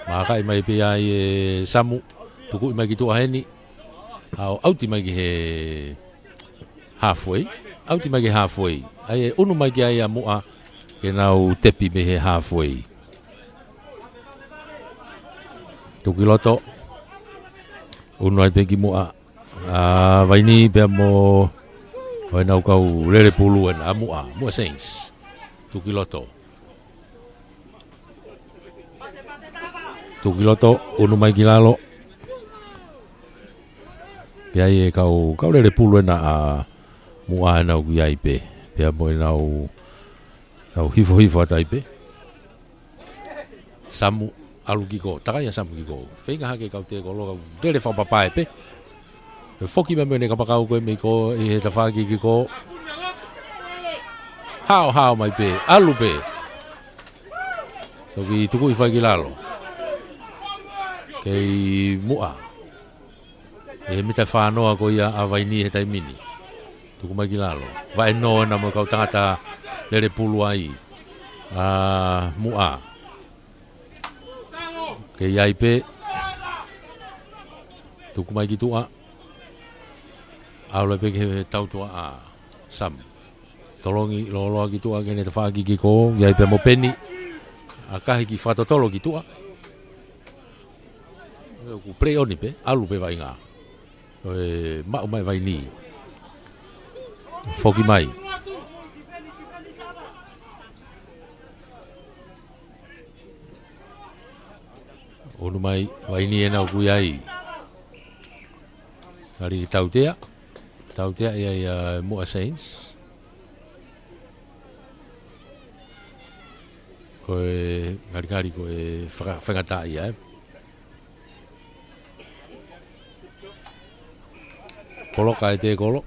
Mākaʻi mai pē ai ʻe Samu, tukuʻi mai ki tuʻa heni. ʻAo, ʻauti mai ki he halfway. ʻAuti mai ki he halfway. ʻAi ʻe ʻunu mai ki ai ʻa Muʻa, ke nau tepi mei he halfway. Tuku ki loto. ʻUnu ai pē ki Muʻa. ʻA Vaini pea mo, ʻo ʻenau kau lele pulu ena, ʻa Muʻa, Muʻa Saints. Tuku ki loto. Tuku ki loto, ʻunu mai ki lalo. Pea ʻi he kau, kau lele pulu ena ʻa Muʻa ʻenau ʻoku ʻi ai pē. Pea mo ʻenau, nau hifo hifo atu ai pē. Samu, ʻalu kick off, takai ʻa Samu kick off. Feinga hake kau tēkolo, kau lele fakapapae pē. Pea foki mai mo ʻene kapakau ko ē mei ko ē ʻi he tafaʻaki kick off. Haohao mai pē, ʻalu pē. Toki tuku hifo ai ki lalo. Kei Muʻa. ʻI he mita fā noa ko ia ʻa Vaini he taimi ni. Tuku mai ki lalo. Vaʻe nō ena mo e kau tangata lele pulu ai. ʻA Muʻa. Kei ʻi ai pē. Tuku mai ki tuʻa. ʻAlu pē ki he tautua ʻa Samu. Tolongi lōloa ki tuʻa ki heʻene tafaʻaki kick off, ʻi ai pē mo Peni. ʻAkahi ki fakatotolo ki tuʻa. ʻOku play on pē, ʻalu pē vaʻinga. ʻOi, maʻu mai Vaini. Foki mai. ʻUnu mai, Vaini ʻenau ʻoku ʻi ai. Ngali tautea. Tautea ia ʻia Muʻa Saints. Ko e ngalingali ko e faka-, faingataʻaʻia, ē. Poloka ʻe tēkolo.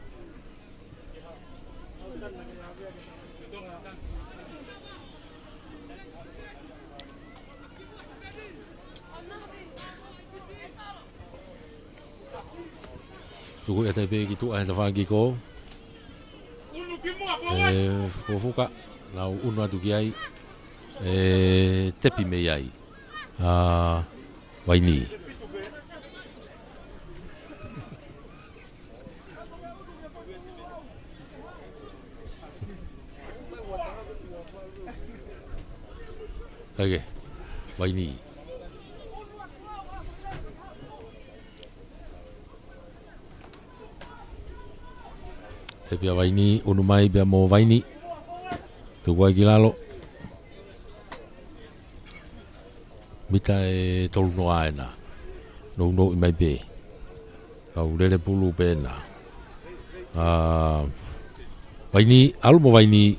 Tuku ʻi he tafaʻaki kick off. ʻE, fukafuka, nau ʻunu atu ki ai. ʻE, tepi mei ai. ʻA Vaini. Hake, Vaini. Tepi ʻa Vaini, ʻunu mai pea mo Vaini. Tuku ai ki lalo. Mita ʻe tolu noa ena. Nounou ʻi mai pē. Kau lele pulu pē ena. ʻA Vaini, ʻalu mo Vaini.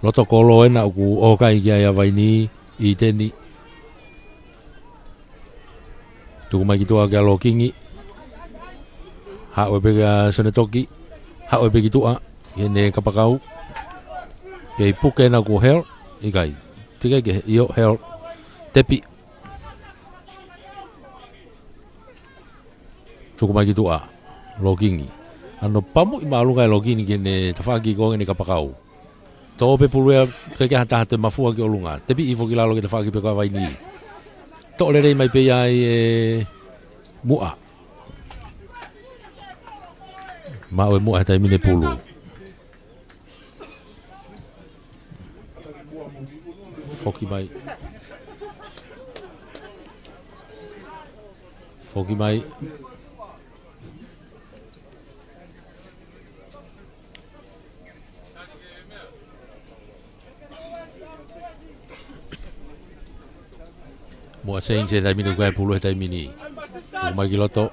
Loto kolo ena ʻoku ʻokai ki ai ʻa Vaini, ʻIteni. Tuku mai ki tuʻa kia Lokingi. Haʻu pē kia Sonetoki. Haʻu pē ki tuʻa. Ki heʻene kapakau. Kei puke ena kuo hel, ʻikai. Tike ke io hel. Tepi. Tuku mai ki tuʻa. Lokingi. Hano pamuʻi māʻolunga e Lokingi ke ne tafaʻaki ko ē ne kapakau. Tō pē pulu ia, ʻikai ke ha taha te mafua ki ʻolunga. Tepi ʻi foki lalo ke tafaʻaki pē ko ē ʻa Vaini. Toʻo lelei mai pē ia ʻe Muʻa. Maʻu ʻe Muʻa he taimi ni e pulu. Foki mai. Foki mai. Muʻa Saints he taimi ni, ʻoku ʻi ai e pulu he taimi ni. Tuku mai ki loto.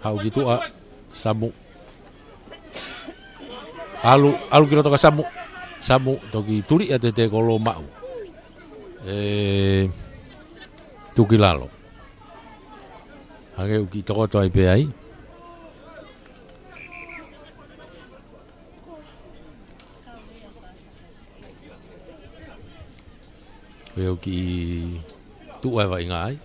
Haʻu ki tuʻa, Samu. ʻAlu, ʻalu ki loto ka Samu. Samu, toki tuli atu he tēkolo maʻu. ʻE, tuku ki lalo. Hangē ʻoku kiʻi tokoto ai pē ai. Ko e ʻoku kiʻi tuʻu e vaʻinga ai.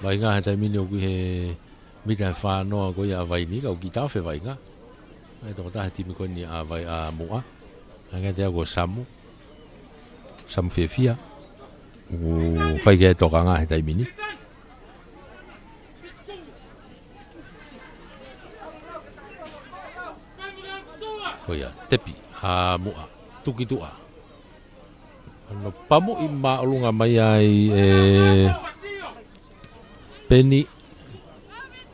Vaʻinga he taimi ni ʻoku ʻi he mita ʻe fā noa ko ia ʻa Vaini, ka ʻoku kiʻi taʻofi e vaʻinga. ʻA e tokotaha he timi ko eni ʻa Vai ʻa Muʻa. Hangē te ako Samu. Samu fiefia. ʻOku fai ki ai e tokanga he taimi ni. Ko ia, tepi, ʻa Muʻa, tuku ki tuʻa. Hano pamuʻi māʻolunga mai ai ʻe Peni.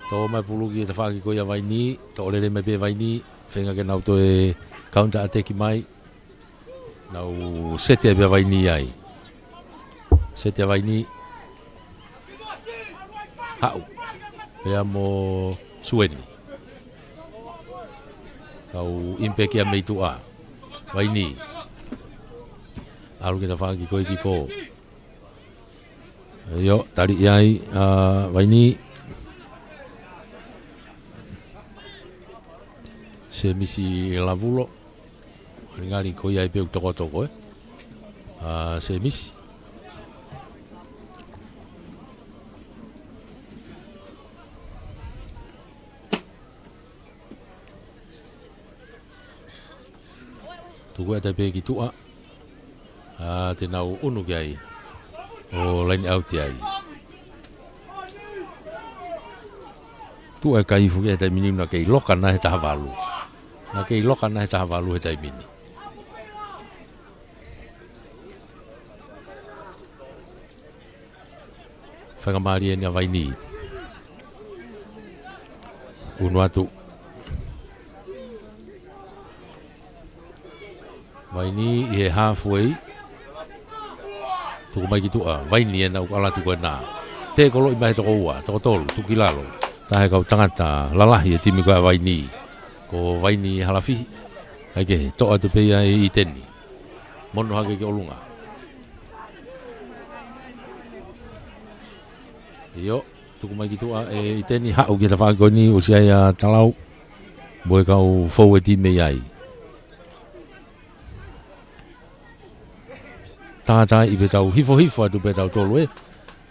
Tō mai pulu ki he tafaʻaki ko ia ʻa Vaini, toʻo lelei mai pē ʻe Vaini, feinga ke nau toe counter attack mai. Nau seti ai pē ʻa Vaini ai. Seti ʻa Vaini. Haʻu. Pea mo Sueni. Kau impeki ia mei tuʻa. Vaini. ʻAlu ki he tafaʻaki ko ē ki ko. ʻIo, tali ia ai, ʻa, Vaini. Semisi Lavulo. Ngalingali ko ia ai pē ʻoku tokotoko, ē. ʻA, Semisi. Tuku atu pē ki tuʻa. ʻA, te nau ʻunu ki ai. ʻO line out ai. Tuʻa e kai foki he taimi ni naʻa kei loka na he taha valu. Naʻa kei loka na he taha valu he taimi ni. Faingamālie eni ʻa Vaini. ʻUnu atu. Vaini ʻi he halfway. Tuku mai ki tuʻa. Vaini ena ʻoku ʻalu atu ko ena. Tēkoloʻi mai he toko ua, toko tolu, tuku ki lalo. Taha e kau tangata lalahi e timi ko ē ʻa Vaini. Ko Vaini Halafihi. ʻAi ke toʻo atu pē ia ʻe ʻIteni. Mono hake ki ʻolunga. ʻIo, tuku mai ki tuʻa ʻe ʻIteni, haʻu ki he tafaʻaki ko eni, ʻosi ʻai ʻa Talau. Mo e kau fou e timi ai. Tātā ʻi pē tau hifo hifo atu pē tautolu ē.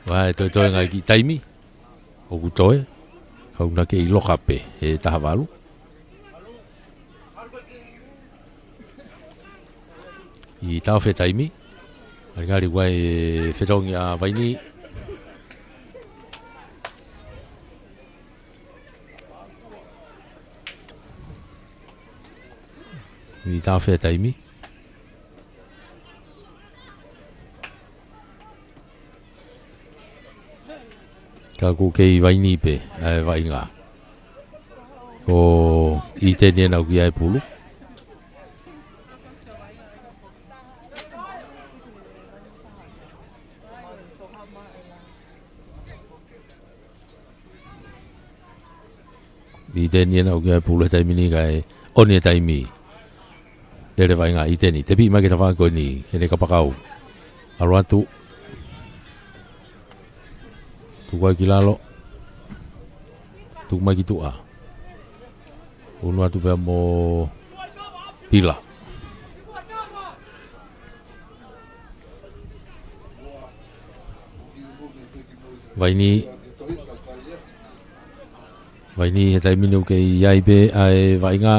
Vahe toe toe ngai ki taimi. ʻOku toe. Kau naʻa kei loka pē he taha valu. ʻI taʻofi e taimi. Ngalingali ʻoku ʻi ai e fetongi ʻa Vaini. ʻI taʻofi e taimi. Ka ʻoku kei Vaini pē, ʻa e vaʻinga. Ko ʻIteni ena ʻoku ʻi ai e pulu. ʻIteni ena ʻoku ʻi ai e pulu he taimi ni kae ʻoni e taimi. Lele vaʻinga ʻIteni. Tepi mai ki he tafaʻaki ko eni. Ke ne kapakau. ʻAlu atu. Tuku ai ki lalo. Tuku mai ki tuʻa. Unu atu pea mo Pila. Vaini. Vaini he taimi ni ʻoku kei ʻi ai pē ʻa e vaʻinga.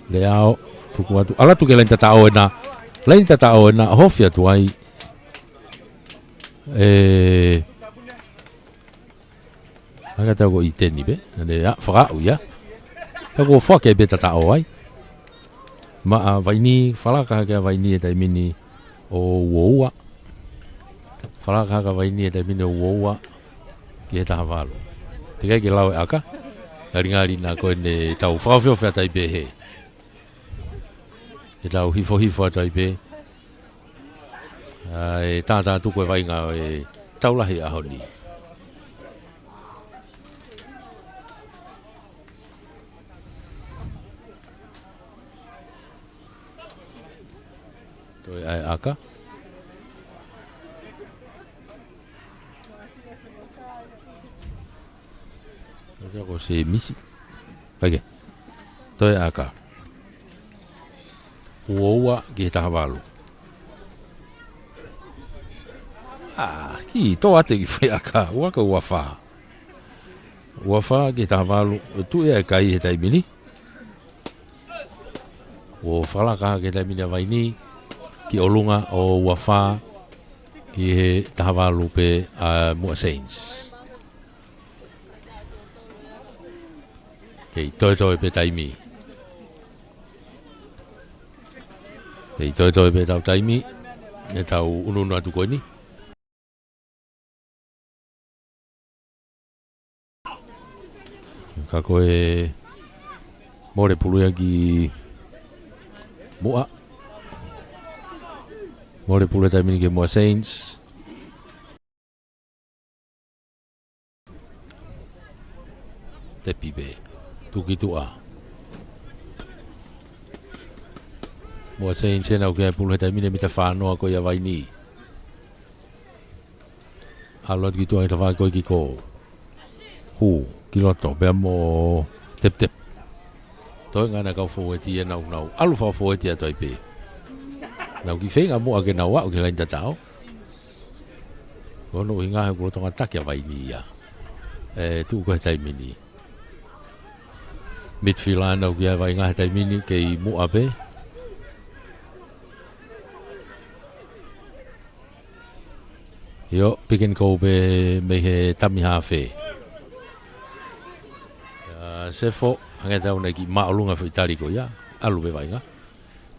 Leao, tuku atu. ʻAlu atu ki he laini tataʻo ena. Laini tataʻo ena, hofi atu ai. ʻE, anga tau ko ʻIteni pē. Naʻa ne, ʻa, fakaʻau ia. Pea ko fake pē tataʻo ai. Maʻa Vaini, falaka hake ʻa Vaini he taimi ni ʻo ua ua. Falaka hake ʻa Vaini he taimi ni ʻo ua ua. Ki he taha valu. Teʻeki ke lau e ʻaka. Ngalingali naʻa ko eni tau fakaofiofi atu ai pē he. Ke tau hifohifo atu ai pē. ʻA e tātā tuku e vaʻinga ʻo e tau lahi ʻaho ni. Toe ʻai ʻaka. Toe ko se misi. Kaike. Toe ʻaka. Ua ua ki he taha valu. ʻA, ki tō ate ki fai ʻaka. Ua ka ua fā. Ua fā ki he taha valu. ʻE tuʻu ia e kai he taimi ni. ʻO falaka hake he taimi ni ʻa Vaini ki ʻolunga ʻo ua fā ki he taha valu pē ʻa Muʻa Saints. Kei toetoe pē taimi. Kei toetoe pē tau taimi. ʻE tau unuunu atu ko eni. Ka ko e mole pulu ia ki Muʻa. Mole pulu ia taimi ni ki Muʻa Saints. Tepi pē. Tuki tuʻa. Muʻa Saints ena ʻoku ʻi ai e pulu he taimi ni mita fānoa ko ia Vaini. ʻAlu atu ki tuʻa he tafaʻaki ko ē ki ko. Hū, ki loto, pea mo teptep. Toe ngana kau fōueti ena ʻoku nau ʻalu fau fōueti atu ai pē. Nau kiʻi feinga muʻa ke nau aʻu ki he laini tataʻo. Ko hono ʻuhinga he kuo lolotonga taki ʻa Vaini ia. ʻE tuʻu ko ē he taimi ni. Midfielder ena ʻoku ʻi ai e vaʻinga he taimi ni kei Muʻa pē. ʻIo, pick and go pē mei he tami hafe. ʻIa, Sefo, hangē tau nei ki māʻolunga foʻi tali ko ia, ʻalu pē vaʻinga.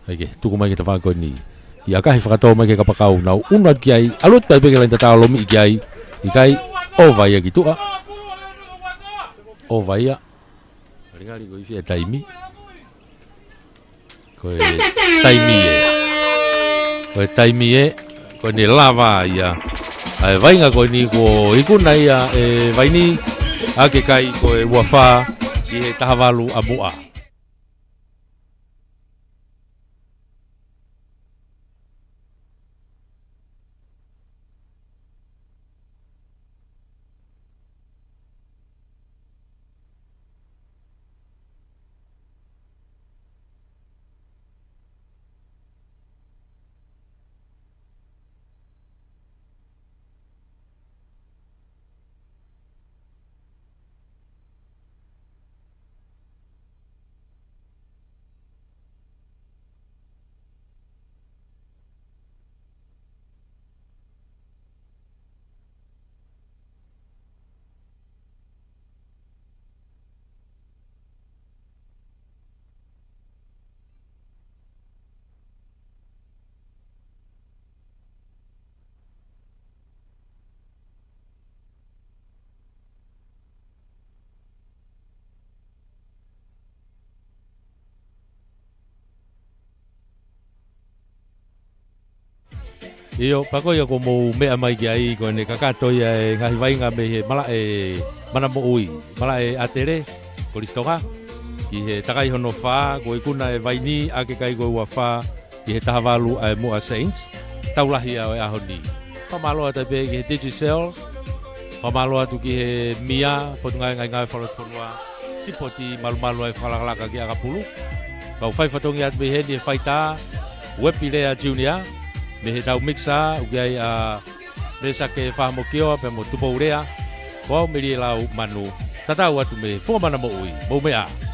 ʻAi ke, tuku mai ki he tafaʻaki ko eni. ʻIa, kahi fakatō mai ki he kapakau, nau unu atu ki ai, ʻalu atu pē ki he laini tataʻo lomiʻi ki ai, ʻikai, ʻova ia ki tuʻa. ʻOva ia. Ngalingali ko e ifi e taimi. Ko e taimi ē. Ko e taimi ē. Ko ʻene lava ia. ʻA e vaʻinga ko eni kuo ikuna ia ʻe Vaini. ʻA e kai ko e ua fā ki he taha valu ʻa Muʻa. ʻIo, pea ko ia kuo mou meʻa mai ki ai, ko ʻene kakato ia e ngaahi vaʻinga mei he malaʻe Mana Moʻui, Malaʻe ʻAtele, Kolisi Tonga, ki he takai hono fā, kuo ikuna ʻe Vaini ʻa e kai ko e ua fā, ki he taha valu ʻa e Muʻa Saints, tau lahi ʻa e ʻaho ni. Fakamālō atu pē ki he Digicel, fakamālō atu ki he M I A, Potungāue Ngaingāue Fakalotofonua, sipoti malumalu ʻa e fakalakalaka ki ʻAkapulu. Kau fai fatongia atu mei heni he faitā, Uepi Lea Junior, mei he tau mixa, ʻoku ʻi ai ʻa Mesake Fahamokioa pea mo Tupou Lea, ko au Melie Lau Manu, tatau atu mei he Funga Mana Moʻui, mou meʻa ā.